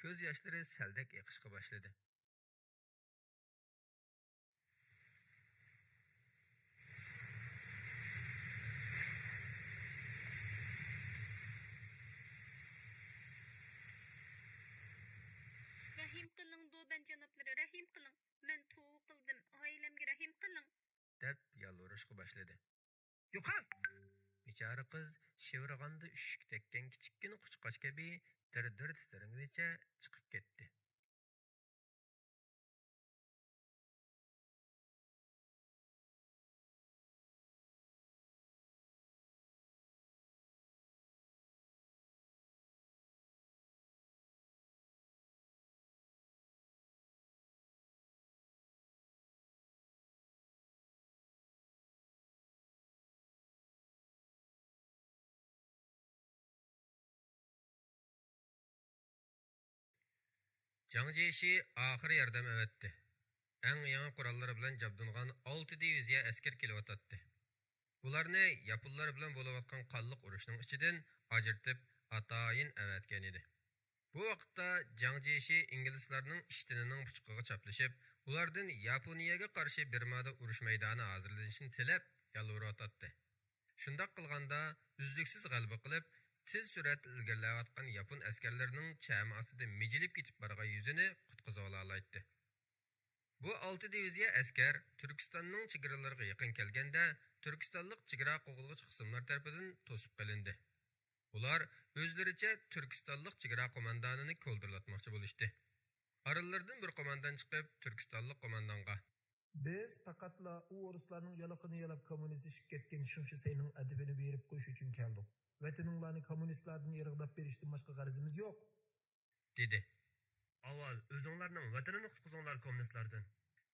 كۆز ياشلىرى سەلدەك ئېقىشقا باشلىدى. رەھىم قىلىڭ، دوبەن جانابلىرى، رەھىم قىلىڭ. مەن توۋا قىلدىم، ئائىلەمگە رەھىم قىلىڭ. دەپ يالۋۇرۇشقا باشلىدى. يوقال! بىچارە قىز شىۋىرغاندا ئۈششۈك تەگكەن كىچىككىنە قۇشقاچ كەبى دىر-دىر تىترىگىنىچە چىقىپ كەتتى. جاڭ جيېشى ئاخىرى ياردەم ئەۋەتتى. ئەڭ يېڭى قوراللىرى بىلەن جابدۇنغان ئالتە دىۋىزىيە ئەسكەر كېلىۋاتاتتى. بۇلارنى ياپونلار بىلەن بولۇۋاتقان قانلىق ئۇرۇشنىڭ ئىچىدىن ئاجرىتىپ، ئاتايىن ئەۋەتكەن ئىدى. بۇ ۋاقىتتا جاڭ جيېشى ئىنگلىزلارنىڭ ئىشتىنىنىڭ پۇچىقىغا چاپلىشىپ، ئۇلاردىن ياپونىيەگە قارشى بىرمادا ئۇرۇش مەيدانى ھازىرلىنىشىنى تىلەپ يالۋۇرۇۋاتاتتى. شۇنداق قىلغاندا ئۈزلۈكسىز غەلىبە قىلىپ، تېز سۈرئەتتە ئىلگىرىلەۋاتقان ياپون ئەسكەرلىرىنىڭ چەمى ئاستىدا مىجىلىپ كېتىپ بارغان يۈزىنى قۇتقۇزۇۋالالايتتى. بۇ ئالتە دىۋىزىيە ئەسكەر تۈركىستاننىڭ چېگرىلىرىغا يېقىن كەلگەندە، تۈركىستانلىق چېگرا قوغدىغۇچى قىسىملار تەرىپىدىن توسۇپ قېلىندى. ئۇلار ئۆزلىرىچە تۈركىستانلىق چېگرا قوماندانىنى كولدۇرلاتماقچى بولۇشتى. ئارىلىرىدىن بىر قوماندان چىقىپ، تۈركىستانلىق قوماندانغا: بىز پەقەتلا ئۇ ئورۇسلارنىڭ يالىقىنى يالاپ كوممۇنىستلىشىپ كەتكەن شېڭ شىسەينىڭ ئەدىپىنى بېرىپ قويۇش ئۈچۈن كەلدۇق. ۋەتىنىڭلارنى كوممۇنىستلاردىن ئىرغىداپ بېرىشتىن باشقا غەرىزىمىز يوق. دېدى. ئاۋۋال ئۆزۈڭلارنىڭ ۋەتىنىنى قۇتقۇزۇڭلار كوممۇنىستلاردىن.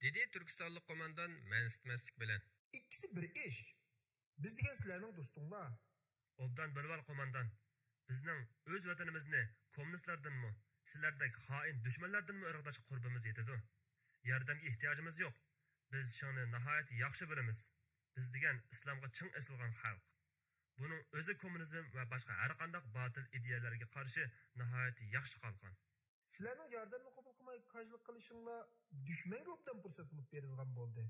دېدى تۈركىستانلىق قوماندان مەنسىتمەسلىك بىلەن. ئىككىسى بىر ئىش. بىز دېگەن سىلەرنىڭ دوستۇڭلار. ئوبدان بىلىۋال قوماندان، بىزنىڭ ئۆز ۋەتىنىمىزنى كوممۇنىستلاردىنمۇ، سىلەردەك خائىن دۈشمەنلەردىنمۇ ئىرغىتىشقا قۇربىمىز يېتىدۇ. ياردەمگە ئېھتىياجىمىز يوق. بىز شېڭنى ناھايىتى ياخشى بىلىمىز. بىز دېگەن ئىسلامغا چىڭ ئېسىلغان خەلق. بۇنىڭ ئۆزى كوممۇنىزم ۋە باشقا ھەرقانداق باتىل ئىدىيەلەرگە قارشى ناھايىتى ياخشى قالغان. سىلەرنىڭ ياردەمنى قوبۇل قىلماي كاجلىق قىلىشىڭلار دۈشمەنگە ئوبدان پۇرسەت بولۇپ بېرىلغان بولدى.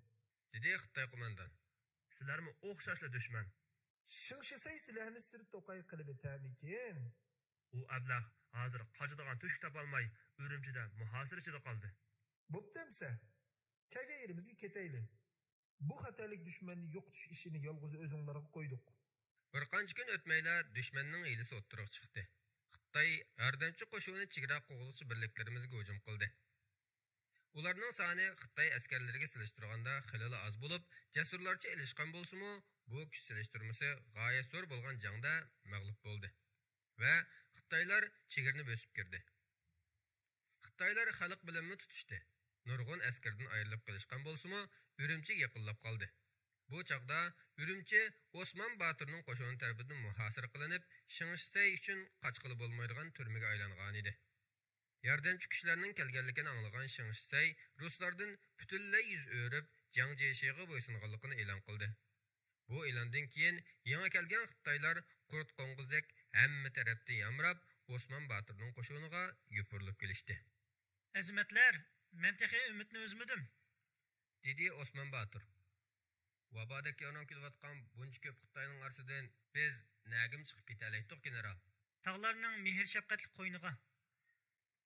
دېدى خىتاي قوماندان. سىلەرمۇ ئوخشاشلا دۈشمەن. شېڭ شىسەي سىلەرنى سىر توقاي قىلىۋېتەرمىكىن؟ ئۇ ئەبلەخ ھازىر قاچىدىغان تۆشۈك تاپالماي، ئۈرۈمچىدە مۇھاسىرە ئىچىدە قالدى. بوپتۇ ئەمسە، كەلگەن يېرىمىزگە كېتەيلى. بۇ خەتەرلىك دۈشمەننى يوقىتىش ئىشىنى يالغۇز ئۆزۈڭلارغا قويدۇق. بىر قانچە كۈن ئۆتمەيلا دۈشمەننىڭ ھىيلىسى ئوتتۇرىغا چىقتى. خىتاي ياردەمچى قوشۇنى چېگرا قوغدىغۇچى بىرلىكلىرىمىزگە ھۇجۇم قىلدى. ئۇلارنىڭ سانى خىتاي ئەسكەرلىرىگە سېلىشتۇرغاندا خېلىلا ئاز بولۇپ، جەسۇرلارچە ئېلىشقان بولسىمۇ، بۇ كۈچ سېلىشتۇرمىسى غايەت زور بولغان جەڭدە مەغلۇپ بولدى ۋە خىتايلار چېگرىنى بۆسۈپ كىردى. خىتايلار خەلق بىلەنمۇ تۇتۇشتى. نۇرغۇن ئەسكىرىدىن ئايرىلىپ قېلىشقان بولسىمۇ، ئۈرۈمچىگە يېقىنلاپ قالدى. بۇ چاغدا ئۈرۈمچى ئوسمان باتۇرنىڭ قوشۇنى تەرىپىدىن مۇھاسىرە قىلىنىپ، شېڭ شىسەي ئۈچۈن قاچقىلى بولمايدىغان تۈرمىگە ئايلانغانىدى. ياردەمچى كۈچلەرنىڭ كەلگەنلىكىنى ئاڭلىغان شېڭ شىسەي رۇسلاردىن پۈتۈنلەي يۈز ئۆرۈپ، جياڭ جيېشىغا بويسۇنغانلىقىنى ئېلان قىلدى. بۇ ئېلاندىن كېيىن يېڭى كەلگەن خىتايلار قۇرت قوڭغۇزدەك ھەممە تەرەپتىن يامراپ، ئوسمان باتۇرنىڭ قوشۇنىغا يوپۇرۇلۇپ كېلىشتى. ئەزىمەتلەر، مەن تېخى ئۈمىدنى ئۈزمىدىم. دېدى ئوسمان باتۇر. ۋابادەك ياۋنىڭ كېلىۋاتقان بۇنچە كۆپ خىتاينىڭ ئارىسىدىن بىز نەگىمۇ چىقىپ كېتەلەيتتۇق، گېنېرال؟ تاغلارنىڭ مېھىر شەپقەتلىك قوينىغا.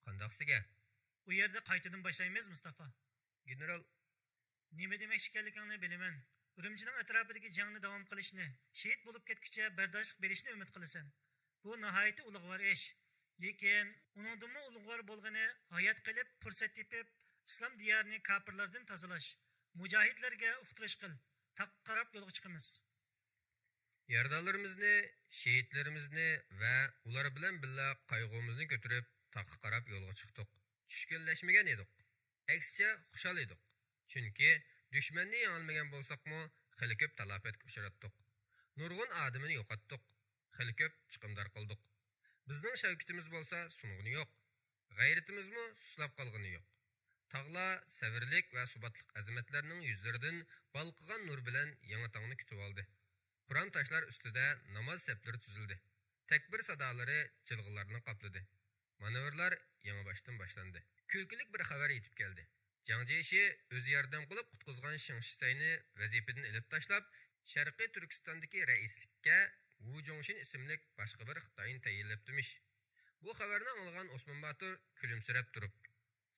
قانداقسىگە؟ ئۇ يەردە قايتىدىن باشلايمىز، مۇستافا. گېنېرال. نېمە دېمەكچى ئىكەنلىكىڭنى بىلىمەن. ئۈرۈمچىنىڭ ئەتراپىدىكى جەڭنى داۋام قىلىشنى، شېھىت بولۇپ كەتكۈچە بەرداشلىق بېرىشنى ئۈمىد قىلىسەن. بۇ ناھايىتى ئۇلۇغۋار ئىش. لېكىن ئۇنىڭدىنمۇ ئۇلۇغۋار بولغىنى، ھايات قېلىپ، پۇرسەت تېپىپ، ئىسلام دىيارىنى كاپىرلاردىن تازىلاش. مۇجاھىدلەرگە ئۇقتۇرۇش قىل. تاغقا قاراپ يولغا چىقىمىز. يارىدارلىرىمىزنى، شېھىتلىرىمىزنى ۋە ئۇلار بىلەن بىللە قايغۇمىزنى كۆتۈرۈپ، تاغقا قاراپ يولغا چىقتۇق. چۈشكۈنلەشمىگەن ئىدۇق. ئەكسىچە، خۇشال ئىدۇق. چۈنكى دۈشمەننى يېڭەلمىگەن بولساقمۇ، خېلى كۆپ تالاپەتكە ئۇچراتتۇق. نۇرغۇن ئادىمىنى يوقاتتۇق. خېلى كۆپ چىقىمدار قىلدۇق. بىزنىڭ شەۋكىتىمىز بولسا سۇنغىنى يوق. غەيرىتىمىزمۇ سۇسلاپ قالغىنى يوق. تاغلار سەۋرلىك ۋە سۇباتلىق ئەزىمەتلەرنىڭ يۈزلىرىدىن بالقىغان نۇر بىلەن يېڭى تاڭنى كۈتۈۋالدى. پۇرام تاشلار ئۈستىدە ناماز سەپلىرى تۈزۈلدى. تەكبىر سادالىرى جىلغىلارنى قاپلىدى. مانېۋىرلار يېڭىباشتىن باشلاندى. كۈلكىلىك بىر خەۋەر يېتىپ كەلدى. جياڭ جيېشى ئۆزى ياردەم قىلىپ قۇتقۇزغان شېڭ شىسەينى ۋەزىپىدىن ئېلىپ تاشلاپ، شەرقىي تۈركىستاندىكى رەئىسلىككە ۋۇ جۇڭشىن ئىسىملىك باشقا بىر خىتاينى تەيىنلەپتىمىش. بۇ خەۋەرنى ئاڭلىغان ئوسمان باتۇر كۈلۈمسىرەپ تۇرۇپ،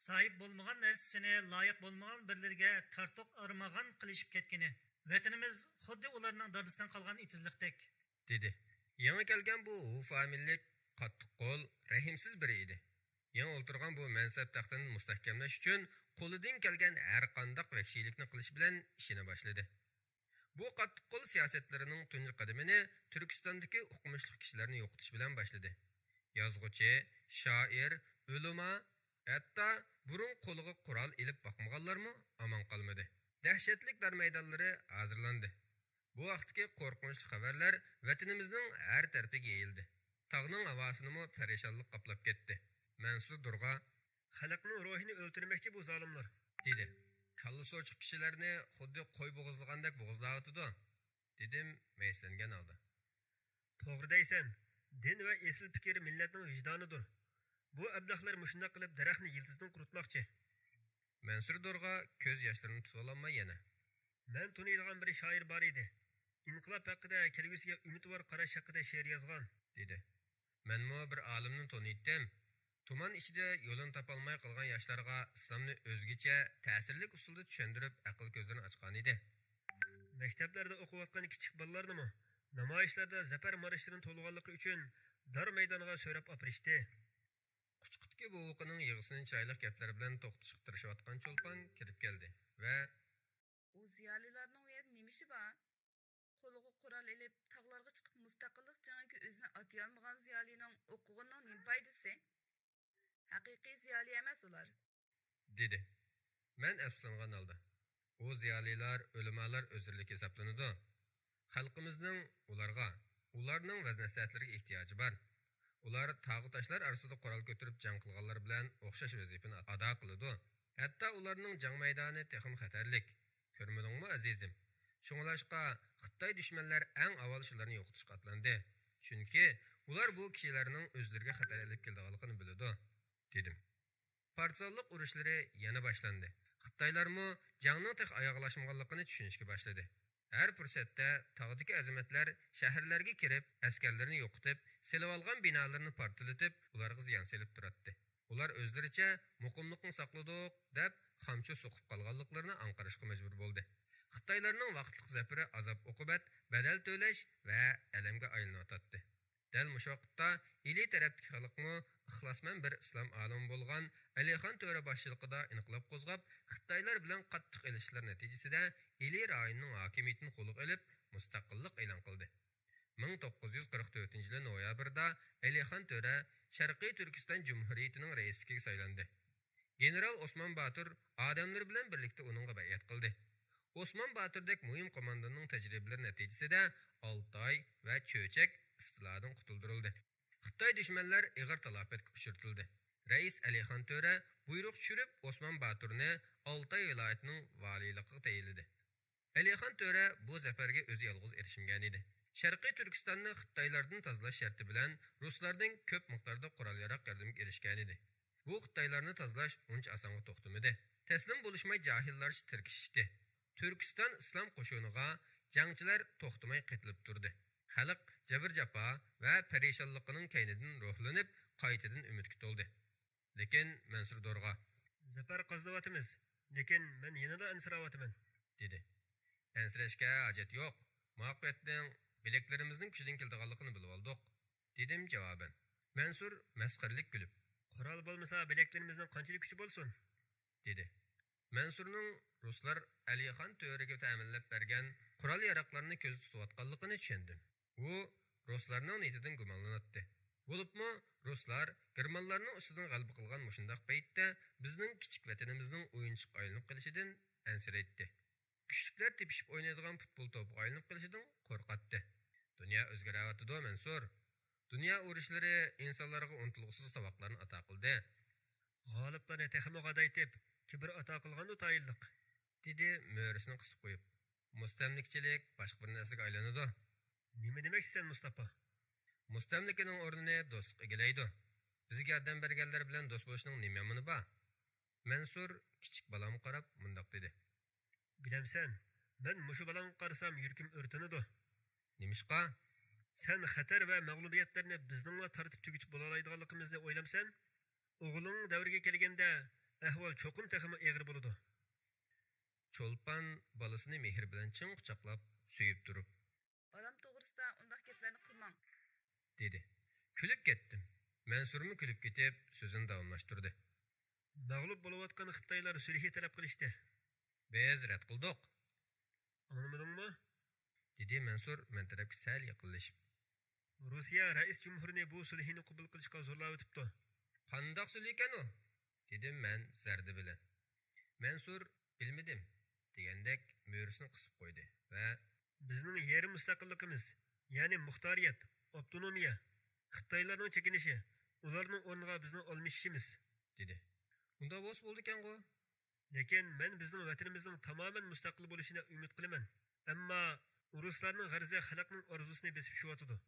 ساھىب بولمىغان نەرسىسىنى لايىق بولمىغان بىرلىرىگە تارتۇق ئارمىغان قىلىشىپ كەتكىنى. ۋەتىنىمىز خۇددى ئۇلارنىڭ دادىسىدىن قالغان ئېتىزلىقتەك، دېدى. يېڭى كەلگەن بۇ ھۇ فامىلىلىك قاتتىق قول، رەھىمسىز بىرى ئىدى. يېڭى ئولتۇرغان بۇ مەنسەپ تەختىنى مۇستەھكەملەش ئۈچۈن قولىدىن كەلگەن ھەرقانداق ۋەھشىيلىكنى قىلىش بىلەن ئىشىنى باشلىدى. بۇ قاتتىق قول سىياسەتلىرىنىڭ تۇنجى قەدىمىنى تۈركىستاندىكى ئوقۇمۇشلۇق كىشىلەرنى يوقىتىش بىلەن باشلىدى. يازغۇچى، شائىر، ئۆلىما، ھەتتا بۇرۇن قولىغا قورال ئېلىپ باقمىغانلارمۇ ئامان قالمىدى. دەھشەتلىك دار مەيدانلىرى ھازىرلاندى. بۇ ھەقتىكى قورقۇنچلۇق خەۋەرلەر ۋەتىنىمىزنىڭ ھەر تەرىپىگە يېيىلدى. تاغنىڭ ھاۋاسىنىمۇ پەرىشانلىق قاپلاپ كەتتى. مەنسۇر دۇرغا، خەلقنىڭ روھىنى ئۆلتۈرمەكچى بۇ زالىملار، دېدى. كاللىسى ئوچۇق كىشىلەرنى خۇددى قوي بوغۇزلىغاندەك بوغۇزلاۋاتىدۇ، دېدىم مەيۈسلەنگەن ھالدا. توغرا دەيسەن. دىن ۋە ئېسىل پىكىر مىللەتنىڭ ۋىجدانىدۇر. بۇ ئەبلەخلەر مۇشۇنداق قىلىپ دەرەخنى يىلتىزىدىن قۇرۇتماقچى. مەنسۇر دورغا كۆز ياشلىرىنى تۇتۇۋالالماي يەنە، مەن تونۇيدىغان بىر شائىر بار ئىدى. ئىنقىلاب ھەققىدە، كەلگۈسىگە ئۈمىدۋار قاراش ھەققىدە شېئىر يازغان، دېدى. مەنمۇ بىر ئالىمنى تونۇيتتىم. تۇمان ئىچىدە يولىنى تاپالماي قالغان ياشلارغا ئىسلامنى ئۆزگىچە، تەسىرلىك ئۇسۇلدا چۈشەندۈرۈپ، ئەقىل كۆزلىرىنى ئاچقانىدى. مەكتەپلەردە ئوقۇۋاتقان كىچىك بالىلارنىمۇ نامايىشلاردا زەپەر مارشلىرىنى توۋلىغانلىقى ئۈچۈن دار مەيدانىغا سۆرەپ ئاپىرىشتى. قۇچىقىدىكى بوۋىقىنىڭ يىغىسىنى چىرايلىق گەپلەر بىلەن توختىتىشقا تىرىشىۋاتقان چولپان كىرىپ كەلدى ۋە، ئۇ زىيالىيلارنىڭ ئۇ يەردە نېمە ئىشى بار؟ قولىغا قورال ئېلىپ، تاغلارغا چىقىپ مۇستەقىللىق جېڭىگە ئۆزىنى ئاتىيالمىغان زىيالىينىڭ ئوقۇغىنىنىڭ نېمە پايدىسى؟ ھەقىقىي زىيالىي ئەمەس ئۇلار. دېدى. مەن ئەپسۇسلانغان ھالدا، ئۇ زىيالىيلار، ئۆلىمالار ئۆزرىلىك ھېسابلىنىدۇ. خەلقىمىزنىڭ ئۇلارغا، ئۇلارنىڭ ۋەز-نەسىھەتلىرىگە ئېھتىياجى بار. ئۇلار تاغۇ تاشلار ئارىسىدا قورال كۆتۈرۈپ جەڭ قىلغانلار بىلەن ئوخشاش ۋەزىپىنى ئادا قىلىدۇ. ھەتتا ئۇلارنىڭ جەڭ مەيدانى تېخىمۇ خەتەرلىك. كۆرمىدىڭمۇ، ئەزىزىم؟ شۇڭلاشقا، خىتاي دۈشمەنلەر ئەڭ ئاۋۋال شۇلارنى يوقىتىشقا ئاتلاندى. چۈنكى ئۇلار بۇ كىشىلەرنىڭ ئۆزلىرىگە خەتەر ئېلىپ كېلىدىغانلىقىنى بىلىدۇ، دېدىم. پارتىزانلىق ئۇرۇشلىرى يەنە باشلاندى. خىتايلارمۇ جەڭنىڭ تېخى ئاياغلاشمىغانلىقىنى چۈشىنىشكە باشلىدى. ھەر پۇرسەتتە تاغدىكى ئەزىمەتلەر شەھەرلەرگە كىرىپ، ئەسكەرلىرىنى يوقىتىپ، سېلىۋالغان بىنالىرىنى پارتلىتىپ، ئۇلارغا زىيان سېلىپ تۇراتتى. ئۇلار ئۆزلىرىچە مۇقىملىقنى ساقلىدۇق، دەپ خامچو سوقۇپ قالغانلىقلىرىنى ئاڭقىرىشقا مەجبۇر بولدى. خىتايلارنىڭ ۋاقىتلىق زەپىرى ئازاب-ئوقۇبەت، بەدەل تۆلەش ۋە ئەلەمگە ئايلىنىۋاتاتتى. دەل مۇشۇ ۋاقىتتا ئىلى تەرەپتىكى خەلقمۇ ئىخلاسمەن بىر ئىسلام ئالىمى بولغان ئەلىخان تۆرە باشچىلىقىدا ئىنقىلاب قوزغاپ، خىتايلار بىلەن قاتتىق ئېلىشىشلار نەتىجىسىدە ئىلى رايونىنىڭ ھاكىمىيىتىنى قولىغا ئېلىپ، مۇستەقىللىق ئېلان قىلدى. مىڭ توققۇز يۈز قىرىق تۆتىنچى يىلى نويابىردا ئەلىخان تۆرە شەرقىي تۈركىستان جۇمھۇرىيىتىنىڭ رەئىسلىكىگە سايلاندى. گېنېرال ئوسمان باتۇر ئادەملىرى بىلەن بىرلىكتە ئۇنىڭغا بەيئەت قىلدى. ئوسمان باتۇردەك مۇھىم قومانداننىڭ تەجرىبىلىرى نەتىجىسىدە ئالتاي ۋە چۆچەك ئىستىلادىن قۇتۇلدۇرۇلدى. خىتاي دۈشمەنلەر ئېغىر تالاپەتكە ئۇچرىتىلدى. رەئىس ئەلىخان تۆرە بۇيرۇق چۈشۈرۈپ، ئوسمان باتۇرنى ئالتاي ۋىلايىتىنىڭ ۋالىيلىقىغا تەيىنلىدى. ئەلىخان تۆرە بۇ زەپەرگە ئۆزى يالغۇز ئېرىشمىگەنىدى. شەرقىي تۈركىستاننى خىتايلاردىن تازىلاش شەرتى بىلەن رۇسلاردىن كۆپ مىقداردا قورال-ياراغ ياردىمىگە ئېرىشكەنىدى. بۇ خىتايلارنى تازىلاش ئۇنچە ئاسانغا توختىمىدى. تەسلىم بولۇشماي جاھىللارچە تىركىشىشتى. تۈركىستان ئىسلام قوشۇنىغا جەڭچىلەر توختىماي قېتىلىپ تۇردى. خەلق جەبىر-جاپا ۋە پەرىشانلىقىنىڭ كەينىدىن روھلىنىپ، قايتىدىن ئۈمىدكە تولدى. لېكىن مەنسۇر دورغا، زەپەر قازىنىۋاتىمىز، لېكىن مەن يەنىلا ئەنسىرەۋاتىمەن، دېدى. ئەنسىرەشكە ھاجەت يوق. مۇۋەپپەقىيەتنىڭ بىلەكلىرىمىزنىڭ كۈچىدىن كېلىدىغانلىقىنى بىلىۋالدۇق، دېدىم جاۋابەن. مەنسۇر مەسخىرىلىك كۈلۈپ، قورال بولمىسا بىلەكلىرىمىزنىڭ قانچىلىك كۈچى بولسۇن؟ دېدى. مەنسۇرنىڭ رۇسلار ئەلىخان تۆرىگە تەمىنلەپ بەرگەن قورال-ياراغلارنى كۆزدە تۇتۇۋاتقانلىقىنى چۈشەندىم. ئۇ رۇسلارنىڭ نىيىتىدىن گۇمانلىناتتى. بولۇپمۇ رۇسلار گېرمانلارنىڭ ئۈستىدىن غەلىبە قىلغان مۇشۇنداق پەيتتە بىزنىڭ كىچىك ۋەتىنىمىزنىڭ ئويۇنچۇققا ئايلىنىپ قېلىشىدىن ئەنسىرەيتتى. كۈچلۈكلەر تېپىشىپ ئوينايدىغان پۇتبول توپىغا ئايلىنىپ قېلىشىدىن قورقاتتى. دۇنيا ئۆزگىرەۋاتىدۇ، مەنسۇر. دۇنيا ئۇرۇشلىرى ئىنسانلارغا ئۇنتۇلغۇسىز ساۋاقلارنى ئاتا قىلدى. غالىپلارنى تېخىمۇ غادايتىپ، كىبىر ئاتا قىلغاندۇ تايىنلىق، دېدى مۈرىسىنى قىسىپ قويۇپ. مۇستەملىكىچىلىك باشقا بىر نەرسىگە ئايلىنىدۇ. نېمە دېمەكچىسەن، مۇستاپا؟ مۇستەملىكىنىڭ ئورنىنى دوستلۇق ئىگىلەيدۇ. بىزگە ياردەم بەرگەنلەر بىلەن دوست بولۇشنىڭ نېمە يامىنى بار؟ مەنسۇر كىچىك بالامغا قاراپ مۇنداق دېدى. بىلەمسەن، مەن مۇشۇ بالاڭغا قارىسام يۈرىكىم ئۆرتىنىدۇ. نېمىشقا؟ سەن خەتەر ۋە مەغلۇبىيەتلەرنى بىزنىڭلا تارتىپ تۈگىتىپ بولالايدىغانلىقىمىزنى ئويلامسەن؟ ئوغلۇڭ دەۋرىگە كەلگەندە ئەھۋال چوقۇم تېخىمۇ ئېغىر بولىدۇ. چولپان بالىسىنى مېھرى بىلەن چىڭ قۇچاقلاپ، سۆيۈپ تۇرۇپ، بالام توغرىسىدا ئۇنداق گەپلەرنى قىلماڭ، دېدى. كۈلۈپ كەتتىم. مەنسۇرمۇ كۈلۈپ كېتىپ، سۆزىنى داۋاملاشتۇردى. مەغلۇپ بولۇۋاتقان خىتايلار سۈلھى تەلەپ قىلىشتى. بىز رەت قىلدۇق. ئاڭلىمىدىڭمۇ؟ دېدى مەنسۇر مەن تەرەپكە سەل يېقىنلىشىپ. روسىيە رەئىس جۇمھۇرىنى بۇ سۈلھىنى قوبۇل قىلىشقا زورلاۋېتىپتۇ. قانداق سۈلھىكەن ئۇ؟ دېدىم مەن زەردە بىلەن. مەنسۇر بىلمىدىم دېگەندەك مۈرىسىنى قىسىپ قويدى ۋە بىزنىڭ يېرىم مۇستەقىللىقىمىز، يەنى مۇختارىيەت، ئاپتونومىيە، خىتايلارنىڭ چېكىنىشى، ئۇلارنىڭ ئورنىغا بىزنىڭ ئالمىشىشىمىز، دېدى. ئۇنداق بولسا بولىدىكەنغۇ؟ لېكىن مەن بىزنىڭ ۋەتىنىمىزنىڭ تامامەن مۇستەقىل بولۇشىنى ئۈمىد قىلىمەن. ئەمما ئۇرۇسلارنىڭ غەرىزى خەلقنىڭ ئارزۇسىنى بېسىپ چۈشۈۋاتىدۇ.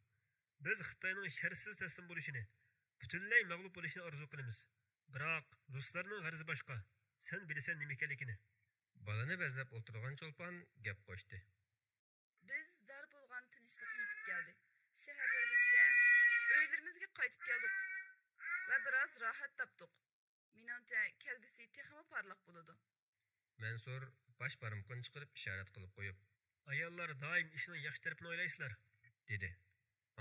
بىز خىتاينىڭ شەرتسىز تەسلىم بولۇشىنى، پۈتۈنلەي مەغلۇپ بولۇشىنى ئارزۇ قىلىمىز. بىراق رۇسلارنىڭ غەرىزى باشقا. سەن بىلىسەن نېمە ئىكەنلىكىنى. بالىنى بەزلەپ ئولتۇرغان چولپان گەپ قوشتى. بىز زار بولغان تىنچلىق يېتىپ كەلدى. شەھەرلىرىمىزگە، ئۆيلىرىمىزگە قايتىپ كەلدۇق ۋە بىراز راھەت تاپتۇق. مېنىڭچە، كەلگۈسى تېخىمۇ پارلاق بولىدۇ. مەنسۇر باش بارمىقىنى چىقىرىپ ئىشارەت قىلىپ قويۇپ، ئاياللار دائىم ئىشنىڭ ياخشى تەرىپىنى ئويلايسىلەر، دېدى.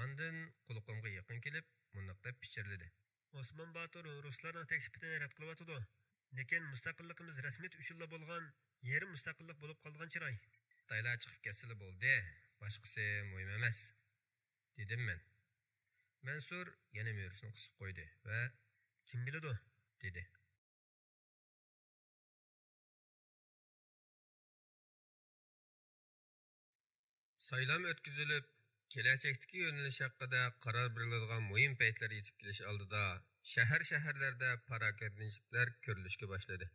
ئاندىن قۇلىقىمغا يېقىن كېلىپ مۇنداق دەپ پىچىرلىدى. ئوسمان باتۇر رۇسلارنىڭ تەكلىپىنى رەت قىلىۋاتىدۇ. لېكىن مۇستەقىللىقىمىز رەسمىيىتى ئۈچۈنلا بولغان يېرىم مۇستەقىللىق بولۇپ قالغان چىراي. خىتايلار چىقىپ كەتسىلا بولدى، باشقىسى مۇھىم ئەمەس، دېدىم مەن. مەنسۇر يەنە مۈرىسىنى قىسىپ قويدى ۋە كىم بىلىدۇ؟ دېدى. سايلام ئۆتكۈزۈلۈپ، كېلەچەكتىكى يۆنىلىش ھەققىدە قارار بېرىلىدىغان مۇھىم پەيتلەر يېتىپ كېلىش ئالدىدا، شەھەر-شەھەرلەردە پاراكەندىچىلىكلەر كۆرۈلۈشكە باشلىدى.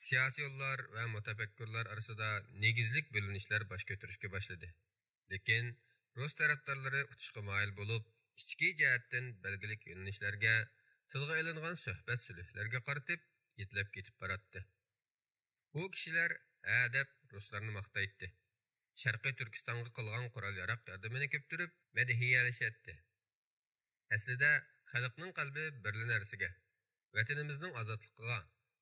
سىياسىيونلار ۋە مۇتەپەككۇرلار ئارىسىدا نېگىزلىك بۆلۈنۈشلەر باش كۆتۈرۈشكە باشلىدى. لېكىن رۇس تەرەپدارلىرى ئۇتۇشقا مايىل بولۇپ، ئىچكى جەھەتتىن بەلگىلىك يۆنىلىشلەرگە، تىلغا ئېلىنغان سۆھبەت سۈلھىلەرگە قارىتىپ يېتىلەپ كېتىپ باراتتى. بۇ كىشىلەر ھە دەپ رۇسلارنى ماختايتتى. شەرقىي تۈركىستانغا قىلغان قورال-ياراغ ياردىمىنى كۆپتۈرۈپ مەدھىيەلىشەتتى. ئەسلىدە خەلقنىڭ قەلبى بىرلا نەرسىگە، ۋەتىنىمىزنىڭ ئازادلىقىغا،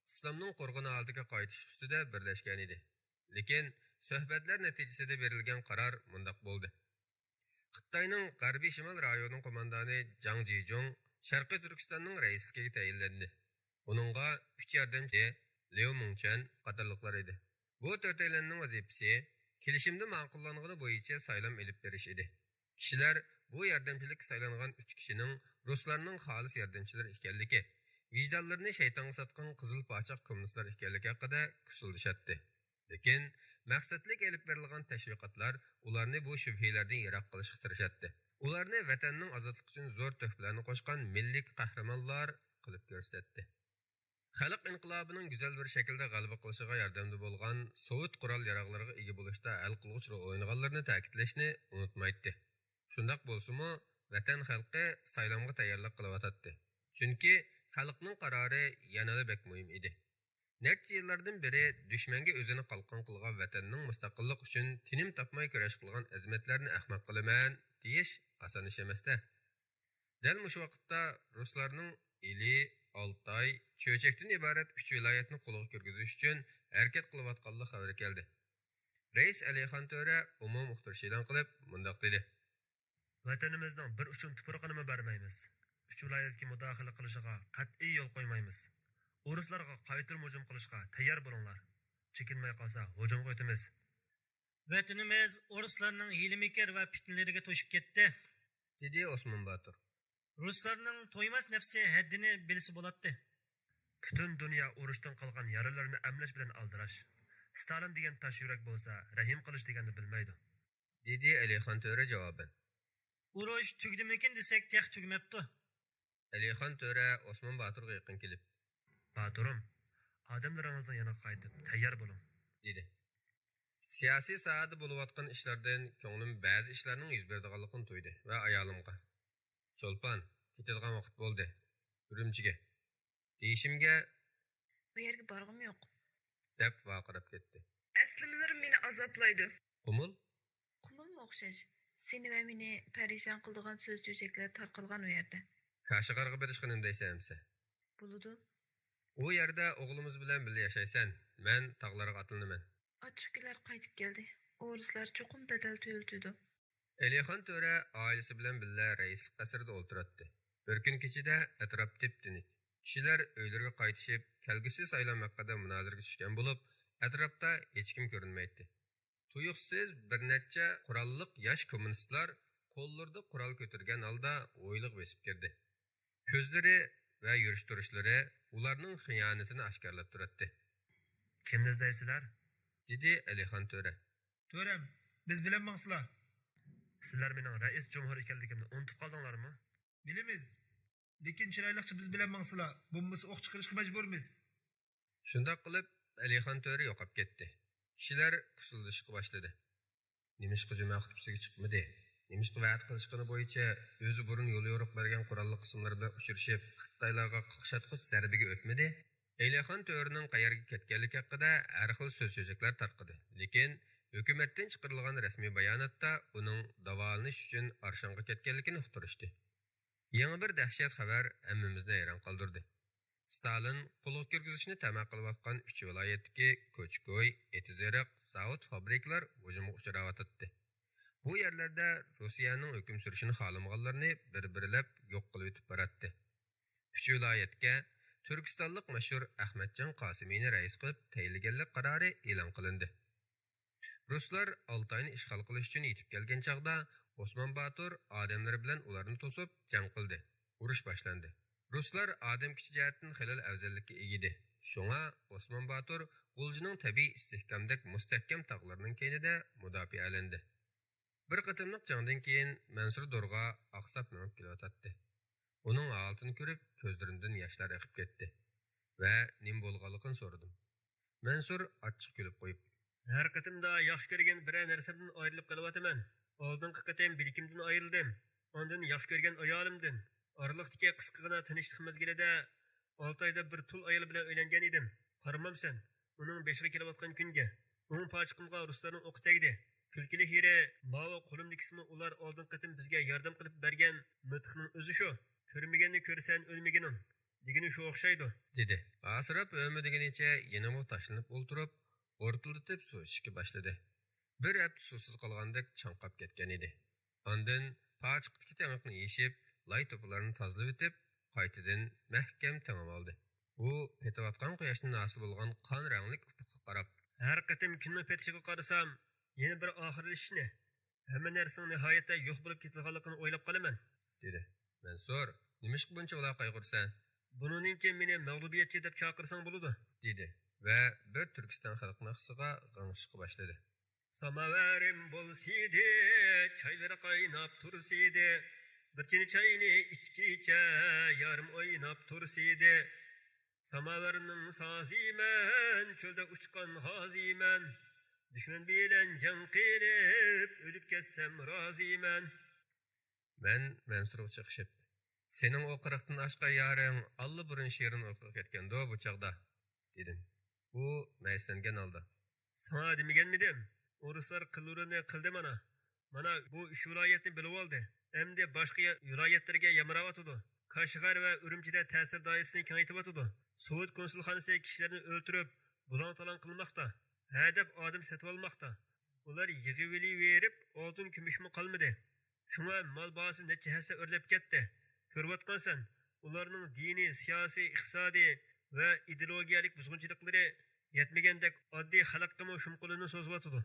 ئىسلامنىڭ قورغىنى ھالىتىگە قايتىش ئۈستىدە بىرلەشكەنىدى. لېكىن سۆھبەتلەر نەتىجىسىدە بېرىلگەن قارار مۇنداق بولدى. خىتاينىڭ غەربىي شىمال رايونىنىڭ قوماندانى جاڭ جىجۇڭ شەرقىي تۈركىستاننىڭ رەئىسلىكىگە تەيىنلەندى. ئۇنىڭغا ئۈچ ياردەمچى، ليۇ مىڭچۈەن قاتارلىقلار ئىدى. بۇ تۆتەيلەننىڭ ۋەزىپىسى كېلىشىمدە ماقۇللانغىنى بويىچە سايلام ئېلىپ بېرىش ئىدى. كىشىلەر بۇ ياردەمچىلىككە سايلانغان ئۈچ كىشىنىڭ رۇسلارنىڭ خالىس ياردەمچىلىرى ئىكەنلىكى، ۋىجدانلىرىنى شەيتانغا ساتقان قىزىل پاچاق كوممۇنىستلار ئىكەنلىكى ھەققىدە كۇسۇلدىشاتتى. لېكىن مەقسەتلىك ئېلىپ بېرىلغان تەشۋىقاتلار ئۇلارنى بۇ شۈبھىلەردىن يىراق قىلىشقا تىرىشاتتى. ئۇلارنى ۋەتەننىڭ ئازادلىقى ئۈچۈن زور تۆھپىلەرنى قوشقان مىللىي قەھرىمانلار قىلىپ كۆرسەتتى. خەلق ئىنقىلابىنىڭ گۈزەل بىر شەكىلدە غەلىبە قىلىشىغا ياردەمدە بولغان سوۋېت قورال-ياراغلىرىغا ئىگە بولۇشتا ھەل قىلغۇچ رول ئوينىغانلىرىنى تەكىتلەشنى ئۇنتۇمايتتى. شۇنداق بولسىمۇ، ۋەتەن خەلقى سايلامغا تەييارلىق قىلىۋاتاتتى. چۈنكى خەلقنىڭ قارارى يەنىلا بەك مۇھىم ئىدى. نەچچە يىللاردىن بېرى دۈشمەنگە ئۆزىنى قالقان قىلغان ۋەتەننىڭ مۇستەقىللىقى ئۈچۈن تىنىم تاپماي كۈرەش قىلغان ئەزىمەتلەرنى ئەخمەق قىلىمەن دېيىش ئاسان ئىش ئەمەستە. دەل مۇشۇ ۋاقىتتا رۇسلارنىڭ ئىلى، ئالتاي، چۆچەكتىن ئىبارەت ئۈچ ۋىلايەتنى قولغا كىرگۈزۈش ئۈچۈن ھەرىكەت قىلىۋاتقانلىق خەۋىرى كەلدى. رەئىس ئەلىخان تۆرە ئومۇمىي ئۇقتۇرۇش ئېلان قىلىپ مۇنداق دېدى. ۋەتىنىمىزنىڭ بىر ئۇچۇم تۇپرىقىنىمۇ بەرمەيمىز. ئۈچ ۋىلايەتكە مۇداخىلە قىلىشىغا قەتئىي يول قويمايمىز. ئورۇسلارغا قايتۇرما ھۇجۇم قىلىشقا تەييار بولۇڭلار. چېكىنمەي قالسا ھۇجۇمغا ئۆتىمىز. ۋەتىنىمىز ئورۇسلارنىڭ ھىيلە-مىكىر ۋە پىتنىلىرىگە توشۇپ كەتتى، دېدى ئوسمان باتۇر. رۇسلارنىڭ تويماس نەپسى ھەددىنى بىلسە بولاتتى. پۈتۈن دۇنيا ئۇرۇشتىن قالغان يارىلىرىنى ئەملەش بىلەن ئالدىراش. ستالىن دېگەن تاش يۈرەك بولسا رەھىم قىلىش دېگەننى بىلمەيدۇ، دېدى ئەلىخان تۆرە جاۋابەن. ئۇرۇش تۈگىدىمىكىن دېسەك تېخى تۈگىمەپتۇ. ئەلىخان تۆرە ئوسمان باتۇرغا يېقىن كېلىپ. باتۇرۇم، ئادەملىرىڭىزنىڭ يېنىغا قايتىپ تەييار بولۇڭ، دېدى. سىياسىي ساھەدە بولۇۋاتقان ئىشلاردىن كۆڭلۈم بەزى ئىشلارنىڭ يۈز بېرىدىغانلىقىنى تۇيدى ۋە ئايالىمغا، چولپان، كېتىدىغان ۋاقىت بولدى، ئۈرۈمچىگە، دېيىشىمگە، ئۇ يەرگە بارغۇم يوق، دەپ ۋارقىراپ كەتتى. ئەسلىمىلىرىم مېنى ئازابلايدۇ. قۇمۇل؟ قۇمۇلمۇ ئوخشاش. سېنى ۋە مېنى پەرىشان قىلىدىغان سۆز-چۆچەكلەر تارقالغان ئۇ يەردە. كاشىغارغا بېرىشقا نېمە دەيسەن ئەمىسە؟ بولىدۇ. ئۇ يەردە ئوغلىمىز بىلەن بىللە ياشايسەن، مەن تاغلارغا ئاتلىنىمەن. ئاچچىقكۈلەر قايتىپ كەلدى. ئورۇسلار چوقۇم بەدەل تۆلىتىدۇ. ئەلىخان تۆرە ئائىلىسى بىلەن بىللە رەئىسلىك قەسرىدە ئولتۇراتتى. بىر كۈن كېچىدە ئەتراپ تىپتىنچ. كىشىلەر ئۆيلىرىگە قايتىشىپ، كەلگۈسى سايلام ھەققىدە مۇنازىرىگە چۈشكەن بولۇپ، ئەتراپتا ھېچكىم كۆرۈنمەيتتى. تۇيۇقسىز بىر نەچچە قوراللىق ياش كوممۇنىستلار قوللىرىدا قورال كۆتۈرگەن ھالدا ھويلىغا بېسىپ كىردى. كۆزلىرى ۋە يۈرۈش تۇرۇشلىرى ئۇلارنىڭ خىيانىتىنى ئاشكارىلاپ تۇراتتى. «كىمنى ئىزدەيسىلەر؟» دېدى ئەلىخان تۆرە. «تۆرەم، بىز بىلەن ماڭسىلا.» «سىلەر مېنىڭ رەئىس جۇمھۇر ئىكەنلىكىمنى ئۇنتۇپ قالدىڭلارمۇ؟» «بىلىمىز. لېكىن چىرايلىقچە بىز بىلەن ماڭسىلا، بولمىسا ئوق چىقىرىشقا مەجبۇرمىز.» شۇنداق قىلىپ، ئەلىخان تۆرە يوقاپ كەتتى. كىشىلەر كۇسۇلدىشىشقا باشلىدى. نېمىشقا جۈمە خۇتبىسىگە چىقمىدى؟ نېمىشقا ۋەدە قىلىشقىنى بويىچە ئۆزى بۇرۇن يوليورۇق بەرگەن قوراللىق قىسىملار بىلەن ئۇچرىشىپ، خىتايلارغا قاقشاتقۇچ زەربىگە ئۆتمىدى؟ ئەلىخان تۆرىنىڭ قەيەرگە كەتكەنلىكى ھەققىدە ھەر خىل سۆز-چۆچەكلەر تارقىدى. لېكىن ھۆكۈمەتتىن چىقىرىلغان رەسمىي باياناتتا ئۇنىڭ داۋالىنىش ئۈچۈن ئارشانغا كەتكەنلىكىنى ئۇقتۇرۇشتى. يېڭى بىر دەھشەت خەۋەر ھەممىمىزنى ھەيران قالدۇردى. ستالىن قولغا كىرگۈزۈشنى تەمە قىلىۋاتقان ئۈچ ۋىلايەتتىكى كوچكوي، ئېتىزئېرىق، زاۋۇت، فابرىكىلار ھۇجۇمغا ئۇچراۋاتاتتى. بۇ يەرلەردە روسىيەنىڭ ھۆكۈم سۈرۈشىنى خالىمىغانلىرىنى بىر-بىرلەپ يوق قىلىۋېتىپ باراتتى. ئۈچ ۋىلايەتكە تۈركىستانلىق مەشھۇر ئەخمەتجان قاسىمىنى رەئىس قىلىپ تەيىنلىگەنلىك قارارى ئېلان قىلىندى. رۇسلار ئالتاينى ئىشغال قىلىش ئۈچۈن يېتىپ كەلگەن چاغدا، ئوسمان باتۇر ئادەملىرى بىلەن ئۇلارنى توسۇپ جەڭ قىلدى. ئۇرۇش باشلاندى. رۇسلار ئادەم كۈچى جەھەتتىن خېلىلا ئەۋزەللىككە ئىگە ئىدى. شۇڭا ئوسمان باتۇر غۇلجىنىڭ تەبىئىي ئىستىھكامدەك مۇستەھكەم تاغلىرىنىڭ كەينىدە مۇداپىئەلەندى. بىر قېتىملىق جەڭدىن كېيىن مەنسۇر دورغا ئاقساپ مېڭىپ كېلىۋاتاتتى. ئۇنىڭ ھالىتىنى كۆرۈپ، كۆزلىرىمدىن ياشلار ئېقىپ كەتتى ۋە نېمە بولغانلىقىنى سورىدىم. مەنسۇر ئاچچىق كۈلۈپ قويۇپ، «ھەر قېتىمدا ياخشى كۆرگەن بىرەر نەرسەمدىن ئايرىلىپ قېلىۋاتىمەن. ئالدىنقى قېتىم بىلىكىمدىن ئايرىلدىم. ئاندىن ياخشى كۆرگەن ئايالىمدىن. ئارىلىقتىكى قىسقىغىنا تىنچلىق مەزگىلىدە ئالتايدا بىر تۇل ئايال بىلەن ئۆيلەنگەن ئىدىم. قارىمامسەن، ئۇنىڭ بېشىغا كېلىۋاتقان كۈنگە. ئوڭ پاچىقىمغا رۇسلارنىڭ ئوقى تەگدى. كۈلكىلىك يېرى، ماۋۇ قولۇمدىكىسىمۇ ئۇلار ئالدىنقى قېتىم بىزگە ياردەم قىلىپ بەرگەن مىلتىقنىڭ ئۆزى شۇ. كۆرمىگەننى كۆرىسەن ئۆلمىگىنىڭ دېگىنى شۇ ئوخشايدۇ.» دېدى. ھاسىراپ ھۆمۈدىگىنىچە يەنىمۇ تاشلىنىپ ئولتۇرۇپ، غورتۇلدىتىپ سۇ ئىچىشكە باشلىدى. بىر ھەپتە سۇسىز قالغاندەك چاڭقاپ كەتكەن ئىدى. ئاندىن پاچىقتىكى تېڭىقنى يېشىپ، لاي توپىلارنى تازىلىۋېتىپ، قايتىدىن مەھكەم تېڭىۋالدى. ئۇ پېتىۋاتقان قۇياشتىن ھاسىل بولغان قان رەڭلىك ئۇپۇققا قاراپ، «ھەر قېتىم كۈننىڭ پېتىشىغا قارىسام، يەنە بىر ئاخىرلىشىشنى، ھەممە نەرسىنىڭ نىھايەتتە يوق بولۇپ كېتىدىغانلىقىنى ئويلاپ قالىمەن.» دېدى. مەنسۇر، «نېمىشقا بۇنچىۋالا قايغۇرىسەن؟» «بۇنىڭدىن كېيىن مېنى مەغلۇبىيەتچى دەپ چاقىرساڭ بولىدۇ.» دېدى ۋە بىر تۈركىستان خەلق ناخشىسىغا غىڭشىشقا باشلىدى. ساماۋارىم بولسىدى، چايلىرى قايناپ تۇرسىدى. بىر چىنە چاينى ئىچكىچە، يارىم ئويناپ تۇرسىدى. ساماۋارنىڭ سازىمەن، چۆلدە ئۇچقان غازىمەن. دۈشمەن بىلەن جەڭ قىلىپ، ئۆلۈپ كەتسەم رازىمەن. مەن مەنسۇرغا چېقىشىپ، سېنىڭ ئۇ قىرىقتىن ئاشقان يارىڭ ئاللىبۇرۇن شېرىن ئۇيقۇغا كەتكەندۇ بۇ چاغدا؟ دېدىم. ئۇ مەيۈسلەنگەن ھالدا، ساڭا دېمىگەنمىدىم؟ ئورۇسلار قىلۇرىنى قىلدى مانا. مانا بۇ ئۈچ ۋىلايەتنى بۆلۈۋالدى. ئەمدى باشقا يا-، ۋىلايەتلەرگە يامراۋاتىدۇ. كاشغەر ۋە ئۈرۈمچىدە تەسىر دائىرىسىنى كېڭەيتىۋاتىدۇ. سوۋېت كونسۇلخانىسى كىشىلەرنى ئۆلتۈرۈپ، بۇلاڭ-تالاڭ قىلماقتا. ھە دەپ ئادەم سېتىۋالماقتا. ئۇلار يىغىۋېلىۋېرىپ، ئالتۇن-كۈمۈشمۇ قالمىدى. شۇڭا مال باھاسى نەچچە ھەسسە ئۆرلەپ كەتتى. كۆرۈۋاتقانسەن، ئۇلارنىڭ دىنىي، سىياسىي، ئىقتىسادىي ۋە ئىدېئولوگىيەلىك بۇزغۇنچىلىقلىرى يەتمىگەندەك ئاددىي خەلققىمۇ شۇم قولىنى سوزۇۋاتىدۇ.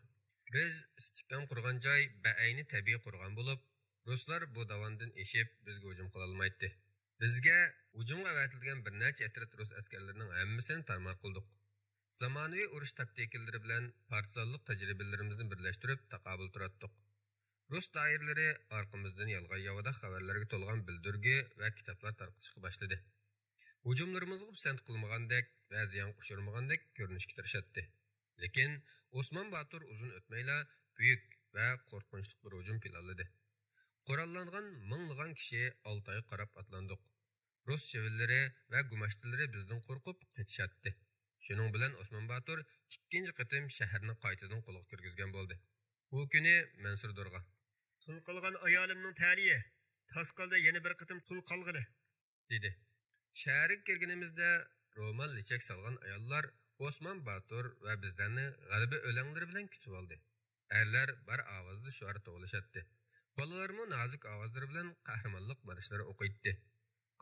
بىز ئىستىھكام قۇرغان جاي بەئەينى تەبىئىي قورغان بولۇپ، رۇسلار بۇ داۋاندىن ئېشىپ بىزگە ھۇجۇم قىلالمايتتى. بىزگە ھۇجۇمغا ئەۋەتىلگەن بىر نەچچە ئەترەت رۇس ئەسكەرلىرىنىڭ ھەممىسىنى تارمار قىلدۇق. زامانىۋى ئۇرۇش تاكتىكىلىرى بىلەن پارتىزانلىق تەجرىبىلىرىمىزنى بىرلەشتۈرۈپ تاقابىل تۇراتتۇق. رۇس دائىرىلىرى ئارقىمىزدىن يالغان-ياۋىداق خەۋەرلەرگە تولغان بىلدۈرگۈ ۋە كىتابلار تارقىتىشقا باشلىدى. ھۇجۇملىرىمىزغا پىسەنت قىلمىغاندەك ۋە زىيانغا ئۇچرىمىغاندەك كۆرۈنۈشكە تىرىشاتتى. لېكىن ئوسمان باتۇر ئۇزۇن ئۆتمەيلا بۈيۈك ۋە قورقۇنچلۇق بىر ھۇجۇم پىلانلىدى. قوراللانغان مىڭلىغان كىشى ئالتايغا قاراپ ئاتلاندۇق. رۇس چىۋىنلىرى ۋە گۇماشتىلىرى بىزدىن قورقۇپ قېچىشاتتى. شۇنىڭ بىلەن ئوسمان باتۇر ئىككىنچى قېتىم شەھەرنى قايتىدىن قولغا كىرگۈزگەن بولدى. ئۇ كۈنى مەنسۇر دورغا، تۇل قالغان ئايالىمنىڭ تەلىيى، تاس قالدى يەنە بىر قېتىم تۇل قالغىلى، دېدى. شەھەرگە كىرگىنىمىزدە رومال لېچەك سالغان ئاياللار ئوسمان باتۇر ۋە بىزلەرنى غەلىبە ئۆلەڭلىرى بىلەن كۈتۈۋالدى. ئەرلەر بار ئاۋازدا شوئار توۋلىشاتتى. بالىلارمۇ نازۇك ئاۋازلىرى بىلەن قەھرىمانلىق مارشلىرى ئوقۇيتتى.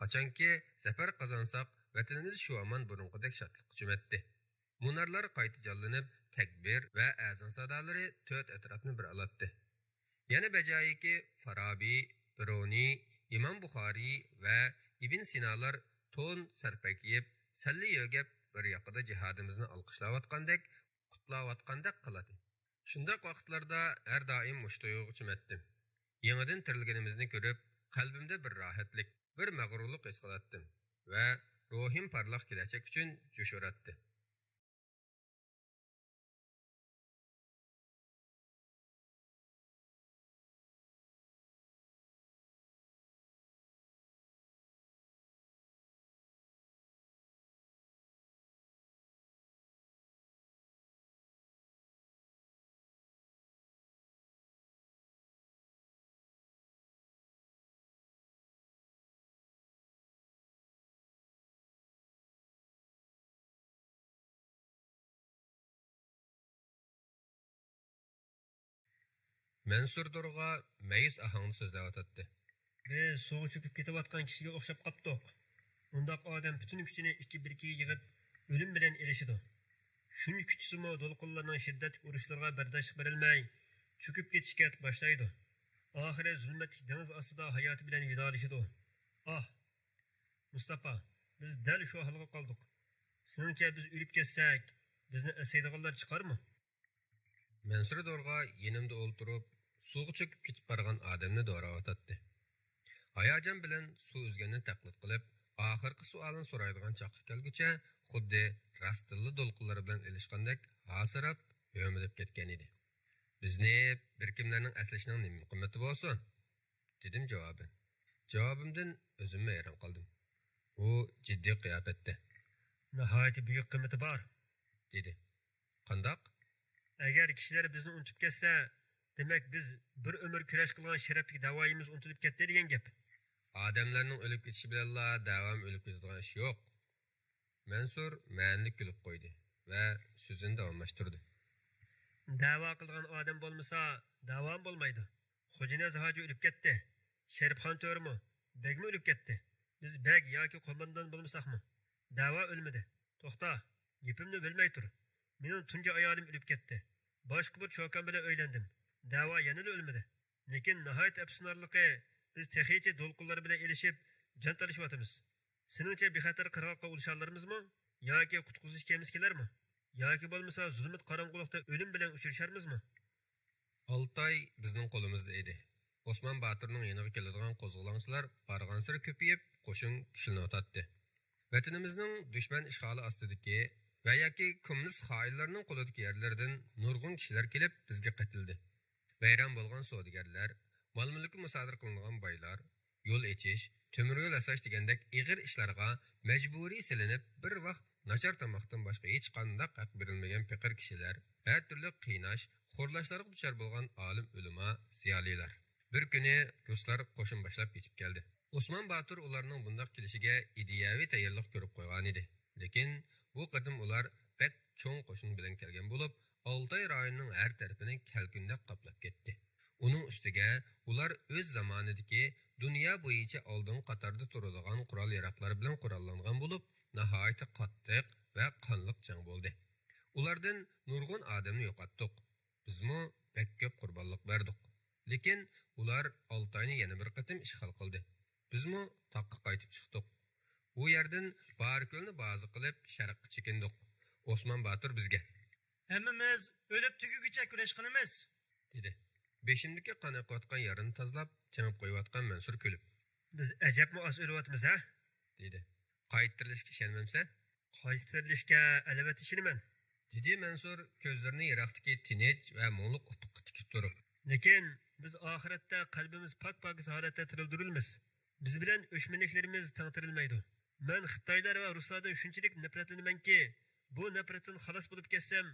قاچانكى زەپەر قازانساق، ۋەتىنىمىز شۇ ھامان بۇرۇنقىدەك شادلىققا چۆمەتتى. مۇنارلار قايتا جانلىنىپ، تەكبىر ۋە ئەزان سادالىرى تۆت ئەتراپنى بىر ئالاتتى. يەنە بەجايىكى، فارابى، بىرۇنى، ئىمام بۇخارىي ۋە ئىبن سىنالار تون سەرپە كىيىپ، سەللە يۆگەپ، بىر ياقىدا جىھادىمىزنى ئالقىشلاۋاتقاندەك، قۇتلاۋاتقاندەك قىلاتتى. شۇنداق ۋاقىتلاردا ھەر دائىم مۇشۇ تۇيغۇغا چۆمەتتىم. يېڭىدىن تىرىلگىنىمىزنى كۆرۈپ، قەلبىمدە بىر راھەتلىك، بىر مەغرۇرلۇق ھېس قىلاتتىم ۋە روھىم پارلاق كېلەچەك ئۈچۈن جۇش ئۇراتتى. مەنسۇر دورغا مەيۈس ئاھاڭدا سۆزلەۋاتاتتى. بىز سۇغا چۆكۈپ كېتىۋاتقان كىشىگە ئوخشاپ قاپتۇق. ئۇنداق ئادەم پۈتۈن كۈچىنى ئىككى بىركىگە يىغىپ، ئۆلۈم بىلەن ئېلىشىدۇ. شۇنچە كۈچىسىمۇ دولقۇنلارنىڭ شىددەتلىك ئۇرۇشلىرىغا بەرداشلىق بېرەلمەي، چۆكۈپ كېتىشكە باشلايدۇ. ئاخىرى زۇلمەتلىك دېڭىز ئاستىدا ھاياتى بىلەن ۋىدالىشىدۇ. ئاھ! مۇستاپا، بىز دەل شۇ ھالغا قالدۇق. سېنىڭچە بىز ئۆلۈپ كەتسەك، بىزنى ئەسلەيدىغانلار چىقارمۇ؟ مەنسۇر دورغا يېنىمدا ئولتۇرۇپ، سۇغا چۆكۈپ كېتىپ بارغان ئادەمنى دوراۋاتاتتى. ھاياجان بىلەن سۇ ئۈزگەننى تەقلىد قىلىپ، ئاخىرقى سوئالنى سورايدىغان چاغقا كەلگۈچە، خۇددى راستتىنلا دولقۇنلار بىلەن ئېلىشقاندەك ھاسىراپ، ھۆمۈدەپ كەتكەن ئىدى. بىزنى بىر كىملەرنىڭ ئەسلىشىنىڭ نېمە قىممىتى بولسۇن؟ دېدىم جاۋابەن. جاۋابىمدىن ئۆزۈممۇ ھەيران قالدىم. ئۇ جىددىي قىياپەتتە. ناھايىتى بۈيۈك قىممىتى بار، دېدى. قانداق؟ ئەگەر كىشىلەر بىزنى ئۇنتۇپ كەتسە، دېمەك، بىز بىر ئۆمۈر كۈرەش قىلغان شەرەپلىك دەۋايىمىز ئۇنتۇلۇپ كەتتى دېگەن گەپ. ئادەملەرنىڭ ئۆلۈپ كېتىشى بىلەنلا دەۋام ئۆلۈپ كېتىدىغان ئىش يوق. مەنسۇر مەنىلىك كۈلۈپ قويدى ۋە سۆزىنى داۋاملاشتۇردى. دەۋا قىلىدىغان ئادەم بولمىسا، دەۋامۇ بولمايدۇ. خوجانىياز ھاجى ئۆلۈپ كەتتى. شېرىپخان تۆرىمۇ، بەگمۇ ئۆلۈپ كەتتى. بىز بەگ ياكى قوماندان بولمىساقمۇ، دەۋا ئۆلمىدى. توختا، گېپىمنى بۆلمەي تۇر. مېنىڭ تۇنجى ئايالىم ئۆلۈپ كەتتى. باشقا بىر چوكان بىلەن ئۆيلەندىم. دەۋا يەنىلا ئۆلمىدى. لېكىن ناھايىتى ئەپسۇسلىنارلىقى، بىز تېخىچە دولقۇنلار بىلەن ئېلىشىپ، جان تالىشىۋاتىمىز. سېنىڭچە بىخەتەر قىرغاققا ئۇلىشالارمىزمۇ؟ ياكى قۇتقۇزۇش كېمىسى كېلەرمۇ؟ ياكى بولمىسا زۇلمەت قاراڭغۇلۇقتا ئۆلۈم بىلەن ئۇچرىشارمىزمۇ؟ ئالتاي بىزنىڭ قولىمىزدا ئىدى. ئوسمان باتۇرنىڭ يېنىغا كېلىدىغان قوزغىلاڭچىلار بارغانسېرى كۆپىيىپ، قوشۇن كۈچلىنىۋاتاتتى. ۋەتىنىمىزنىڭ دۈشمەن ئىشغالى ئاستىدىكى ۋە ياكى كوممۇنىست خائىنلارنىڭ قولىدىكى يەرلىرىدىن نۇرغۇن كىشىلەر كېلىپ بىزگە قېتىلدى. ۋەيران بولغان سودىگەرلەر، مال-مۈلكى مۇسادىرە قىلىنغان بايلار، يول ئېچىش، تۆمۈر يول ياساش دېگەندەك ئېغىر ئىشلارغا مەجبۇرىي سېلىنىپ، بىر ۋاق ناچار تاماقتىن باشقا ھېچقانداق ھەق بېرىلمىگەن پېقىر كىشىلەر، ھەر تۈرلۈك قىيناش، خورلاشلارغا دۇچار بولغان ئالىم ئۆلىما، زىيالىيلار. بىر كۈنى رۇسلار قوشۇن باشلاپ يېتىپ كەلدى. ئوسمان باتۇر ئۇلارنىڭ بۇنداق كېلىشىگە ئىدىيەۋى تەييارلىق كۆرۈپ قويغانىدى. لېكىن بۇ قېتىم ئۇلار بەك چوڭ قوشۇن بىلەن كەلگەن بولۇپ، ئالتاي رايونىنىڭ ھەر تەرىپىنى كەلكۈندەك قاپلاپ كەتتى. ئۇنىڭ ئۈستىگە ئۇلار ئۆز زامانىدىكى دۇنيا بويىچە ئالدىنقى قاتاردا تۇرىدىغان قورال-ياراغلار بىلەن قوراللانغان بولۇپ، ناھايىتى قاتتىق ۋە قانلىق جەڭ بولدى. ئۇلاردىن نۇرغۇن ئادەمنى يوقاتتۇق. بىزمۇ بەك كۆپ قۇربانلىق بەردۇق. لېكىن ئۇلار ئالتاينى يەنە بىر قېتىم ئىشغال قىلدى. بىزمۇ تاغقا قايتىپ چىقتۇق. ئۇ يەردىن بارىكۆلنى بازا قىلىپ، شەرققە چېكىندۇق. ئوسمان باتۇر بىزگە، ھەممىمىز ئۆلۈپ تۈگىگۈچە كۈرەش قىلىمىز، دېدى. بېشىمدىكى قان ئېقىۋاتقان يارىنى تازىلاپ، تېڭىپ قويۇۋاتقان مەنسۇر كۈلۈپ، بىز ئەجەبمۇ ئاز ئۆلۈۋاتىمىز ھە؟ دېدى. قايتا تىرىلىشكە ئىشەنمەمسەن؟ قايتا تىرىلىشكە ئەلۋەتتە ئىشىنىمەن، دېدى مەنسۇر كۆزلىرىنى يىراقتىكى تىنچ ۋە مۇڭلۇق ئۇپۇققا تىكىپ تۇرۇپ. لېكىن بىز ئاخىرەتتە قەلبىمىز پاك-پاكىز ھالەتتە تىرىلدۈرۈلىمىز. بىز بىلەن ئۆچمەنلىكلىرىمىز تەڭ تىرىلمەيدۇ. مەن خىتايلار ۋە رۇسلاردىن شۇنچىلىك نەپرەتلىنىمەنكى، بۇ نەپرەتتىن خالاس بولۇپ كەتسەم،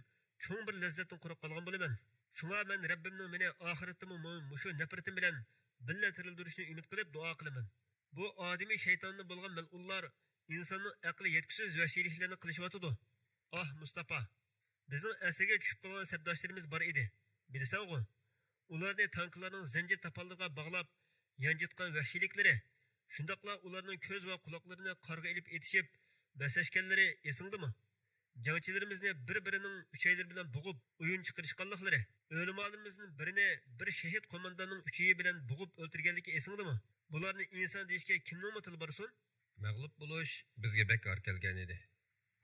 چوڭ بىر لەززەتتىن قۇرۇق قالغان بولىمەن. شۇڭا مەن رەببىمنىڭ مېنى ئاخىرەتتىمۇ مۇ-، مۇشۇ نەپرىتىم بىلەن بىللە تىرىلدۈرۈشىنى ئۈمىد قىلىپ دۇئا قىلىمەن. بۇ ئادىمىي شەيتاندىن بولغان مەلئۇنلار ئىنساننىڭ ئەقلى يەتكۈسىز ۋەھشىيلىكلەرنى قىلىشىۋاتىدۇ. ئاھ، مۇستاپا! بىزنىڭ ئەسىرگە چۈشۈپ قالغان سەپداشلىرىمىز بار ئىدى، بىلىسەنغۇ؟ ئۇلارنى تانكىلارنىڭ زەنجىر تاپانلىرىغا باغلاپ يانجىتقان ۋەھشىيلىكلىرى، شۇنداقلا ئۇلارنىڭ كۆز ۋە قۇلاقلىرىنى قارغا ئېلىپ ئېتىشىپ بەسلەشكەنلىرى ئېسىڭدىمۇ؟ جەڭچىلىرىمىزنى بىر-بىرىنىڭ ئۈچەيلىرى بىلەن بوغۇپ ئويۇن چىقىرىشقانلىقلىرى، ئۆلىمالىرىمىزدىن بىرىنى بىر شېھىت قومانداننىڭ ئۈچىيى بىلەن بوغۇپ ئۆلتۈرگەنلىكى ئېسىڭدىمۇ؟ بۇلارنى ئىنسان دېيىشكە كىمنىڭمۇ تىلى بارسۇن؟ مەغلۇپ بولۇش بىزگە بەك ئار كەلگەن ئىدى.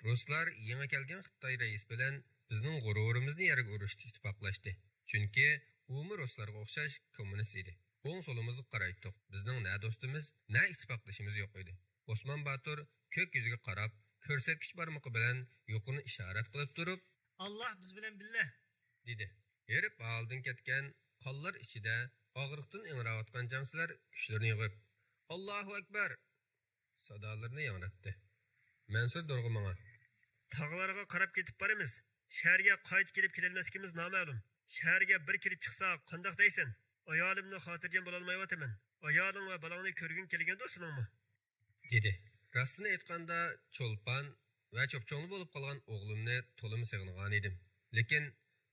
رۇسلار يېڭى كەلگەن خىتاي رەئىسى بىلەن بىزنىڭ غۇرۇرىمىزنى يەرگە ئۇرۇشتا ئىتتىپاقلاشتى. چۈنكى ئۇمۇ رۇسلارغا ئوخشاش كوممۇنىست ئىدى. ئوڭ سولىمىزغا قارايتتۇق. بىزنىڭ نە دوستىمىز، نە ئىتتىپاقدىشىمىز يوق ئىدى. ئوسمان باتۇر كۆك يۈزىگە قاراپ، كۆرسەتكۈچ بارمىقى بىلەن يۇقىرىنى ئىشارەت قىلىپ تۇرۇپ، «ئاللاھ بىز بىلەن بىللە!» دېدى. ھېرىپ ھالىدىن كەتكەن، قانلار ئىچىدە ئاغرىقتىن ئىڭراۋاتقان جەڭچىلەر كۈچلىرىنى يىغىپ، «ئاللاھۇ ئەكبەر!» سادالىرىنى ياڭراتتى. مەنسۇر دورغا ماڭا، «تاغلارغا قاراپ كېتىپ بارىمىز. شەھەرگە قايتا كېلىپ كېلەلمەسلىكىمىز نامەلۇم. شەھەرگە بىر كېلىپ چىقساق قانداق دەيسەن؟ ئايالىمنى خاتىرجەم بولالمايۋاتىمەن. ئايالىڭ ۋە بالاڭنى كۆرگۈڭ كەلگەندۇ سېنىڭمۇ؟» دېدى. راستىنى ئېيتقاندا، چولپان ۋە چوپچوڭلا بولۇپ قالغان ئوغلۇمنى تولىمۇ سېغىنغانىدىم. لېكىن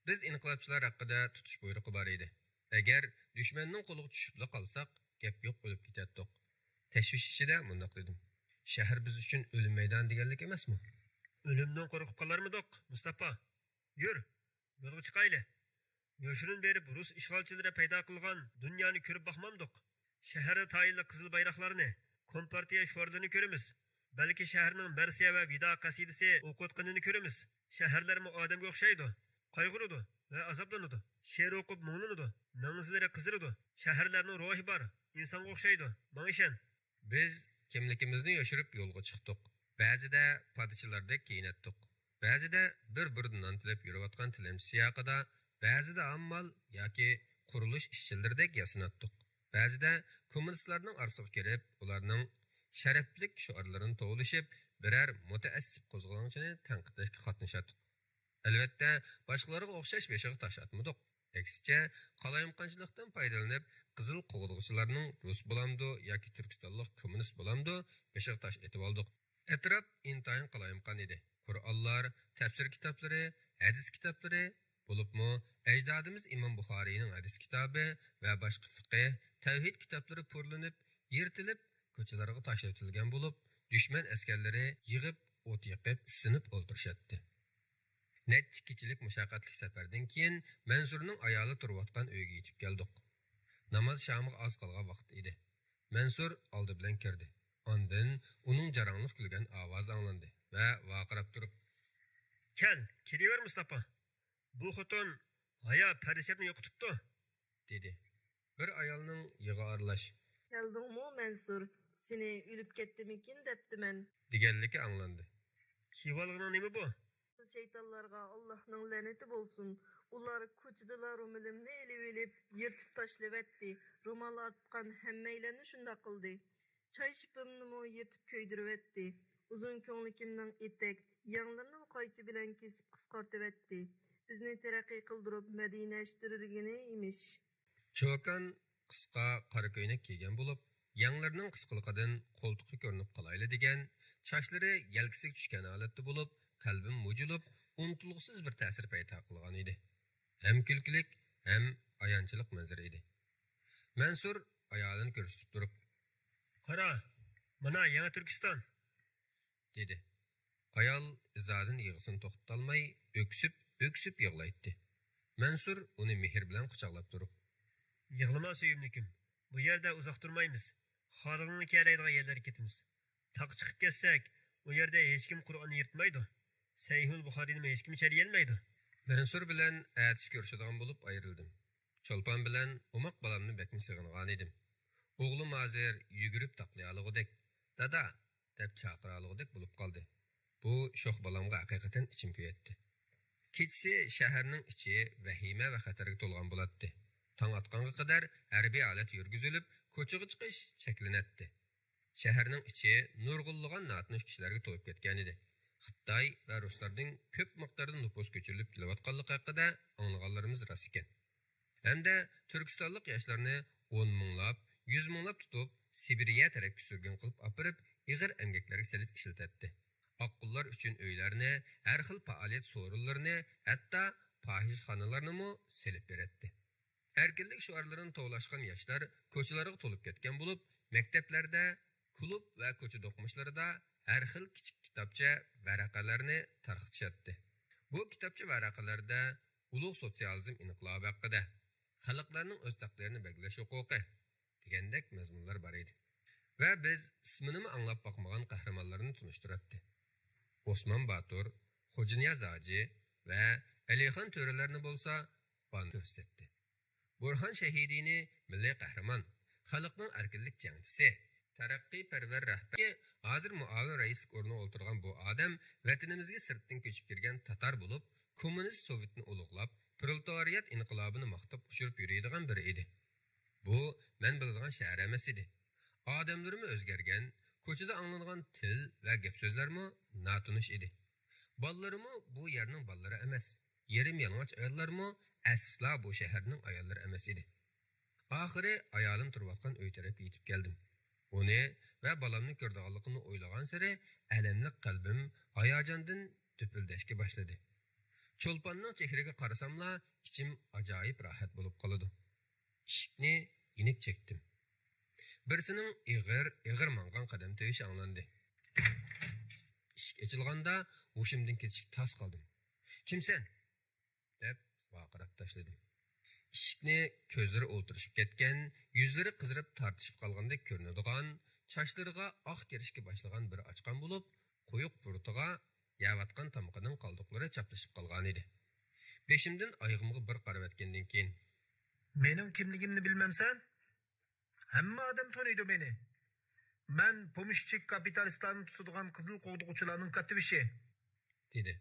بىز ئىنقىلابچىلار ھەققىدە تۇتۇش بۇيرۇقى بار ئىدى. ئەگەر دۈشمەننىڭ قولىغا چۈشۈپلا قالساق، گەپ يوق، ئۆلۈپ كېتەتتۇق. تەشۋىش ئىچىدە مۇنداق دېدىم، «شەھەر بىز ئۈچۈن ئۆلۈم مەيدانى دېگەنلىك ئەمەسمۇ؟» «ئۆلۈمدىن قورقۇپ قالارمىدۇق، مۇستاپا؟ يۈر، يولغا چىقايلى. يوشۇرۇن بېرىپ رۇس ئىشغالچىلىرى پەيدا قىلغان دۇنيانى كۆرۈپ باقمامدۇق؟ شەھەردە تايىنلىق قىزىل بايراقلارنى، كومپارتىيە شوئارلىرىنى كۆرىمىز. بەلكى شەھەرنىڭ مەرسىيە ۋە ۋىدا قەسىدىسى ئوقۇۋاتقىنىنى كۆرىمىز. شەھەرلەرمۇ ئادەمگە ئوخشايدۇ، قايغۇرىدۇ ۋە ئازابلىنىدۇ. شېئىر ئوقۇپ مۇڭلىنىدۇ. مەڭزىلىرى قىزىرىدۇ. شەھەرلەرنىڭ روھى بار، ئىنسانغا ئوخشايدۇ. ماڭا ئىشەن.» بىز كىملىكىمىزنى يوشۇرۇپ يولغا چىقتۇق. بەزىدە پادىچىلاردەك كىيىنەتتۇق. بەزىدە بىر بۇردا نان تىلەپ يۈرۈۋاتقان تىلەمچى سىياقىدا، بەزىدە ئاممال ياكى قۇرۇلۇش ئىشچىلىرىدەك ياسىناتتۇق. بەزىدە كوممۇنىستلارنىڭ ئارىسىغا كىرىپ، ئۇلارنىڭ شەرەپلىك شوئارلىرىنى توۋلىشىپ، بىرەر مۇتەئەسسىپ قوزغىلاڭچىنى تەنقىدلەشكە قاتنىشاتتۇق. ئەلۋەتتە، باشقىلارغا ئوخشاش بېشىغا تاش ئاتمىدۇق. ئەكسىچە، قالايمىقانچىلىقتىن پايدىلىنىپ، قىزىل قوغدىغۇچىلارنىڭ رۇس بولامدۇ ياكى تۈركىستانلىق كوممۇنىست بولامدۇ، بېشىغا تاش ئېتىۋالدۇق. ئەتراپ ئىنتايىن قالايمىقان ئىدى. قۇرئانلار، تەپسىر كىتابلىرى، ھەدىس كىتابلىرى، بولۇپمۇ ئەجدادىمىز ئىمام بۇخارىينىڭ ھەدىس كىتابى ۋە باشقا فىقىھ، تەۋھىد كىتابلىرى پۇرلىنىپ، يىرتىلىپ، كوچىلارغا تاشلىۋېتىلگەن بولۇپ، دۈشمەن ئەسكەرلىرى يىغىپ، ئوت يېقىپ، ئىسسىنىپ ئولتۇرۇشاتتى. نەچچە كېچىلىك مۇشەققەتلىك سەپەردىن كېيىن، مەنسۇرنىڭ ئايالى تۇرۇۋاتقان ئۆيگە يېتىپ كەلدۇق. ناماز شامىغا ئاز قالغان ۋاقىت ئىدى. مەنسۇر ئالدى بىلەن كىردى. ئاندىن ئۇنىڭ جاراڭلىق كۈلگەن ئاۋازى ئاڭلاندى ۋە ۋارقىراپ تۇرۇپ، «كەل، كىرىۋەر، مۇستاپا. بۇ خوتۇن ھايا پەرىشەمنى يوقىتىپتۇ.» دېدى. بىر ئايالنىڭ يىغا ئارىلاش، «كەلدىڭمۇ، مەنسۇر؟ سېنى ئۆلۈپ كەتتىمىكىن دەپتىمەن.» دېگەنلىكى ئاڭلاندى. «كىيىۋالغىنىڭ نېمە بۇ؟» «شەيتانلارغا ئاللاھنىڭ لەنىتى بولسۇن. ئۇلار كوچىدىلا رومىلىمنى ئېلىۋېلىپ، يىرتىپ تاشلىۋەتتى. رومال ئارتقان ھەممەيلەننى شۇنداق قىلدى. چاي شىپىمنىمۇ يىرتىپ كۆيدۈرۈۋەتتى. ئۇزۇن كۆڭلىكىمنىڭ ئېتەك يەڭلىرىنىمۇ قايچى بىلەن كېسىپ قىسقارتىۋەتتى. بىزنى تەرەققىي قىلدۇرۇپ مەدىنەشتۈرگىنى ئىمىش.» چوكان قىسقا قارا كۆينەك كىيگەن بولۇپ، يەڭلىرىنىڭ قىسقىلىقىدىن قولتۇقى كۆرۈنۈپ قالايلا دېگەن، چاچلىرى يەلكىسىگە چۈشكەن ھالەتتە بولۇپ، قەلبىم مۇجۇلۇپ، ئۇنتۇلغۇسىز بىر تەسىر پەيدا قىلغان ئىدى. ھەم كۈلكىلىك، ھەم ئايانچلىق مەنزىرە ئىدى. مەنسۇر ئايالىنى كۆرسىتىپ تۇرۇپ، «قارا، مانا يېڭى تۈركىستان!» دېدى. ئايال ئىزادىن يىغىسىنى توختىتالماي، ئۆكسۈپ، ئۆكسۈپ يىغلايتتى. مەنسۇر ئۇنى مېھىر بىلەن قۇچاقلاپ تۇرۇپ، «يىغلىما، سۆيۈملۈكۈم. بۇ يەردە ئۇزاق تۇرمايمىز. خالىغىنىڭ كېلەيدىغان يەرلەرگە كېتىمىز. تاغقا چىقىپ كەتسەك، ئۇ يەردە ھېچكىم قۇرئاننى يىرتمايدۇ. سەھىھۇل بۇخارىينىمۇ ھېچكىم چەرلىيەلمەيدۇ.» مەنسۇر بىلەن ئەتىسى كۆرۈشىدىغان بولۇپ ئايرىلدىم. چولپان بىلەن ئوماق بالامنى بەكمۇ سېغىنغانىدىم. ئوغلۇم ھازىر يۈگۈرۈپ تاقلىيالىغۇدەك، «دادا!» دەپ چاقىرالىغۇدەك بولۇپ قالدى. بۇ شوخ بالامغا ھەقىقەتەن ئىچىم كۆيەتتى. كېچىسى شەھەرنىڭ ئىچى ۋەھىمە ۋە خەتەرگە تولغان بولاتتى. تاڭ ئاتقانغا قەدەر ھەربىي ھالەت يۈرگۈزۈلۈپ، كوچىغا چىقىش چەكلىنەتتى. شەھەرنىڭ ئىچى نۇرغۇنلىغان ناتونۇش كىشىلەرگە تولۇپ كەتكەنىدى. خىتاي ۋە رۇسلاردىن كۆپ مىقداردا نوپۇس كۆچۈرۈلۈپ كېلىۋاتقانلىقى ھەققىدە ئاڭلىغانلىرىمىز راست ئىكەن. ھەمدە تۈركىستانلىق ياشلارنى ئون مىڭلاپ، يۈز مىڭلاپ تۇتۇپ، سىبىرىيە تەرەپكە سۈرگۈن قىلىپ ئاپىرىپ، ئېغىر ئەمگەكلەرگە سېلىپ ئىشلىتەتتى. ئاققۇنلار ئۈچۈن ئۆيلەرنى، ھەر خىل پائالىيەت سورۇنلىرىنى، ھەتتا پاھىشىخانىلارنىمۇ سېلىپ بېرەتتى. ئەركىنلىك شوئارلىرىنى توۋلاشقان ياشلار كوچىلارغا تولۇپ كەتكەن بولۇپ، مەكتەپلەردە، كۇلۇب ۋە كوچا دوقمۇشلىرىدا ھەر خىل كىچىك كىتابچە، ۋەرەقەلەرنى تارقىتىشاتتى. بۇ كىتابچە، ۋەرەقەلەردە ئۇلۇغ سوتسىيالىزم ئىنقىلابى ھەققىدە، خەلقلەرنىڭ ئۆز تەقدىرىنى بەلگىلەش ھوقۇقى دېگەندەك مەزمۇنلار بار ئىدى. ۋە بىز ئىسمىنىمۇ ئاڭلاپ باقمىغان قەھرىمانلارنى تونۇشتۇراتتى. ئوسمان باتۇر، خوجانىياز ھاجى ۋە ئەلىخان تۆرىلەرنى بولسا بان كۆرسىتەتتى. بۇرھان شەھىدىنى مىللىي قەھرىمان، خەلقنىڭ ئەركىنلىك جەڭچىسى، تەرەققىيپەرۋەر رەھبەر، ھازىر مۇئاۋىن رەئىسلىك ئورنىغا ئولتۇرغان بۇ ئادەم ۋەتىنىمىزگە سىرتتىن كۆچۈپ كىرگەن تاتار بولۇپ، كوممۇنىست سوۋېتنى ئۇلۇغلاپ، پرولېتارىيات ئىنقىلابىنى ماختاپ ئۇچۇرۇپ يۈرىدىغان بىرى ئىدى. بۇ مەن بىلىدىغان شەھەر ئەمەس ئىدى. ئادەملىرىمۇ ئۆزگەرگەن، كوچىدا ئاڭلىنىدىغان تىل ۋە گەپ سۆزلەرمۇ ناتونۇش ئىدى. بالىلىرىمۇ بۇ يەرنىڭ بالىلىرى ئەمەس، يېرىم يالىڭاچ ئاياللارمۇ ئەسلا بۇ شەھەرنىڭ ئاياللىرى ئەمەس ئىدى. ئاخىرى ئايالىم تۇرۇۋاتقان ئۆي تەرەپكە يېتىپ كەلدىم. ئۇنى ۋە بالامنى كۆرىدىغانلىقىمنى ئويلىغانسېرى ئەلەملىك قەلبىم ھاياجاندىن دۈپۈلدەشكە باشلىدى. چولپاننىڭ چېھرىگە قارىساملا ئىچىم ئاجايىپ راھەت بولۇپ قالىدۇ. ئىشىكنى يېنىك چەكتىم. بىرسىنىڭ ئېغىر، ئېغىر ماڭغان قەدەم تىۋىشى ئاڭلاندى. ئىشىك ئېچىلغاندا ھوشۇمدىن كېتىشكە تاس قالدىم. «كىمسەن؟» دەپ ۋارقىراپ تاشلىدىم. ئىشىكنى كۆزلىرى ئولتۇرۇشۇپ كەتكەن، يۈزلىرى قىزىرىپ تارتىشىپ قالغاندەك كۆرۈنىدىغان، چاچلىرىغا ئاق كىرىشكە باشلىغان بىرى ئاچقان بولۇپ، قويۇق بۇرۇتىغا يەۋاتقان تامىقىنىڭ قالدۇقلىرى چاپلىشىپ قالغانىدى. بېشىمدىن ئايىغىمغا بىر قارىۋەتكەندىن كېيىن، «مېنىڭ كىملىكىمنى بىلمەمسەن؟ ھەممە ئادەم تونۇيدۇ مېنى. مەن پومېشچىك كاپىتالىستلارنى تۇتىدىغان قىزىل قوغدىغۇچىلارنىڭ كاتتىبېشى.» دېدى.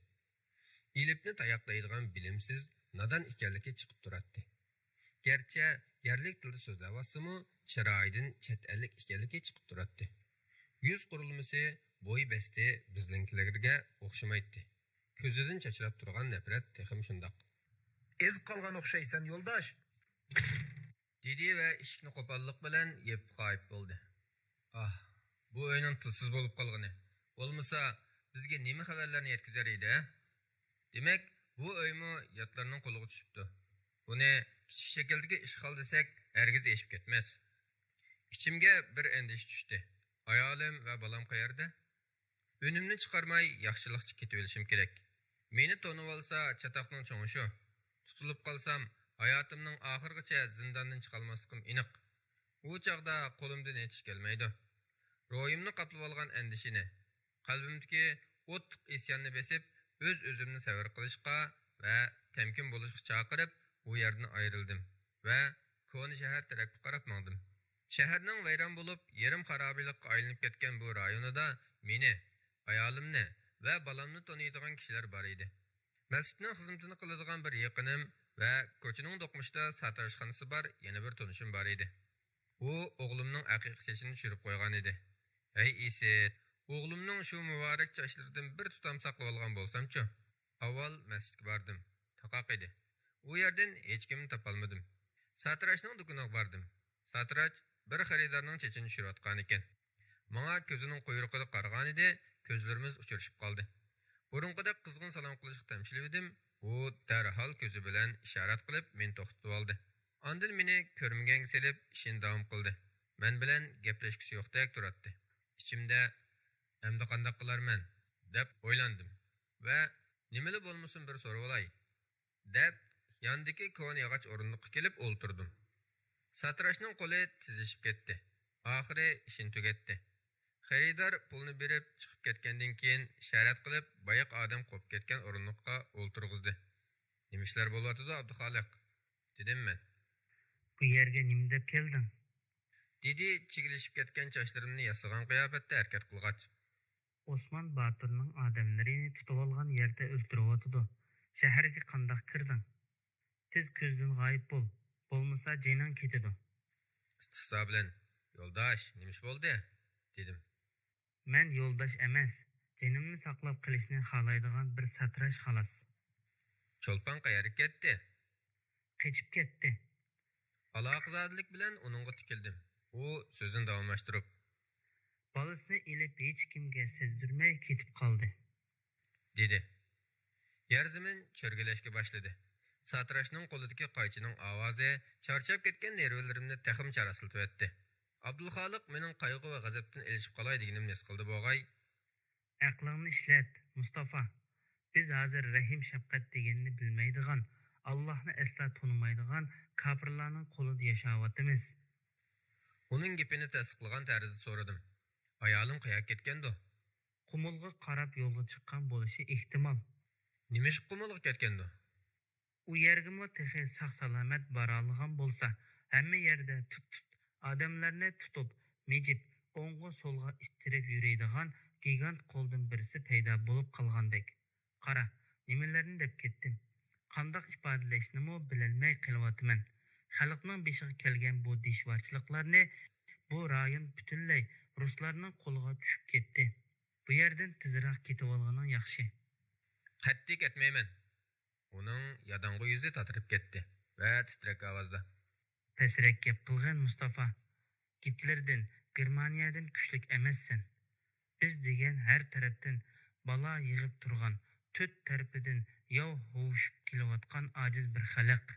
ئېلىپنى تاياقلايدىغان بىلىمسىز، نادان ئىكەنلىكى چىقىپ تۇراتتى. گەرچە يەرلىك تىلدا سۆزلەۋاتسىمۇ، چىرايىدىن چەت ئەللىك ئىكەنلىكى چىقىپ تۇراتتى. يۈز قۇرۇلمىسى، بوي بەستى بىزنىڭكىلەرگە ئوخشىمايتتى. كۆزىدىن چاچراپ تۇرغان نەپرەت تېخىمۇ شۇنداق. «ئېزىپ قالغان ئوخشايسەن، يولداش!» دېدى ۋە ئىشىكنى قوپاللىق بىلەن يېپىپ غايىب بولدى. ئاھ، بۇ ئۆينىڭ تىلسىز بولۇپ قالغىنى. بولمىسا، بىزگە نېمە خەۋەرلەرنى يەتكۈزەر ئىدى، ھە؟ دېمەك، بۇ ئۆيمۇ ياتلارنىڭ قولىغا چۈشۈپتۇ. بۇنى كىچىك شەكىلدىكى ئىشخانا دېسەك، ھەرگىز ئېشىپ كەتمەس. ئىچىمگە بىر ئەندىشە چۈشتى. ئايالىم ۋە بالام قەيەردە؟ ئۈنۈمنى چىقارماي ياخشىلىقچە كېتىۋېلىشىم كېرەك. مېنى تونۇۋالسا چاتاقنىڭ چوڭى شۇ. تۇتۇلۇپ قالسام، ھاياتىمنىڭ ئاخىرىغىچە زىنداندىن چىقالماسلىقىم ئېنىق. ئۇ چاغدا قولۇمدىن ھېچ ئىش كەلمەيدۇ. روھىمنى قاپلىۋالغان ئەندىشىنى، قەلبىمدىكى ئوتلۇق ئىسياننى بېسىپ، ئۆز-ئۆزۈمنى سەۋر قىلىشقا ۋە تەمكىن بولۇشقا چاقىرىپ، ئۇ يەردىن ئايرىلدىم ۋە كونا شەھەر تەرەپكە قاراپ ماڭدىم. شەھەرنىڭ ۋەيران بولۇپ، يېرىم خارابىلىققا ئايلىنىپ كەتكەن بۇ رايونىدا مېنى، ئايالىمنى ۋە بالامنى تونۇيدىغان كىشىلەر بار ئىدى. مەسچىتنىڭ خىزمىتىنى قىلىدىغان بىر يېقىنىم ۋە كوچىنىڭ دوقمۇشىدا ساتىراشخانىسى بار يەنە بىر تونۇشۇم بار ئىدى. ئۇ ئوغلۇمنىڭ ئەقىقە چېچىنى چۈشۈرۈپ قويغان ئىدى. ھەي ئىسىت، ئوغلۇمنىڭ شۇ مۇبارەك چاچلىرىدىن بىر تۇتام ساقلىۋالغان بولسامچۇ؟ ئاۋۋال مەسچىتكە باردىم. تاقاق ئىدى. ئۇ يەردىن ھېچكىمنى تاپالمىدىم. ساتىراشنىڭ دۇكىنىغا باردىم. ساتىراش بىر خېرىدارنىڭ چېچىنى چۈشۈرۈۋاتقانىكەن. ماڭا كۆزىنىڭ قۇيرۇقىدا قارىغانىدى، كۆزلىرىمىز ئۇچرىشىپ قالدى. بۇرۇنقىدەك قىزغىن سالام قىلىشقا تەمشىلىۋىدىم، ئۇ دەرھال كۆزى بىلەن ئىشارەت قىلىپ مېنى توختىتىۋالدى. ئاندىن مېنى كۆرمىگەنگە سېلىپ ئىشىنى داۋام قىلدى. مەن بىلەن گەپلەشكۈسى يوقتەك تۇراتتى. ئىچىمدە، «ئەمدى قانداق قىلارمەن؟» دەپ ئويلاندىم ۋە، «نېمىلا بولمىسۇن، بىر سورىۋالاي» دەپ، ياندىكى كونا ياغاچ ئورۇندۇققا كېلىپ ئولتۇردۇم. ساتىراشنىڭ قولى تېزلىشىپ كەتتى. ئاخىرى ئىشىنى تۈگەتتى. خېرىدار پۇلنى بېرىپ چىقىپ كەتكەندىن كېيىن، ئىشارەت قىلىپ، بايىقى ئادەم قوپۇپ كەتكەن ئورۇندۇققا ئولتۇرغۇزدى. «نېمە ئىشلار بولۇۋاتىدۇ، ئابدۇخالىق؟» دېدىم مەن. «بۇ يەرگە نېمە دەپ كەلدىڭ؟» دېدى چىگىلىشىپ كەتكەن چاچلىرىمنى ياسىغان قىياپەتتە ھەرىكەت قىلغاچ. «ئوسمان باتۇرنىڭ ئادەملىرىنى تۇتۇۋالغان يەردە ئۆلتۈرۈۋاتىدۇ. شەھەرگە قانداق كىردىڭ؟ تېز كۆزدىن غايىب بول، بولمىسا جېنىڭ كېتىدۇ.» ئىستېھزا بىلەن، «يولداش، نېمە ئىش بولدى؟» دېدىم. «مەن يولداش ئەمەس، جېنىمنى ساقلاپ قېلىشنى خالايدىغان بىر ساتىراش، خالاس.» «چولپان قەيەرگە كەتتى؟» «قېچىپ كەتتى.» ئالاقىزادىلىك بىلەن ئۇنىڭغا تىكىلدىم. ئۇ سۆزىنى داۋاملاشتۇرۇپ، بالىسىنى ئېلىپ ھېچكىمگە سەزدۈرمەي كېتىپ قالدى. دېدى. يەر زېمىن چۆرگىلەشكە باشلىدى. ساتىراشنىڭ قولىدىكى قايچىنىڭ ئاۋازى چارچاپ كەتكەن نېرۋىلىرىمنى تېخىمۇ چاراسلىتىۋەتتى. ئابدۇلخالىق مېنىڭ قايغۇ ۋە غەزەپتىن ئېلىشىپ قالاي دېگىنىمنى ھېس قىلدى بوغاي. ئەقلىڭنى ئىشلەت، مۇستافا. بىز ھازىر رەھىم-شەپقەت دېگەننى بىلمەيدىغان، ئاللاھنى ئەسلا تونۇمايدىغان كاپىرلارنىڭ قولىدا ياشاۋاتىمىز. ئۇنىڭ گېپىنى تەستىقلىغان تەرزدە سورىدىم. ئايالىم قەيەرگە كەتكەندۇ؟ قۇمۇلغا قاراپ يولغا چىققان بولۇشى ئېھتىمال. نېمىشقا قۇمۇلغا كەتكەندۇ؟ ئۇ يەرگىمۇ تېخى ساق-سالامەت بارالىغان بولسا، ھەممە يەردە تۇت-تۇت، ئادەملەرنى تۇتۇپ، مىجىپ، ئوڭغا-سولغا ئىتتىرىپ يۈرىدىغان گىگانت قولدىن بىرسى پەيدا بولۇپ قالغاندەك. قارا، نېمىلەرنى دەپ كەتتىم. قانداق ئىپادىلەشنىمۇ بىلەلمەي قېلىۋاتىمەن. خەلقنىڭ بېشىغا كەلگەن بۇ دىشۋارچىلىقلارنى، بۇ رايون پۈتۈنلەي رۇسلارنىڭ قولىغا چۈشۈپ كەتتى. بۇ يەردىن تېزراق كېتىۋالغىنىڭ ياخشى. قەتئىي كەتمەيمەن. ئۇنىڭ ياداڭغۇ يۈزى تاتىرىپ كەتتى ۋە تىترەك ئاۋازدا. پەسرەك گەپ قىلغىن، مۇستافا. گىتلېردىن، گېرمانىيەدىن كۈچلۈك ئەمەسسەن. بىز دېگەن ھەر تەرەپتىن بالا يىغىپ تۇرغان، تۆت تەرىپىدىن ياۋ ھوۋۇشۇپ كېلىۋاتقان ئاجىز بىر خەلق.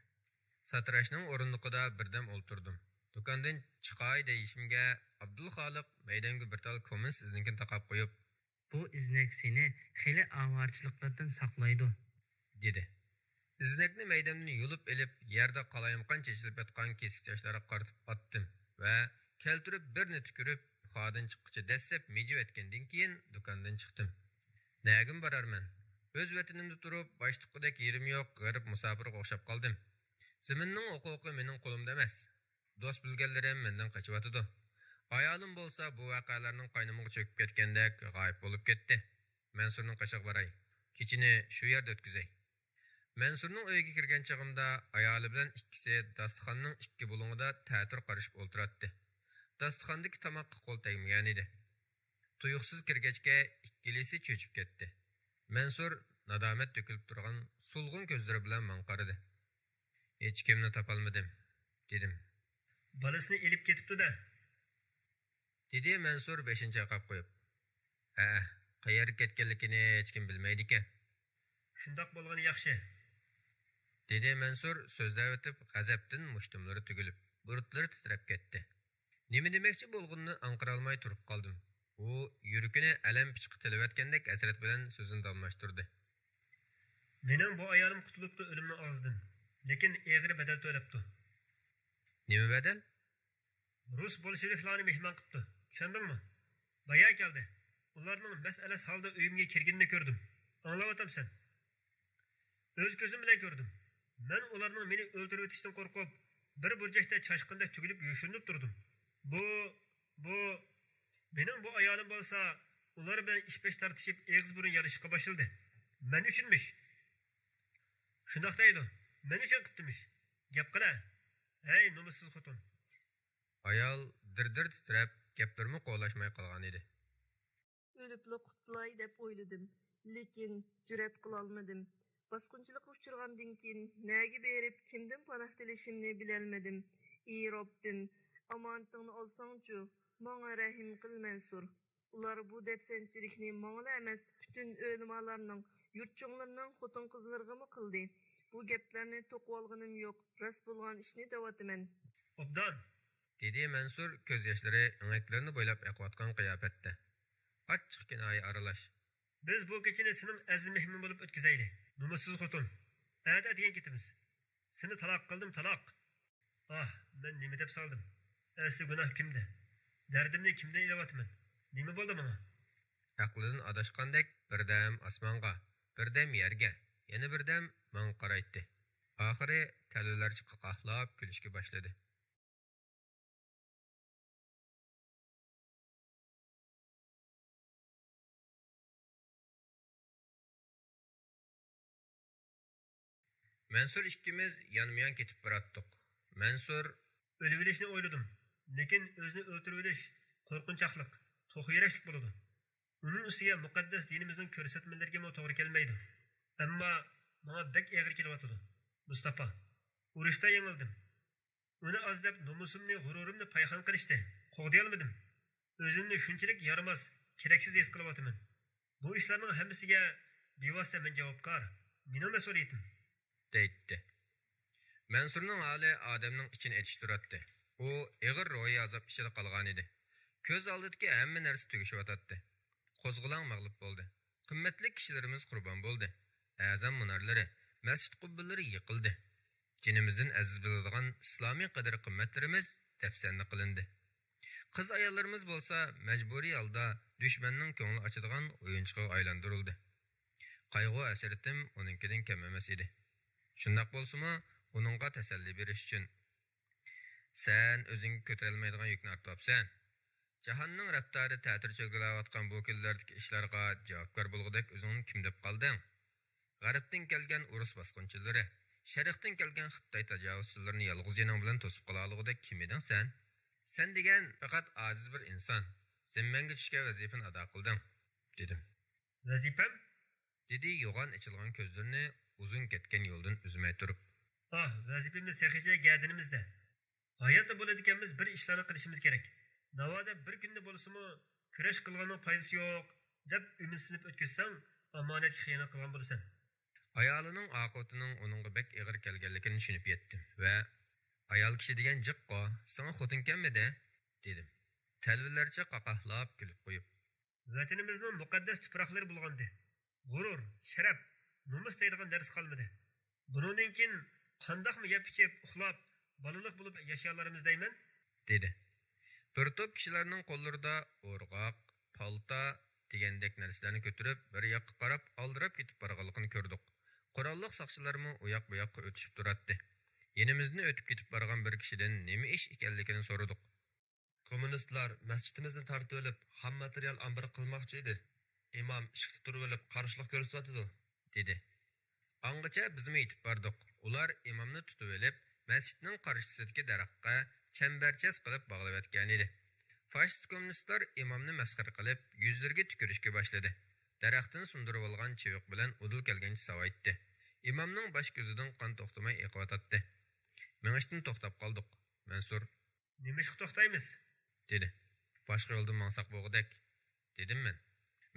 ساتىراشنىڭ ئورۇندۇقىدا بىردەم ئولتۇردۇم. دۇكاندىن چىقاي دېيىشىمگە، ئابدۇلخالىق مەيدەمگە بىر تال كوممۇنىست ئىزنىكىنى تاقاپ قويۇپ، بۇ ئىزنەك سېنى خېلى ئاۋارىچىلىقلاردىن ساقلايدۇ، دېدى. ئىزنەكنى مەيدەمدىن يۇلۇپ ئېلىپ، يەردە قالايمىقان چېچىلىپ ياتقان كېسىك چاچلارغا قارىتىپ ئاتتىم ۋە كەلتۈرۈپ بىرنى تۈكۈرۈپ، پۇخادىن چىققۇچە دەسسەپ مىجىۋەتكەندىن كېيىن، دۇكاندىن چىقتىم. نەگىمۇ بارارمەن؟ ئۆز ۋەتىنىمدە تۇرۇپ، باشتۇقىدەك يېرىم يوق غېرىب مۇساپىرغا ئوخشاپ قالدىم. زېمىننىڭ ھوقۇقى مېنىڭ قولۇمدا ئەمەس. دوست-بىلگەنلىرىم مەندىن قېچىۋاتىدۇ. ئايالىم بولسا بۇ ۋەقەلەرنىڭ قاينىمىغا چۆكۈپ كەتكەندەك غايىب بولۇپ كەتتى. مەنسۇرنىڭ قېشىغا باراي. كېچىنى شۇ يەردە ئۆتكۈزەي. مەنسۇرنىڭ ئۆيىگە كىرگەن چېغىمدا ئايالى بىلەن ئىككىسى داستىخاننىڭ ئىككى بۇلۇڭىدا تەتۈر قارىشىپ ئولتۇراتتى. داستىخاندىكى تاماققا قول تەگمىگەنىدى. تۇيۇقسىز كىرگەچكە ئىككىلىسى چۆچۈپ كەتتى. مەنسۇر نادامەت تۆكۈلۈپ تۇرغان سولغۇن كۆزلىرى بىلەن ماڭا قارىدى. ھېچكىمنى تاپالمىدىم، دېدىم. بالىسىنى ئېلىپ كېتىپتۇ-دە. دېدى مەنسۇر بېشىنى چايقاپ قويۇپ. ھەئە، قەيەرگە كەتكەنلىكىنى ھېچكىم بىلمەيدىكەن. شۇنداق بولغىنى ياخشى. دېدى مەنسۇر سۆزلەۋېتىپ غەزەپتىن مۇشتۇملىرى تۈگۈلۈپ، بۇرۇتلىرى تىترەپ كەتتى. نېمە دېمەكچى بولغىنىنى ئاڭقىرالماي تۇرۇپ قالدىم. ئۇ يۈرىكىنى ئەلەم پىچىقى تىلىۋەتكەندەك ھەسرەت بىلەن سۆزىنى داۋاملاشتۇردى. مېنىڭ بۇ ئايالىم قۇتۇلۇپتۇ ئۆلۈمنىڭ ئاغزىدىن، لېكىن ئېغىر بەدەل تۆلەپتۇ. نېمە بەدەل؟ رۇس بولشېۋىكلارنى مېھمان قىپتۇ، چۈشەندىڭمۇ؟ بايا كەلدى. ئۇلارنىڭ مەس-ئەلەس ھالدا ئۆيۈمگە كىرگىنىنى كۆردۈم. ئاڭلاۋاتامسەن؟ ئۆز كۆزۈم بىلەن كۆردۈم. مەن ئۇلارنىڭ مېنى ئۆلتۈرۈۋېتىشتىن قورقۇپ، بىر بۇرجەكتە چاشقاندەك تۈگۈلۈپ يوشۇرۇنۇپ تۇردۇم. بۇ، بۇ، مېنىڭ بۇ ئايالىم بولسا، ئۇلار بىلەن ئىش-پەش تارتىشىپ، ئېغىز-بۇرۇن يارىشىشقا باشلىدى. مەن ئۈچۈنمىش. شۇنداق دەيدۇ. مەن ئۈچۈن قىپتىمىش. گەپ قىلە. ھەي، نومۇسسىز خوتۇن! ئايال دىر-دىر تىترەپ، گەپلىرىمۇ قولاشماي قالغانىدى. ئۆلۈپلا قۇتۇلاي دەپ ئويلىدىم، لېكىن جۈرئەت قىلالمىدىم. باسقۇنچىلىققا ئۇچرىغاندىن كېيىن، نەگە بېرىپ، كىمدىن پاناھ تىلىشىمنى بىلەلمىدىم. ئى رەببىم، ئامانىتىڭنى ئالساڭچۇ، ماڭا رەھىم قىل، مەنسۇر. ئۇلار بۇ دەپسەندىچىلىكنى ماڭىلا ئەمەس، پۈتۈن ئۆلىمالارنىڭ، يۇرت چوڭلىرىنىڭ خوتۇن-قىزلىرىغىمۇ قىلدى. بۇ گەپلەرنى توقۇۋالغىنىم يوق، راست بولغان ئىشنى دەۋاتىمەن. ئوبدان! دېدى مەنسۇر كۆز ياشلىرى ئېڭەكلىرىنى بويلاپ ئېقىۋاتقان قىياپەتتە. ئاچچىق كىنايە ئارىلاش. بىز بۇ كېچىنى سېنىڭ ئەزىز مېھمىنىڭ بولۇپ ئۆتكۈزەيلى، نومۇسسىز خوتۇن. ئەتە ئەتىگەن كېتىمىز. سېنى تالاق قىلدىم، تالاق. ئاھ، مەن نېمە دەپ سالدىم؟ ئەسلى گۇناھ كىمدە؟ دەردىمنى كىمدىن ئېلىۋاتىمەن؟ نېمە بولدى ماڭا؟ ئەقلىدىن ئاداشقاندەك بىردەم ئاسمانغا، بىردەم يەرگە، يەنە بىردەم ماڭا قارايتتى. ئاخىرى تەلۋىلەرچە قاقاھلاپ كۈلۈشكە باشلىدى. مەنسۇر ئىككىمىز يانمۇيان كېتىپ باراتتۇق. مەنسۇر، ئۆلۈۋېلىشنى ئويلىدىم، لېكىن ئۆزىنى ئۆلتۈرۈۋېلىش قورقۇنچاقلىق، توخۇ يۈرەكلىك بولىدۇ. ئۇنىڭ ئۈستىگە مۇقەددەس دىنىمىزنىڭ كۆرسەتمىلىرىگىمۇ توغرا كەلمەيدۇ. ئەمما ماڭا بەك ئېغىر كېلىۋاتىدۇ، مۇستاپا. ئۇرۇشتا يېڭىلدىم. ئۇنى ئاز دەپ نومۇسۇمنى، غۇرۇرۇمنى پايخان قىلىشتى. قوغدىيالمىدىم. ئۆزۈمنى شۇنچىلىك يارىماس، كېرەكسىز ھېس قىلىۋاتىمەن. بۇ ئىشلارنىڭ ھەممىسىگە بىۋاسىتە مەن جاۋابكار. مېنىڭ مەسئۇلىيىتىم. دەيتتى. مەنسۇرنىڭ ھالى ئادەمنىڭ ئىچىنى ئېچىشتۇراتتى. ئۇ ئېغىر روھىي ئازاب ئىچىدە قالغانىدى. كۆز ئالدىدىكى ھەممە نەرسە تۈگىشىۋاتاتتى. قوزغىلاڭ مەغلۇپ بولدى. قىممەتلىك كىشىلىرىمىز قۇربان بولدى. ئەزان مۇنارلىرى، مەسچىت قۇببىلىرى يىقىلدى. جېنىمىزدىن ئەزىز بىلىدىغان ئىسلامىي قەدىر-قىممەتلىرىمىز دەپسەندە قىلىندى. قىز-ئاياللىرىمىز بولسا مەجبۇرىي ھالدا دۈشمەننىڭ كۆڭلى ئاچىدىغان ئويۇنچۇقىغا ئايلاندۇرۇلدى. قايغۇ-ھەسرىتىم ئۇنىڭكىدىن كەم ئەمەس ئىدى. شۇنداق بولسىمۇ، ئۇنىڭغا تەسەللى بېرىش ئۈچۈن، سەن ئۆزۈڭگە كۆتۈرەلمەيدىغان يۈكنى ئارتىۋاپسەن. جاھاننىڭ رەپتارى تەتۈر چۆگىلەۋاتقان بۇ كۈنلەردىكى ئىشلارغا جاۋابكار بولغۇدەك ئۆزۈڭنى كىم دەپ قالدىڭ؟ غەربتىن كەلگەن ئورۇس باسقۇنچىلىرى، شەرقتىن كەلگەن خىتاي تاجاۋۇزچىلىرىنى يالغۇز جېنىڭ بىلەن توسۇپ قالالىغۇدەك كىم ئىدىڭ سەن؟ سەن دېگەن پەقەت ئاجىز بىر ئىنسان. زىممەڭگە چۈشكەن ۋەزىپىنى ئادا قىلدىڭ، دېدىم. ۋەزىپەم؟ دېدى يوغان ئېچىلغان كۆزلىرىنى ئۇزۇن كەتكەن يولدىن ئۈزمەي تۇرۇپ. ئاھ، ۋەزىپىمىز تېخىچە گەدىنىمىزدە. ھاياتتا بولىدىكەنمىز، بىر ئىشلارنى قىلىشىمىز كېرەك. ناۋادا بىر كۈندە بولسىمۇ، كۈرەش قىلغاننىڭ پايدىسى يوق، دەپ ئۈمىدسىزلىنىپ ئۆتكۈزسەڭ، ئامانەتكە خىيانەت قىلغان بولىسەن. ئايالىنىڭ ئاقىۋىتىنىڭ ئۇنىڭغا بەك ئېغىر كەلگەنلىكىنى چۈشىنىپ يەتتىم ۋە، ئايال كىشى دېگەن جىققۇ، ساڭا خوتۇن كەلمىدى؟ دېدىم. تەلۋىلەرچە قاقاھلاپ كۈلۈپ قويۇپ. ۋەتىنىمىزنىڭ مۇقەددەس تۇپراقلىرى بۇلغاندى. غۇرۇر، شەرەپ، نومۇس دەيدىغان نەرسە قالمىدى. بۇنىڭدىن كېيىن قانداقمۇ يەپ ئىچىپ، ئۇخلاپ، بالىلىق بولۇپ ياشىيالارمىز دەيمەن؟ دېدى. بىر توپ كىشىلەرنىڭ قوللىرىدا ئورغاق، پالتا دېگەندەك نەرسىلەرنى كۆتۈرۈپ، بىر ياققا قاراپ ئالدىراپ كېتىپ بارغانلىقىنى كۆردۇق. قوراللىق ساقچىلارمۇ ئۇياق-بۇياققا ئۆتۈشۈپ تۇراتتى. يېنىمىزدىن ئۆتۈپ كېتىپ بارغان بىر كىشىدىن نېمە ئىش ئىكەنلىكىنى سورىدۇق. كوممۇنىستلار مەسچىتىمىزنى تارتىۋېلىپ، خام ماتېرىيال ئامبىرى قىلماقچى ئىدى. ئىمام ئىشىكتە تۇرۇۋېلىپ، قارشىلىق كۆرسىتىۋاتىدۇ، دېدى. ئاڭغىچە بىزمۇ يېتىپ باردۇق. ئۇلار ئىمامنى تۇتۇۋېلىپ، مەسچىتنىڭ قارشىسىدىكى دەرەخكە چەمبەرچاس قىلىپ باغلىۋەتكەنىدى. فاشىست كوممۇنىستلار ئىمامنى مەسخىرە قىلىپ، يۈزلىرىگە تۈكۈرۈشكە باشلىدى. دەرەختىن سۇندۇرۇۋالغان چىۋىق بىلەن ئۇدۇل كەلگەنچە ساۋايتتى. ئىمامنىڭ باش كۆزىدىن قان توختىماي ئېقىۋاتاتتى. مېڭىشتىن توختاپ قالدۇق. مەنسۇر، نېمىشقا توختايمىز؟ دېدى. باشقا يولدىن ماڭساق بولغۇدەك، دېدىم مەن.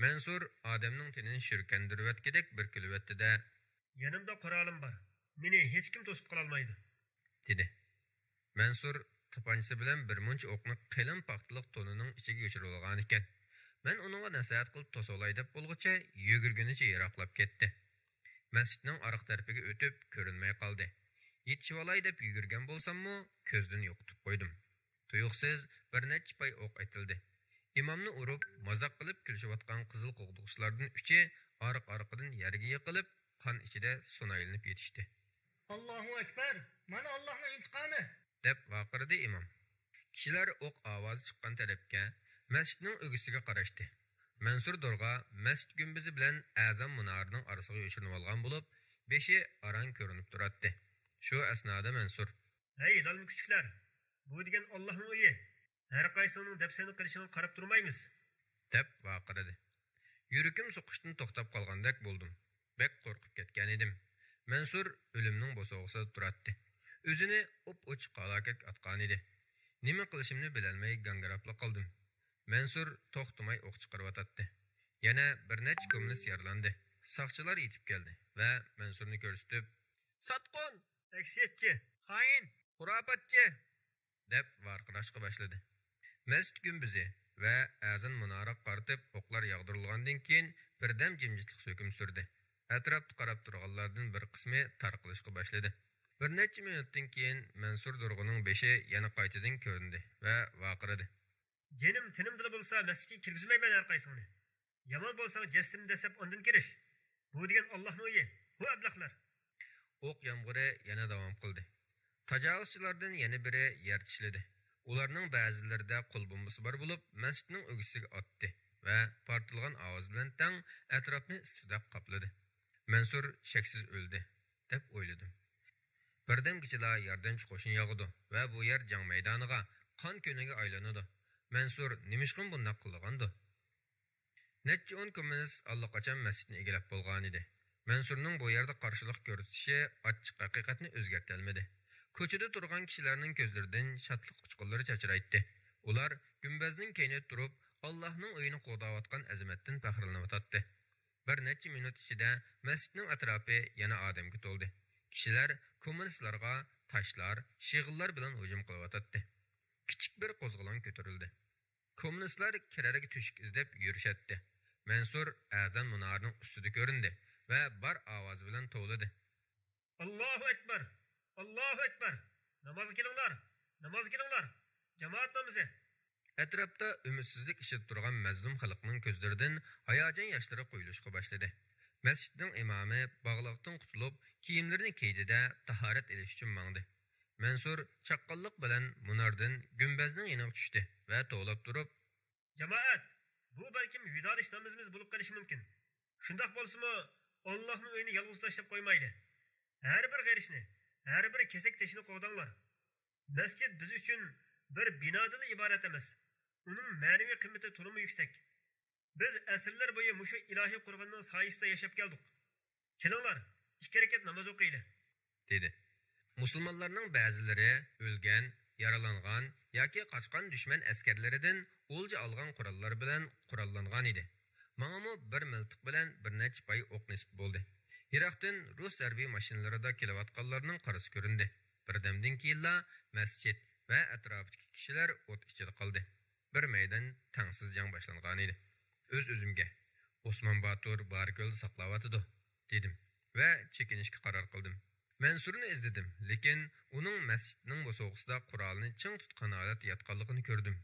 مەنسۇر ئادەمنىڭ تېنىنى شۈركەندۈرۈۋەتكۈدەك بىر كۈلۈۋەتتى-دە. يېنىمدا قورالىم بار. مېنى ھېچكىم توسۇپ قالالمايدۇ، دېدى. مەنسۇر تاپانچىسى بىلەن بىر مۇنچە ئوقنى قېلىن پاختىلىق تونىنىڭ ئىچىگە يوشۇرۇۋالغانىكەن. مەن ئۇنىڭغا نەسىھەت قىلىپ توسۇۋالاي دەپ بولغۇچە يۈگۈرگىنىچە يىراقلاپ كەتتى. مەسچىتنىڭ ئارقا تەرىپىگە ئۆتۈپ كۆرۈنمەي قالدى. يېتىشىۋالاي دەپ يۈگۈرگەن بولساممۇ، كۆزدىن يوقىتىپ قويدۇم. تۇيۇقسىز بىر نەچچە پاي ئوق ئېتىلدى. ئىمامنى ئۇرۇپ، مازاق قىلىپ كۈلۈشۈۋاتقان قىزىل قوغدىغۇچىلاردىن ئۈچى ئارقا-ئارقىدىن يەرگە يىقىلىپ، قان ئىچىدە سۇنايلىنىپ يېتىشتى. ئاللاھۇ ئەكبەر! مانا ئاللاھنىڭ ئىنتىقامى! دەپ ۋارقىرىدى ئىمام. كىشىلەر ئوق ئاۋازى چىققان تەرەپكە، مەسچىتنىڭ ئۆگزىسىگە قاراشتى. مەنسۇر دورغا مەسچىت گۈمبىزى بىلەن ئەزان مۇنارىنىڭ ئارىسىغا يوشۇرۇنۇۋالغان بولۇپ، بېشى ئاران كۆرۈنۈپ تۇراتتى. شۇ ئەسنادا مەنسۇر، ھەي، لالما كۈچۈكلەر! بۇ دېگەن ئاللاھنىڭ ئۆيى. ھەر قايسىڭنىڭ دەپسەندە قىلىشىڭغا قاراپ تۇرمايمىز! دەپ ۋارقىرىدى. يۈرىكىم سوقۇشتىن توختاپ قالغاندەك بولدۇم. بەك قورقۇپ كەتكەنىدىم. مەنسۇر ئۆلۈمنىڭ بوسۇغىسىدا تۇراتتى. ئۆزىنى ئوپئوچۇق ھالاكەتكە ئاتقانىدى. نېمە قىلىشىمنى بىلەلمەي گاڭگىراپلا قالدىم. مەنسۇر توختىماي ئوق چىقىرىۋاتاتتى. يەنە بىر نەچچە كوممۇنىست يارىلاندى. ساقچىلار يېتىپ كەلدى ۋە مەنسۇرنى كۆرسىتىپ، ساتقۇن! ئەكسىيەتچى! خائىن! خۇراپاتچى! دەپ ۋارقىراشقا باشلىدى. مەسچىت گۈمبىزى ۋە ئەزان مۇنارىغا قارىتىپ ئوقلار ياغدۇرۇلغاندىن كېيىن، بىردەم جىمجىتلىق ھۆكۈم سۈردى. ئەتراپتا قاراپ تۇرغانلاردىن بىر قىسمى تارقىلىشقا باشلىدى. بىر نەچچە مىنۇتتىن كېيىن مەنسۇر دورغىنىڭ بېشى يەنە قايتىدىن كۆرۈندى ۋە ۋارقىرىدى. جېنىم تېنىمدىلا بولسا، مەسچىتكە كىرگۈزمەيمەن ھەر قايسىڭنى. يامان بولساڭ، جەسىتىمنى دەسسەپ ئاندىن كىرىش. بۇ دېگەن ئاللاھنىڭ ئۆيى. ھۇ ئەبلەخلەر! ئوق يامغۇرى يەنە داۋام قىلدى. تاجاۋۇزچىلاردىن يەنە بىرى يەر چىشلىدى. ئۇلارنىڭ بەزىلىرىدە قول بومبىسى بار بولۇپ، مەسچىتنىڭ ئۆگزىسىگە ئاتتى ۋە پارتلىغان ئاۋاز بىلەن تەڭ ئەتراپنى ئىس-تۈتەك قاپلىدى. مەنسۇر شەكسىز ئۆلدى، دەپ ئويلىدىم. بىردەمگىچىلا ياردەمچى قوشۇن ياغىدۇ ۋە بۇ يەر جەڭ مەيدانىغا، قان كۆلىگە ئايلىنىدۇ. مەنسۇر نېمىشقىمۇ بۇنداق قىلىدىغاندۇ؟ نەچچە ئون كوممۇنىست ئاللىقاچان مەسچىتنى ئىگىلەپ بولغانىدى. مەنسۇرنىڭ بۇ يەردە قارشىلىق كۆرسىتىشى ئاچچىق ھەقىقەتنى ئۆزگەرتەلمىدى. كوچىدا تۇرغان كىشىلەرنىڭ كۆزلىرىدىن شادلىق ئۇچقۇنلىرى چاچرايتتى. ئۇلار گۈمبەزنىڭ كەينىدە تۇرۇپ، ئاللاھنىڭ ئۆيىنى قوغداۋاتقان ئەزىمەتتىن پەخىرلىنىۋاتاتتى. بىر نەچچە مىنۇت ئىچىدە مەسچىتنىڭ ئەتراپى يەنە ئادەمگە تولدى. كىشىلەر كوممۇنىستلارغا تاشلار، شېغىللار بىلەن ھۇجۇم قىلىۋاتاتتى. كىچىك بىر قوزغىلاڭ كۆتۈرۈلدى. كوممۇنىستلار كىرەرگە تۆشۈك ئىزدەپ يۈرۈشەتتى. مەنسۇر ئەزان مۇنارىنىڭ ئۈستىدە كۆرۈندى ۋە بار ئاۋازى بىلەن توۋلىدى. ئاللاھۇ ئەكبەر! ئاللاھۇ ئەكبەر! نامازغا كېلىڭلار! نامازغا كېلىڭلار! جامائەت نامىزى! ئەتراپتا ئۈمىدسىزلىك ئىچىدە تۇرغان مەزلۇم خەلقنىڭ كۆزلىرىدىن ھاياجان ياشلىرى قۇيۇلۇشقا باشلىدى. مەسچىتنىڭ ئىمامى باغلاقتىن قۇتۇلۇپ، كىيىملىرىنى كىيدى-دە، تاھارەت ئېلىش ئۈچۈن ماڭدى. مەنسۇر چاققانلىق بىلەن مۇناردىن گۈمبەزنىڭ يېنىغا چۈشتى ۋە توۋلاپ تۇرۇپ، جامائەت، بۇ بەلكىم ۋىدالىشىش نامىزىمىز بولۇپ قېلىشى مۇمكىن. شۇنداق بولسىمۇ، ئاللاھنىڭ ئۆيىنى يالغۇز تاشلاپ قويمايلى. ھەر بىر غېرىشنى، ھەر بىر كېسەك تېشىنى قوغداڭلار. مەسچىت بىز ئۈچۈن بىر بىنادىنلا ئىبارەت ئەمەس، ئۇنىڭ مەنىۋى قىممىتى تولىمۇ يۈكسەك. بىز ئەسىرلەر بويى مۇشۇ ئىلاھىي قورغاننىڭ سايىسىدا ياشاپ كەلدۇق. كېلىڭلار، ئىككى رەكەت ناماز ئوقۇيلى، دېدى. مۇسۇلمانلارنىڭ بەزىلىرى ئۆلگەن، يارىلانغان ياكى قاچقان دۈشمەن ئەسكەرلىرىدىن ئولجا ئالغان قوراللار بىلەن قوراللانغان ئىدى. ماڭىمۇ بىر مىلتىق بىلەن بىر نەچچە پاي ئوق نېسىپ بولدى. يىراقتىن رۇس ھەربىي ماشىنىلىرىدا كېلىۋاتقانلارنىڭ قارىسى كۆرۈندى. بىردەمدىن كېيىنلا مەسچىت ۋە ئەتراپىدىكى كىشىلەر ئوت ئىچىدە قالدى. بىر مەيدان تەڭسىز جەڭ باشلانغانىدى. ئۆز-ئۆزۈمگە، «ئوسمان باتۇر بارىكۆلدە ساقلاۋاتىدۇ» دېدىم ۋە چېكىنىشكە قارار قىلدىم. مەنسۇرنى ئىزدىدىم، لېكىن ئۇنىڭ مەسچىتنىڭ بوسۇغىسىدا قورالىنى چىڭ تۇتقان ھالەتتە ياتقانلىقىنى كۆردۈم.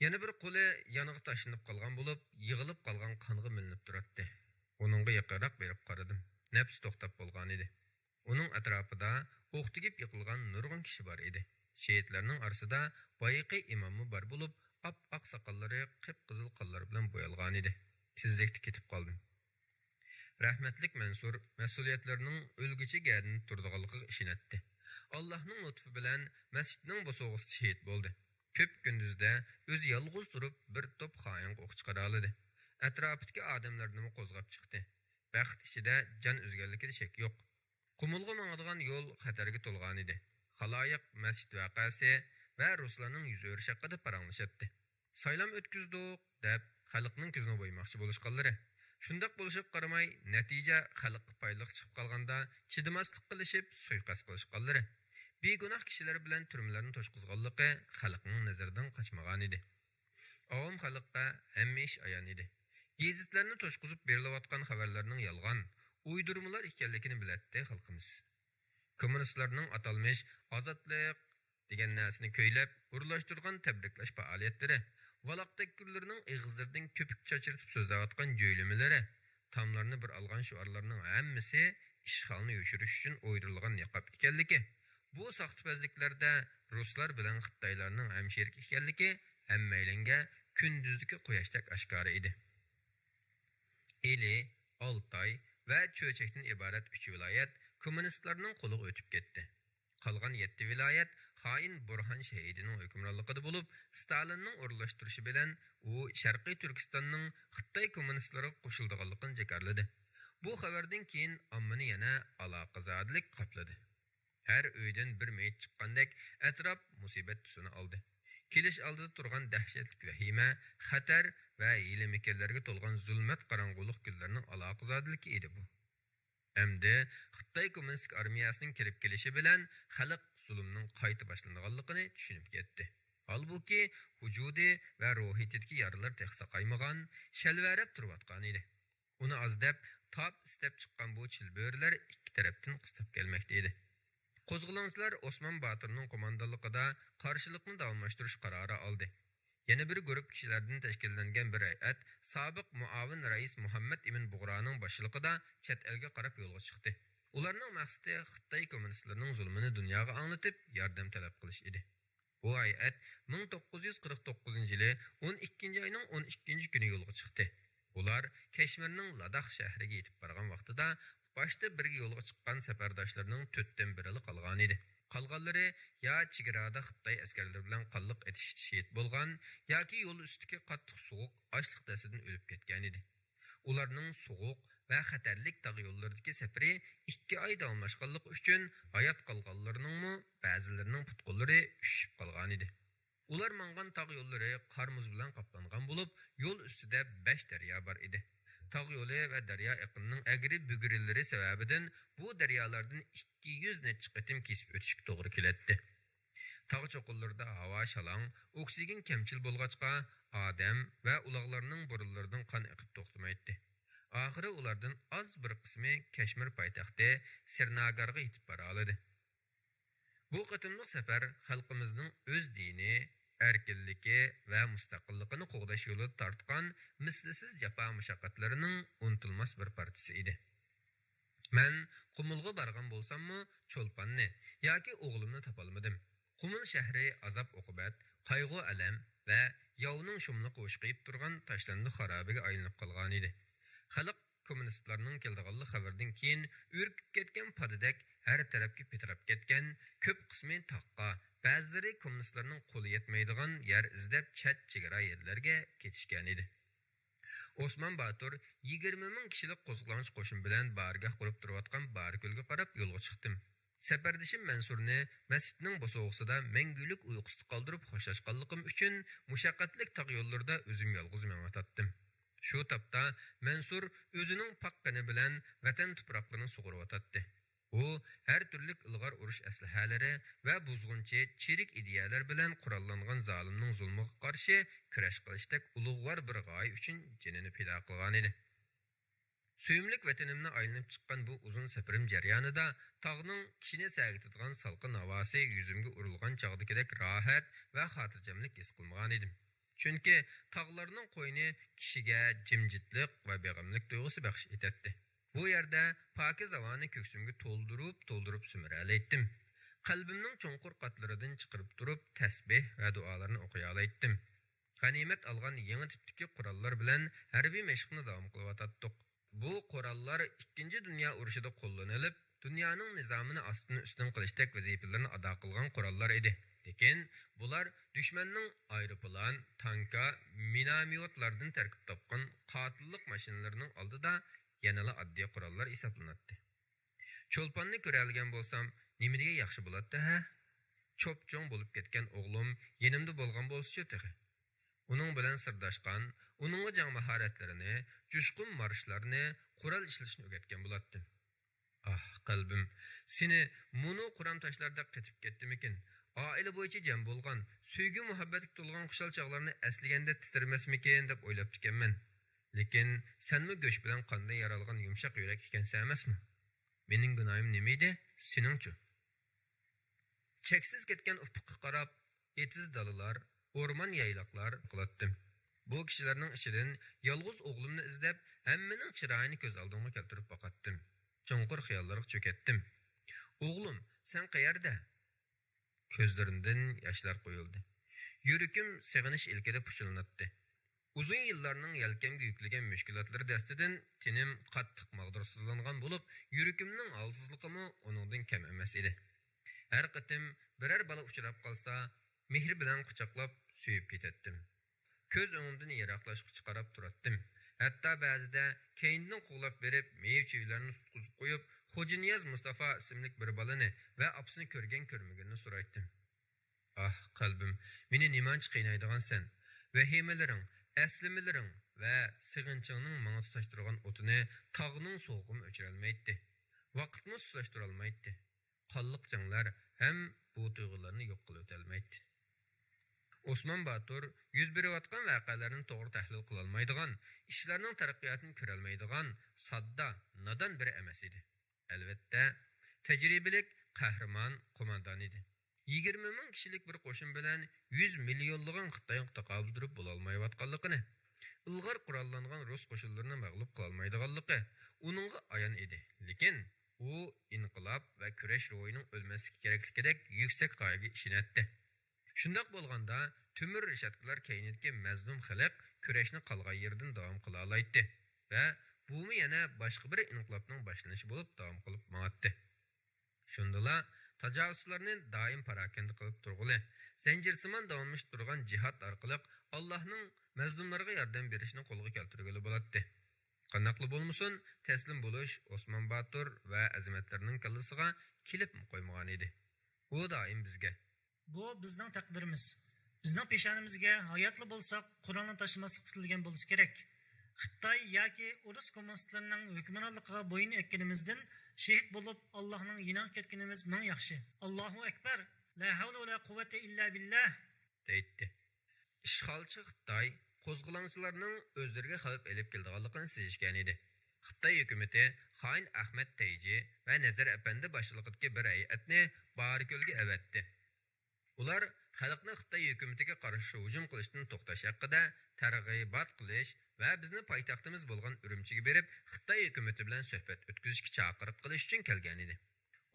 يەنە بىر قولى يانغا تاشلىنىپ قالغان بولۇپ، يىغىلىپ قالغان قانغا مىلىنىپ تۇراتتى. ئۇنىڭغا يېقىنراق بېرىپ قارىدىم. نەپىسى توختاپ بولغانىدى. ئۇنىڭ ئەتراپىدا ئوق تېگىپ يىقىلغان نۇرغۇن كىشى بار ئىدى. شېھىتلەرنىڭ ئارىسىدا بايىقى ئىماممۇ بار بولۇپ، ئاپئاق ساقاللىرى قىپقىزىل قانلار بىلەن بويالغانىدى. تېزلىكتە كېتىپ قالدىم. رەھمەتلىك مەنسۇر مەسئۇلىيەتلىرىنىڭ ئۆلگۈچە گەدىنىدە تۇرىدىغانلىقىغا ئىشىنەتتى. ئاللاھنىڭ لۇتفى بىلەن مەسچىتنىڭ بوسۇغىسىدا شېھىت بولدى. كۆپ كۈندۈزدە ئۆزى يالغۇز تۇرۇپ بىر توپ خائىنغا ئوق چىقىرالىدى. ئەتراپىدىكى ئادەملەرنىمۇ قوزغاپ چىقتى. بەخت ئىچىدە جان ئۈزگەنلىكىدە شەك يوق. قۇمۇلغا ماڭىدىغان يول خەتەرگە تولغانىدى. خالايىق مەسچىت ۋەقەسى ۋە رۇسلارنىڭ يۈز ئۆرۈشى ھەققىدە پاراڭلىشاتتى. سايلام ئۆتكۈزدۇق دەپ خەلقنىڭ كۆزىنى بويىماقچى بولۇشقانلىرى. شۇنداق بولۇشىغا قارىماي، نەتىجە خەلققە پايدىلىق چىقىپ قالغاندا چىدىماسلىق قىلىشىپ سۇيىقەست قىلىشقانلىرى. بىگۇناھ كىشىلەر بىلەن تۈرمىلەرنى توشقۇزغانلىقى خەلقنىڭ نەزىرىدىن قاچمىغانىدى. ئاۋام خەلققە ھەممە ئىش ئايان ئىدى. گېزىتلەرنى توشقۇزۇپ بېرىلىۋاتقان خەۋەرلەرنىڭ يالغان، ئويدۇرمىلار ئىكەنلىكىنى بىلەتتى خەلقىمىز. كوممۇنىستلارنىڭ ئاتالمىش ئازادلىق دېگەن نەرسىنى كۆيلەپ، ئورۇنلاشتۇرغان تەبرىكلەش پائالىيەتلىرى، ۋالاق تەككۈرلىرىنىڭ ئېغىزلىرىدىن كۆپۈك چاچرىتىپ سۆزلەۋاتقان جۆيلىمىلىرى، تاملارنى بىر ئالغان شوئارلارنىڭ ھەممىسى ئىشغالنى يوشۇرۇش ئۈچۈن ئويدۇرۇلغان نىقاب ئىكەنلىكى، بۇ ساختىپەزلىكلەردە رۇسلار بىلەن خىتايلارنىڭ ھەمشېرىك ئىكەنلىكى ھەممەيلەنگە كۈندۈزدىكى قۇياشتەك ئاشكارا ئىدى. ئىلى، ئالتاي ۋە چۆچەكتىن ئىبارەت ئۈچ ۋىلايەت كوممۇنىستلارنىڭ قولىغا ئۆتۈپ كەتتى. قالغان يەتتە ۋىلايەت خائىن بۇرھان شەھىدىنىڭ ھۆكۈمرانلىقىدا بولۇپ، ستالىننىڭ ئورۇنلاشتۇرۇشى بىلەن ئۇ شەرقىي تۈركىستاننىڭ خىتاي كوممۇنىستلىرىغا قوشۇلىدىغانلىقىنى جاكارلىدى. بۇ خەۋەردىن كېيىن ئاممىنى يەنە ئالاقىزادىلىك قاپلىدى. ھەر ئۆيدىن بىر مېيىت چىققاندەك ئەتراپ مۇسىبەت تۈسىنى ئالدى. كېلىش ئالدىدا تۇرغان دەھشەتلىك ۋەھىمە، خەتەر ۋە ھىيلە-مىكىرلەرگە تولغان زۇلمەت قاراڭغۇلۇق كۈنلىرىنىڭ ئالاقىزادىلىكى ئىدى بۇ. ئەمدى خىتاي كوممۇنىستىك ئارمىيەسىنىڭ كېلىپ كېلىشى بىلەن خەلق زۇلۇمنىڭ قايتا باشلىنىدىغانلىقىنى چۈشىنىپ كەتتى. ھالبۇكى، ۋۇجۇدى ۋە روھىيىتىدىكى يارىلار تېخى ساقايمىغان، شەلۋەرەپ تۇرۇۋاتقانىدى. ئۇنى ئاز دەپ، تاپ ئىستەپ چىققان بۇ چىلبۆرىلەر ئىككى تەرەپتىن قىستاپ كەلمەكتە ئىدى. قوزغىلاڭچىلار ئوسمان باتۇرنىڭ قوماندانلىقىدا قارشىلىقنى داۋاملاشتۇرۇش قارارى ئالدى. يەنە بىر گۇرۇپ كىشىلەردىن تەشكىللەنگەن بىر ھەيئەت سابىق مۇئاۋىن رەئىس مۇھەممەد ئىمىن بۇغرانىڭ باشچىلىقىدا چەت ئەلگە قاراپ يولغا چىقتى. ئۇلارنىڭ مەقسىتى خىتاي كوممۇنىستلىرىنىڭ زۇلمىنى دۇنياغا ئاڭلىتىپ، ياردەم تەلەپ قىلىش ئىدى. بۇ ھەيئەت مىڭ توققۇز يۈز قىرىق توققۇزىنچى يىلى ئون ئىككىنچى ئاينىڭ ئون ئىككىنچى كۈنى يولغا چىقتى. ئۇلار كەشمىرنىڭ لاداخ شەھىرىگە يېتىپ بارغان ۋاقتىدا، باشتا بىرگە يولغا چىققان سەپەرداشلىرىنىڭ تۆتتىن بىرىلا قالغانىدى. قالغانلىرى يا چېگرادا خىتاي ئەسكەرلىرى بىلەن قانلىق ئېتىشىشتا شېھىت بولغان، ياكى يول ئۈستىدىكى قاتتىق سوغۇق، ئاچلىق دەستىدىن ئۆلۈپ كەتكەنىدى. ئۇلارنىڭ سوغۇق ۋە خەتەرلىك تاغ يوللىرىدىكى سەپىرى ئىككى ئاي داۋاملاشقانلىقى ئۈچۈن، ھايات قالغانلىرىنىڭمۇ بەزىلىرىنىڭ پۇت-قوللىرى ئۈششۈپ قالغانىدى. ئۇلار ماڭغان تاغ يوللىرى قار-مۇز بىلەن قاپلانغان بولۇپ، يول ئۈستىدە بەش دەريا بار ئىدى. تاغ يولى ۋە دەريا ئېقىنىنىڭ ئەگرى-بۈگرىلىرى سەۋەبىدىن بۇ دەريالاردىن ئىككى يۈز نەچچە قېتىم كېسىپ ئۆتۈشكە توغرا كېلەتتى. تاغ چوققىلىرىدا ھاۋا شالاڭ، ئوكسىگېن كەمچىل بولغاچقا، ئادەم ۋە ئۇلاغلارنىڭ بۇرۇنلىرىدىن قان ئېقىپ توختىمايتتى. ئاخىرى ئۇلاردىن ئاز بىر قىسمى كەشمىر پايتەختى سىرناگارغا يېتىپ بارالىدى. بۇ قېتىملىق سەپەر خەلقىمىزنىڭ ئۆز دىنى، ئەركىنلىكى ۋە مۇستەقىللىقىنى قوغداش يولىدا تارتقان مىسلىسىز جاپا-مۇشەققەتلىرىنىڭ ئۇنتۇلماس بىر پارچىسى ئىدى. مەن قۇمۇلغا بارغان بولساممۇ، چولپاننى ياكى ئوغلۇمنى تاپالمىدىم. قۇمۇل شەھىرى ئازاب-ئوقۇبەت، قايغۇ-ئەلەم ۋە ياۋنىڭ شۇملۇقى ئۇشقىيىپ تۇرغان تاشلاندۇق خارابىگە ئايلىنىپ قالغانىدى. خەلق كوممۇنىستلارنىڭ كېلىدىغانلىق خەۋىرىدىن كېيىن ئۈركۈپ كەتكەن پادىدەك ھەر تەرەپكە پىتىراپ كەتكەن، كۆپ قىسمى تاغقا، بەزىلىرى كوممۇنىستلارنىڭ قولى يەتمەيدىغان يەر ئىزدەپ چەت چېگرا يەرلەرگە كېتىشكەنىدى. ئوسمان باتۇر يىگىرمە مىڭ كىشىلىك قوزغىلاڭچى قوشۇن بىلەن بارگاھ قۇرۇپ تۇرۇۋاتقان بارىكۆلگە قاراپ يولغا چىقتىم. سەپەردىشىم مەنسۇرنى مەسچىتنىڭ بوسۇغىسىدا مەڭگۈلۈك ئۇيقۇسىدا قالدۇرۇپ خوشلاشقانلىقىم ئۈچۈن مۇشەققەتلىك تاغ يوللىرىدا ئۆزۈم يالغۇز مېڭىۋاتاتتىم. شۇ تاپتا مەنسۇر ئۆزىنىڭ پاك قېنى بىلەن ۋەتەن تۇپراقلىرىنى سۇغۇرۇۋاتاتتى. ئۇ ھەر تۈرلۈك ئىلغار ئۇرۇش ئەسلىھەلىرى ۋە بۇزغۇنچى، چىرىك ئىدىيەلەر بىلەن قوراللانغان زالىمنىڭ زۇلمىغا قارشى كۈرەش قىلىشتەك ئۇلۇغۋار بىر غايە ئۈچۈن جېنىنى پىدا قىلغانىدى. سۆيۈملۈك ۋەتىنىمنى ئايلىنىپ چىققان بۇ ئۇزۇن سەپىرىم جەريانىدا تاغنىڭ كىشىنى سەگىتىدىغان سالقىن ھاۋاسى يۈزۈمگە ئۇرۇلغان چاغدىكىدەك راھەت ۋە خاتىرجەملىك ھېس قىلمىغانىدىم. چۈنكى تاغلارنىڭ قوينى كىشىگە جىمجىتلىق ۋە بېغىملىك تۇيغۇسى بەخش ئېتەتتى. بۇ يەردە پاكىز ھاۋانى كۆكسۈمگە تولدۇرۇپ، تولدۇرۇپ سۈمۈرەلەيتتىم. قەلبىمنىڭ چوڭقۇر قاتلىرىدىن چىقىرىپ تۇرۇپ تەسبىھ ۋە دۇئالارنى ئوقۇيالايتتىم. غەنىيمەت ئالغان يېڭى تىپتىكى قوراللار بىلەن ھەربىي مەشىقنى داۋام قىلىۋاتاتتۇق. بۇ قوراللار ئىككىنچى دۇنيا ئۇرۇشىدا قوللىنىلىپ، دۇنيانىڭ نىزامىنى ئاستىن-ئۈستۈن قىلىشتەك ۋەزىپىلىرىنى ئادا قىلغان قوراللار ئىدى. لېكىن بۇلار دۈشمەننىڭ ئايروپىلان، تانكا، مىناميوتلاردىن تەركىب تاپقان قاتىللىق ماشىنىلىرىنىڭ ئالدىدا يەنىلا ئاددىي قوراللار ھېسابلىناتتى. چولپاننى كۆرەلىگەن بولسام، نېمە دېگەن ياخشى بولاتتى ھە؟ چوپچوڭ بولۇپ كەتكەن ئوغلۇم يېنىمدا بولغان بولسىچۇ تېخى؟ ئۇنىڭ بىلەن سىرداشقان، ئۇنىڭغا جەڭ ماھارەتلىرىنى، جۇشقۇن مارشلارنى، قورال ئىشلىتىشنى ئۆگەتكەن بولاتتىم. ئاھ، قەلبىم، سېنى مۇنۇ قۇرام تاشلاردەك قېتىپ كەتتىمىكىن؟ ئائىلە بويىچە جەم بولغان، سۆيگۈ-مۇھەببەتكە تولغان خۇشال چاغلارنى ئەسلىگەندە تىترىمەسمىكىن دەپ ئويلاپتىكەنمەن. لېكىن سەنمۇ گۆش بىلەن قاندىن يارالغان يۇمشاق يۈرەك ئىكەنسەن ئەمەسمۇ؟ مېنىڭ گۇناھىم نېمە ئىدى؟ سېنىڭچۇ؟ چەكسىز كەتكەن ئۇپۇققا قاراپ، ئېتىز دالىلار، ئورمان يايلاقلار قىلاتتىم. بۇ كىشىلەرنىڭ ئىچىدىن يالغۇز ئوغلۇمنى ئىزدەپ، ھەممىنىڭ چىرايىنى كۆز ئالدىمغا كەلتۈرۈپ باقاتتىم. چوڭقۇر خىياللارغا چۆكەتتىم. ئوغلۇم، سەن قەيەردە؟ كۆزلىرىمدىن ياشلار قۇيۇلدى. يۈرىكىم سېغىنىش ئىلكىدە پۇچۇلىناتتى. ئۇزۇن يىللارنىڭ يەلكەمگە يۈكلىگەن مۈشكۈلاتلىرى دەستىدىن تېنىم قاتتىق ماغدۇرسىزلانغان بولۇپ، يۈرىكىمنىڭ ھالسىزلىقىمۇ ئۇنىڭدىن كەم ئەمەس ئىدى. ھەر قېتىم بىرەر بالا ئۇچراپ قالسا، مېھرى بىلەن قۇچاقلاپ سۆيۈپ كېتەتتىم. كۆز ئۆڭۈمدىن يىراقلاشقۇچە قاراپ تۇراتتىم. ھەتتا بەزىدە كەينىدىن قوغلاپ بېرىپ، مېۋە-چېۋىلەرنى تۇتقۇزۇپ قويۇپ، خوجانىياز مۇستافا ئىسىملىك بىر بالىنى ۋە ئاپىسىنى كۆرگەن-كۆرمىگىنىنى سورايتتىم. ئاھ، قەلبىم، مېنى نېمانچە قىينايدىغانسەن؟ ۋەھىمىلىرىڭ، ئەسلىمىلىرىڭ ۋە سېغىنچىڭنىڭ ماڭا تۇتاشتۇرغان ئوتىنى تاغنىڭ سوغۇقىمۇ ئۆچۈرەلمەيتتى. ۋاقىتمۇ سۇسلاشتۇرالمايتتى. قانلىق جەڭلەر ھەم بۇ تۇيغۇلارنى يوق قىلىۋېتەلمەيتتى. ئوسمان باتۇر يۈز بېرىۋاتقان ۋەقەلەرنى توغرا تەھلىل قىلالمايدىغان، ئىشلارنىڭ تەرەققىياتىنى كۆرەلمەيدىغان، ساددا، نادان بىرى ئەمەس ئىدى. ئەلۋەتتە، تەجرىبىلىك، قەھرىمان قوماندان ئىدى. يىگىرمە مىڭ كىشىلىك بىر قوشۇن بىلەن يۈز مىليونلىغان خىتايغا تاقابىل تۇرۇپ بولالمايۋاتقانلىقىنى، ئىلغار قوراللانغان رۇس قوشۇنلىرىنى مەغلۇپ قىلالمايدىغانلىقى ئۇنىڭغا ئايان ئىدى. لېكىن ئۇ ئىنقىلاب ۋە كۈرەش روھىنىڭ ئۆلمەسلىكى كېرەكلىكىدەك يۈكسەك غايىگە ئىشىنەتتى. شۇنداق بولغاندا، تۆمۈر رېشاتكىلار كەينىدىكى مەزلۇم خەلق كۈرەشنى قالغان يېرىدىن داۋام قىلالايتتى ۋە بۇمۇ يەنە باشقا بىر ئىنقىلابنىڭ باشلىنىشى بولۇپ داۋام قىلىپ ماڭاتتى. شۇندىلا تاجاۋۇزچىلارنى دائىم پاراكەندە قىلىپ تۇرغىلى، زەنجىرسىمان داۋاملىشىپ تۇرغان جىھاد ئارقىلىق ئاللاھنىڭ مەزلۇملارغا ياردەم بېرىشىنى قولغا كەلتۈرگىلى بولاتتى. قانداقلا بولمىسۇن، تەسلىم بولۇش ئوسمان باتۇر ۋە ئەزىمەتلىرىنىڭ كاللىسىغا كېلىپمۇ قويمىغانىدى. ئۇ دائىم بىزگە، بۇ بىزنىڭ تەقدىرىمىز. بىزنىڭ پېشانىمىزگە ھاياتلا بولساق قورالنى تاشلىماسلىق پۈتۈلگەن بولسا كېرەك. خىتاي ياكى ئورۇس كوممۇنىستلىرىنىڭ ھۆكۈمرانلىقىغا بويۇن ئەگكىنىمىزدىن شېھىت بولۇپ، ئاللاھنىڭ يېنىغا كەتكىنىمىز مىڭ ياخشى. ئاللاھۇ ئەكبەر! لا ھەۋلە ۋە لا قۇۋۋەتە ئىللا بىللاھ! دەيتتى. ئىشغالچى خىتاي قوزغىلاڭچىلارنىڭ ئۆزلىرىگە خەۋپ ئېلىپ كېلىدىغانلىقىنى سېزىشكەنىدى. خىتاي ھۆكۈمىتى خائىن ئەخمەت تەيجى ۋە نەزەر ئەپەندى باشچىلىقىدىكى بىر ھەيئەتنى بارىكۆلگە ئەۋەتتى. ئۇلار خەلقنى خىتاي ھۆكۈمىتىگە قارشى ھۇجۇم قىلىشتىن توختاش ھەققىدە تەرغىبات قىلىش ۋە بىزنى پايتەختىمىز بولغان ئۈرۈمچىگە بېرىپ، خىتاي ھۆكۈمىتى بىلەن سۆھبەت ئۆتكۈزۈشكە چاقىرىق قىلىش ئۈچۈن كەلگەنىدى.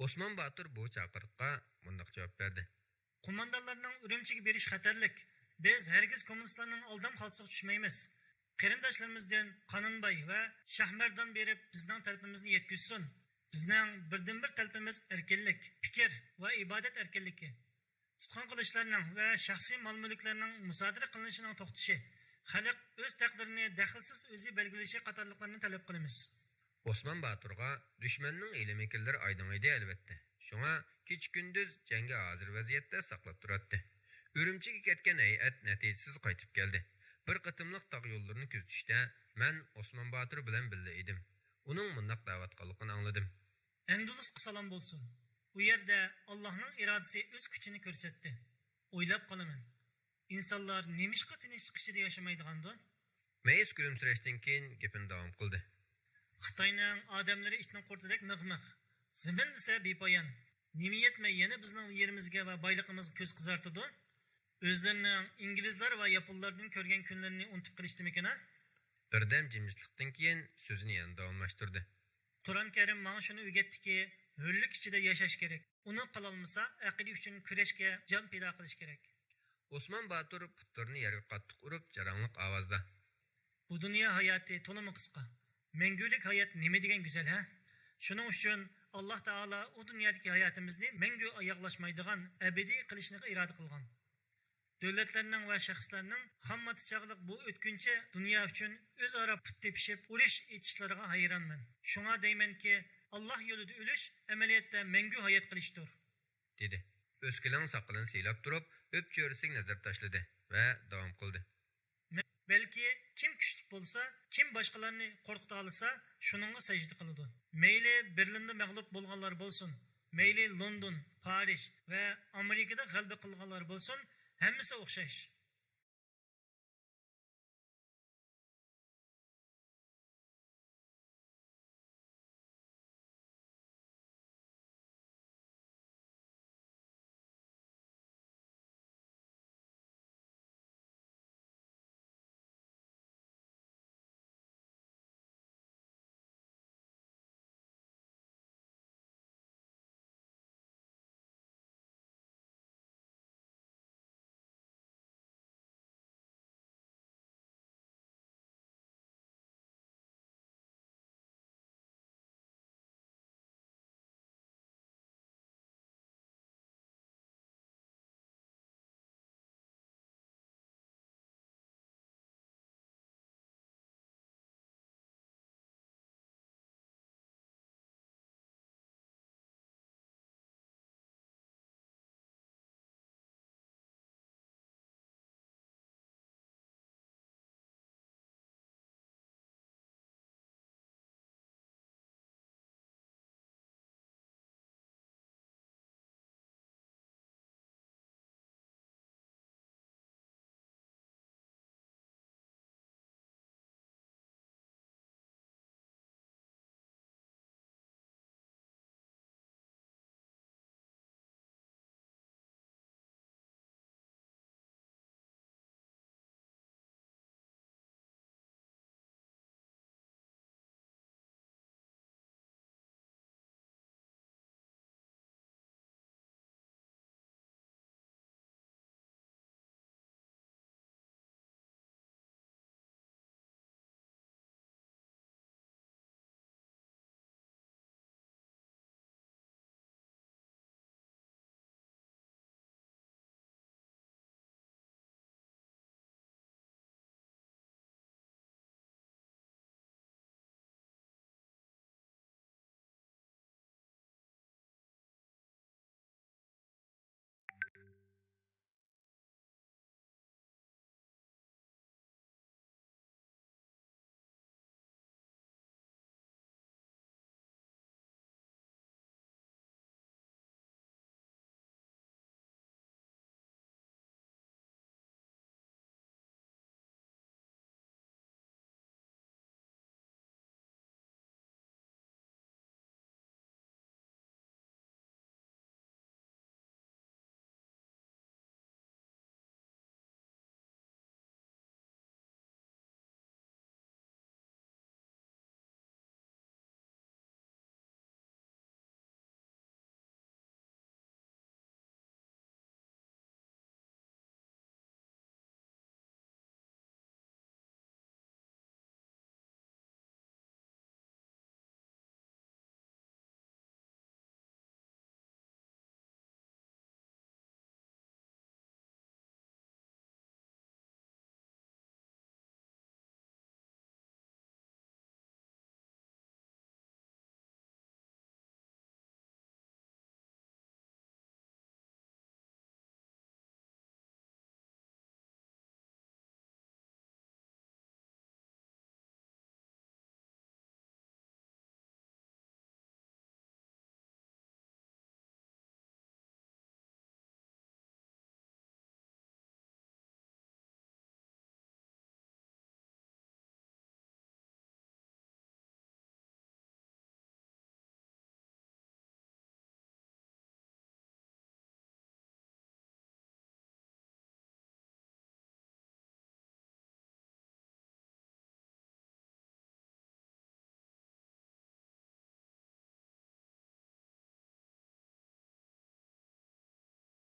ئوسمان باتۇر بۇ چاقىرىققا مۇنداق جاۋاب بەردى. قوماندانلارنىڭ ئۈرۈمچىگە بېرىشى خەتەرلىك. بىز ھەرگىز كوممۇنىستلارنىڭ ئالدام خالتىسىغا چۈشمەيمىز. قېرىنداشلىرىمىزدىن قانۇنباي ۋە شاھمەردان بېرىپ بىزنىڭ تەلىپىمىزنى يەتكۈزسۇن. بىزنىڭ بىردىنبىر تەلىپىمىز ئەركىنلىك، پىكىر ۋە ئىبادەت ئەركىنلىكى. تۇتقۇن قىلىشلارنىڭ ۋە شەخسىي مال-مۈلۈكلەرنىڭ مۇسادىرە قىلىنىشىنىڭ توختىشى، خەلق ئۆز تەقدىرىنى دەخلىسىز ئۆزى بەلگىلىشى قاتارلىقلارنى تەلەپ قىلىمىز. ئوسمان باتۇرغا دۈشمەننىڭ ھىيلە-مىكىرلىرى ئايدىڭ ئىدى، ئەلۋەتتە. شۇڭا كېچە-كۈندۈز جەڭگە ھازىر ۋەزىيەتتە ساقلاپ تۇراتتى. ئۈرۈمچىگە كەتكەن ھەيئەت نەتىجىسىز قايتىپ كەلدى. بىر قېتىملىق تاغ يوللىرىنى كۆزىتىشتە مەن ئوسمان باتۇر بىلەن بىللە ئىدىم. ئۇنىڭ مۇنداق دەۋاتقانلىقىنى ئاڭلىدىم. ئەندۇلۇسقا سالام بولسۇن. ئۇ يەردە ئاللاھنىڭ ئىرادىسى ئۆز كۈچىنى كۆرسەتتى. ئويلاپ قالىمەن، ئىنسانلار نېمىشقا تىنچلىق ئىچىدە ياشىمايدىغاندۇ؟ مەيىس كۈلۈمسىرەشتىن كېيىن گېپىنى داۋام قىلدى. خىتاينىڭ ئادەملىرى ئىتنىڭ قۇرتىدەك مىغ-مىغ. زېمىن دېسە بىپايان. نېمە يەتمەي يەنە بىزنىڭ يېرىمىزگە ۋە بايلىقىمىزغا كۆز قىزارتىدۇ؟ ئۆزلىرىنىڭ ئىنگلىزلار ۋە ياپونلاردىن كۆرگەن كۈنلىرىنى ئۇنتۇپ قېلىشتىمىكىن ھە؟ بىردەم جىمجىتلىقتىن كېيىن سۆزىنى يەنە داۋاملاشتۇردى. قۇرئان كەرىم ماڭا شۇنى ئۆگەتتىكى، ھۆرلۈك ئىچىدە ياشاش كېرەك. ئۇنى قىلالمىسا، ئەقىدە ئۈچۈن كۈرەشكە جان پىدا قىلىش كېرەك. ئوسمان باتۇر پۇتلىرىنى يەرگە قاتتىق ئۇرۇپ، جاراڭلىق ئاۋازدا. بۇ دۇنيا ھاياتى تولىمۇ قىسقا. مەڭگۈلۈك ھايات نېمە دېگەن گۈزەل، ھە؟ شۇنىڭ ئۈچۈن ئاللاھ تائالا ئۇ دۇنيادىكى ھاياتىمىزنى مەڭگۈ ئاياغلاشمايدىغان، ئەبەدىي قىلىشنى ئىرادە قىلغان. دۆلەتلەرنىڭ ۋە شەخسلەرنىڭ خام ماتا چاغلىق بۇ ئۆتكۈنچى دۇنيا ئۈچۈن ئۆزئارا پۇت تېپىشىپ، ئۇرۇش ئېچىشلىرىغا ھەيرانمەن. شۇڭا دەيمەنكى، ئاللاھ يولىدا ئۆلۈش ئەمەلىيەتتە مەڭگۈ ھايات قىلىشتۇر. دېدى. ئۆسكىلەڭ ساقىلىنى سىيلاپ تۇرۇپ، ئۆپچۆرىسىگە نەزەر تاشلىدى ۋە داۋام قىلدى. بەلكى كىم كۈچلۈك بولسا، كىم باشقىلارنى قورقۇتالىسا، شۇنىڭغا سەجدە قىلىدۇ. مەيلى بېرلىندا مەغلۇپ بولغانلار بولسۇن، مەيلى لوندون، پارىژ ۋە ئامېرىكىدا غەلىبە قىلغانلار بولسۇن، ھەممىسى ئوخشاش.